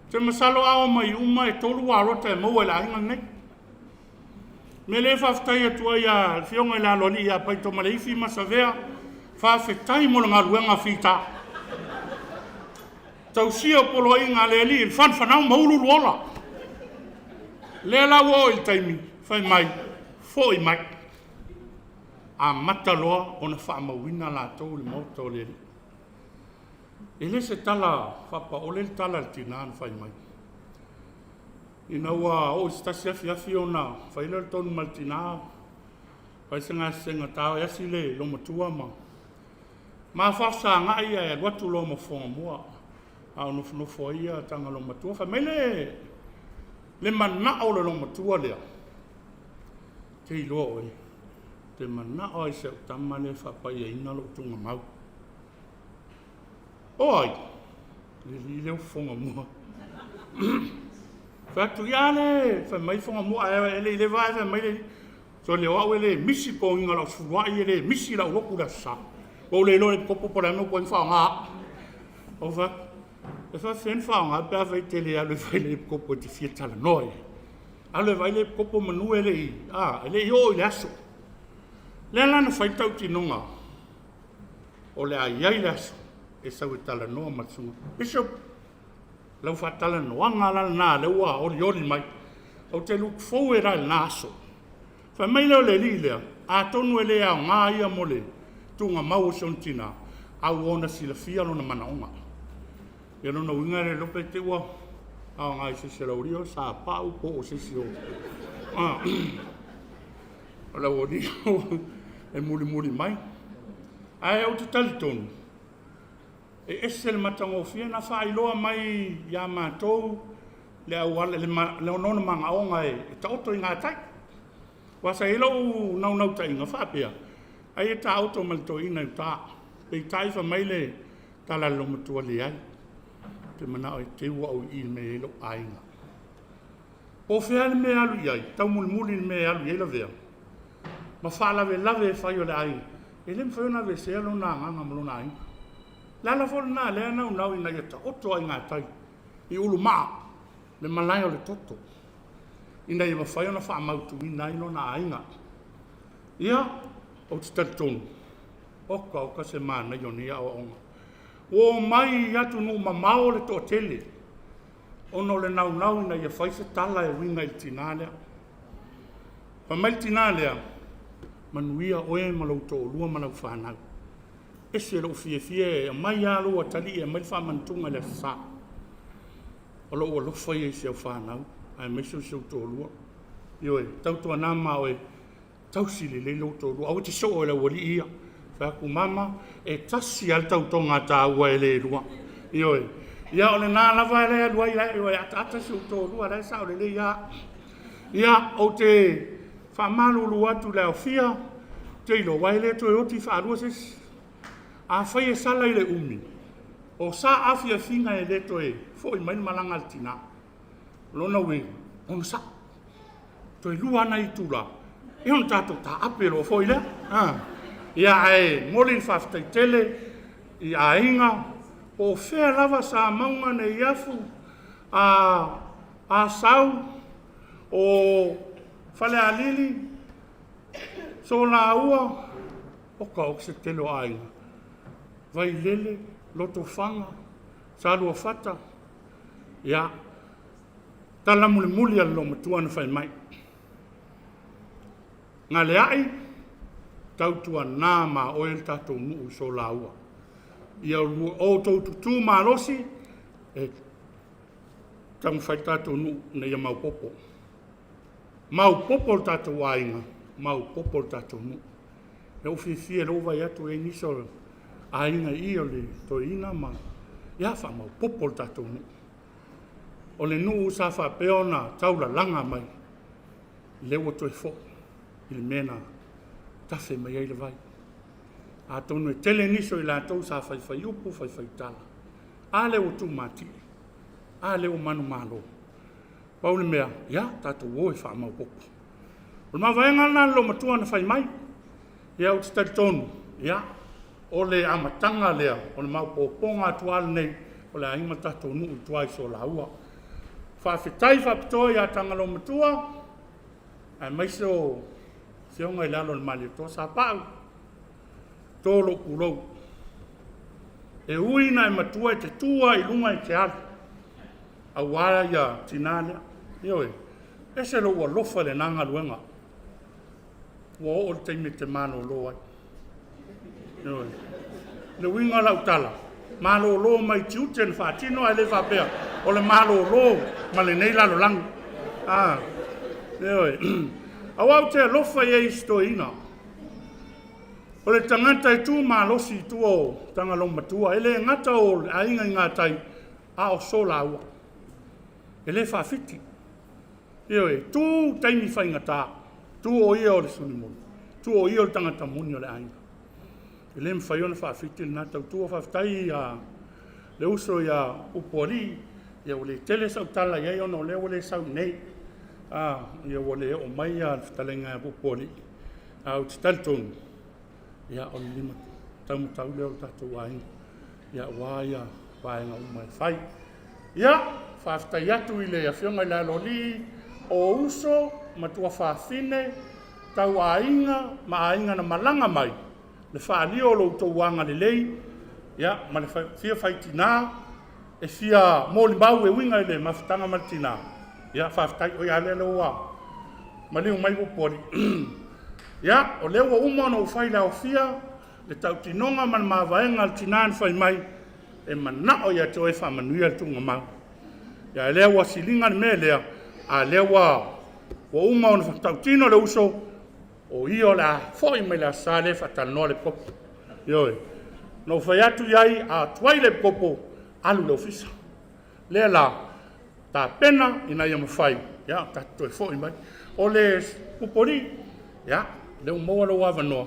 Ou te masalo a omai uma e 3 ualota e maua e le aiga lenei. O le mea lea e faafetai atu ai i le afioga i le Aloalii ia Paitomaleifi ma Savea, faafetai mo le galuega fita. Tausia o poloaiga a le Alii, le fanafanau ma uluuluola. Lea la ua oo i le taimi, fai mai, foi mai. Amata loa ona faamauina latou i le maota o le Alii. E le se tala faapaole le tala a le tina na fai mai. Ina ua oo i se tasi afiafi ona fai lea o le tonu ma le tina, fai se gasesega, ta o e asi le loomatua ma ma faafesagai ae alu atu loa ma Fuagamua a o nofonofo ai Tagaloamatua. Fai mai le manao o le loomatua lea, te iloa oe, ou te manao lava i si au tama lea e faapaiaina lou tuugamau. O ai? Le alii lea o Fofogamua. Fai atu, ia a lea fai mai Fogamua, ae le i leva ae fai mai le alii, sole o au e le misi le totogiina o lau sefuluai, e le misi lau lotu i le Aso Sa. Ua ou le iloa le epikopo po o le a le mea ua tuai ona faaaoga au. Ou fai atu, e faapefea ona faaaoga pe afai e te le alu e fai i le epikopo e te fia talanoa i ai. Alu e vaai le epikopo manu e le i, a, e le i oo i le aso. Lea la na fai le tautinoga o le a i ai le aso e sau e talanoa ma le susuga. Bishop, lau faatalanoaga la lena lea ua olioli mai. Ou te look forward lava i lena aso. Fai mai lea o le alii lea, atonu e le aoga ia mo le tuugamau o si ona tina, a ua ona silafia lona manaoga. Ia lona uiga e le iloa pe te i ua aoga i se isi o le aualii, Sapau po o se isi o le aualii e mulimuli mai. Ae ou te talitonu, e ese le matagofie na faailoa mai ia matou le auala, le lona manaoga e taoto i gatai. Aua sa i ai lou naunautaiga faapea, ai e taoto ma le toeaina i uta. Peitai fai mai le tala a le loomatua, leai, ou te manao e teu au i i i le mea e i ai lou aiga. Po o fea le mea e alu i ai, taumulimuli i le mea e alu i ai Lavea, ma faalavelave e fai o le aiga, e le mafai ona aveesea lona agaga ma lona aiga. O le ala foi lena o lea e naunau ina ia taoto lava i gatai i Ulumaa, le malae o le toto, ina ia mafai ona faamautuina ai lona aiga. Ia, ou te talitonu, oka oka se manaia o nei aoaoga. Ua omai i atunuu mamao le toatele ona o le naunau ina ia fai se tala e uiga i le tina lea. Fai mai le tina lea, manuia oe ma lou toalua ma lau fanau. Ese lou fiafia e aumai lava lou atalii e aumai le faamanatuga i le Aso Sa. O lou alofa ia i si au fanau, aemaise o si ou toalua. Ioe, tautuana ma oe, tausi lelei lou toalua, aua e te soo i le aualii ia. Fai atu, mama, e tasi lava le tautoga a tāua e le lua. Ioe, ia o lena lava lea e alu ai, e ataata si ou toalua, o la e sao lelei lava. Ia, ou te faamalulu atu i le aofia, te iloa, aua e le toe oti faalua se isi. Afai e sala i le umi, o sa afiafiga e le toe foi mai le malaga a le tina. O lona uiga, onosai. Toe lua lava nai itula, ia ona tatou taape loa foi lea. Ia ae momoli le faafetai tele i aiga, po o fea lava Samauga, Neiafu, Asau, o Falealili, Solaua, oka oka se tele o aiga, Vailele, Lotofaga, Saluafata, ia, tala mulimuli a le loomatua na fai mai, Galeai, tautuana ma oe le tatou nuu i Solaua. Ia outou tutu malosi e taumafai le tatou nuu ina ia maopoopo. Maopoopo le tatou aiga, maopoopo le tatou nuu. Lea ua fiafia lea ua vaai atu e i ai nisi o aiga i i o le toeaina ma ia faamaopoopo le tatou nuu. O le nuu sa faapea ona taulalaga mai, lea ua toe foi i le mea na tafe mai ai le vai. Atonu e tele nisi o i latou sa faifai upu faifai tala, a lea ua tumatie, a lea ua manumalo. Pau le mea, ia tatou o e faamaopoopo. O le mavaega lena a le loomatua na fai mai. Ia ou te talitonu, ia, o le amataga lea o le maopoopoga atu lava lenei o le aiga ma le tatou nuu i tua i Solaua. Faafetai faapitoa ia Tagaloamatua, aemaise o Afioga i le alo o le Malietoa Sapau, to lou pulou. E ui ina e matua e te tu lava i luga e te alu, aua ia tina lea. Ioe, e ese lou alofa i lena galuega. Ua oo i le taimi e te malolo ai. Ioe. Le uiga o lau tala, malolo mai tiute na faatino ae le faapea o le malolo ma lenei lalolagi. Ah, ioe. Aua ou te alofa i ai i si toeaina. O le tagata e tu malosi i tua o Tagaloamatua, e le gata o le aiga i gatai, a o Solaua. E le faafiti. Ioe, tu taimi faigata, tu o ia o le sulimuli, tu o ia o le tagata moni o le aiga. E le mafai ona faafiti lena tautua. Faafetai ia le uso ia Upualii, ia ua le tele sau tala i ai ona o lea ua le sau i inei. Ia ua le oo mai le fetalaiga ia Pupualii, ae ou te talitonu, ia o le lima taumatau lea o le tatou aiga, ia aua ia vaega uma e fai. Ia, faafetai atu i le Afioga i le Aloalii, o uso ma tuafafine, tauaiga ma aiga na malaga mai, le faaalia o lo outou agalelei, ia, ma le fia fai tina, e fia molimau e uiga i le mafutaga ma le tina, ia, faafetai. Oi a lea lea ua maliu mai Pupualii. Ia, o lea ua uma ona ou fai i le aofia, le tautinoga ma le mavaega a le tina na fai mai, e manao ia te oe e faamanuia le tuugamau. Ia, lea ua siliga le mea lea, a lea ua uma ona tautino le uso, o ia o le a foi mai le Aso Sa lea e faatalanoa le epikopo. Ioe. Na ou fai atu i ai, a tuai le epikopo, alu i le ofisa. Lea la, tapena ina ia mafai, ia, ona tatou toe foi mai. O le Pupualii, ia, lea ua maua lou avanoa,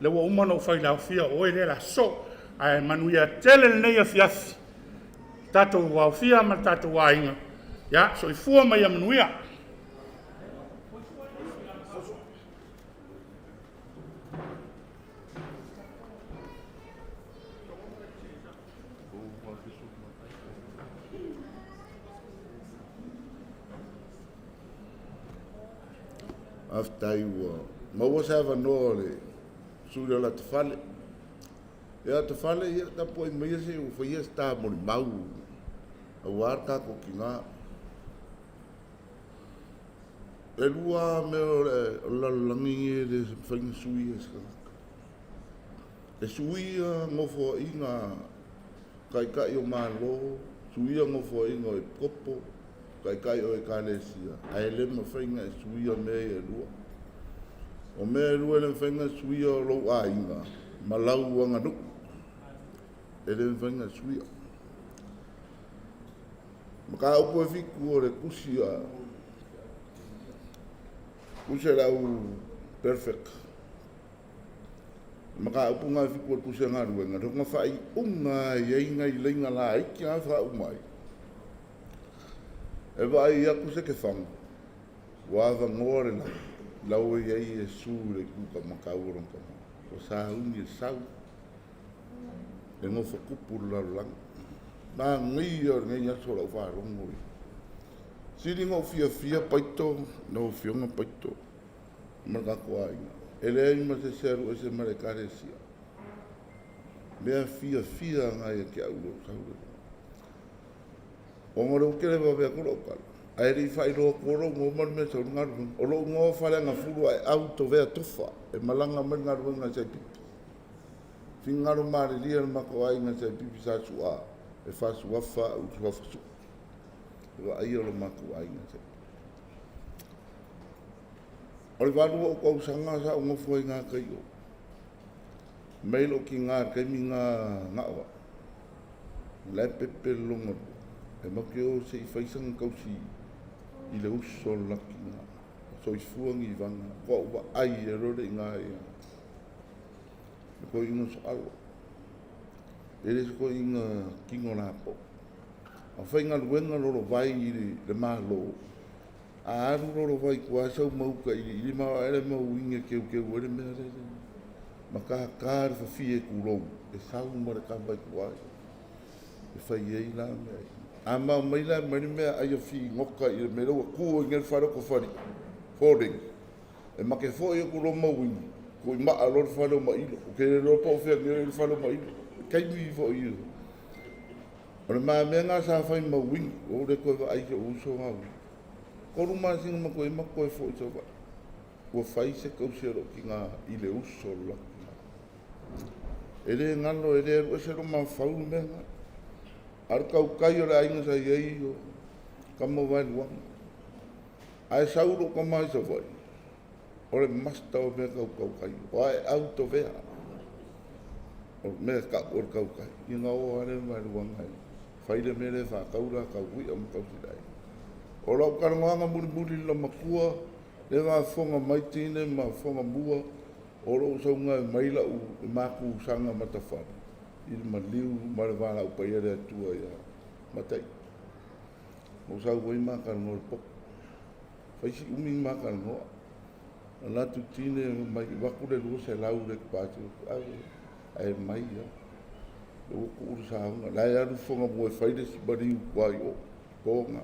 lea ua uma ona ou fai i le aofia o oe lea o le a sosoo. Ae manuia tele lenei afiafi, tatou aofia ma le tatou aiga. Ia, soifua ma ia manuia. Faafetai ua maua se avanoa o le sui usufono o Latafale. Ia Latafale, ia tapuai maia se i ou faia se ta molimau aua le tatou tina. E lua lava mea o le lalolagi lenei e le mafai ona suia e se tagata. E suia nofoaiga a Taitai o Malo, suia nofoaiga o Epikopo, Taitai o Ekalesia, ae le mafai ona e suia mea ia e lua. O mea e lua e le mafai ona e suia o lou aiga ma lau aganuu. E le mafai ona e suia. Mataupu e fitu o le tusi a tusi a le au perfect. Mataupu nga fiku o le pusi galuega le faaiuga e i ai nai laina laiti lava faauma ai. E vaai atu se kefaga, ua avanoa le lagi, lau e i ai Iesu i le itu taumatau o lona Tama, ua sauni e sau, e nofo tupu i le lalolagi. Manaia o lenei aso o lau faalogo i. Sili ona ou fiafia Paito, lau Afioga Paito, ma le tatou aiga. E leai ma se isi e alu ese ma le Ekalesia. Mea fiafia na ia te au lou sau lea. Ona o lea ua tele vave atu lau tala, ae le i faailoa atua lou igoa ma le mea e sau ai le galuega. O lou igoa o Faleagafulu Aeau Tovea Tofa, e malaga mai le galuega i Saipipi. Finagalo malilie le matou aiga i Saipipi sa su'a e faa-suafa au i le suafa Su'u. E vaaia lo matou aiga i Saipipi. O le valu o ou tausaga sa ou nofo ai i gatai o. Mai lou tiga i le taimi na na o au. La e pepe le lona lua. E matou te o se i fai sana tausi i le uso o le la tiga. Soifua Nivaga. Ua ou vaai e loa le iga ia. Le toeaina soalo. E le se toeaina tino lapoa. A faigaluega lolovai i le Malo, A alu loa lou vai i tua sau ma uta iliili ma o ae le mau uiga e keukeu ai le mea lele. Ma tata le fafie tulou e sau ma le kava i tua e fai ai la mea ia. A mao mai la mai le mea aia figota i le mea lea ua tu ai nei le fale o Tofalii, Fording. E make foi atu loa mauiga, tuimaa loa le fale o Mailo. Ou te le iloa po o fea nei o i ai le fale o Mailo. Taimi foi ia. O le mamea lena sa fai ma uiga, ua ou le toe vaai i si ou uso na uiga. Tolu masina ma toe ma toe foi i Savaii. Ua fai se tausi a lou tina i le uso o le latou tina. E le galo, e le alu ese lou mafaufau le mea lena. A o le tautai o le aiga sa i ai o tama o Vaeluaga. Ae sau lou tama i Savaii, o le master o mea tau tautai, o Aeau Tovea. O le mea e tau o le tautai, ia ona o lava lea ma Vaeluaga e fai le mea lea e faatau la taui'a ma tausilae. O lau talanoaga mulimuli i le loomatua, lea e faafofoga mai teine ma fofoga mua, o lou sauga e mai lau matusaga matafale i le maliu ma le valaau paia a le Atua ia Mataia. Na ou sau ai ma talanoa i le poto. Fai si umi ma talanoa. Alu atu tine mai avatu le 200 le deposit ave ae mai lava. Lea ua tuu le saoga. La e alu Fogamua e fai le isi maliu i tua i o, po na.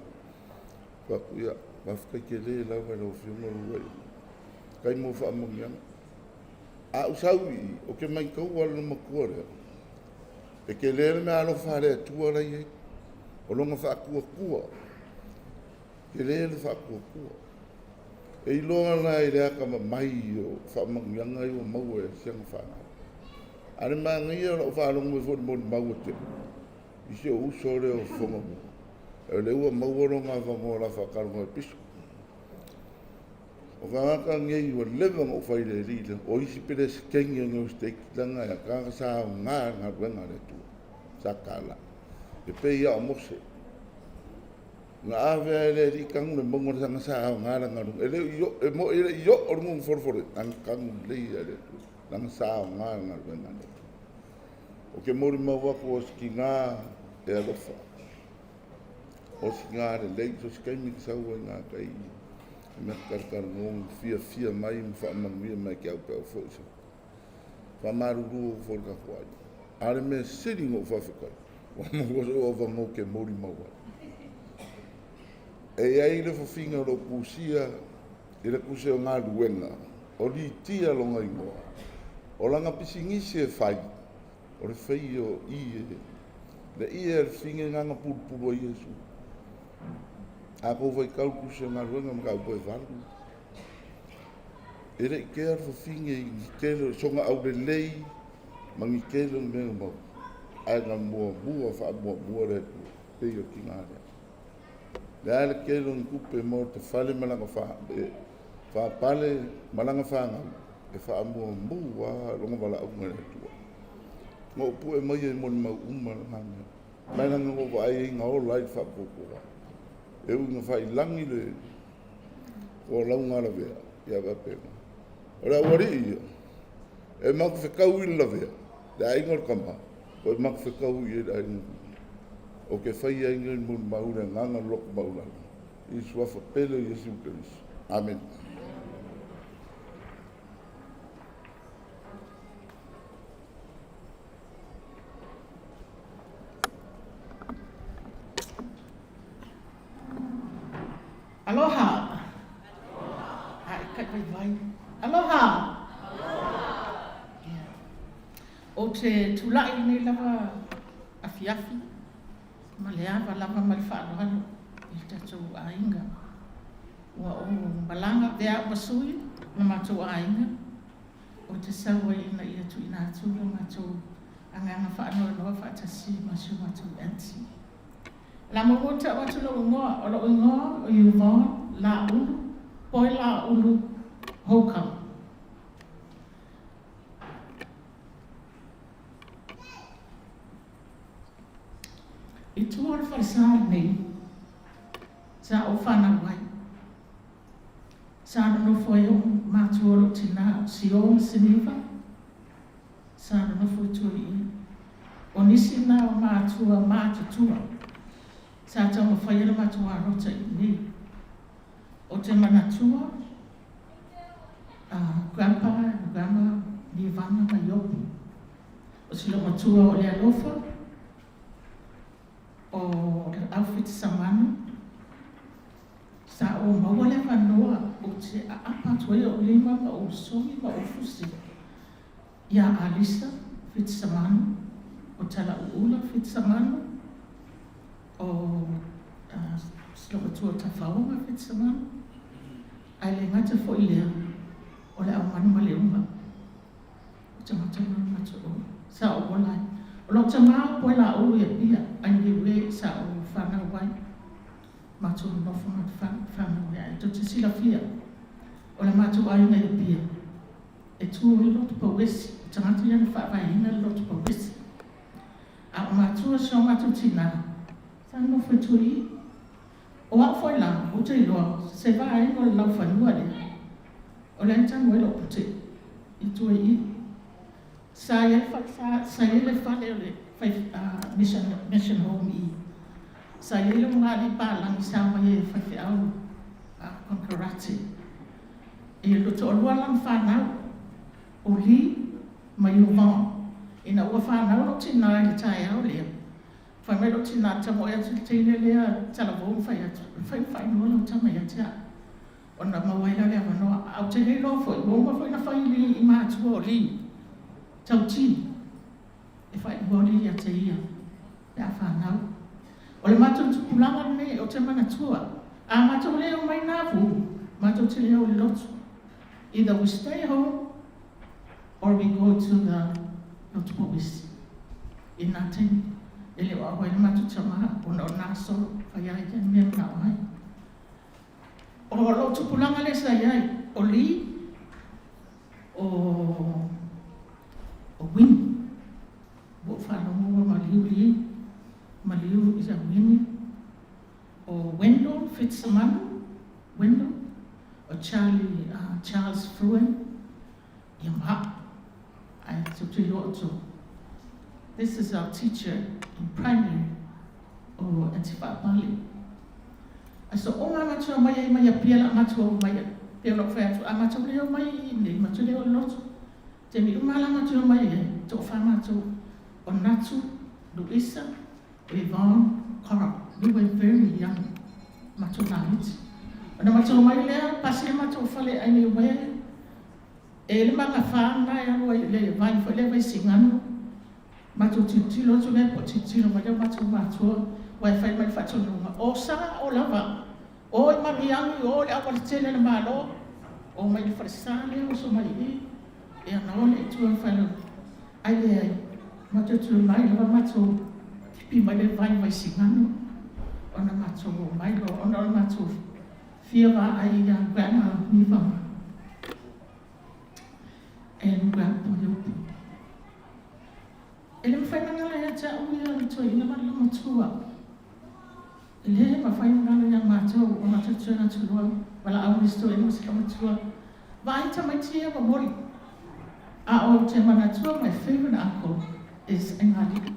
Fai atu, ia, faafetai tele lava i lau Afioga Luai. Faafetai mo faamanuiaga. A ou sau i i, ou te matauina le matua lea, e tele le meaalofa a le Atua la e i ai. O lona faatuatua, tele le faatuatua. E iloa la i le atamamai o faamanuiaga ia ua maua e si ana fanau. A o le manaia o lau faalogo mai foi i le molimau a Teo, i si ou uso lea o Fogamua, o lea ua maua lona avanoa o le a faatalanoa e pisa. O tagata nei ua leva ona ou fai i le alii lea, o isi Peresetene o nei o State, leaga e a, tagata sa aoga i le galuega a le Atua, sa tala. E pei lava o Mose. Na ave lava e le alii tanu le mauga leaga sa aoga lana galuega. E le i oo, e moni e le i oo le nuu folefole, ana tanu lelei lava e le Atua, leaga sa aoga le galuega a le Atua. Ou te molimau atu o se tina e alofa, o se tina lelei, so o se taimi e te sau ai gatai i mea talatalanoa ma fiafia mai ma faamanuia mai te au pe au foi sa faamalulu foi le tatou aiga. A o le mea sili ona ou faafetai, ua maua sou avanoa ou te molimau ai. E i ai le fofiga o lou tusia i le tusi o galuega, o Litia lona igoa. O lana pisinisi e fai, o le faia o ie, le ie a le fafine lena na pulupulu ai Iesu. A tou faitau i le tusi o galuega mataupu e 8, e le i kea le fafine i ni tele o sona aulelei ma ni tele o mea na maua, ae na muamua faamuamua le Atua, pei o le tina lea. Le a le tele o ni tupe mo te fale ma lana faapale ma lana fanau, e faamuamua lava lona valaauga i le Atua. Na ou pue mai ai molimau uma lena mea. Mai lana na ou vaai ai na ola ai le faatuatua. E ui na faailagi le tualauga a Lavea, ia faapena. O le aualii ia, E matou fetau i le lavea, le aiga o le tama, toe matou fetau i ai le aiga o le Ou te faia ai nei molimau i le agaga loto maualalo i le Suafa pele o Iesu Keriso. Amene. Aloha. Aloha. Ai, kai vai. Aloha. Aloha. Yeah. O te tula'i lenei lava afiafi ma le ava lava ma le faaaloalo i le tatou aiga. Ua ou malaga avea au ma sui ma matou aiga ou te sau ai ina ia tuuina atu lo matou agaga faanoanoa faatasi ma si o matou aunty. O le a muamua ona tau atu lou igoa. O lou igoa o Yvonne Laulu, Poelaulu Holcomb. I tua o le falesa lenei, sa ou fanau ai. Sa nonofo ai oʻu matua o lou tinā, o Sio ma Siniva, sa nonofo i tua i i. O nisi na o matua matutua sa taumafaia le matou alota i inei. Ou te manatua a Grandpa and Grandma Nivana ma Iopu. O si loomatua o le alofa o le Aufitisamanu, sa ou maua le avanoa ou te aapa atu ai ou lima ma ou sogi ma ou fusi iā Alisa Fitisamanu, o Talauula Fitisamanu, o si loomatua o Tafaoga Fitisamanu, ae le gata foi i lea, o le Aumanu ma le Uga. O tagata na o matou sa ou ola ai. O lou tamā o Poelaulu i Apia, ai Niue sa ou fanau ai. Matou nonofo ma fanau ai. Ae tou te silafia, o le matou aiga i Apia, e tu ai le lotu pauesi, o tagata ia na faavaeina le lotu pauesi. A o matua si o matou tinā, sa nonofo i tua i i. O au foi la, ou te iloa, se vaega o le laufanua lea, o lea e tanu ai lou pute i tua i i. Sa i ai le fale, sa, sa i ai le fale o le fai, uh, mission, mission home i i. Sa i ai le ugalii palagi sa omai ai e faifeau uh, konekarate. E lo toalua lana fanau, o Lee ma Yvonne. Ina ua fanau lou tinā i le taeao lea, Fai mai lou tinā, Tamoe atu le teine lea talavou ma fai atu, e mafai ona faaigoa lau tama ia te au. Ona maua ai lea o le avanoa. Ae ou te le iloa foi, ua uma foi ona fai i matua o Lee, Tauti, e faaigoa Lee ia te ia pe a fanau. O le matou tupulaga lenei ou te manatua, a matou le omai Nauvoo, matou te le o i le lotu. Either we stay home or we go to the lotu powisi. I nā taimi, e le o auai le matou tamā, ona o nā solo, fai ai ia mea manao ai. O lou tupulaga lea sa i ai, o Lee, o, o Winnie. Ua ou faalogo ua maliu Lee, maliu ia Winnie. O Wendell Fitzsimanu, Wendell, o Charlie, uh, Charles Fruen, ia ma au. Ae tou te iloa outou. This is our teacher in primary, o Aunty Faapale. Ae so o ngā matua mai ai mai Apia la matua o mai pei ona ou fai atu, a matou le omai i inei, matou le o i le lotu. Taimi uma lava la matou omai ai, toafa matou, o Natu, Luisa, Yvonne, Carl. We were very young, matou laiti. Ona matou omai lea, pasi le matou fale anywhere, E le magafa lena e alu ai i le vai foi lea Vaisigano. Matou tilotilo atu lea po o tilotilo mai lea o matou matua aua e fai mai le faatonuga, o sa o lava, o i Magiagi, o i le aualatele a le Malo, o mai le falesa lea oso mai i i, ia ona o lea i tua i le fale o Ai leai, matou tu mai lava matou tipi mai le vai Vaisigano ona matou omai loa ona o le matou fia vaai ia Grandma Niva and Grandpa Yopu. E le mafai ona galo ia te au ia le toeaina ma le loomatua. E le mafai ona galo ia matou o matou toe atu loa valaau i si toeaina ma si loomatua. Vaai tamaiti ia ua moli. A o te manatua my favourite uncle is Aigalii.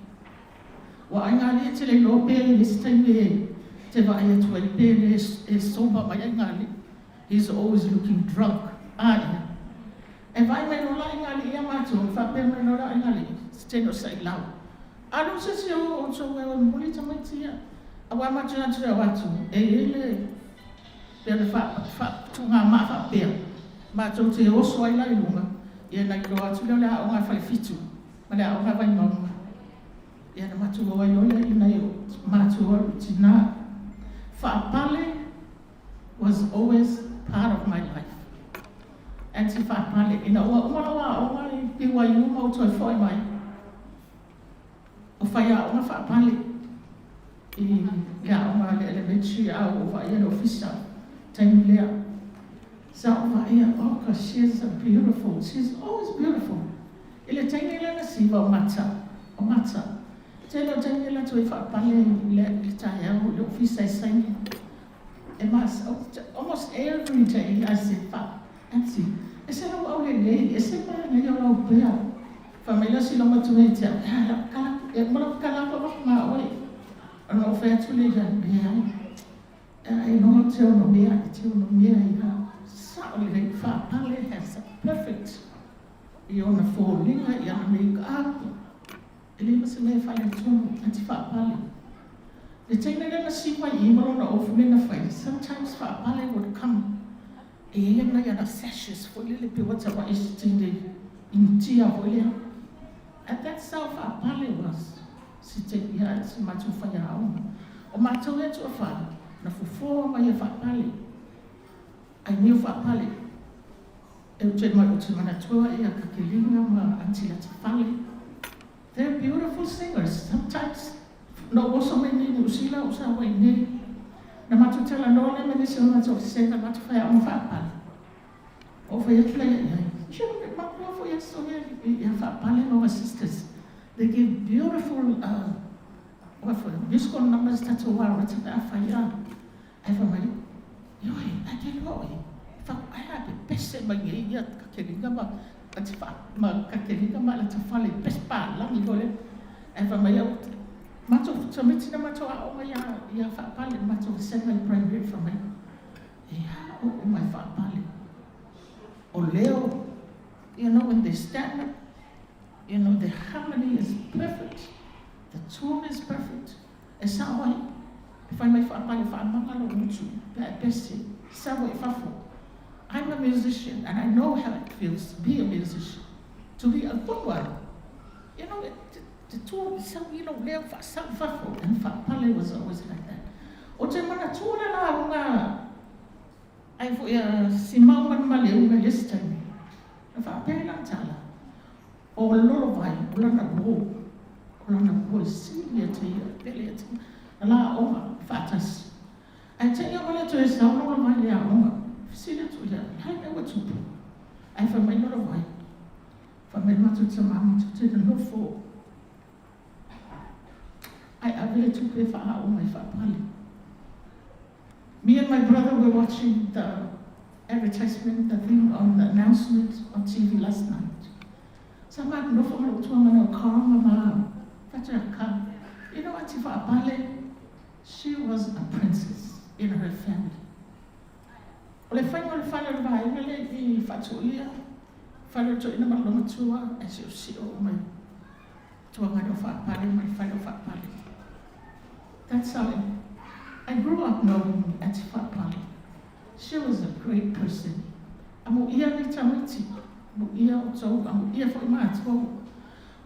Ua Aigalii e te le iloa pe i le isi taimi e te vaai atu ai pe le e sober mai Aigalii. He's always looking drunk. A ia. E vaai mai loa la Aigalii ia matou, e faapea mai loa la Aigalii, se taimi o sa'ilau. Alu se isi o outou e o e momoli tamaiti ia. Aua matou te o atu, e i ai le pei ona faatugamaa faapea, matou te oso ai la i luga, ia ona iloa atu lea o le aoga a Falefitu ma le aoga a Vaimauga. Ia ona matou o ai loa lea i nai o matua o tina. Faapale was always part of my life. Aunty Faapale, ina ua uma lou aoga i BYU ma ou toe foi mai, o faiaoga faapale i le aoga a le elementary a ua ou vaaia le ofisa taimi lea. Sa ou vaaia, oh gosh, she is a beautiful, she is always beautiful. I le taimi lea na siva o Mata, o Mata, tele o taimi e alu atu ai faapale i le taeao i le ofisa e saini. E mas, almost every day I said, Fa, Aunty, ese lou aulelei, ese manaia o lau pea. Fai mai lea o si lamatu ia te au, Ea, lau kala, e uma lau kala atu avatu ma oe. Ona ou fai atu lea ia, Leai, ea e iloa ou te ono mea, e te ono mea ia. Sao lelei, faapale has a perfect i ona foliga, i ana make up. E leai ma se mea e faaletonu, Aunty Faapale. Le taimi lea na siu ai i i ma lona ofu lea na fai, sometimes Faapale would come, e i ai ana iana sashes foi lele pei ua tau ae se teine Initia foi lea. And that's how Faapale was, si te, ia, si matou faiaoga. O matou ia tuafale, na fofoa mai e Faapale. Ai niu faapale. E te mai o te manatua ia Kakelina ma Aunty Latafale. They're beautiful singers. Sometimes na ou oso mai nei i Niu Sila o sa wai nei. Na matou talanoa lea ma nisi o matou vasega matou faiaoga faapale. Ou fai atu lea i ai. Ia, makua foi aso ia ia faapale ma my sisters. They give beautiful what for musical numbers tatou aorata pe a fai a. Ae fai mai, Ioe, ae te iloa oe, ae a pepese mai nei ia Kakelina ma ma Kakelina ma Latafale i pese palagi foi lea. Ae fai mai au, matou tamaiti na matou aoga ia ia Faapale, matou vasega i primary, fai mai, e a oo mai Faapale. O leo, you know when they stand up, you know the harmony is perfect, the tune is perfect. E sao ai, e fai mai faapale faamaga lou gutu pe a e pese, sau ai i fafo. I'm a musician and I know how it feels to be a musician, to be a good one. You know, te tu sau i lou leo faasau i fafo and faapale was always like that. O te manatua le lauga ai foi a Simau Manumaleuga i le isi taimi, na faapea ai lana tala, O Lolovai, o lana uō, o lana uō e sili atu ia, e pele atu ia, na la aoga faatasi. Ae te i wale atu e sau Lolovai i le aoga, fesili atu ia, he aha mea ua tupu? Ae fai mai Lolovai, fai mai matou tama matou te nonofo ae ave le tupe e faaaoga i faapale. Me and my brother were watching the advertisement, the thing on the announcement on TV last night. Sa ma nofo ma lou tuagana o Carl ma ma Whatua Ka. You know Aunty Faapale, she was a princess in her family. O le faiga o le fale o le vaega lea i Faatuia, fale o le toeaina ma le olomatua, ae siosio uma i tuagana o Faapale ma le fale o Faapale. That's how I grew up knowing Aunty Faapale. She was a great person. Amuia nei tamaiti, amuia outou, amuia foi matou.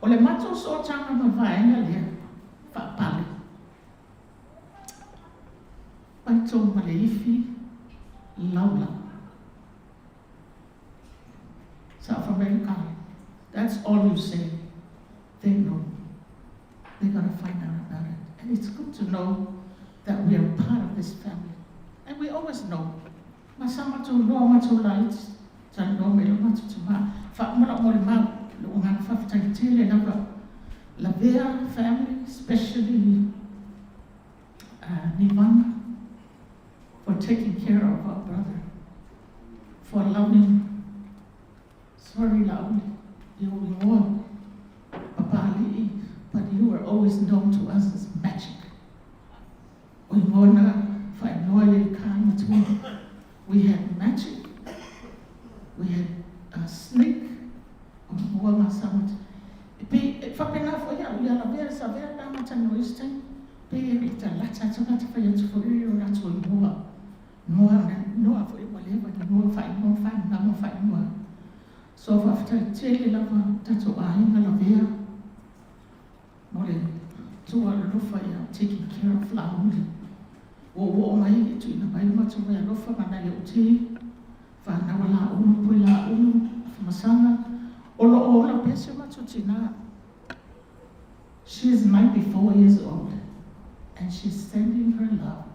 O le matou sootaga ma vaega lea, faapale. Paito ma le ifi, laulau. South America. That's all you say. They know. They're going to find out about it. And it's good to know that we are part of this family. And we always know. Ma sa matou iloa matou laiti, talanoa mai loa matou tama, faauma lau molimau, lou agaga faafetai tele lava, Lavea family, especially Nivana, for taking care of our brother, for loving, sorry Lauli. i ou igoa Papali'i, but you were always known to us as Magic. O igoa na faaigoa i le ika matua. We had Magic, we had Snake, o igoa na sa E pei, e faapena foi au ia lavea Savea pe a matalanoa i isi taimi, pei e latalata lava tagata fai atu foi i o latou igoa. Noa noa foi ua leva ona noa faaigoa fanau ma faaigoa. So faafetai tele lava tatou aiga lavea mo le tua alofa ia taking care of Laauli. Ua ou oo mai e tuuina mai lo matou meaalofa ma nai ou tei fanau a Laaulu poi Laaulu Afamasaga o lo o ola pea si o matou tina. She is 94 years old and she's sending her love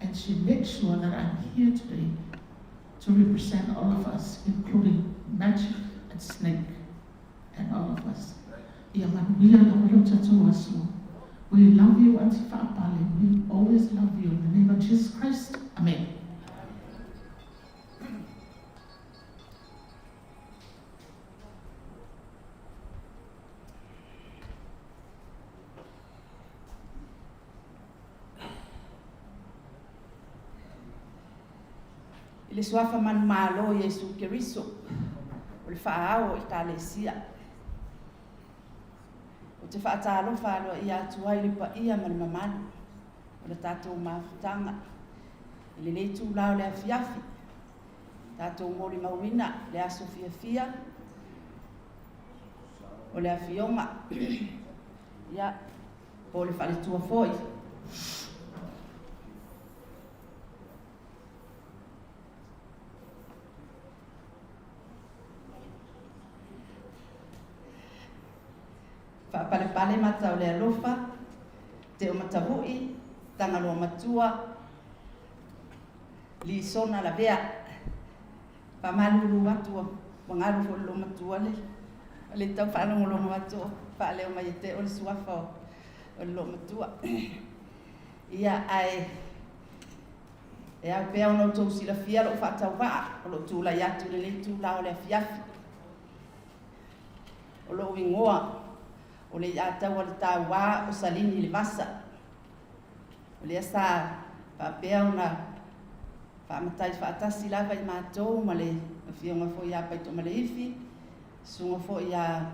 and she makes sure that I'm here today to represent all of us, including Magic and Snake and all of us. Ia manuia lava lo tatou aso. We love you, Auntie Faapale. We always love you. In the name of Jesus Christ, Amen. I le suafa manumalo o Iesu Keriso, o le faaao o Ekalesia. Ou te faatalofa aloaia atu ai i le paia ma le mamalu o le tatou mafutaga i lenei itula o le afiafi, tatou molimauina le aso fiafia o le afioga ia, po o le faletua foi. Faapalepale mata o le alofa, te o Matavu'i, Tagaloa Matua, Lisona Lavea. Faamalulu atu ua galu foi le loomatua le le tau faalogologo atu o faaleo mai e te o le suafa o le loomatua. Ia ae e ao pea ona outou silafia lou faatauvaa o lou tulai atu i lenei itula o le afiafi. O lou igoa o le Iataua le Tauā o Salini le Vasa. O lea sa faapea ona faamatai faatasi lava i matou ma le afioga foi ia Paitomaleifi, susuga foi ia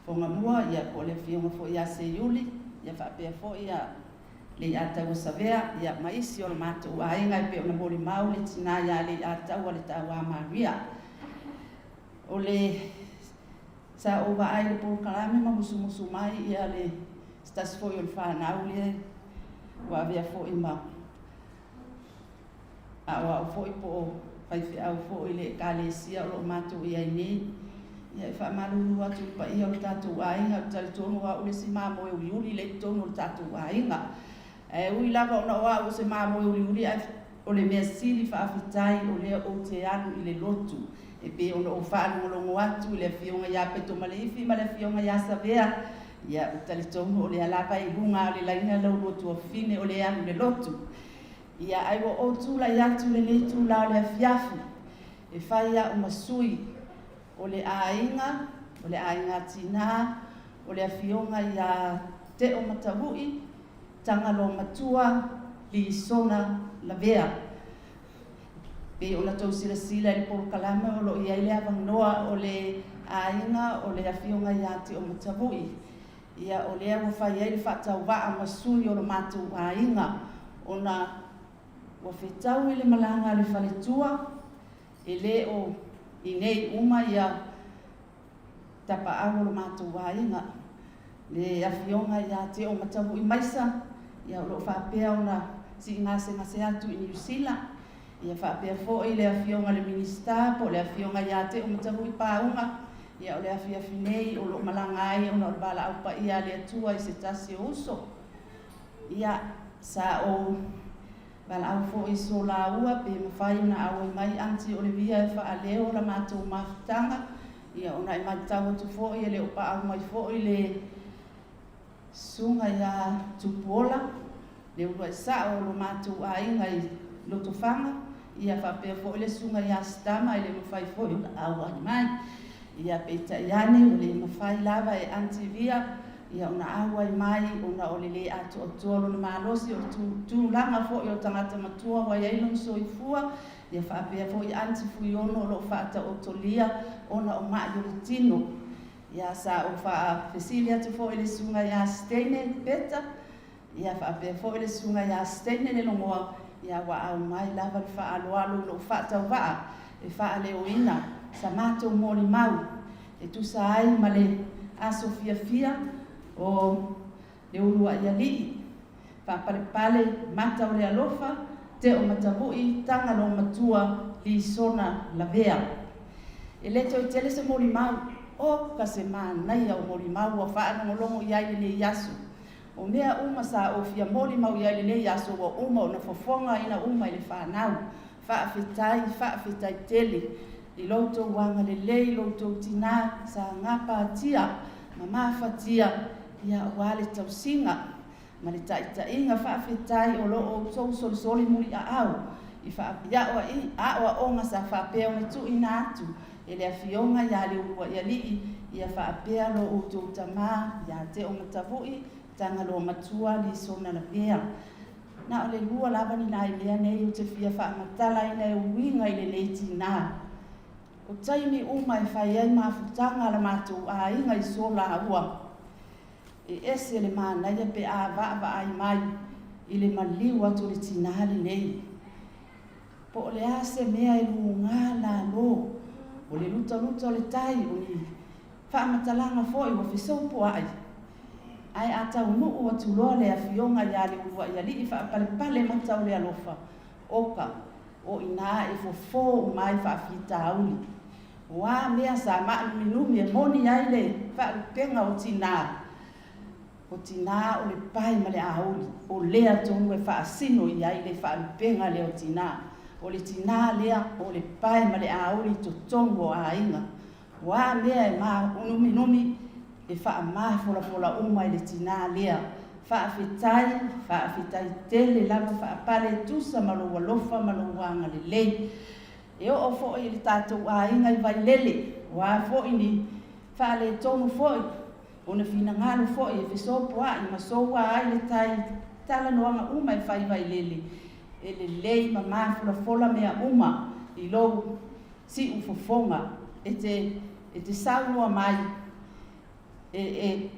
Fogamua, ia po o le afioga foi ia Seiuli, ia faapea foi ia Leiataua Savea, ia ma isi o le matou aiga e pei ona molimau le tina ia Leiataua le Tauā Maria. O le sa ou vaai i le polokalame ma musumusu mai ia le se tasi foi o le fanau lea ua avea foi ma aoao foi po o faifeau foi i le Ekalesia o lo o matou i ai nei. Ia e faamalulu atu i le paia o le tatou aiga, ou te talitonu o au le isi mamoe uliuli lea i totonu o le tatou aiga. Ae ui lava ona o au o se mamoe uliuli ae o le mea sili faafetai o lea ou te alu i le lotu. E pei ona ou faalogologo atu i le Afioga ia Petomaleifi ma le Afioga ia Savea, ia ou talitonu o lea lava e i luga o le laina lau lua tuafafine o le alu i le lotu. Ia ai ua ou tulai atu i lenei itula o le afiafi e fai au ma sui o le aiga, o le aiga tina, o le Afioga ia Teo Matavu'i, Tagaloa Matua, Lisona Lavea. Pei ona tou silasila i le polokalame o lo o i ai le avanoa o le aiga o le Afioga ia Teo Matavu'i. Ia, o lea ua fai ai le faatauvaa ma sui o lo matou aiga ona ua fetau i le malaga a le faletua, e le o i nei uma ia tapaau o lo matou aiga. Le Afioga ia Teo Matavu'i Maisa, ia o lo o faapea ona siigasegase atu i Niu Sila, ia faapea foi le Afioga i le Minisita po o le Afioga ia Teo Matavu'i Pauga, ia o le afiafi nei o lo o malaga ai ona o le valaau paia a le Atua i se tasi o uso. Ia, sa ou valaau foi i so laua pe mafai ona auai mai Aunty Olivia e faaleo la matou mafutaga, ia ona e matau atu foi e le o paau mai foi le susuga ia Tupuola, le uluai sao o lo matou aiga i Lotofaga, ia faapea foi le susuga ia Sitama e le mafai foi ona auai mai. Ia, peitai ane, ua le mafai lava e Aunty Via ia ona auai mai ona o le le atoatoa o lona malosi, o le tulaga foi o tagata matua ua i ai lona soifua, ia faapea foi Aunty Fuiono o lo o faataotolia ona o ma'i o le tino. Ia, sa ou faafesili atu foi i le Susuga ia Steine Peta, Ia faapea foi le Susuga ia Steine Lelogoa, ia ua aumai lava le faaaloalo i lou faatauvaa e faaleoina sa matou molimau e tusa ai ma le aso fiafia o le uluai alii faapalepale mata o le alofa Teomatavui Tagaloamatua Lisona Lavea. E le toe tele se molimau, oka se manaia o molimau ua faalogologo i ai lenei aso. O mea uma sa ou fia molimau i ai i lenei aso ua uma ona fofogaina uma e le fanau. Faafetai, faafetai tele i lo outou agalelei, lo outou tinā sa gapatia ma mafatia ia aua le tausiga ma le taitaiga. Faafetai o lo outou solisoli muliaau i aoaoga sa faapea ona tuuina atu e le Afioga ia Leuluaialii, ia faapea lo outou tama ia Teomatavui Tagaloamatua Lisona Lavea. Na o le lua lava ni nai mea nei ou te fia faamatalaina e uiga i lenei tinā. O taimi uma e fai ai mafutaga a la matou aiga i so laua, e ese le manaia pe a vaavaai mai i le maliu atu o le tinā lenei. Po o le a se mea e luga lalo o le lutaluta o le tai, o ni faamatalaga foi ua fesopoai, ae a taunuu atu loa le Afioga ia Leuluaialii faapalepale mata o le alofa, oka, o i ina e fofo uma ai faafitauli. O a mea sa maanuminumi e moni ai le faalupega o tinā, O tinā o le pae ma le auli, o lea tonu e faasino i ai le faalupega lea o tinā. O le tinā lea o le pae ma le auli i totonu o aiga. O a mea e mānuminumi, e faamafolafola uma e le tinā lea. Faafetai, faafetai tele lava faapale tusa ma lou alofa ma lou agalelei. E oo foi i le tatou aiga i Vailele, o a foi ni faaletonu foi, Ona finagalo foi e fesopoai ma soua ai le tai talanoaga uma e fai Vailele, e lelei ma mafolafola mea uma i lou siufofoga e te e te saunoa mai e e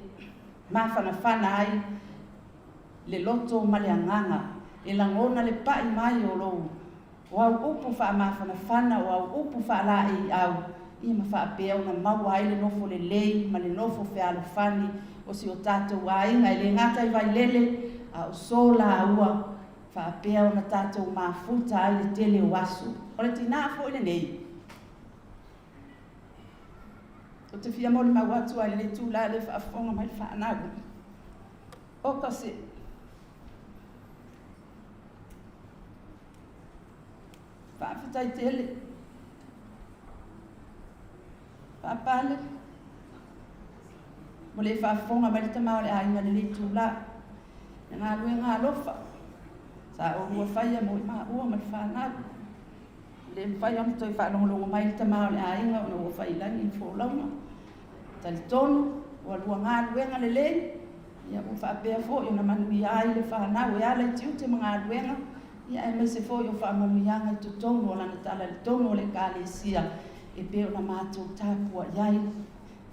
mafanafana ai le loto ma le agaga e lagona le pai mai o lou O au upu faamafanafana, o au upu faalaeiau, ia ma faapea ona maua ai le nofo lelei ma le nofo fealofani o si o tatou aiga e le gata i Vailele, a o so laua, faapea ona tatou mafuta ai le tele o aso. O le tinā foi lenei. Ou te fia molimau atu ai i lenei itula le faafofoga mai le fanau. Oka se Faafetai tele. Faapale. Mo le faafofoga mai le tama o le aiga i lenei itula. Le galuega alofa sa oulua faia mo i maua ma le fanau. E le mafai ona toe faalogologo mai le tama o le aiga ona ua fai i lagi le folauga. Talitonu ua lua galuega lelei, ia ua faapea foi ona manuia ai le fanau e ala i tiute ma galuega, ia aemaise foi o faamanuiaga i totonu o lana tala i totonu o le Ekalesia e pei ona matou tapuai ai.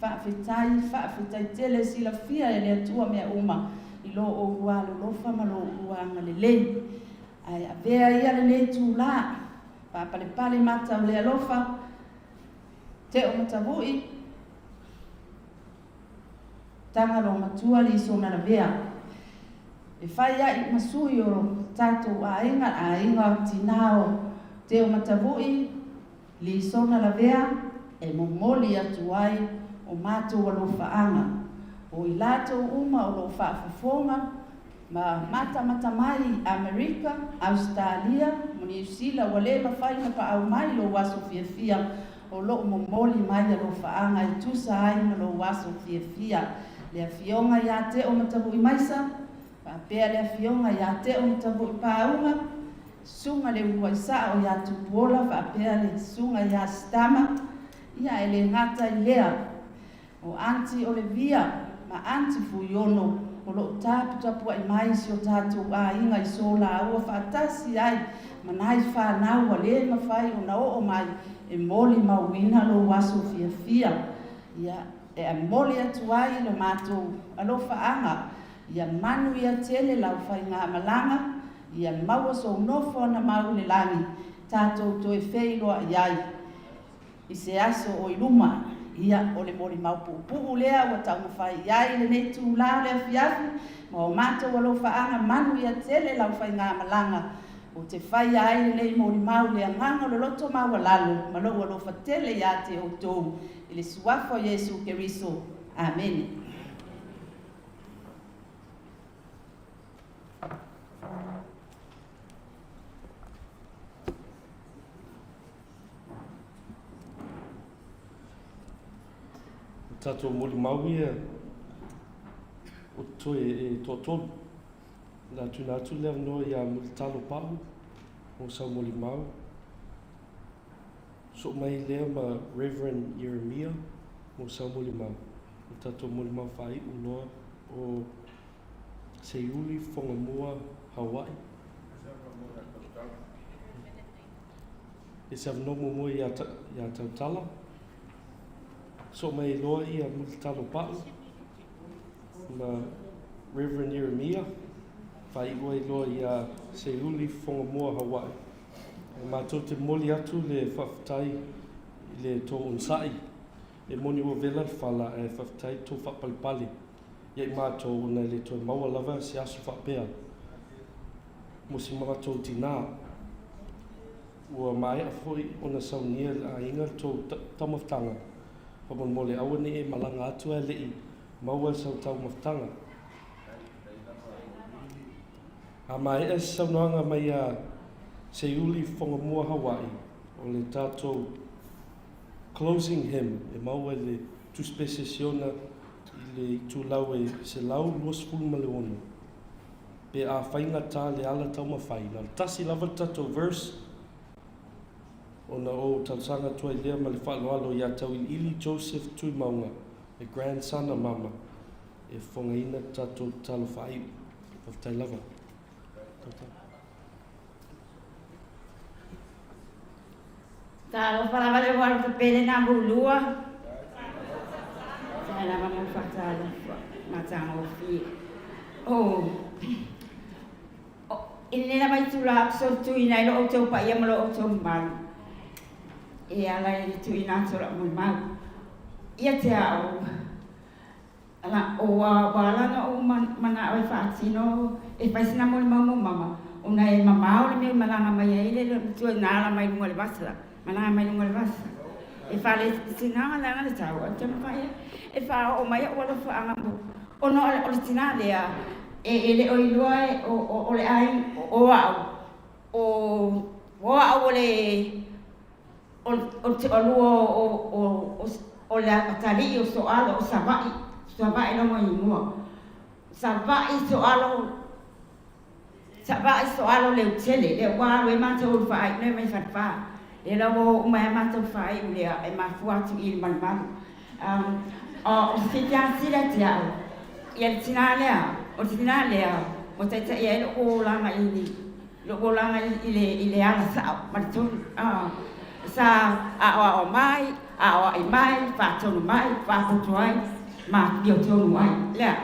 Faafetai, faafetai tele, silafia e le Atua mea uma i lo oulua alolofa ma lo oulua agalelei. Ae avea ia lenei itula, faapalepale mata o le alofa, Teomatavui, Tagaloamatua Lisona Lavea, e fai ai ma sui o tatou aiga, aiga tinā o Teomatavui, Lisona Lavea, e momoli atu ai o matou alofaaga, o i latou uma o lo o faafofoga ma matamata mai i Amerika, Ausetalia, ma Niu Sila ua le mafai ona paau mai lou aso fiafia o loo momoli mai alofaaga e tusa ai ma lou aso fiafia. Le Afioga ia Teomatavuimaisa, faapea le Afioga ia Teomatavuipāuga, Susuga Leuluaisao ia Tupuola faapea le Susuga ia Sitama. Ia, e le gata i lea, o Aunty Olevia ma Aunty Fuiono o lo o taputapuai mai si o tatou aiga i so laua faatasi ai ma nai fanau ua le mafai ona oo mai e molimauina lou aso fiafia. Ia, e momoli atu ai lo matou alofaaga, ia manuia tele lau faigamalaga, ia maua sou nofo ana mau i le lagi, tatou toe feiloai ai i se aso o i luma. Ia, o le molimau puupuu lea ua taumafai i ai i lenei itulā o le afiafi, ma o matou alofaaga manuia tele lau faigamalaga, ou te faia ai lenei molimau i le agaga o le loto maualalo ma lou alofa tele ia te outou, i le Suafa o Iesu Keriso. Amene. O tatou molimau ia o toe e toatolu. Na tuuina atu le avanoa iā Mulitalo Pahu mo sau molimau. Soo mai lea ma Reverend Ieremia mo sau molimau. O tatou molimau faaiu loa o Seiuli Fogamua Hawaii. E se avanoa muamua iā Tautala. Soo mai loa ia Mulitalo Paʻu ma Reverend Ieremia. Faaiu ai loa iā Seiuli Fogamua Hawaii. E matou te momoli atu le faafetai i le tou onosai. E moni ua vela le fala ae faafetai tou faapalepale ia i matou ona e le toe maua lava se aso faapea mo si matou tinā. Ua maea foi ona saunia e le aiga le tou taumafataga. Faamolemole aua ne i e malaga atu ae le i maua sau taumafataga. A maea se saunoaga mai ia Seiuli Fogamua Hawaii, o le tatou closing hymn e maua i le Tusi Pese Siona i le itulau e 126, pe a faigata le ala taumafai. Na o le tasi lava le tatou verse, ona ou talosaga atu ai lea ma le faaaloalo ia Tauiliili Joseph Tuimauga, le grandson a Mama, e fofogaina le tatou tatalo faaiu. Faafetai lava. Talofa lava le ua alofa pele na mulua. Sai lava mo whatalofa, matangofie. Oh, i lenei lava itula ou te solituina ai lo outou paia ma lo outou mamalu e ala i le tuuina atu o lau molimau. Ia te au, Ala, ua ala ona ou manao e faatino e fai sina molimau mo mama, ona e mamao le mea i malaga mai ai le matua ina ala mai luga o le vasa, malaga mai luga o le vasa. E fale tina leaga le tau, ae taumafai ai e faaoo mai ou alofaaga mo, ona o le tina lea e le o iloa o le aiga, o au, o au o le O le toalua o le atalii o Soalo o Savaii, Savaii lona igoa. Savaii Soalo, Savaii Soalo Leutele, lea ua alu ai matou i le faaiu lea mai Falefa. Lea la ua o uma ai a matou faaiu lea e mafua atu i le Malumalu. O se silasila ia te au, ia le tina lea, o le tina lea ua taitaia ai lou olaga i Lou olaga i le ala sao ma le tonu. Sa aoao mai, aoai mai, faatonu mai, faapoto ai, ma amiotonu ai. Lea,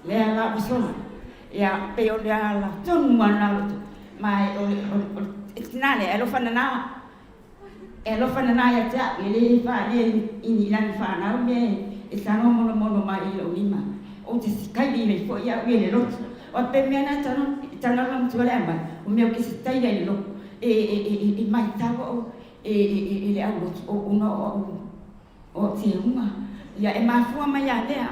lea la ua sola. Ia, pei o le ala tonu lava lena o lou Ma o le, o le tina lea, e alofa nana, e alofa nana ia te au, e le faaalia i ni lana fanau mea e tago monomono mai i lou lima. Ou te sikaili ai foi au ia i le lotu. O pe mea na e tago lona matua lea mai, o mea ou te sitaila i le lotu, e matau au e le aulotu ona o au O Teuga, ia e mafua mai ia lea,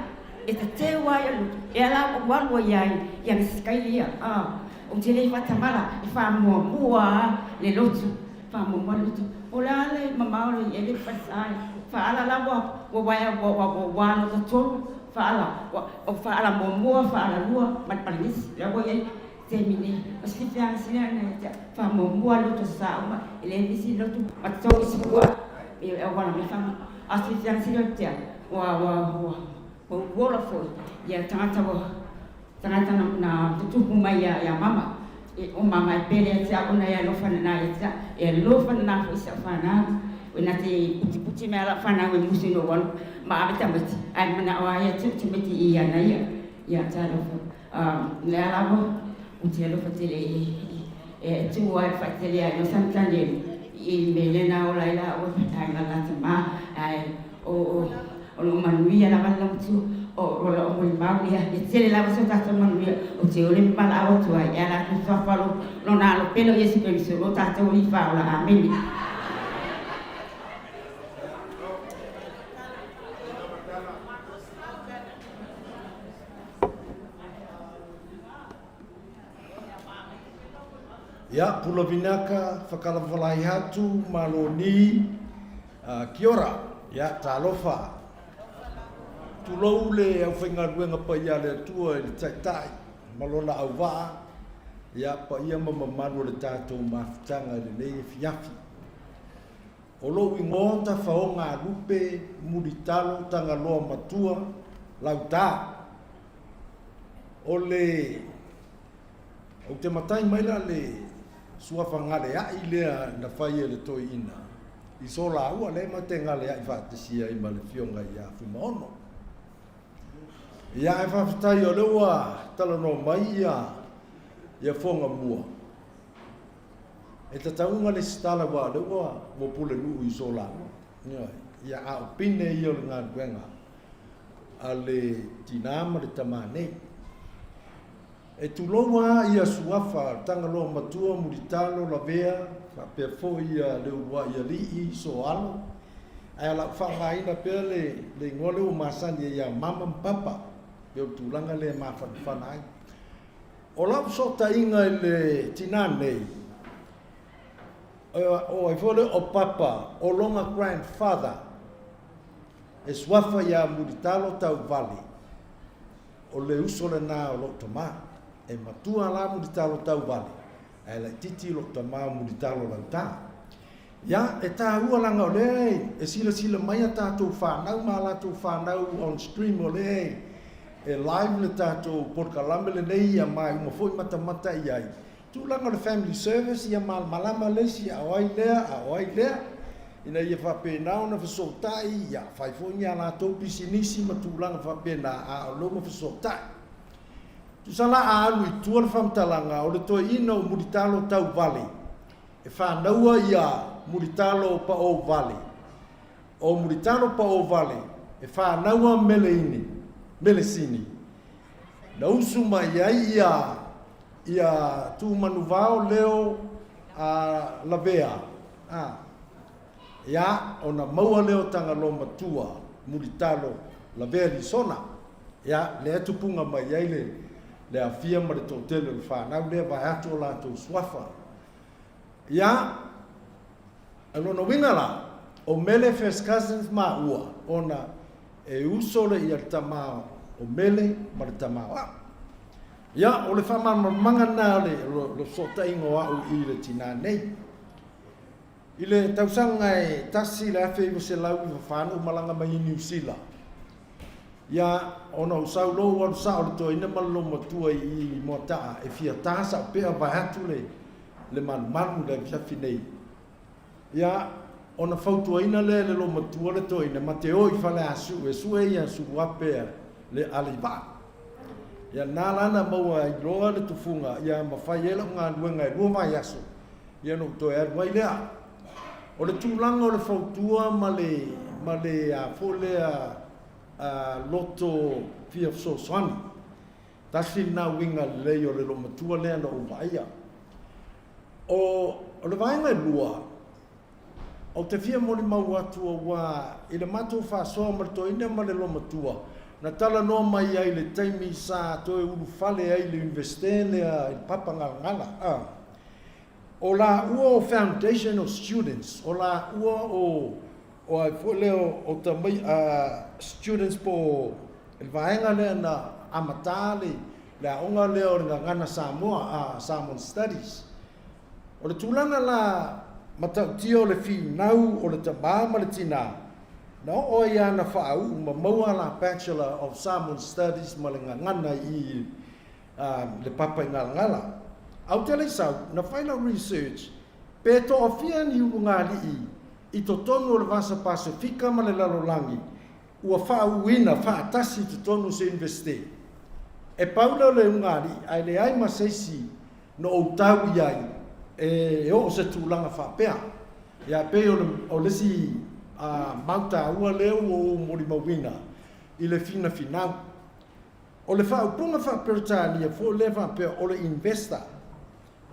e tateu ai le loto, e ala ou alu ai ai i ana sikaili ia, a, ou te le faatamala e faamuamua a le lotu, faamuamua le lotu. O le a le mamao le i ai le falesa e faaala la ua, ua waea ua, ua, ua, ua alo tatolu, faaala, ua, o faaala muamua, faaala lua, ma le palenisi, lea ua i ai taimi nei. O se fiafiaga sili ana ia te au, faamuamua le lotu sa uma, e le misi le lotu, ma totogi sipua. e auala mai fana a se silasila tea ua ua ua ua ola foi ia tagata ua tagata na, na tutupu mai ia, ia mama e o mama e pele ia te au ona e alofa nana ia te au e alofa nana foi i sa'u fanau e na te putiputi mai la'u fanau e musu ina ou alu ma ave tamaiti ae mana'o a ia tuu tamaiti i ana ia ia talofa le a lava ou te alofa tele i e tuu ai le faatele ai no Sanitanielu i mea lea na ola ai laua ae ma la tamā ae o o o lo manuia lava le laumatua o o la'u molimau ia e tele lava so tatou manuia ou te ole ma valaau atu ai e ala atu i le suafa o lona alo pele o Iesu Keriso lo tatou Alii Faaola. Amene. Ia, Pula Vinaka, Whakalawalaihatu, Maloni, kia ora. Ia, talofa. Tulou le aufaigaluega paia a le Atua i le Taitai ma lona auvaa, ia, paia ma mamalu o le tatou mafutaga i lenei afiafi. O lou igoa Tafaoga Alupe Mulitalo Tagaloa Matua Lautā. O le Ou te matai mai la le suafa galea'i lea na fai e le toeaina i so lāua lea ma te galea'i faatasi ai ma le Afioga ia Fuimaono. Ia ae faafetai o lea ua talanoa mai ia ia Fogamua. E tatau ona lesitala aua o lea ua ua pulenuu i so lāua. Ioe. Ia a o pine ia o le galuega a le tinā ma le tamā nei. E tulou a ia suafa Tagaloa Matua, Mulitalo, Lavea, faapea foi ia Leuluai Alii, Soalo, ae o le a ou faaaogaina pea le le igoa lea ua masani ai ia Mama ma Papa, pei o le tulaga lea e mafanafana ai. O lau fesootaiga i le tinā nei, o ai foi lea o Papa, o lona grandfather, e suafa ia Mulitalo Tauvale. O le uso lena o lou tama. E matua la Mulitalo Tauvale, ae laititi lou tama o Mulitalo Lautā. Ia, e tāua leaga o lea e silasila mai a tatou fanau ma a latou fanau on stream o lea e live le tatou polokalame lenei ia ma e uma foi matamata i ai. Tulaga o le family service ia malamalama le isi a o ai lea a o ai lea ina ia faapena ona fesootai, ia fai foi ni a latou pisinisi ma tulaga faapena a o lea ua fesootai. Tusa la a alu i tua le faamatalaga o le toeaina o Mulitalo Tauvale e fanaua ia Mulitalo Paovale. O Mulitalo Paovale e fanaua Meleini, Melesini. Na usu mai ai ia ia Tuumanuvao leo a Lavea, a, ia, ona maua lea o Tagaloa Matua, Mulitalo, Lavea Lisona, ia, lea e tupuga mai ai le, le aofia ma le toatele o le fanau lea vaeatu o latou suafa. Ia, o lona uiga la, o Mele first cousins maua, ona e uso le ia le tama o Mele ma le tama o au. Ia, o le faamalamalamaga lena o le fesootaiga o au i le tinā nei. I le tausaga e 1994 na ou malaga mai i Niu Sila, ia, ona ou sau loa ou alu sao i le toeaina ma le loomatua i i Moataa e fia ta sa'u pea vaeatu le le malumalu i le afiafi nei. Ia, ona fautuaina lea e le loomatua le toeaina ma te o i Faleasiu e sue ia suluape a le Aleivaa. Ia, na la na maua ai loa le tufuga ia ma fai ai lau galuega e lua vaiaso, ia ona ou toe alu ai lea. O le tulaga o le fautua ma le, ma le a foi lea loto fia fesoasoani, tasi lena uiga lelei o le loomatua lea na ou vaaia. O, o le vaega e lua, Ou te fia molimau atu auā i le matou faasoa ma le toeaina ma le loomatua, na talanoa mai ai i le taimi sa toe ulufale ai i le Iunivesite lea i le Papagalagala, a. O laua o foundational students, o laua o, o ai foi lea o tamai, a, students po o le vaega lea na amata le, le aoga lea o le Gagana Samoa, a, Samoan Studies. O le tulaga la. matautia o le finau o le tamā ma le tinā, na oo ai ana faauu ma maua la Bachelor of Samoan Studies ma le gagana i le Papaigalagala. Ae ou te le i sau, na fai lau research, pe toafia ni ulugalii i totonu o le Vasa Pasefika ma le lalolagi ua faauuina faatasi i totonu o se Iunivesite. E pau lea o le ulugalii ae leai ma se isi na ou tau i ai e oo se tulaga faapea. Ia pei o le, o le isi mau taua lea ua ou molimauina i le finafinau. O le faaupuga faa-Peretania foi lea faapea o le investor.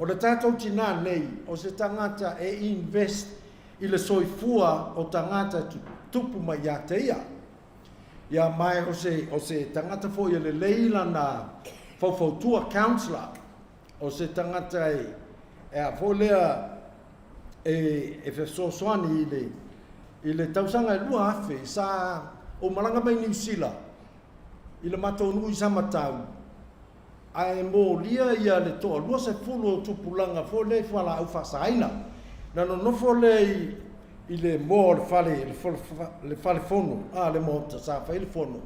O le tatou tinā nei, o se tagata e invest i le soifua o tagata e tutupu mai ia te ia. Ia ma o se, o se tagata foi e lelei lana faufautua, counsellor, o se tagata e, e a foi lea, e, e fesoasoani i le, i le tausaga e 2000, sa ou malaga mai Niu Sila i le matou nuu i Samatau, ae molia ia le toa 20 o tupulaga foi lea i fualaau faasaina. Na nonofo lea i, i le moa o le fale, le fale fono, a, le maota sa fai le fono.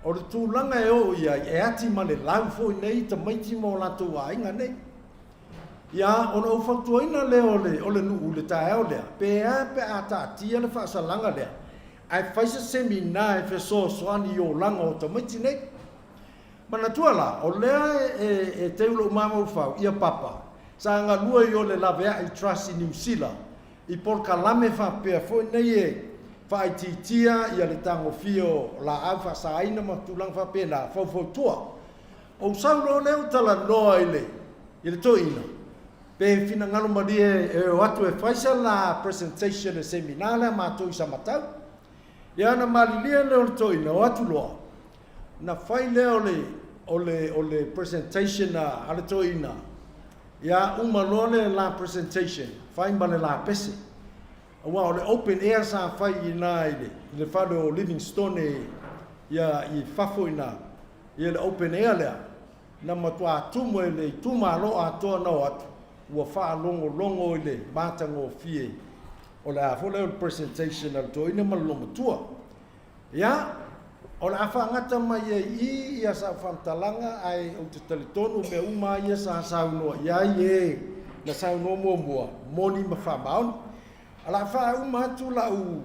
O le tulaga e oo i ai, e ati ma le lau foi nei tamaiti ma o latou aiga nei. Ia, ona ou fautuaina lea o le, o le nuu i le taeao lea, pe a pe a taatia le faasalaga lea, ae fai se semina e fesoasoani i olaga o tamaiti nei. Manatua la, o lea e, e teu lou mafaufau ia Papa, sa galue i o le Laveai Trust i Niu Sila, i polokalame faapea foi nei e faaitiitia ia le tagofia o laau faasaina ma tulaga faapena, faufautua. Ou sau loa lea ou talanoa i le, i le toeaina, pe finagalo malie e o atu e fai sa la presentation i le seminar lea a matou i Samatau. Ia ona malilie lea o le toeaina, o atu loa, na fai lea o le, o le, o le presentation a, a le toeaina, ia uma loa le la presentation, fai ma le la pese. Aua o le open air sa fai i ina i le, i le fale o Livingstone ia i fafo ina, ia le open air lea, na matuā tumu e le itumalo atoa na o atu, ua faalogologo i le matagofie o le a foi lea o le presentation a le toeaina ma le loomatua. Ia, o le a faagata mai ai i i sau faamatalaga, ae ou te talitonu o mea uma lava ia sa saunoa i ai e na saunoa muamua, moni ma faamaoni. O le a faauma atu lau,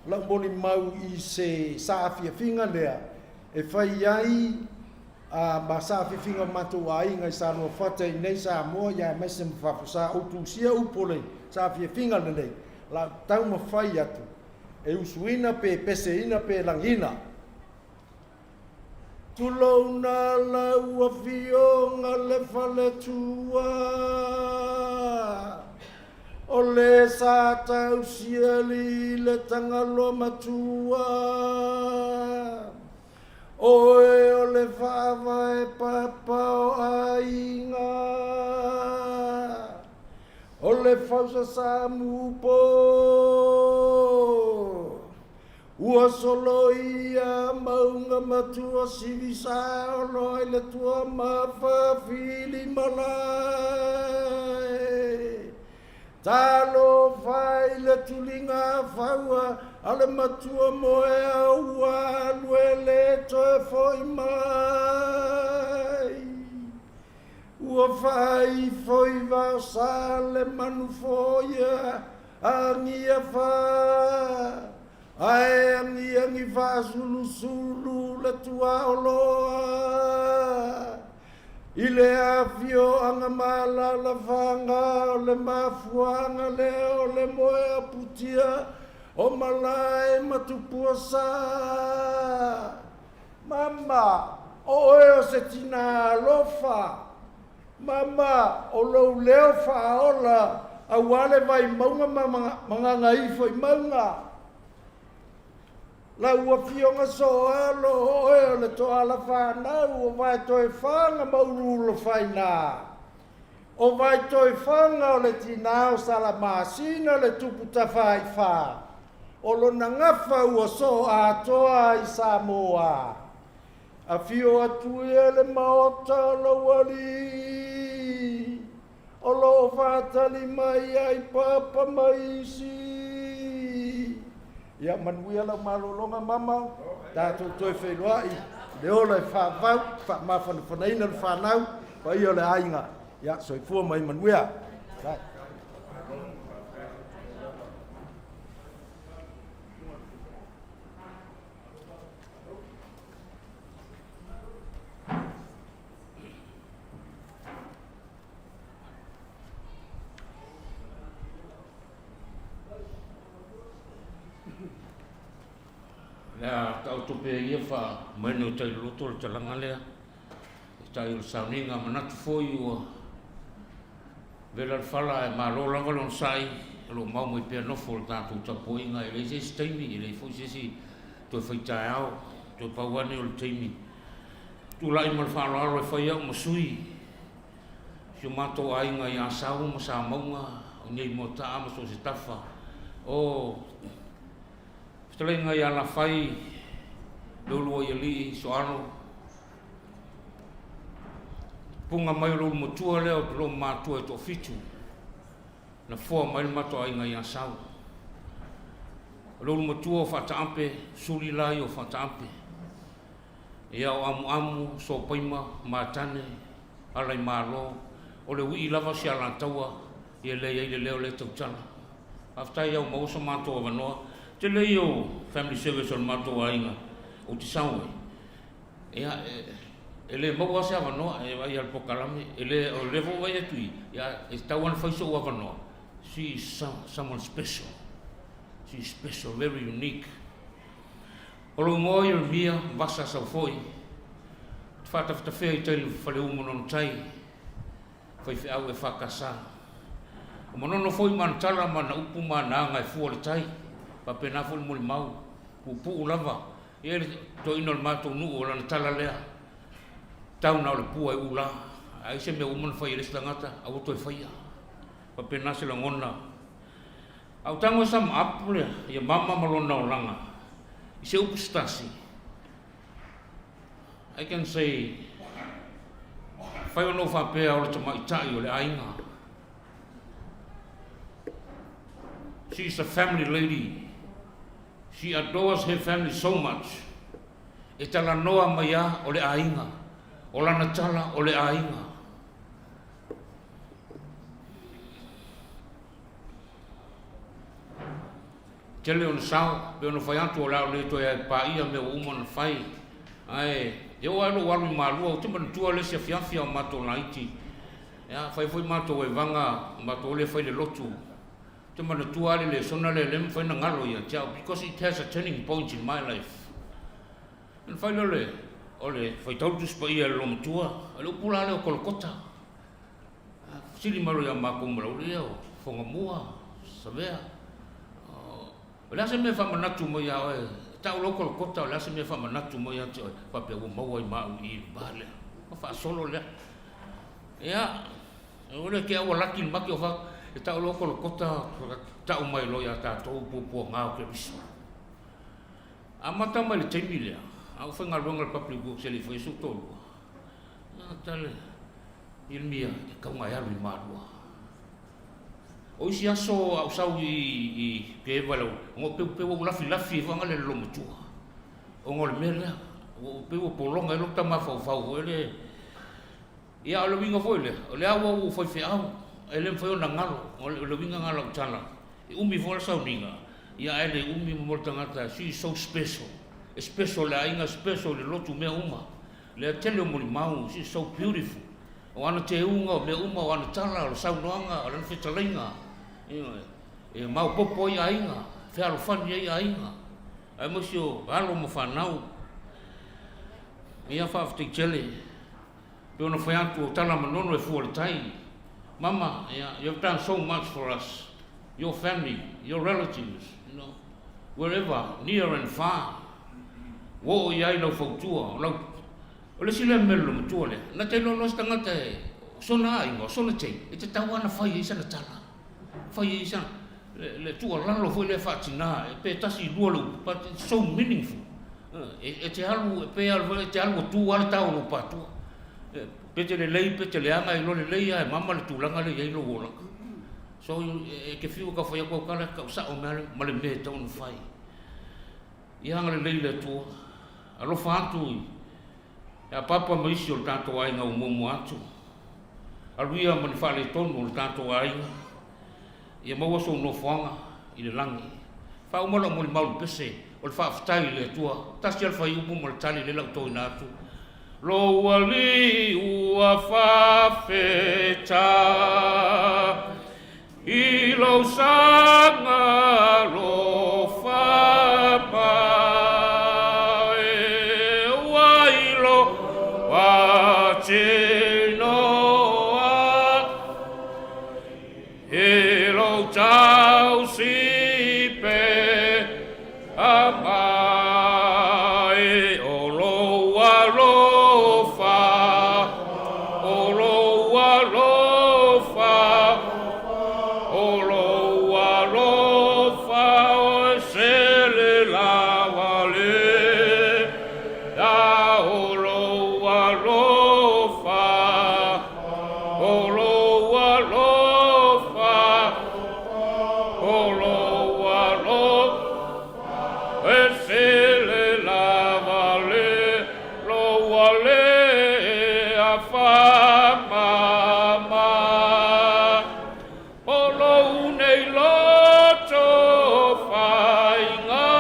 lau molimau i se saafiafiga lea e fai ai a, ma saafiafiga o matou aiga i Saluafata i inei Samoa ia aemaise ma fafo. Sa ou tusia upu o le saafiafiga lenei, o le a taumafai atu e usuina pe peseina pe lagiina. Tulouna lau afioga le faletua, o le sa tausiali le Tagaloa matua. Oe o le faavae papa o aiga. O le fausa sa mupo, ua soloia mauga matua sivi sa olo ai le tua ma fafili malae. Talofa i le tuliga faua a le matua moea ua alu e le toe foi mai. Ua faaifo i vaosa le manu foia agia fa, ae agiagi faasulusulu le tuaoloa i le afioaga ma alalafaga o le mafuaaga lea o le moe aputia o malae ma Tupuasa. Mama, o oe o se tinā alofa. Mama, o lou leo faaola aua le Vaimauga ma Gagaifomauga. Lau Afioga Sooalo, o oe o le toala fanau o Vaetoefaga ma Uluulufaina. O Vaitoefaga o le tinā o Salamasina le tupu tafaifa, o lona gafa ua soo atoa i Samoa. Afio atu ia le maota o lou alii. O lo o faatali mai ai Papa ma isi. Ia manuia lau malologa mama, tatou toe feiloai i le ola e faavau, faamafanafanaina le fanau, paia o le aiga. Ia soifua ma ia manuia. Bye. Le a taoto pea ia faamaene o tai loloto le talaga lea e tai o le sauniga manatu foi ua vela le fala ae malo lava le onosai o lo o mau mai pea nofo le tatou tapuaiga e leai se isi taimi e leai foi se isi toe fai taeao toe pau ane o le taimi tulai ma le faaaloalo e fai au ma sui si o matou aiga i Asau ma Samauga, o nei Moataa ma so o se tafa. O fetalaiga i Alafai, Leuluaialii, Soalo, punga mai o le ulumatua lea o te loomatua e toafitu, na foa mai le matou aiga i Asau. O le ulumatua o Faataape, suli la ia o Faataape. Ia o Amuamu, Sopaima, Matane, Alaimalo, o le uii lava o si Alataua ia lea i ai le leo lea tautala. Faafetai ia ua maua so matou avanoa. Tele ia o family service o le matou aiga ou te sau ai, ia e le maua lava se avanoa e vaai i le polokalame, e le, o lea foi ua vaai atu i i, ia e tatau lava ona fai sou avanoa. She is someone special, she is special, very unique. O lou igoa Ieremia Vasa Saufoi, ou te faatafetafea i tai le faleu Manono Tai, faifeau EFKS. O Manono foi ma ana tala ma ana upu ma ana aga e fua le tai, faapena foi le molimau, puupuu lava, e i ai le toeaina o le matou nuu o lana tala lea, tau na o le pua e ula, a ai se mea ua uma ona fai e le isi tagata, aua toe faia. Faapena se lagona. A ou tago e sum up ia mama ma lona olaga i se upu se tasi, I can say, fai ona ou faapea o le tamaitai o le aiga. She is a family lady. She adores her family so much. E talanoa mai a o le aiga. O lana tala o le aiga. Tele ona sao, pei ona fai atu o le a ou le toe paia mea ua uma ona fai. Ae, e oo lava i lou alu i Malua, ou te manatua le isi afiafi a o matou laiti, ia, fai foi matou evaga, matou le fai le lotu. Ou te manatua lava le lesona lea e le mafai ona galo ia te au, because it has a turning point in my life. Ona fai lea o le, o le faitau le Tusi Paia i le loomatua, o le upu la lea o Kolokota. Fesili mai loa ia matou ma Laauli, ia o Fogamua, Savea, o le a se mea e faamanatu mai ia oe, e tau loa Kolokota o le a se mea e faamanatu mai ia te oe, faapea ua maua ai ma au i i le va lea, ona faasolo lea. Ia, o le ke ua laki le make o fa, e tau loa Kolokota, tau mai loa ia tatou puapuaga o Keriso. Amata mai le taimi lea, a ou faigaluega i le Public Works e le i faia sou toalua, tale, Ieremia, e tau e alu i Malua. O isi aso a ou sau i, i Keva lau, ona ou peu peu ou lafilafi ai foi le lolomatua. Ona o le mea lea, ua ou pei ua pologa ai lou tamafaufau foi le... Ia, o le uiga foi lea, o lea ua ou faifeau, e le mafai ona galo, o le uiga lena o lau tala. E umi foi le sauniga, ia ae le umi mo le tagata, she is so special. E special i le aiga, special i le lotu, mea uma. Lea tele o molimau, she is so beautiful. O ana teuga, o mea uma, o ana tala, o le saunoaga, o lana fetalaiga, ioe, e maopoopo ai aiga, fealofani ai aiga, aemaise o alo ma fanau. Ia faafetai tele. Pei ona fai atu, o tala manono e fua le tai. Mama, yeah, you have done so much for us, your family, your relatives, you know, wherever, near and far. Ua oo i ai lau fautua, o lau, o le isi lea mea lolomatua lea, na te iloa loa se tagata e, o sona aiga, o sona tei, e tatau lava ona fai ai sana tala, fai ai sana, le, le tuualalo foi lea faatina, e pe tasi i lua le upu, but it's so meaningful. E, e te alu, e pei lava e te alu ua tu lava le tao o lou patua. E, Pe te lelei pe te leaga, e iloa lelei lava e mama le tulaga lea e i ai lou olaga. So, e te fiu e tau fai atu au tala, e tau sao mai ma le mea e tatau ona fai. Ia agalelei le Atua, alofa atu i a Papa ma isi o le tatou aiga ua muamua atu. Alu ia ma ni faaletonu o le tatou aiga, ia maua sou nofoaga i le lagi. Faauma lau molimau i le pese o le faafetai i le Atua, tasi lava le fuaiupu ma le tali lea la ou toina atu, Lou Alii ua faafetai i lou saga alofa mai, ua iloa tinoa i lou tausi pea mai, o lou alofa, o lou alofa, o lou alofa, o sele lava lea, o lou alofa, o lou alofa, o lou alofa, e sele lava le lou alea faamama. O lou nei loto faigata,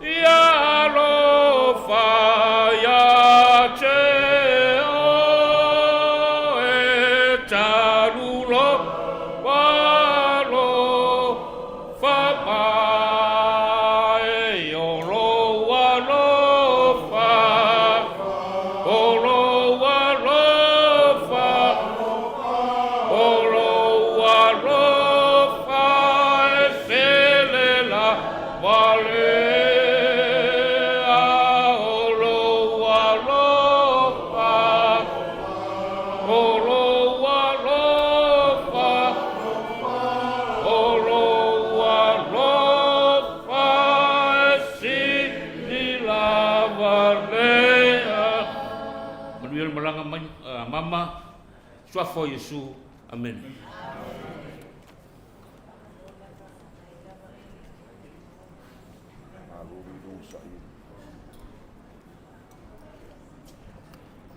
Ia alofa ia te oe, talu lou alofa mai, o lou alofa, o lou alofa, o lou alofa e sele Valea o lou alofa, o lou alofa, o lou alofa e sili lava lea. Manuia le malaga mai, mama, suafa o Iesu. Amene.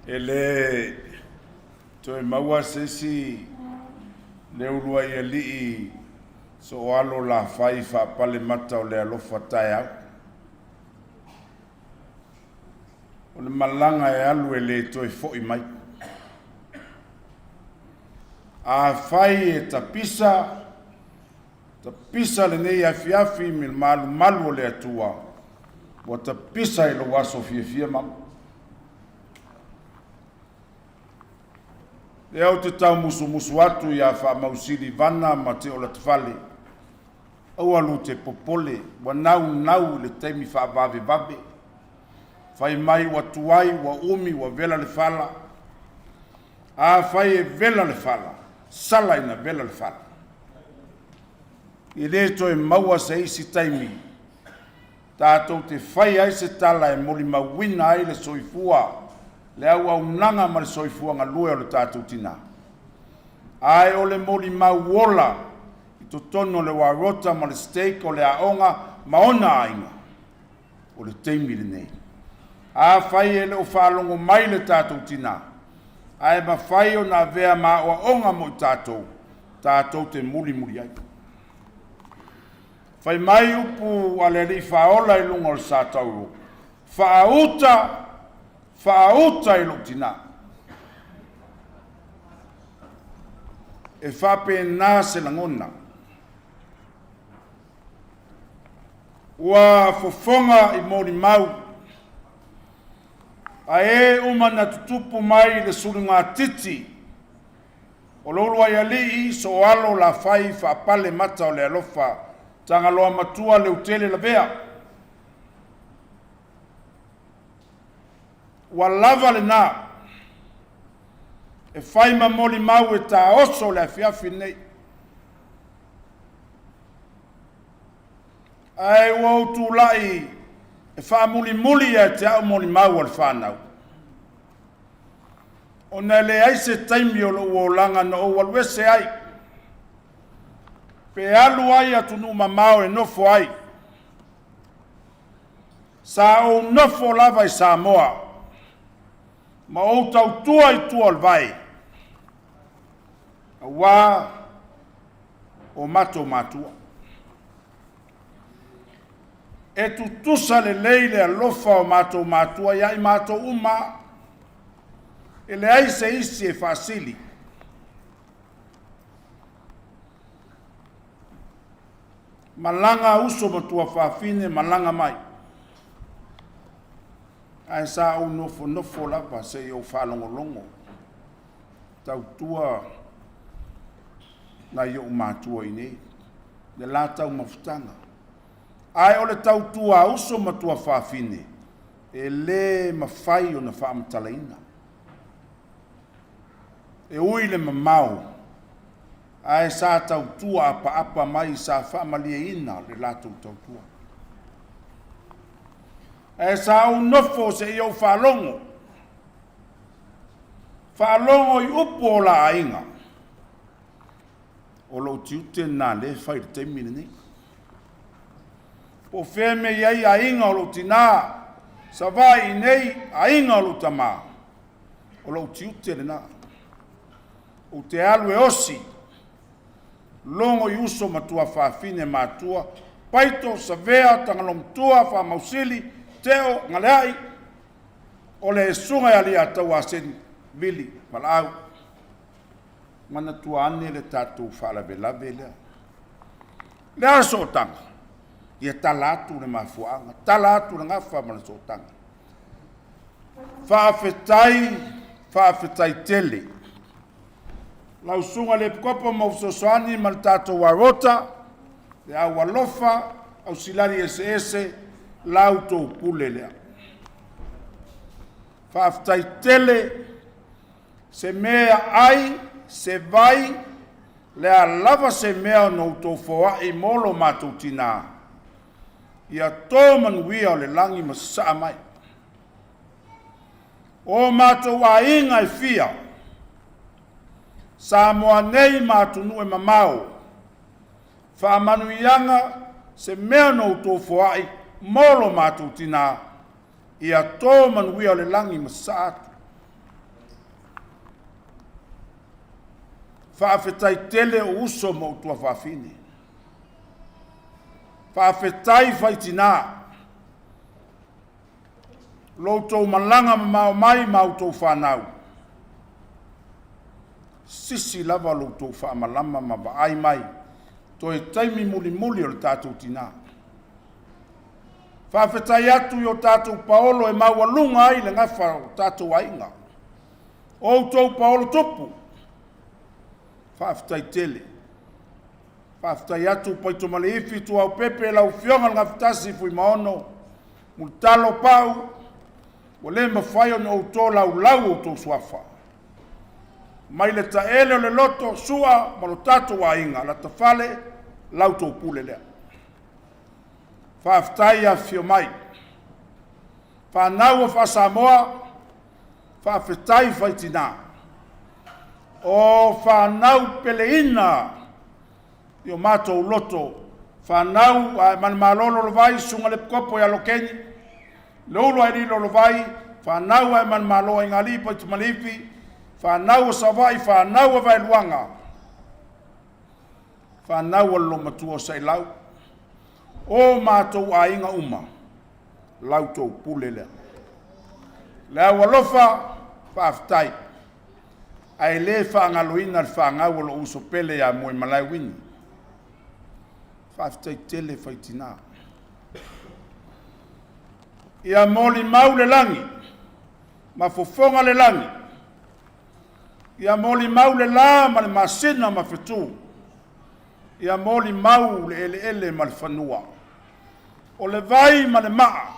E le toe maua se isi le uluai alii sooalo lafai faapale mata o le alofa taeao. O le malaga e alu e le toe fo'i mai. Afai e tapisa, tapisa lenei afiafi me le malumalu o le Atua, ua tapisa i lou aso fiafia mama. Lea ou te taumusumusu atu iā Faamausili Vana ma Teolatafale, aua lu te popole, ua naunau i le taimi faavavevave. Fai mai ua tuai, ua umi, ua vela le fala. Afai e vela le fala, sala ina vela le fala. E le toe maua se isi taimi tatou te fai ai se tala e molimauina ai le soifua, le auaunaga ma le soifua galue o le tatou tinā. Ae o le molimau ola i totonu o le Warota ma le Stake o le aoga ma ona aiga, o le taimi lenei. Afai e le o faalogo mai le tatou tinā, ae mafai ona avea ma aoaoga mo i tatou, tatou te mulimuli ai. Fai mai upu a le Alii Faaola i luga o le Satauro, Faauta, faauta i lou tinā. E faapena se lagona. Ua fofoga i molimau, a e uma na tutupu mai i le sulugatiti o lo uluai alii sooalo lafai faapale mata o le alofa Tagaloa matua Leutele Lavea. Ua lava lena e fai ma molimau e taoso le afiafi lenei. Ae ua ou tulai e faamulimuli ia te au molimau a le fanau. Ona e leai se taimi o lou olaga na ou alu ese ai, pe alu ai i atunuu mamao e nofo ai. Sa ou nofo lava i Samoa ma ou tautua i tua o le vai, auā o matou matua. E tutusa lelei le alofa o matou matua ia i matou uma, e leai se isi e faasili. Malaga uso ma tuafafine, malaga mai. Ae sa ou nofonofo lava se i ou faalogologo, tautua nai ou matua i inei, le la taumafataga. Ae o le tautua a uso ma tuafafine, e le mafai ona faamatalaina. E ui le mamao, ae sa tautua apaapa mai, sa faamalieina le latou tautua. Ae sa ou nofo seia ou faalogo, faalogo i upu o la aiga. O lou tiute lena lea e fai i le taimi lenei. Po o fea mea i ai aiga o lou tinā, Savaii nei, aiga o lou tamā, o lou tiute lena. Ou te alu e osi, logo i uso ma tuafafine matua, Paito, Savea, Tagalomatua, Faamausili, Teo, Galeai, o le Susuga ia Alii Aseni, Vili, Valaau. Manatua ane le tatou faalavelave lea. Le a sootaga? Ia tala atu le mafuaaga, tala atu le gafa ma le sootaga. Faafetai, faafetai tele. Lau susuga i le Epikopo ma fesoasoani ma le tatou Arota, le au alofa, au silali eseese, la outou pule lea. Faafetai tele, se mea ai, se vai, le a lava se mea na outou foai mo lo matou tinā, ia to manuia o le lagi ma sasaa mai. O matou aiga e fia, Samoa nei ma atunuu e mamao, faamanuiaga se mea na outou foai mo lo matou tinā, ia to manuia o le lagi ma sasaa atu. Faafetai tele o uso ma ou tuafafine. Faafetai faitinā. Lo outou malaga mamao mai ma outou fanau. Sisi lava lo outou faamalama ma vaai mai. Toe taimi mulimuli o le tatou tinā. Faafetai atu i o tatou paolo e maualuga ai le gafa o tatou aiga. O outou paolo tupu. Faafetai tele. Faafetai atu Paitomaleifi, Tuaopepe, lau Afioga i le Gafatasi Fuimaono, Mulitalo Pau, ua le mafai ona ou tolaulau outou suafa. Mai le taele o le loto, Sua ma lo tatou aiga, Latafale, la outou pule lea. Faafetai afifio mai. Fanau o Faa-Samoa, faafetai faitinā. O fanau peleina i o matou loto, fanau a Manumalo Lolovai, Susuga i le Epikopo ia Lokeni, Leulu Aili Lolovai, fanau a Manumalo Aigalii Paitomaleifi, fanau o Savaii, fanau a Vaeluaga, fanau a le Loomatua o Sailau, o matou aiga uma, la outou pule lea. Le au alofa, faafetai. Ae le faagaloina le fanau o lou uso pele ia Moemalae Wini. Faafetai tele faitinā. Ia molimau le lagi, ma fofoga le lagi. Ia molimau le la ma le masina ma fetu. Ia molimau le eleele ma le fanua. O le vai ma le maa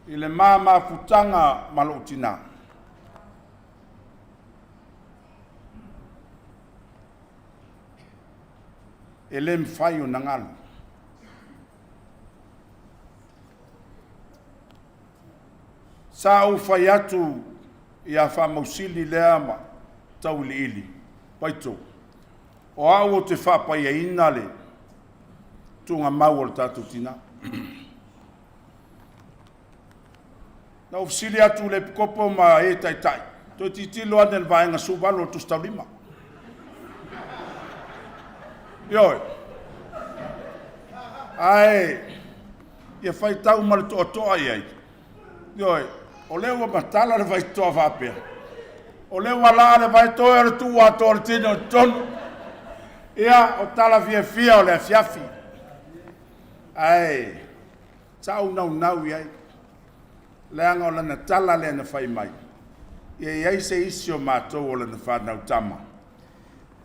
i le ma mafutaga ma lou tinā. E le mafai ona galo. Sa ou fai atu. Ia faamausili lea ma tauiliili. Paito, o au ou te faapaiaina le tuugamau o le tatou tinã. Na ou fesili atu i le Epikopo ma e taitai, toe tilotilo ane i le vaega 18 o le Tusi Taulima. Ioe. Ae ia faitau ma le toatoa i ai. Ioe, o lea ua matala le vaitoa faapea. O lea ua laa le vaitoa o le tuu atoa o le tino i totonu. Ia, o tala fiafia o le afiafi. Ae, sa ou naunau i ai. Leaga o lana tala lea na fai mai, ia i ai se isi o matou o lana fanau tama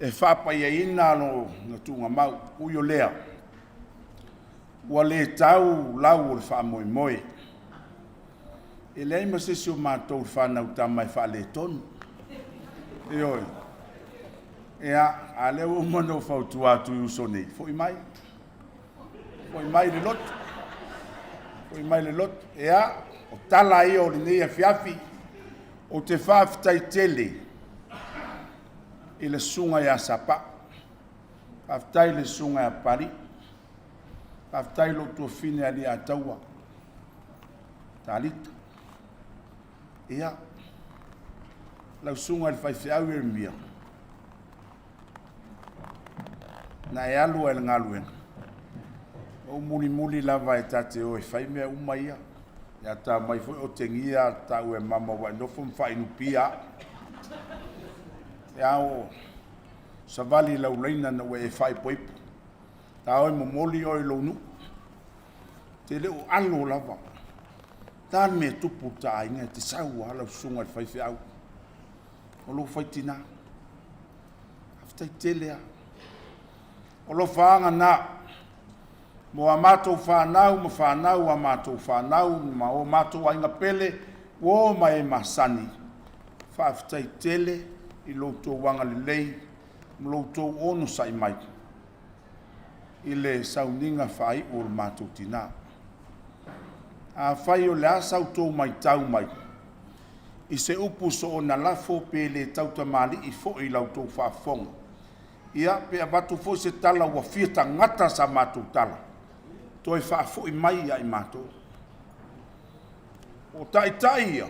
e faapaiaina lona tuugamau. Ui o lea, Ua le tau lau o le faamoemoe. E leai ma se isi o matou i le fanau tama e faaletonu. Ioe. Ia, a lea ua uma ona ou fautua atu i uso nei, foi mai. Foi mai i le lotu. Foi mai i le lotu. Ia, o tala ia o lenei afiafi, ou te faafetai tele i le susuga ia Sapau. Faafetai i le susuga ia Papalii. Faafetai i lou tuafafine Aliiataua Talita. Ia, lau susuga i le faifeau Ieremia, na e alu ai i le galuega, ou mulimuli lava e ta te o e fai mea uma ia. Ia ta mai foi otegia ta'u e mama ua e nofo ma faainupia a'u. Ia o savali i lau laina ina ua e faaipoipo. Ta oe momoli oe i lou nuu. Te le o alo lava. Ta le mea tupu i le ta aiga e te sau lava lau susuga i le faifeau. O lou faitinā. Faafetai tele lava. O lofaaga na mo a matou fanau ma fanau a matou fanau ma o matou aiga pele, uo ma e masani. Faafetai tele i lo outou agalelei ma lo outou onosai mai i le sauniga faaiu o le matou tinã. Afai o le a sa outou matau mai i se upu soona lafo pe le tautamalii foi i la outou faafofoga, ia, pe avatu foi se tala ua fia tagata sa matou tala, toe faafoi mai ia i matou. O taitai ia,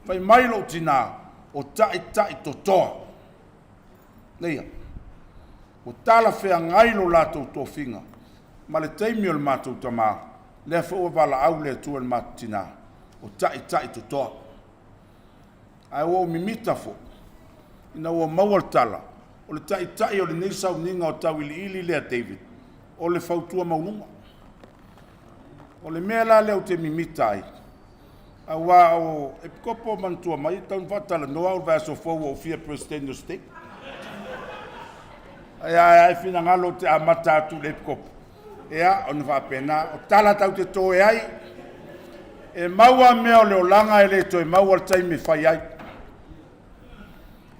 fai mai lou tinã, o taitai totoa. Leia. Ua talafeagai lo latou tofiga ma le taimi o le matou tamā, lea foi ua valaau le Atua i le matou tinā, o taitai totoa. Ae ua ou mimita foi ina ua maua le tala, o le taitai o lenei sauniga o tauiliili lea David, o le fautua maualuga. O le mea la lea ou te mimita ai, aua o Epikopo manatua mai e tatau ona faatalanoa au i le vaiaso fou ua ou fia Peresetene o le Stake. Ae ai finagalo ou te amata atu i le Epikopo. Ia, ona faapena, o tala tatou te toe ai, e maua mea o le olaga e le toe maua le taimi e fai ai.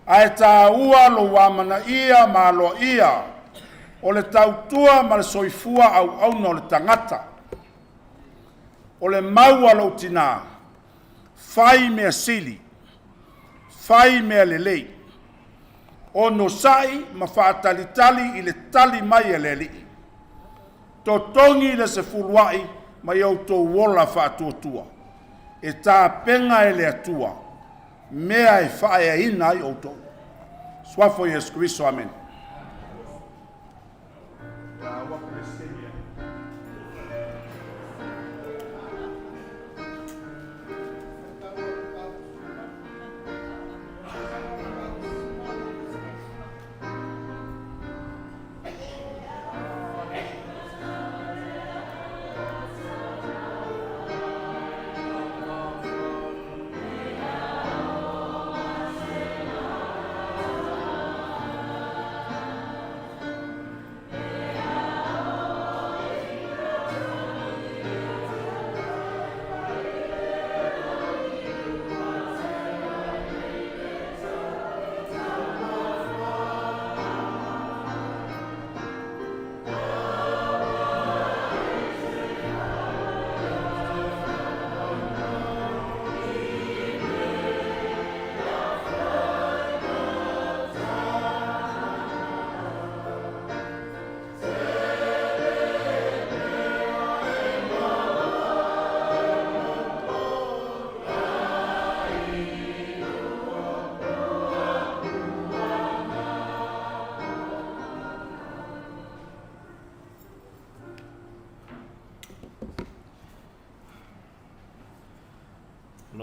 Ae taua lou amanaia ma aloaia o le tautua ma le soifua auauna o le tagata. O le mau a lou tinā, fai mea sili, fai mea lelei, onosai ma faatalitali i le tali mai a le Alii. Totogi le sefuluai mai outou ola faatuatua, e tapena e le Atua mea e faaeaina ai outou. Suafa o Iesu Keriso. Amene.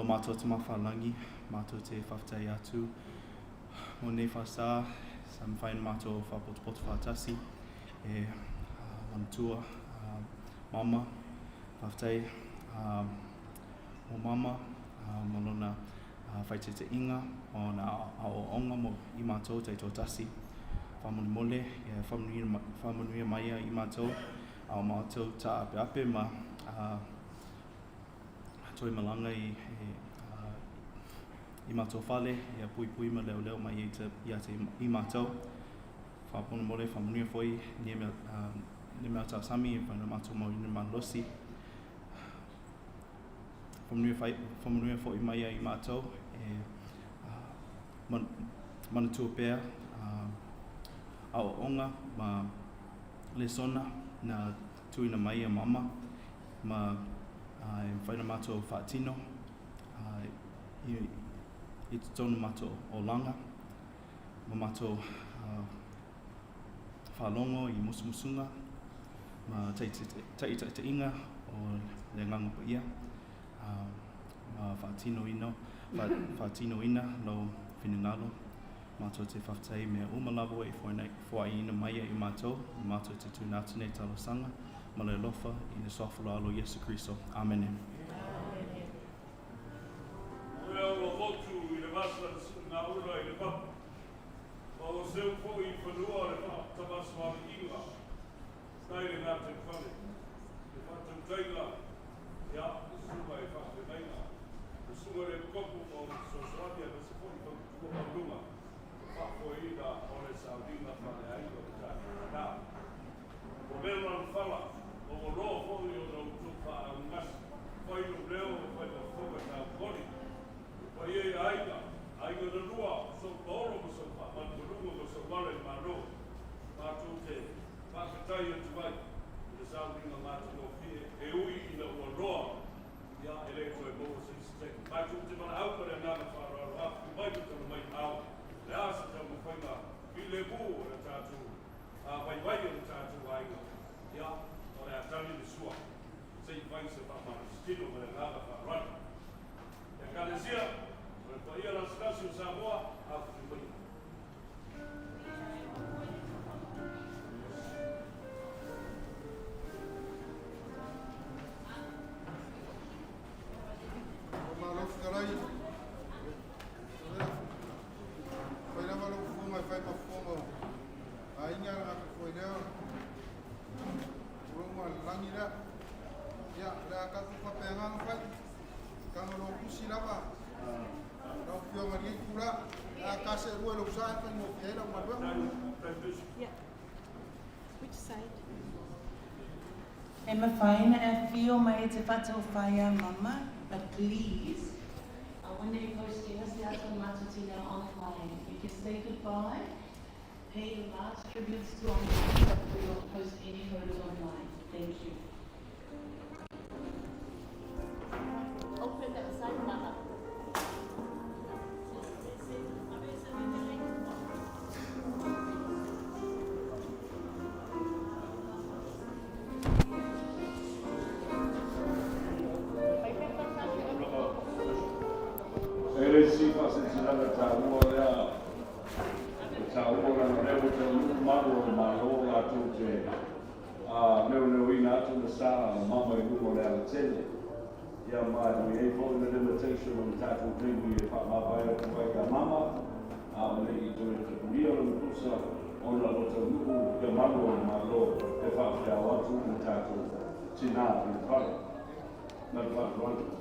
Lo mātou Tama Whālangi, mātou te whawhetai atu mō nei whāsā, sa mawhai na mātou whāpotopoto whātasi e manatua, mama, whawhetai mō mama, mō lona whaiteiteinga, mō nā aoaonga mō i mātou taitoatasi, whāmonemone, e whāmanuia mai ia i mātou, ao mātou tāapeape ma Toi malanga i, i mātou whale, ia puipui ma leoleo mai i te, i a te i mātou. Whāponomore, whāmanuia foi, ni mea, ni mea tā sami, i whaina mātou mau ina malosi. Whamanuia, whai, whamanuia foi mai i mātou, e man, manatua pea, aoaonga ma lesona na tuina mai a mama ma e mawhai na mātou whaatino i, i te tonu mātou olanga ma mātou whaalongo i musumusunga ma taitaitainga o le nganga paia ma whaatinoina whaatinoina lo finengalo Mātou te whawhtai mea uma lava e whaiina mai ai i mātou, i mātou te tūna atu nei talosanga, ma le alofa i le suafa alo Iesu Keriso. Amene. O lea ua motu i le vasa le suʻunaula i le papa, ma ua seu foi i fanua le faatamasuaviiga tai le gataifale, le faatautaiga, ia, le susuga i faafeagaiga, le susuga i le epikopo ma ona fesoasoani aemaise foi fautua maualuga le faafoeina o le sauniga faaleaiga o le tatou Tinā. Ua vela le fala, ma ua loa foi ona outou faaaaugasi, fai lou leo e fai ma fofoga taumoli. Le paia i aiga, aiga na lua, o sou paolo ma sou faamalumaluga ma sou ala i Malo, matou te faafetai atu ai i le sauniga matagofie e ui ina ua loa, ia, e le toe maua se isi taimi. Matou te valaau ma le agaga faaaloalo afifio mai ma tala mai ao, o le a se taumafaiga filemu o le tatou vaivai o le tatou aiga, ia, o le a tali le sua se i fai se faamalositino ma le agaga faaaloalo. Ekalesia, o le paia lasilasi o Samoa, afifio maia. Malo fetalai. Fai lava lou fofoga e fai ma fofoga o aiga na atu foi lea. O lou malelagi lea. Ia, o le a tatou faapea fai. Taga lou tusi lava. Lau Afioga i lenei itula, a tasi e lua i lou sa e faigofie ai lau galuega. Yeah. Which side? E mawhai na e whio mai te whata o whaia mama, but please, I want to post se ato matutina online. You can say goodbye, pay your last tributes to our mom, but do not post any photos online. Thank you. Open that side, mama. E le isi faasilasilaga taua lea e taua leaga o lea ua taunuu malu o le Malo latou te leoleoina atu le sa o mama i luga o le alatele. Ia ma e i ai foi le limitation o le tatou taimi e faamavae atu ai ia mama, a o le i toe tapunia lona pusa ona ua taunuu ia malu o le Malo e faafeao atu le tatou tinā i le fale. Ma le faaaloalo.